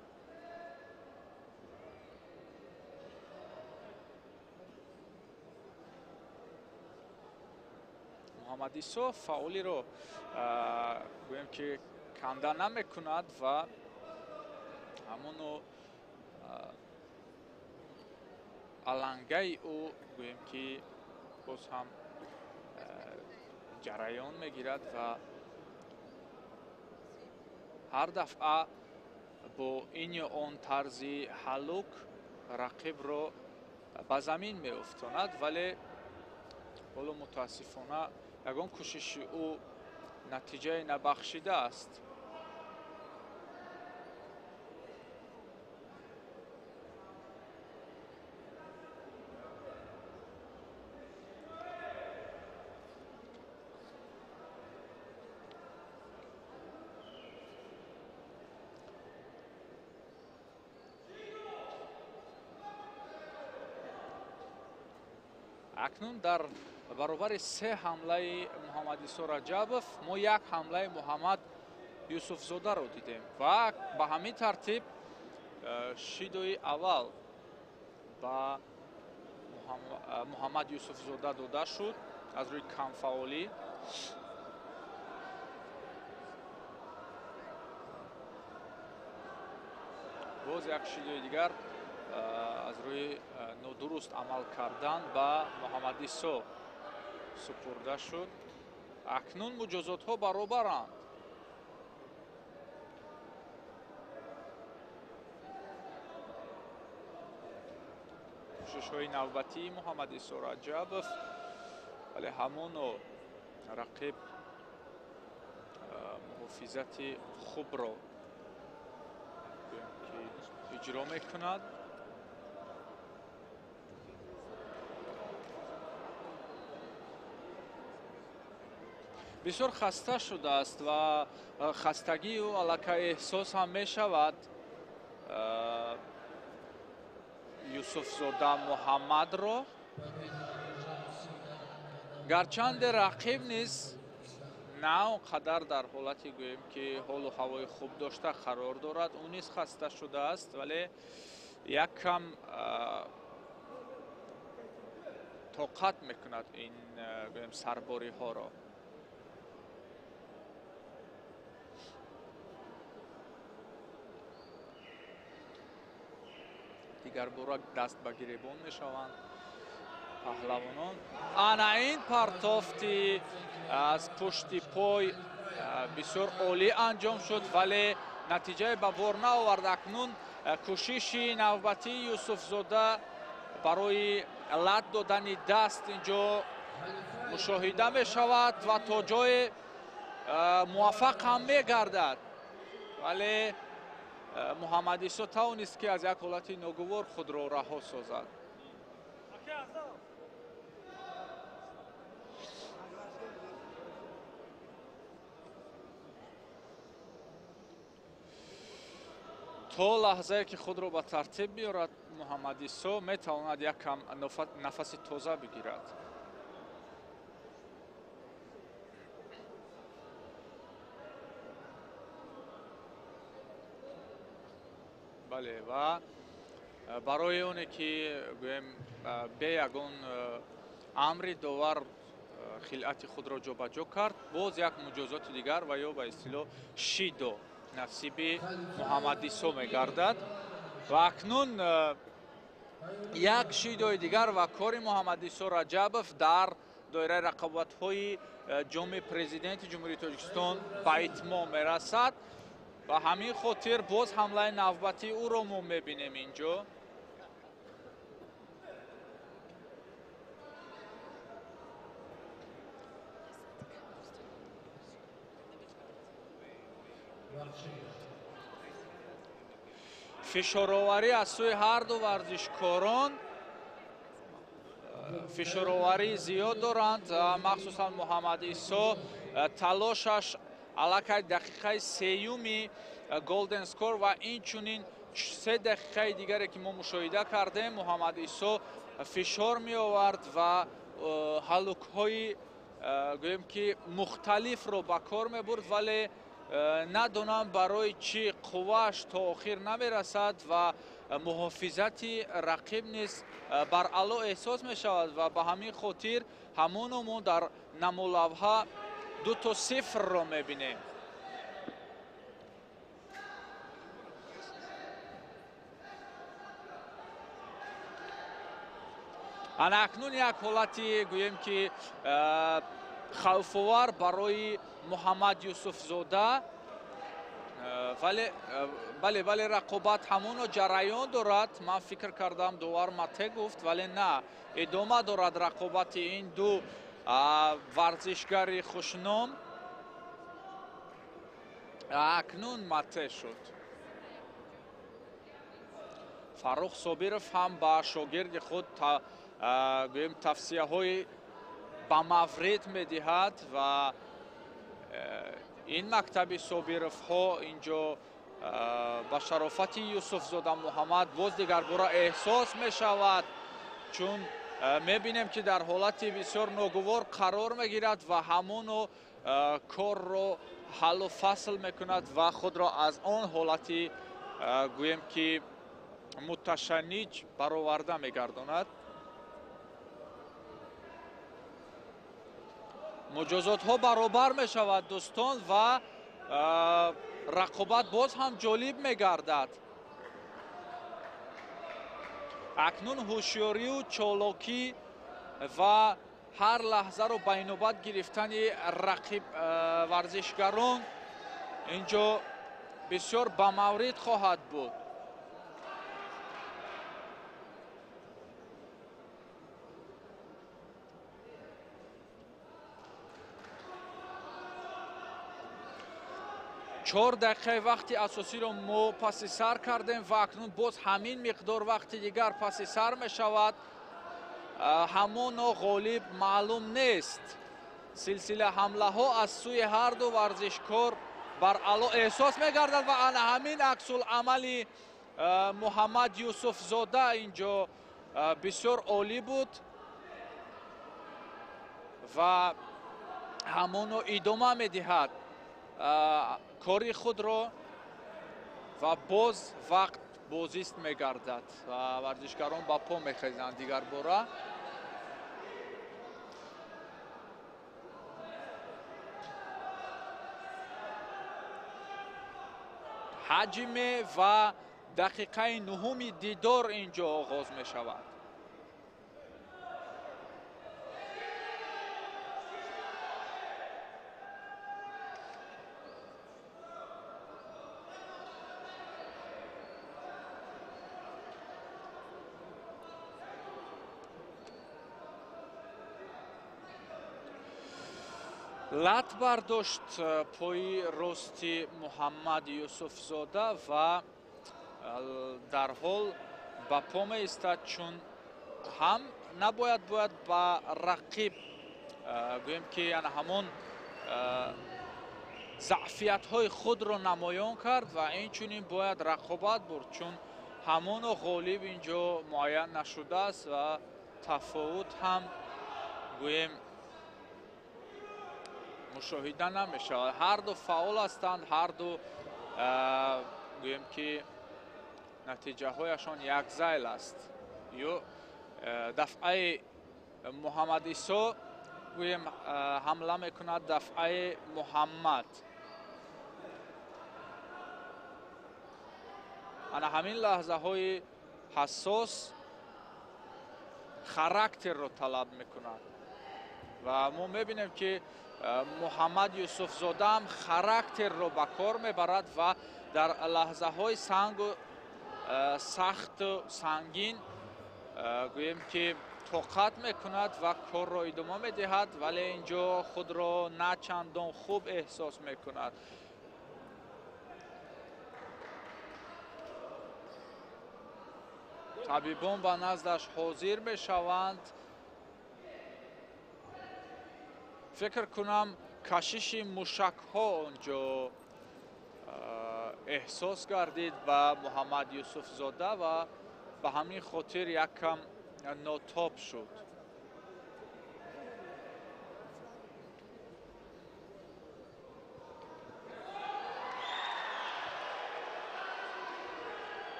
Муҳаммад Исо фаъолиро гӯем, ки канда намекунад ва ҳамоно алангаи ӯ гӯем, ки боз ҳам ҷараён мегирад ва ҳар дафъа бо ин ё он тарзи ҳалук рақибро ба замин меуфтонад, вале ҳоло мутаассифона ягон кӯшиши ӯ натиҷае набахшидааст. Акнун дар баробари се ҳамлаи Муҳаммадисо Раҷабов мо як ҳамлаи Муҳаммад Юсуфзодаро дидем ва ба ҳамин тартиб шидои аввал ба Муҳаммад Юсуфзода дода шуд аз рӯи камфаъолӣ. Боз як шидои дигар аз рӯи нодуруст амал кардан ба Муҳаммадисо супурда шуд. Акнун муҷозотҳо баробаранд. Кӯшишҳои навбатии Муҳаммадисо Раҷабов, вале ҳамоно рақиб муҳофизати хубро ки иҷро мекунад. Бисёр хаста шудааст ва хастагии ӯ аллакай эҳсос ҳам мешавад. Юсуфзода Муҳаммадро гарчанде рақиб низ на он қадар дар ҳолати гӯем ки ҳолу ҳавои хуб дошта қарор дорад, ӯ низ хаста шудааст, вале як кам тоқат мекунад ин гӯем сарбориҳоро. Дигарбора даст ба гиребон мешаванд паҳлавонон. Ана ин партофти аз пушти пой бисёр олӣ анҷом шуд, вале натиҷаи ба бор наовард. Акнун кӯшиши навбатии Юсуфзода барои лат додани даст инҷо мушоҳида мешавад ва то ҷое муваффақ ҳам мегардад, вале Муҳаммадисо тавонист ки аз як ҳолати ногувор худро раҳо созад. То лаҳзае ки худро ба тартиб биёрад, Муҳаммадисо метавонад як кам нафаси тоза бигирад. Бале, ва барои оне ки гӯем бе ягон амри довар хилъати худро ҷобаҷо кард, боз як муҷозоти дигар ва ё ба истилоҳ шидо насиби Муҳаммадисо мегардад. Ва акнун як шидои дигар ва кори Муҳаммадисо Раҷабов дар доираи рақобатҳои ҷоми президенти Ҷумҳурии Тоҷикистон ба итмом мерасад. Ба ҳамин хотир боз ҳамлаи навбатии ӯро мо мебинем инҷо. Фишороварӣ аз сӯи ҳарду варзишкорон фишороварӣ зиёд доранд, махсусан Муҳаммадисо талошаш аллакай дақиқаи сеюми голден скор ва инчунин се дақиқаи дигаре ки мо мушоҳида кардем, Муҳаммадисо фишор меовард ва ҳалукҳои гӯем ки мухталифро ба кор мебурд, вале надонам барои чӣ қуввааш то охир намерасад ва муҳофизати рақиб низ баръало эҳсос мешавад ва ба ҳамин хотир ҳамоно мо дар намолавҳа 2-0 мебинем. Ана акнун як ҳолати гӯем ки хавфовар барои Муҳаммад Юсуфзода, вале рақобат ҳамоно ҷараён дорад. Ман фикр кардам довар мате гуфт, вале на, идома дорад рақобати ин ду варзишгари хушном. Акнун мате шуд. Фаррух Собиров ҳам ба шогирди худ гӯем тавсияҳои ба маврид медиҳад ва ин мактаби Собировҳо инҷо ба шарофати Юсуфзода Муҳаммад боз дигарбора эҳсос мешавад, чун Мебинем, ки дар ҳолати бисёр ногувор қарор мегирад ва ҳамоно корро ҳаллу фасл мекунад ва худро аз он ҳолати, гӯем ки, муташанниҷ бароварда мегардонад. Муҷозотҳо баробар мешавад, дӯстон, ва рақобат боз ҳам ҷолиб мегардад. Акнун ҳушёрию чолокӣ ва ҳар лаҳзаро ба инобат гирифтани рақиб варзишгарон инҷо бисёр ба маврид хоҳад буд. 4 дақиқаи вақти асосиро мо паси сар кардем ва акнун боз ҳамин миқдор вақти дигар паси сар мешавад. Ҳамоно ғолиб маълум нест. Силсила ҳамлаҳо аз сӯи ҳарду варзишкор бар аъло эҳсос мегардад ва ана ҳамин аксуламали Муҳаммад Юсуфзода инҷо бисёр олӣ буд ва ҳамоно идома медиҳад кори худро ва боз вақт бозист мегардад ва варзишгарон ба по мехезанд дигарбора. Ҳаҷме ва дақиқаи нуҳуми дидор инҷо оғоз мешавад. Лат бардошт пои рости Муҳаммад Юсуфзода ва дарҳол ба по меистад, чун ҳам набояд бояд ба рақиб, гӯем ки, ана ҳамон заъфиятҳои худро намоён кард ва инчунин бояд рақобат бурд, чун ҳамоно ғолиб инҷо муайян нашудааст ва тафовут ҳам, гӯем, мушоҳида намешавад. Ҳарду фаъол ҳастанд, ҳарду, гӯем ки, натиҷаҳояшон якзайл аст. Ё дафъаи Муҳаммад Исо, гӯем, ҳамла мекунад, дафъаи Муҳаммад. Ана ҳамин лаҳзаҳои ҳассос характерро талаб мекунад ва мо мебинем, ки Муҳаммад Юсуфзода ҳам характерро ба кор мебарад ва дар лаҳзаҳои сангу сахту сангин, гӯем ки, тоқат мекунад ва корро идома медиҳад, вале инҷо худро на чандон хуб эҳсос мекунад. Табибон ба наздаш ҳозир мешаванд. Фикр кунам, кашиши мушакҳо онҷо эҳсос гардид ба Муҳаммад Юсуфзода ва ба ҳамин хотир як кам нотоб шуд.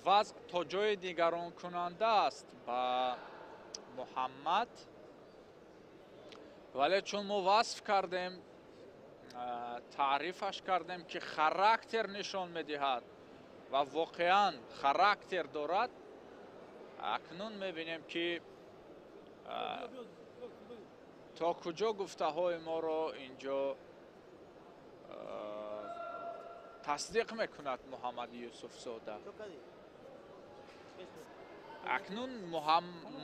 Вазъ то ҷои нигаронкунанда аст ба Муҳаммад, вале чун мо васф кардем, таърифаш кардем, ки характер нишон медиҳад ва воқеан характер дорад, акнун мебинем, ки то куҷо гуфтаҳои моро инҷо тасдиқ мекунад Муҳаммад Юсуфзода. Акнун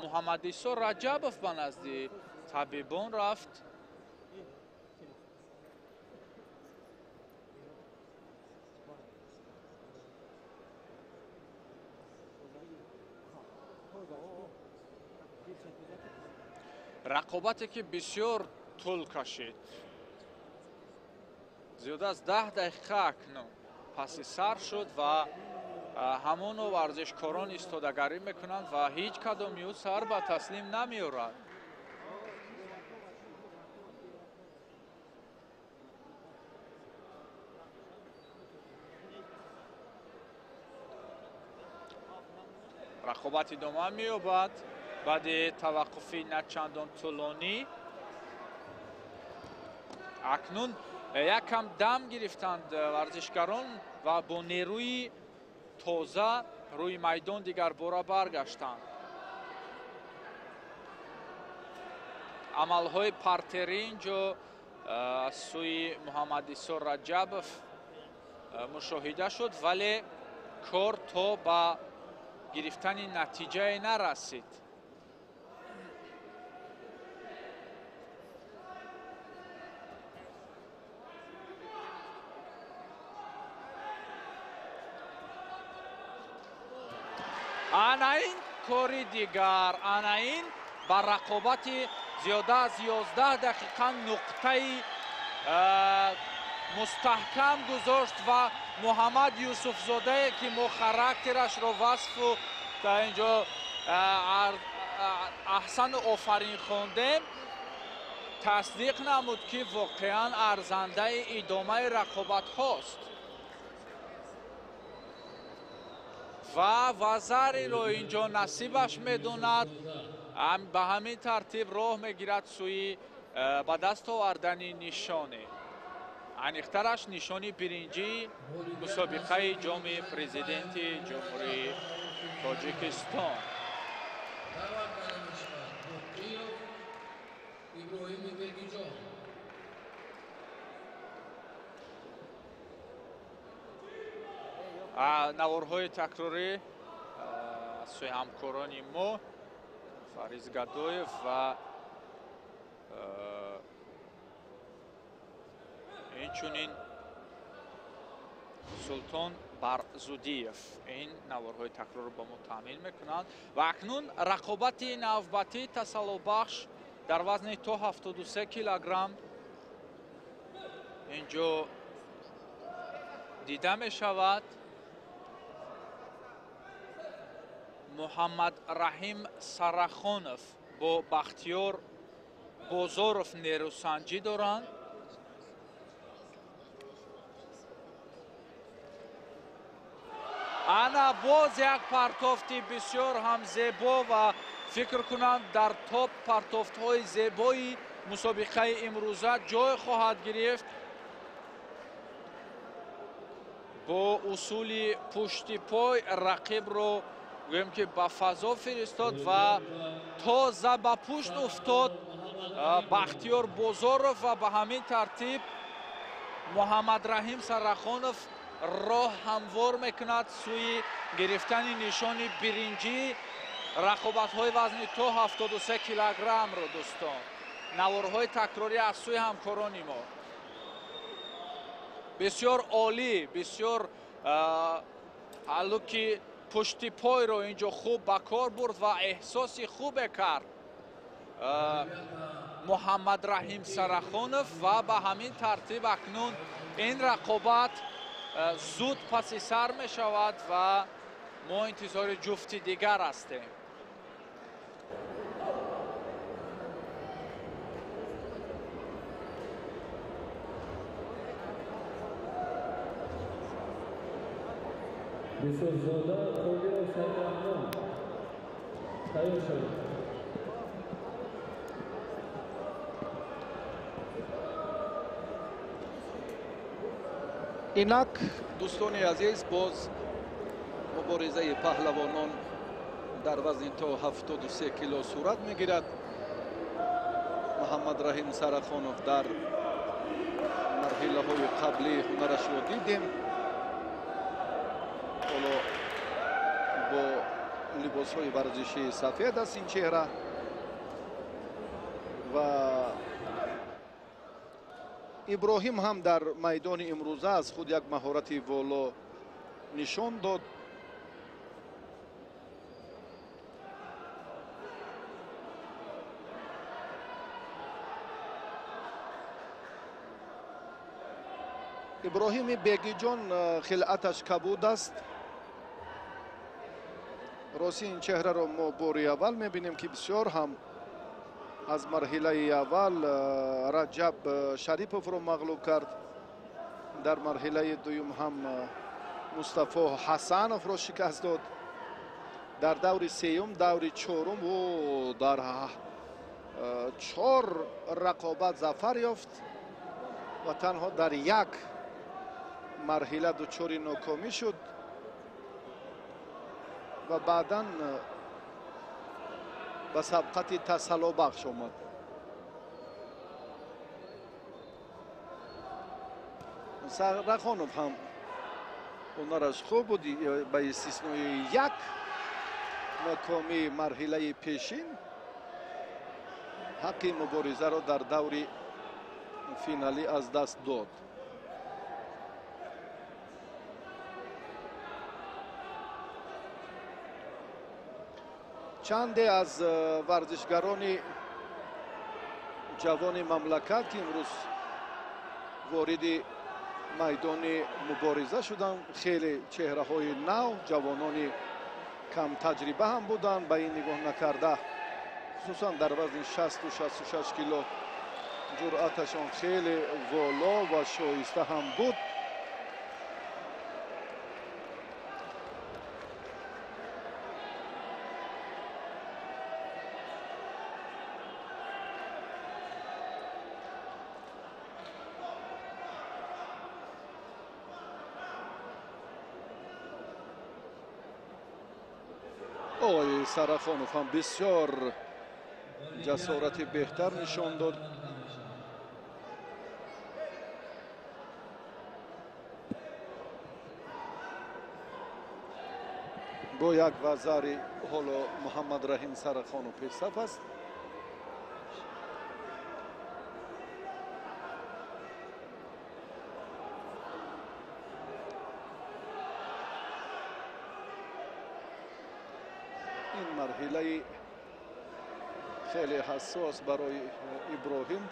Муҳаммад Исо Раҷабов ба назди табибон рафт. Рақобате ки бисёр тӯл кашид, зиёда аз 10 дақиқа акнун паси сар шуд ва ҳамоно варзишкорон истодагарӣ мекунанд ва ҳеҷ кадоми ӯ сар ба таслим намеорад. Рақобат идома меёбад баъди таваққуфи начандон тӯлонӣ. Акнун як кам дам гирифтанд варзишгарон ва бо нерӯи тоза рӯи майдон дигарбора баргаштанд. Амалҳои партерӣ инҷо аз сӯи Муҳаммадисо Раҷабов мушоҳида шуд, вале кор то ба гирифтани натиҷае нарасид. Ана ин кори дигар, ана ин ба рақобати зиёда аз 11 дақиқа нуқтаи мустаҳкам гузошт ва Муҳаммад Юсуфзодае ки мо характерашро васфу та инҷо аҳсану офарин хондем, тасдиқ намуд ки воқеан арзандаи идомаи рақобатҳост ва вазариро инҷо насибаш медонад. Ба ҳамин тартиб роҳ мегирад сӯи ба даст овардани нишоне, аниқтараш нишони биринҷии мусобиқаи ҷоми президенти Ҷумҳурии Тоҷикистон. Наворҳои такрорӣ аз сӯи ҳамкорони мо Фариз Гадоев ва инчунин Султон Барзудиев ин наворҳои такрорро ба мо таъмин мекунанд. Ва акнун рақобати навбатӣ тасаллобахш дар вазни то 73 килограмм инҷо дида мешавад. Муҳаммад Раҳим Сарахонов бо Бахтиёр Бозоров нерӯсанҷӣ доранд. Ана боз як партофти бисёр ҳам зебо ва фикр кунам дар топ партофтҳои зебои мусобиқаи имрӯза ҷой хоҳад гирифт. Бо усули пушти пой рақибро гӯем ки ба фазо фиристод ва тоза ба пушт уфтод Бахтиёр Бозоров ва ба ҳамин тартиб Муҳаммад Раҳим Сарахонов роҳ ҳамвор мекунад сӯи гирифтани нишони биринҷӣ рақобатҳои вазни то 73 килограммро. Дӯстон, наворҳои такрорӣ аз сӯи ҳамкорони мо бисёр олӣ, бисёр ҳаллуки пушти пойро инҷо хуб ба кор бурд ва эҳсоси хубе кард Муҳаммад Раҳим Сарахонов ва ба ҳамин тартиб акнун ин рақобат зуд паси сар мешавад ва мо интизори ҷуфти дигар ҳастем. Юсуфзода Қодиров Сайдраҳмон тайёр шавед. Инак дӯстони азиз, боз муборизаи паҳлавонон дар вазни то 73 кило сурат мегирад. Муҳаммад Раҳим Сарахонов дар марҳилаҳои қаблӣ ҳунарашро дидем. Ҳоло бо либосҳои варзишии сафед аст ин чеҳра ва Иброҳим ҳам дар майдони имрӯза аз худ як маҳорати воло нишон дод. Иброҳими Бегиҷон хилъаташ кабуд аст. Рости ин чеҳраро мо бори аввал мебинем, ки бисёр ҳам аз марҳилаи аввал Раҷаб Шариповро мағлуб кард. Дар марҳилаи дуюм ҳам Мустафо Ҳасановро шикаст дод. Дар даври сеюм, даври чорум ӯ дар 4 рақобат зафар ёфт ва танҳо дар як марҳила дучори нокомӣ шуд ва баъдан ба сабқати тасаллобахш омад. Сарахонов ҳам ҳунараш хуб буд, ба истиснои як нокомии марҳилаи пешин ҳаққи муборизаро дар даври финалӣ аз даст дод. Чанде аз варзишгарони ҷавони мамлакат, ки имрӯз вориди майдони мубориза шуданд, хеле чеҳраҳои нав, ҷавонони камтаҷриба ҳам буданд. Ба ин нигоҳ накарда, хусусан дар вазни 60-66 кило ҷуръаташон хеле воло ва шоиста ҳам буд. Ой, Сарахонов ҳам бисёр ҷасорати беҳтар нишон дод. Бо як вазари ҳоло Муҳаммад Раҳим Сарахонов пешсаф аст. Ин марҳилаи хеле ҳассос барои Иброҳим.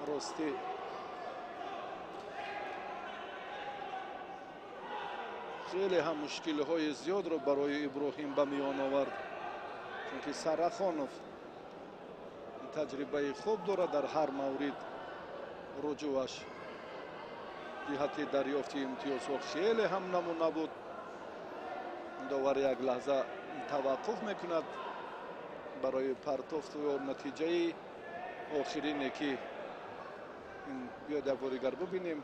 Ростӣ хеле ҳам мушкилиҳои зиёдро барои Иброҳим ба миён овард, чунки Сарахонов таҷрибаи хуб дорад дар ҳар маврид руҷӯаш ҷиҳати дарёфти имтиёзҳо хеле ҳам намуна буд. Довар як лаҳза таваққуф мекунад барои партофту ё натиҷаи охирине, ки биёд як бори дигар бубинем.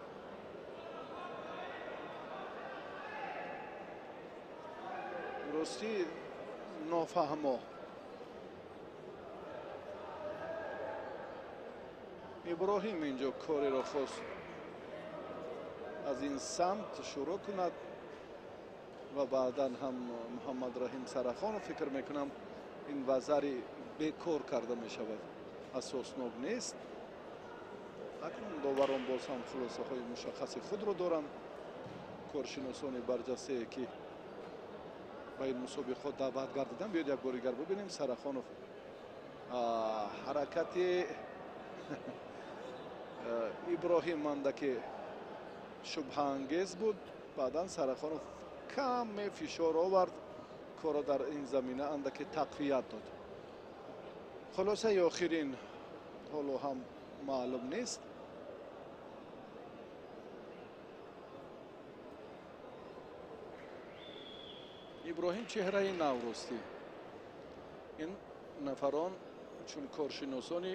Ростӣ нофаҳмо. Иброҳим инҷо кореро хост аз ин самт шурӯъ кунад ва баъдан ҳам Муҳаммад Раҳим Сарахонов, фикр мекунам, ин вазари бекор карда мешавад, асоснок нест. Акнун доварон боз ҳам хулосаҳои мушаххаси худро доранд. Коршиносони барҷастае, ки ба ин мусобиқот даъват гардиданд, биёед як бори дигар бубинем. Сарахонов ҳаракати Иброҳим мандаке шубҳаангез буд. Баъдан Сарахонов каме фишор овард, корро дар ин замина андаке тақвият дод. Хулосаи охирин ҳоло ҳам маълум нест. Иброҳим чеҳраи нав ростӣ. Ин нафарон чун коршиносони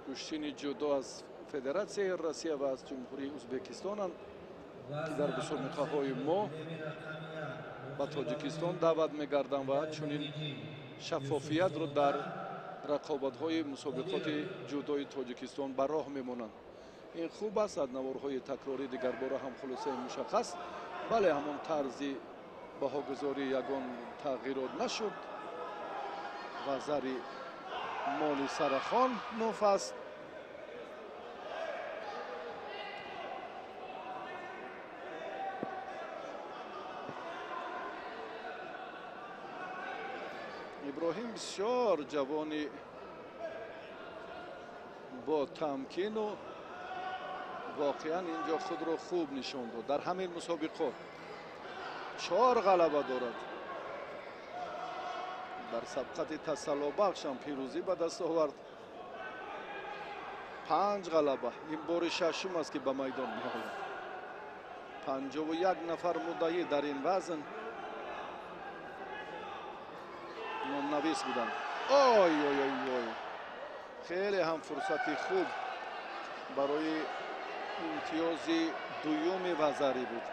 гӯштини ҷудо аз Федератсияи Россия ва аз Ҷумҳурии Ӯзбекистонанд, ки дар мусобиқаҳои мо ба Тоҷикистон даъват мегарданд ва чунин шаффофиятро дар рақобатҳои мусобиқоти ҷудои Тоҷикистон ба роҳ мемонанд. Ин хуб аст. Аз наворҳои такрорӣ дигарбора ҳам хулосаи мушаххас. Бале, ҳамон тарзи баҳогузорӣ ягон тағйирот нашуд. Вазари моли Сарахонов аст. Иброҳим бисёр ҷавони бо тамкину Воқеан инҷо худро хуб нишон дод. Дар ҳамин мусобиқот 4 ғалаба дорад. Дар сабқати тасаллобахш ҳам пирӯзӣ ба даст овард. 5 ғалаба. Ин бори шашум аст ки ба майдон меояд. 51 нафар муддаӣ дар ин вазн номнавис буданд. Ой ой ой ой, хеле ҳам фурсати хуб барои имтиёзи дуюми вазарӣ буд.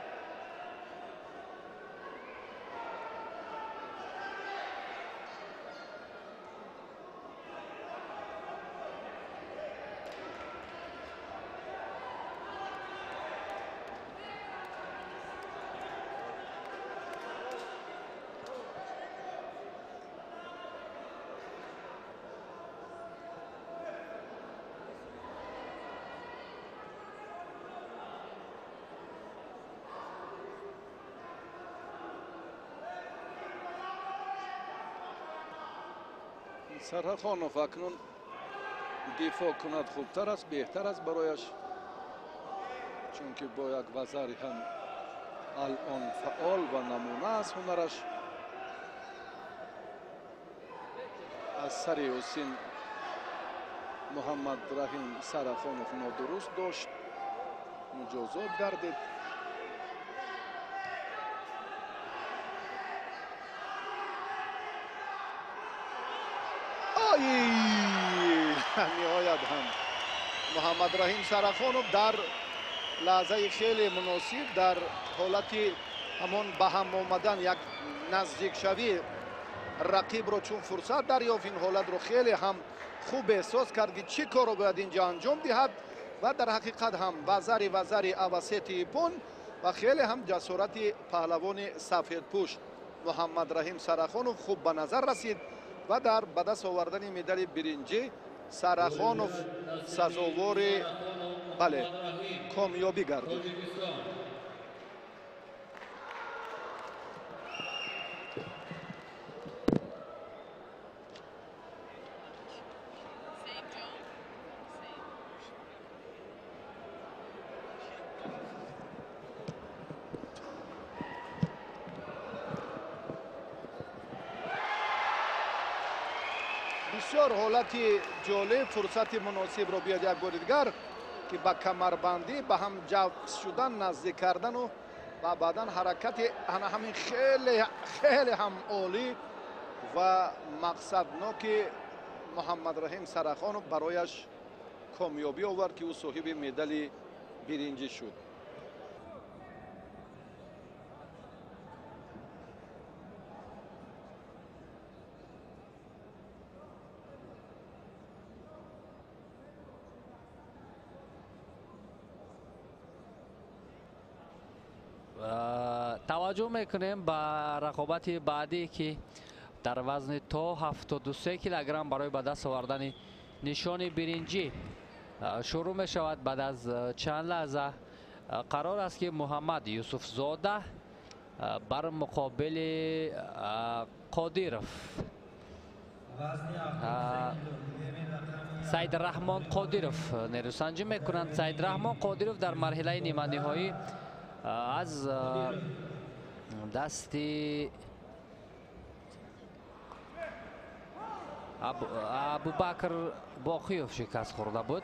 Сарахонов акнун дифоъ кунад хубтар аст, беҳтар аст барояш, чунки бо як вазари ҳам алон фаъол ва намуна аст ҳунараш. Аз сари Ҳусин Муҳаммадраҳим Сарахонов нодуруст дошт, муҷозот гардид. Ниҳоят ҳам Муҳаммадраҳим Сарахонов дар лаҳзаи хеле муносиб, дар ҳолати ҳамон ба ҳам омадан, як наздикшавӣ рақибро чун фурсат дарёфт, ин ҳолатро хеле ҳам хуб эҳсос кард ки чӣ корро бояд инҷо анҷом диҳад ва дар ҳақиқат ҳам вазари авасети ипон ва хеле ҳам ҷасорати паҳлавони сафедпӯш Муҳаммадраҳим Сарахонов хуб ба назар расид ва дар ба даст овардани медали биринҷӣ Сарахонов сазовори бале комёбӣ гардид. Бисёр ҳолати ҷолиб, фурсати муносибро биёд як бори дигар ки ба камарбандӣ ба ҳам ҷавз шудан, наздик кардану ва баъдан ҳаракати ана ҳамин хеле хеле ҳам олӣ ва мақсадноки Муҳаммадраҳим Сарахонов барояш комёбӣ овард ки ӯ соҳиби медали биринҷӣ шуд. Таваҷҷӯҳ мекунем ба рақобати баъдӣ ки дар вазни то 73 килограмм барои ба даст овардани нишони биринҷӣ шурӯъ мешавад. Баъд аз чанд лаҳза қарор аст ки Муҳаммад Юсуфзода бар муқобили Қодиров, Саидраҳмон Қодиров нерӯсанҷӣ мекунанд. Саидраҳмон Қодиров дар марҳилаи ниманиҳоӣ аз дасти Абубакр Боқиев шикаст хӯрда буд.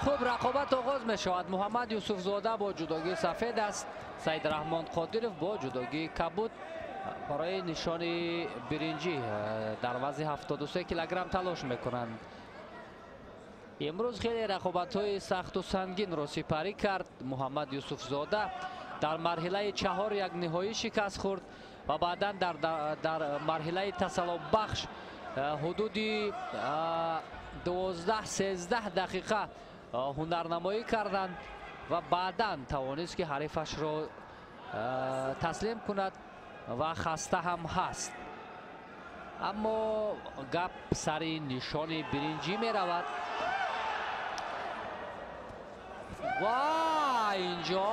Хуб, рақобат оғоз мешавад. Муҳаммад Юсуфзода бо ҷудогии сафед аст, Саидраҳмон Қодиров бо ҷудогии кабуд барои нишони биринҷӣ дар вазни 73 килограмм талош мекунанд. Имрӯз хеле рақобатҳои сахту сангинро сипарӣ кард. Муҳаммад Юсуфзода дар марҳилаи 4 як ниҳоӣ шикаст хӯрд ва баъдан дар марҳилаи тасаллобахш ҳудуди 12-13 дақиқа ҳунарнамоӣ карданд ва баъдан тавонист ки ҳарифашро таслим кунад ва хаста ҳам ҳаст. Аммо гап сари нишони биринҷӣ меравад. Ва инҷо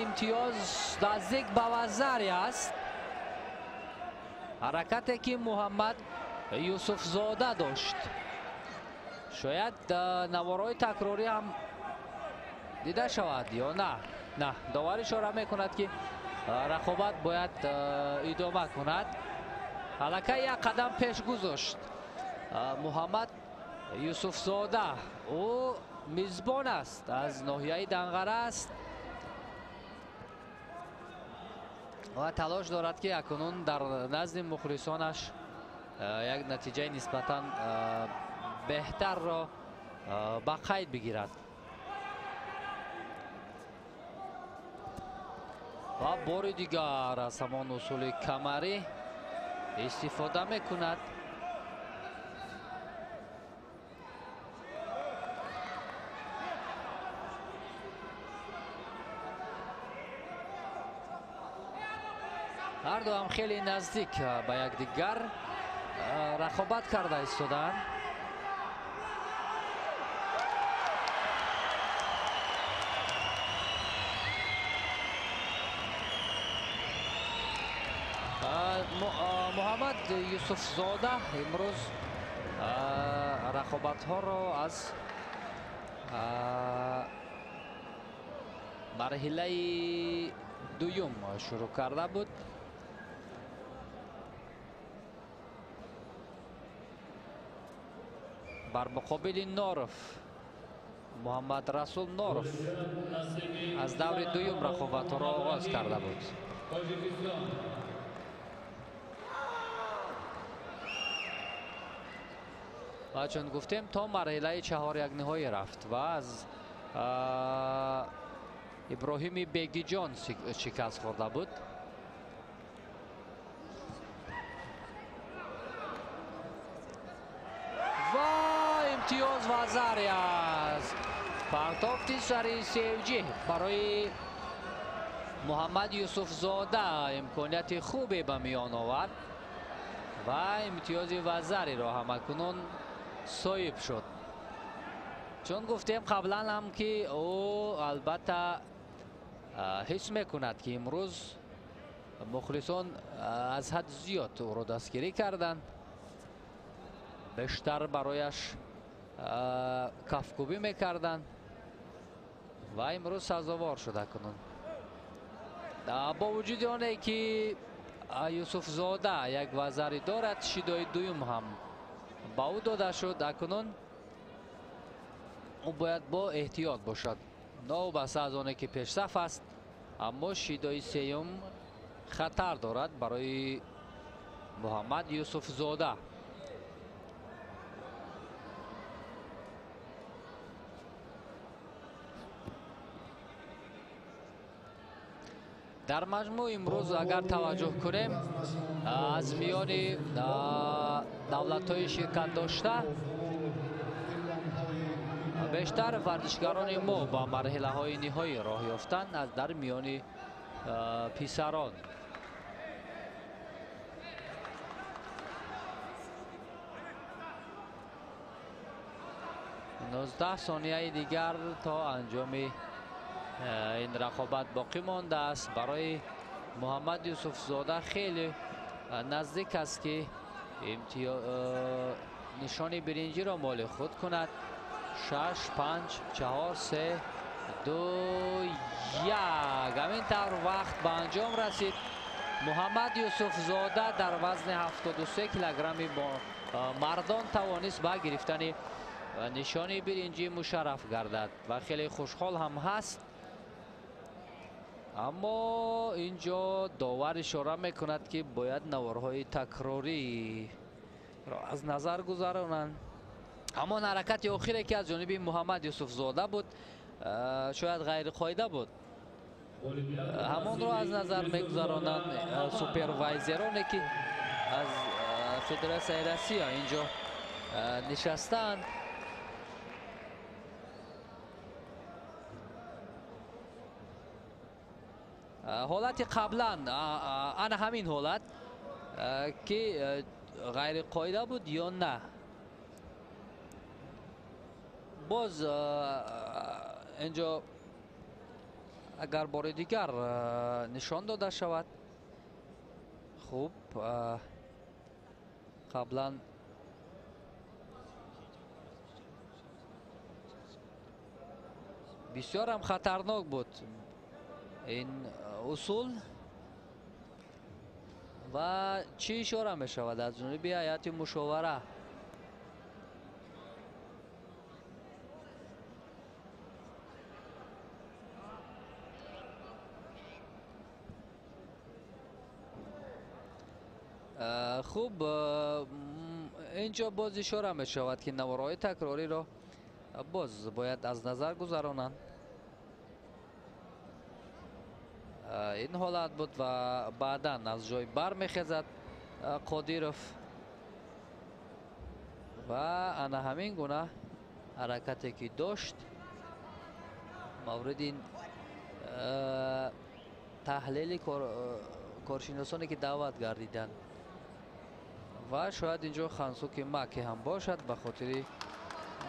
имтиёз наздик ба вазари аст. Ҳаракате ки Муҳаммад Юсуфзода дошт. Шояд наворҳои такрорӣ ҳам дида шавад ё на. На, довар ишора мекунад, ки рақобат бояд идома кунад. Аллакай як қадам пеш гузошт Муҳаммад Юсуфзода. Ӯ мизбон аст, аз ноҳияи Данғара аст ва талош дорад, ки акнун дар назди мухлисонаш як натиҷаи нисбатан беҳтарро ба қайд бигирад. Ва бори дигар аз ҳамон усули камарӣ истифода мекунад. Ҳарду ҳам хеле наздик ба якдигар рақобат карда истодаанд. Муҳаммад Юсуфзода имрӯз рақобатҳоро аз марҳилаи дуюм шурӯъ карда буд. Бар муқобили Норов, Муҳаммад Расул Норов аз даври дуюм рақобатҳоро оғоз карда буд. Ва чун гуфтем, то марҳилаи чаҳорякниҳоӣ рафт ва аз Иброҳими Бегиҷон шикаст хӯрда буд. Ва имтиёз вазари аст. Партофти сари севҷӣ барои Муҳаммад Юсуфзода имконияти хубе ба миён овард ва имтиёзи вазариро ҳамакунун соҳиб шуд. Чун гуфтем қаблан ҳам, ки ӯ албатта ҳис мекунад, ки имрӯз мухлисон аз ҳад зиёд ӯро дастгирӣ карданд, бештар барояш кафкӯбӣ мекарданд ва имрӯз сазовор шуда кунун. Бо вуҷуди оне ки Юсуфзода як вазари дорад, шидои дуюм ҳам ба ӯ дода шуд. Акнун ӯ бояд бо эҳтиёт бошад, новобаста аз оне ки пешсаф аст, аммо шидои сеюм хатар дорад барои Муҳаммад Юсуфзода. Дар маҷмӯъ имрӯз агар таваҷҷӯҳ кунем, аз миёни давлатҳои ширкат дошта бештар варзишгарони мо ба марҳилаҳои ниҳоӣ роҳ ёфтанд аз дар миёни писарон. 19 сонияи дигар то анҷоми ин рақобат боқӣ мондааст. Барои Муҳаммад Юсуфзода хеле наздик аст, ки нишони биринҷиро моли худ кунад. 6, 5, 4, 3, 2, 1. Ҳамин тавр вақт ба анҷом расид. Муҳаммад Юсуфзода дар вазни 73 килограмми мардон тавонист ба гирифтани нишони биринҷӣ мушарраф гардад ва хеле хушҳол ҳам ҳаст. Аммо инҷо довар ишора мекунад, ки бояд наворҳои такрориро аз назар гузаронанд. Ҳамон ҳаракати охире, ки аз ҷониби Муҳаммад Юсуфзода буд, шояд ғайриқоида буд, ҳамонро аз назар мегузаронанд супервайзероне, ки аз Федератсияи Россия инҷо нишастаанд. Ҳолати қаблан ана ҳамин ҳолат, ки ғайриқоида буд ё на, боз инҷо агар бори дигар нишон дода шавад. Хуб, қаблан Бисёр ҳам хатарнок буд ин усул. Ва чӣ ишора мешавад аз ҷониби ҳайати мушовара? Хуб, инҷо боз ишора мешавад, ки наворҳои такрориро боз бояд аз назар гузаронанд. Ин ҳолат буд ва баъдан аз ҷой бармехезад Қодиров ва ана ҳамин гуна ҳаракате ки дошт мавриди таҳлили коршиносоне ки даъват гардиданд. Ва шояд инҷо хансуки маки ҳам бошад ба хотири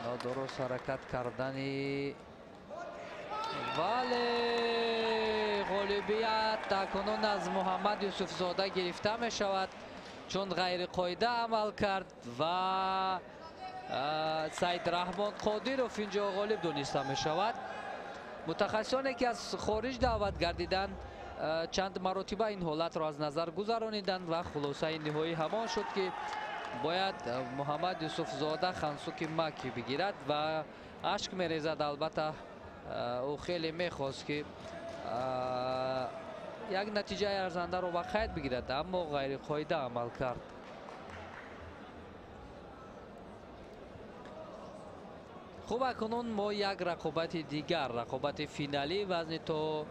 нодуруст ҳаракат кардани. Вале ғолибият акнун аз Муҳаммад Юсуфзода гирифта мешавад, чун ғайриқоида амал кард ва Саидраҳмон Қодиров инҷо ғолиб дониста мешавад. Мутахассисоне ки аз хориҷ даъват гардиданд чанд маротиба ин ҳолатро аз назар гузарониданд ва хулосаи ниҳоӣ ҳамон шуд, ки бояд Муҳаммад Юсуфзода хансуки маки бигирад ва ашк мерезад. Албатта ӯ хеле мехост, ки як натиҷаи арзандаро ба қайд бигирад, аммо ғайриқоида амал кард. Хуб, акнун мо як рақобати дигар, рақобати финалӣ вазни то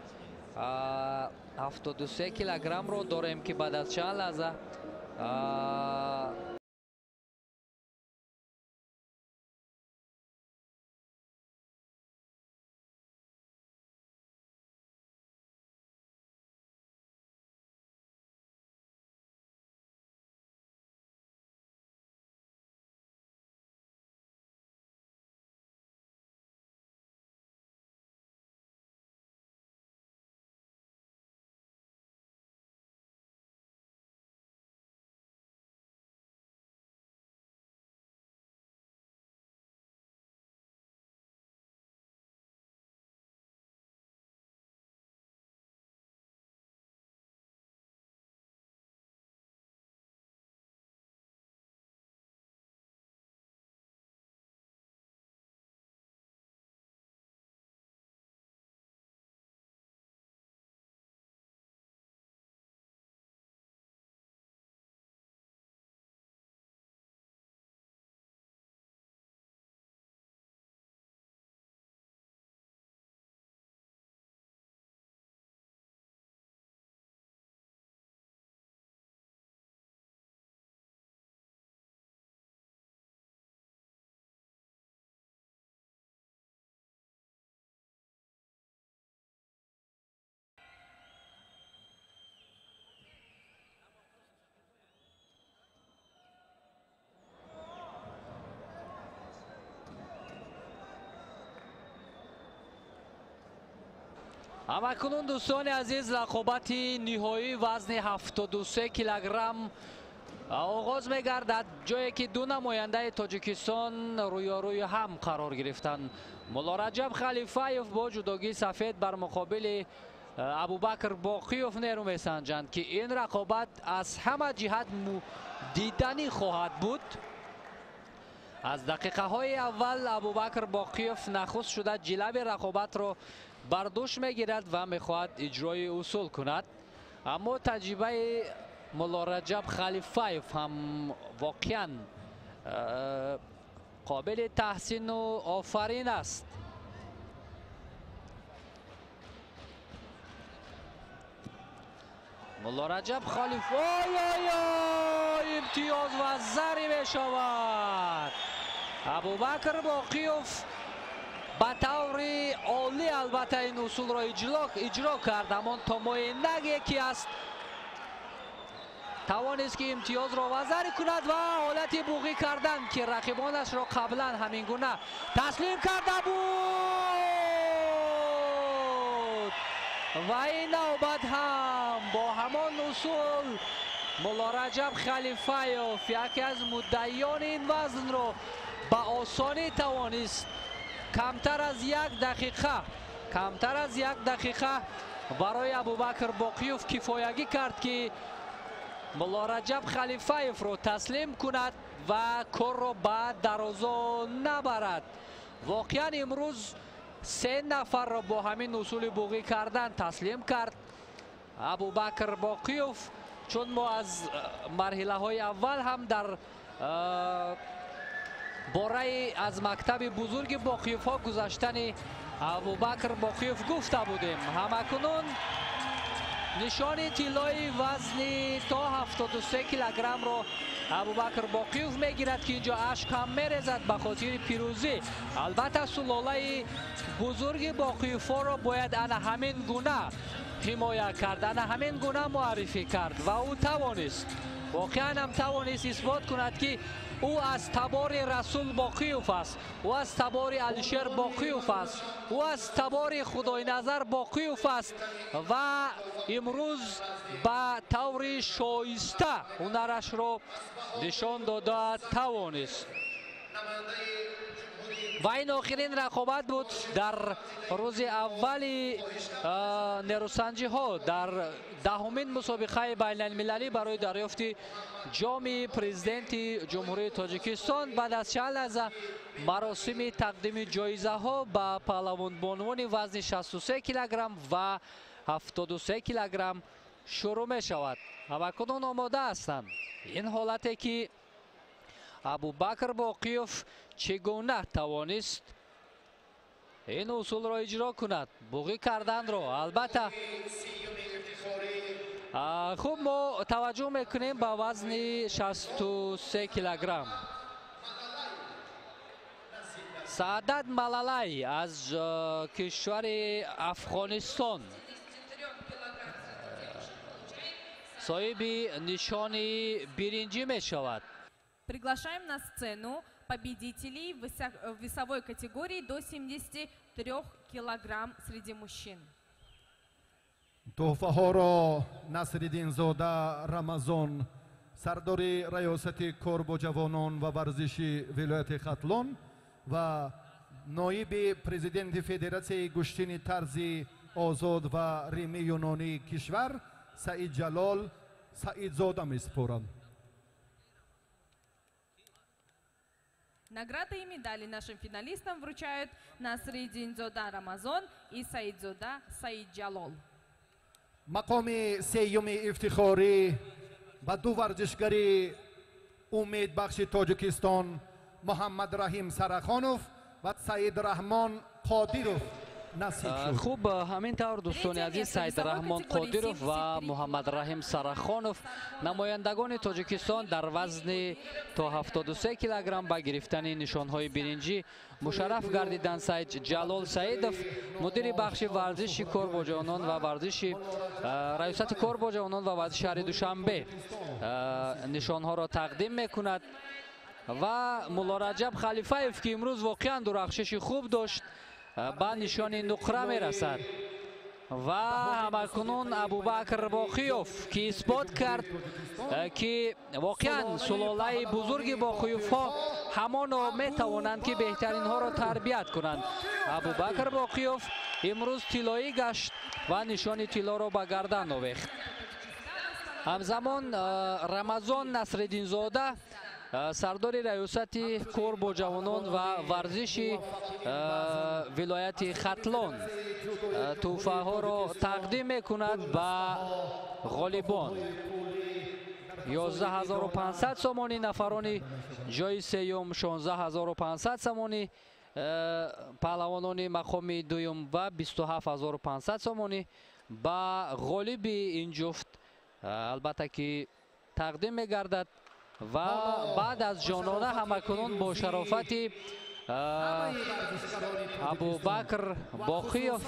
73 килограммро дорем, ки баъд аз чанд лаҳза Ҳамакунун дӯстони азиз, рақобати ниҳоии вазни 73 килограмм оғоз мегардад, ҷое ки ду намояндаи Тоҷикистон рӯёрӯи ҳам қарор гирифтанд. Муллораҷаб Халифаев бо ҷудогии сафед бар муқобили Абубакр Боқиёв нерӯ месанҷанд, ки ин рақобат аз ҳама ҷиҳат диданӣ хоҳад буд. Аз дақиқаҳои аввал Абубакр Боқиёв нахуст шуда ҷилави рақобатро бар дӯш мегирад ва мехоҳад иҷрои усул кунад. Аммо таҷрибаи Муллораҷаб Халифаев ҳам воқеан қобили таҳсину офарин аст. Муллораҷаб Халиф, ой ой ой, имтиёз ва зари мешавад. Абубакр Боқиёв ба таври олӣ албатта ин усулро иҷро кард, амон томои наге ки аст тавонист ки имтиёзро вазарӣ кунад ва ҳолати буғӣ кардан, ки рақибонашро қаблан ҳамин гуна таслим карда буд. Ва ин навбат ҳам бо ҳамон усул Муллораҷаб Халифаев яке аз муддаиёни ин вазнро ба осонӣ тавонист камтар аз як дақиқа Камтар аз як дақиқа барои Абубакр Боқиев кифоягӣ кард, ки Мулло Раҷаб Халифаевро таслим кунад ва корро ба дарозо набарад. Воқеан имрӯз се нафарро бо ҳамин усули буғӣ кардан таслим кард Абубакр Боқиев. Чун мо аз марҳилаҳои аввал ҳам дар бораи аз мактаби бузурги Боқиевҳо гузаштани Абубакр Боқиев гуфта будем. Ҳамакунун нишони тиллои вазни то 73 килограммро Абубакр Боқиев мегирад, ки инҷо ашк ҳам мерезад ба хотири пирӯзӣ. Албатта сулолаи бузурги Боқиевҳоро бояд ана ҳамин гуна ҳимоя кард, ана ҳамин гуна муаррифӣ кард ва ӯ тавонист, воқеан ҳам тавонист исбот кунад, ки ӯ аз табори Расул Боқиев аст, ӯ аз табори Алишер Боқиев аст, ӯ аз табори Худойназар Боқиев аст ва имрӯз ба таври шоиста ҳунарашро нишон дода тавонист. Ва ин охирин рақобат буд дар рӯзи аввали нерӯсанҷиҳо дар даҳумин мусобиқаи байналмилалӣ барои дарёфти ҷоми президенти Ҷумҳурии Тоҷикистон. Баъд аз чанд лаҳза маросими тақдими ҷоизаҳо ба паҳлавонбонувони вазни 63 килограмм ва 73 килограмм шурӯъ мешавад. Ҳамакунун омода ҳастанд. Ин ҳолате ки Абубакр Боқиев чӣ гуна тавонист ин усулро иҷро кунад, буғӣ карданро. Албатта хуб, мо таваҷҷӯҳ мекунем ба вазни 63 килограмм. Саадат Малалай аз кишвари Афғонистон соҳиби нишони биринҷӣ мешавад. Приглашаем на сцену победителей в весовой категории до 73 килограмм среди мужчин. Туҳфаҳоро Насриддинзода Рамазон, сардори раёсати кор бо ҷавонон ва варзиши вилояти Хатлон ва ноиби президенти Федератсияи гӯштини тарзи озод ва римии юнонии кишвар Саид Ҷалол Саидзода месупоранд. Награды и медали нашим финалистам вручают Насриддинзода Рамазон и Саидзода Саидҷалол. Мақоми сеюми ифтихорӣ ба ду варзишгари умедбахши Тоҷикистон Муҳаммад Раҳим Сарахонов ва Саид Раҳмон Қодиров насиб шуд. Хуб, ҳамин тавр дӯстони азиз, Саид Раҳмон Қодиров ва Муҳаммад Раҳим Сарахонов намояндагони Тоҷикистон дар вазни то 73 килограмм ба гирифтани нишонҳои биринҷӣ мушарраф гардиданд. Саид Ҷалол Саидов, мудири бахши варзиши кор бо ҷавонон ва варзиши раёсати кор бо ҷавонон ва варзиши шаҳри Душанбе, нишонҳоро тақдим мекунад ва Мулло Раҷаб Халифаев, ки имрӯз воқеан дурахшиши хуб дошт, ба нишони нуқра мерасад. Ва ҳамакунун Абубакр Боқиев, ки исбот кард, ки воқеан сулолаи бузурги Боқиевҳо ҳамоно метавонанд, ки беҳтаринҳоро тарбият кунанд. Абубакр Боқиев имрӯз тиллоӣ гашт ва нишони тиллоро ба гардан овехт. Ҳамзамон Рамазон Насриддинзода, сардори раёсати кор бо ҷавонон ва варзиши вилояти Хатлон, тӯҳфаҳоро тақдим мекунад ба ғолибон. 11500 сомонӣ нафарони ҷои сеюм, 16500 сомонӣ паҳлавонони мақоми дуюм ва 27500 сомонӣ ба ғолиби ин ҷуфт албатта ки тақдим мегардад. Ва баъд аз ҷонона ҳамакунун бо шарофати Абубакр Боқиев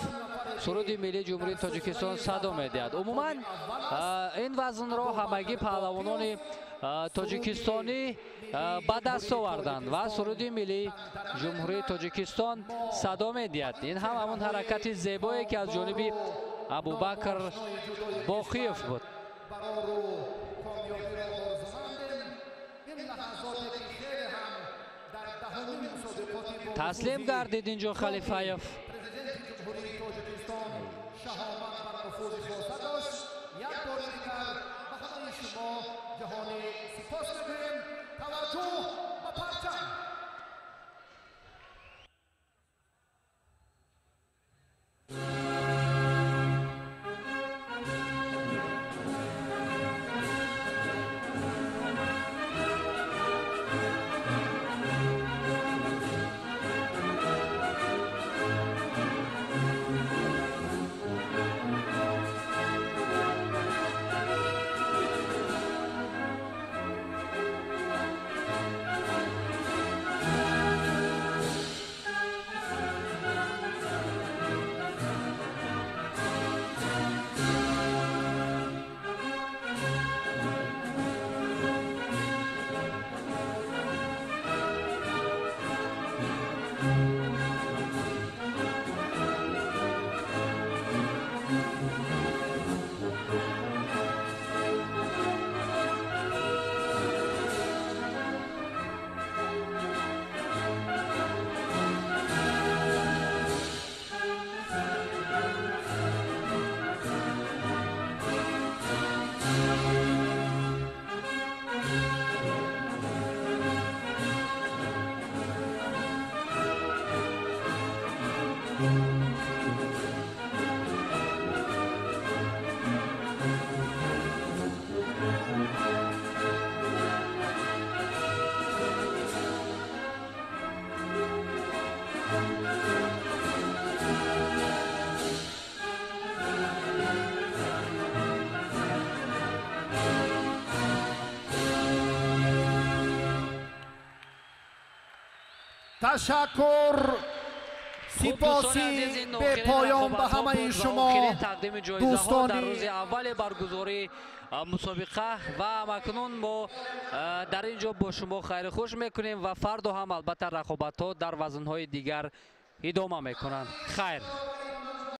суруди миллии Ҷумҳурии Тоҷикистон садо медиҳад. Умуман ин вазнро ҳамагӣ паҳлавонони тоҷикистонӣ ба даст оварданд ва суруди миллии Ҷумҳурии Тоҷикистон садо медиҳад. Ин ҳам ҳамон ҳаракати зебое ки аз ҷониби Абубакр Боқиев буд. Таслим гардид инҷо Халифаев. Ҷумҳурии Тоҷикистон шаҳомат ва нуфузи хоса дошт. Як бори дигар ба ҳамаи шумо ҷаҳонӣ сипос мегӯем. Таваҷҷӯҳ ба парчам. Ташаккур, сипоси бепоён ба ҳамаи шумо дӯстони дар рӯзи аввали баргузории мусобиқа ва акнун мо дар ин ҷо бо шумо хайру хуш мекунем ва фардо ҳам албатта рақобатҳо дар вазнҳои дигар идома мекунанд. Хайр.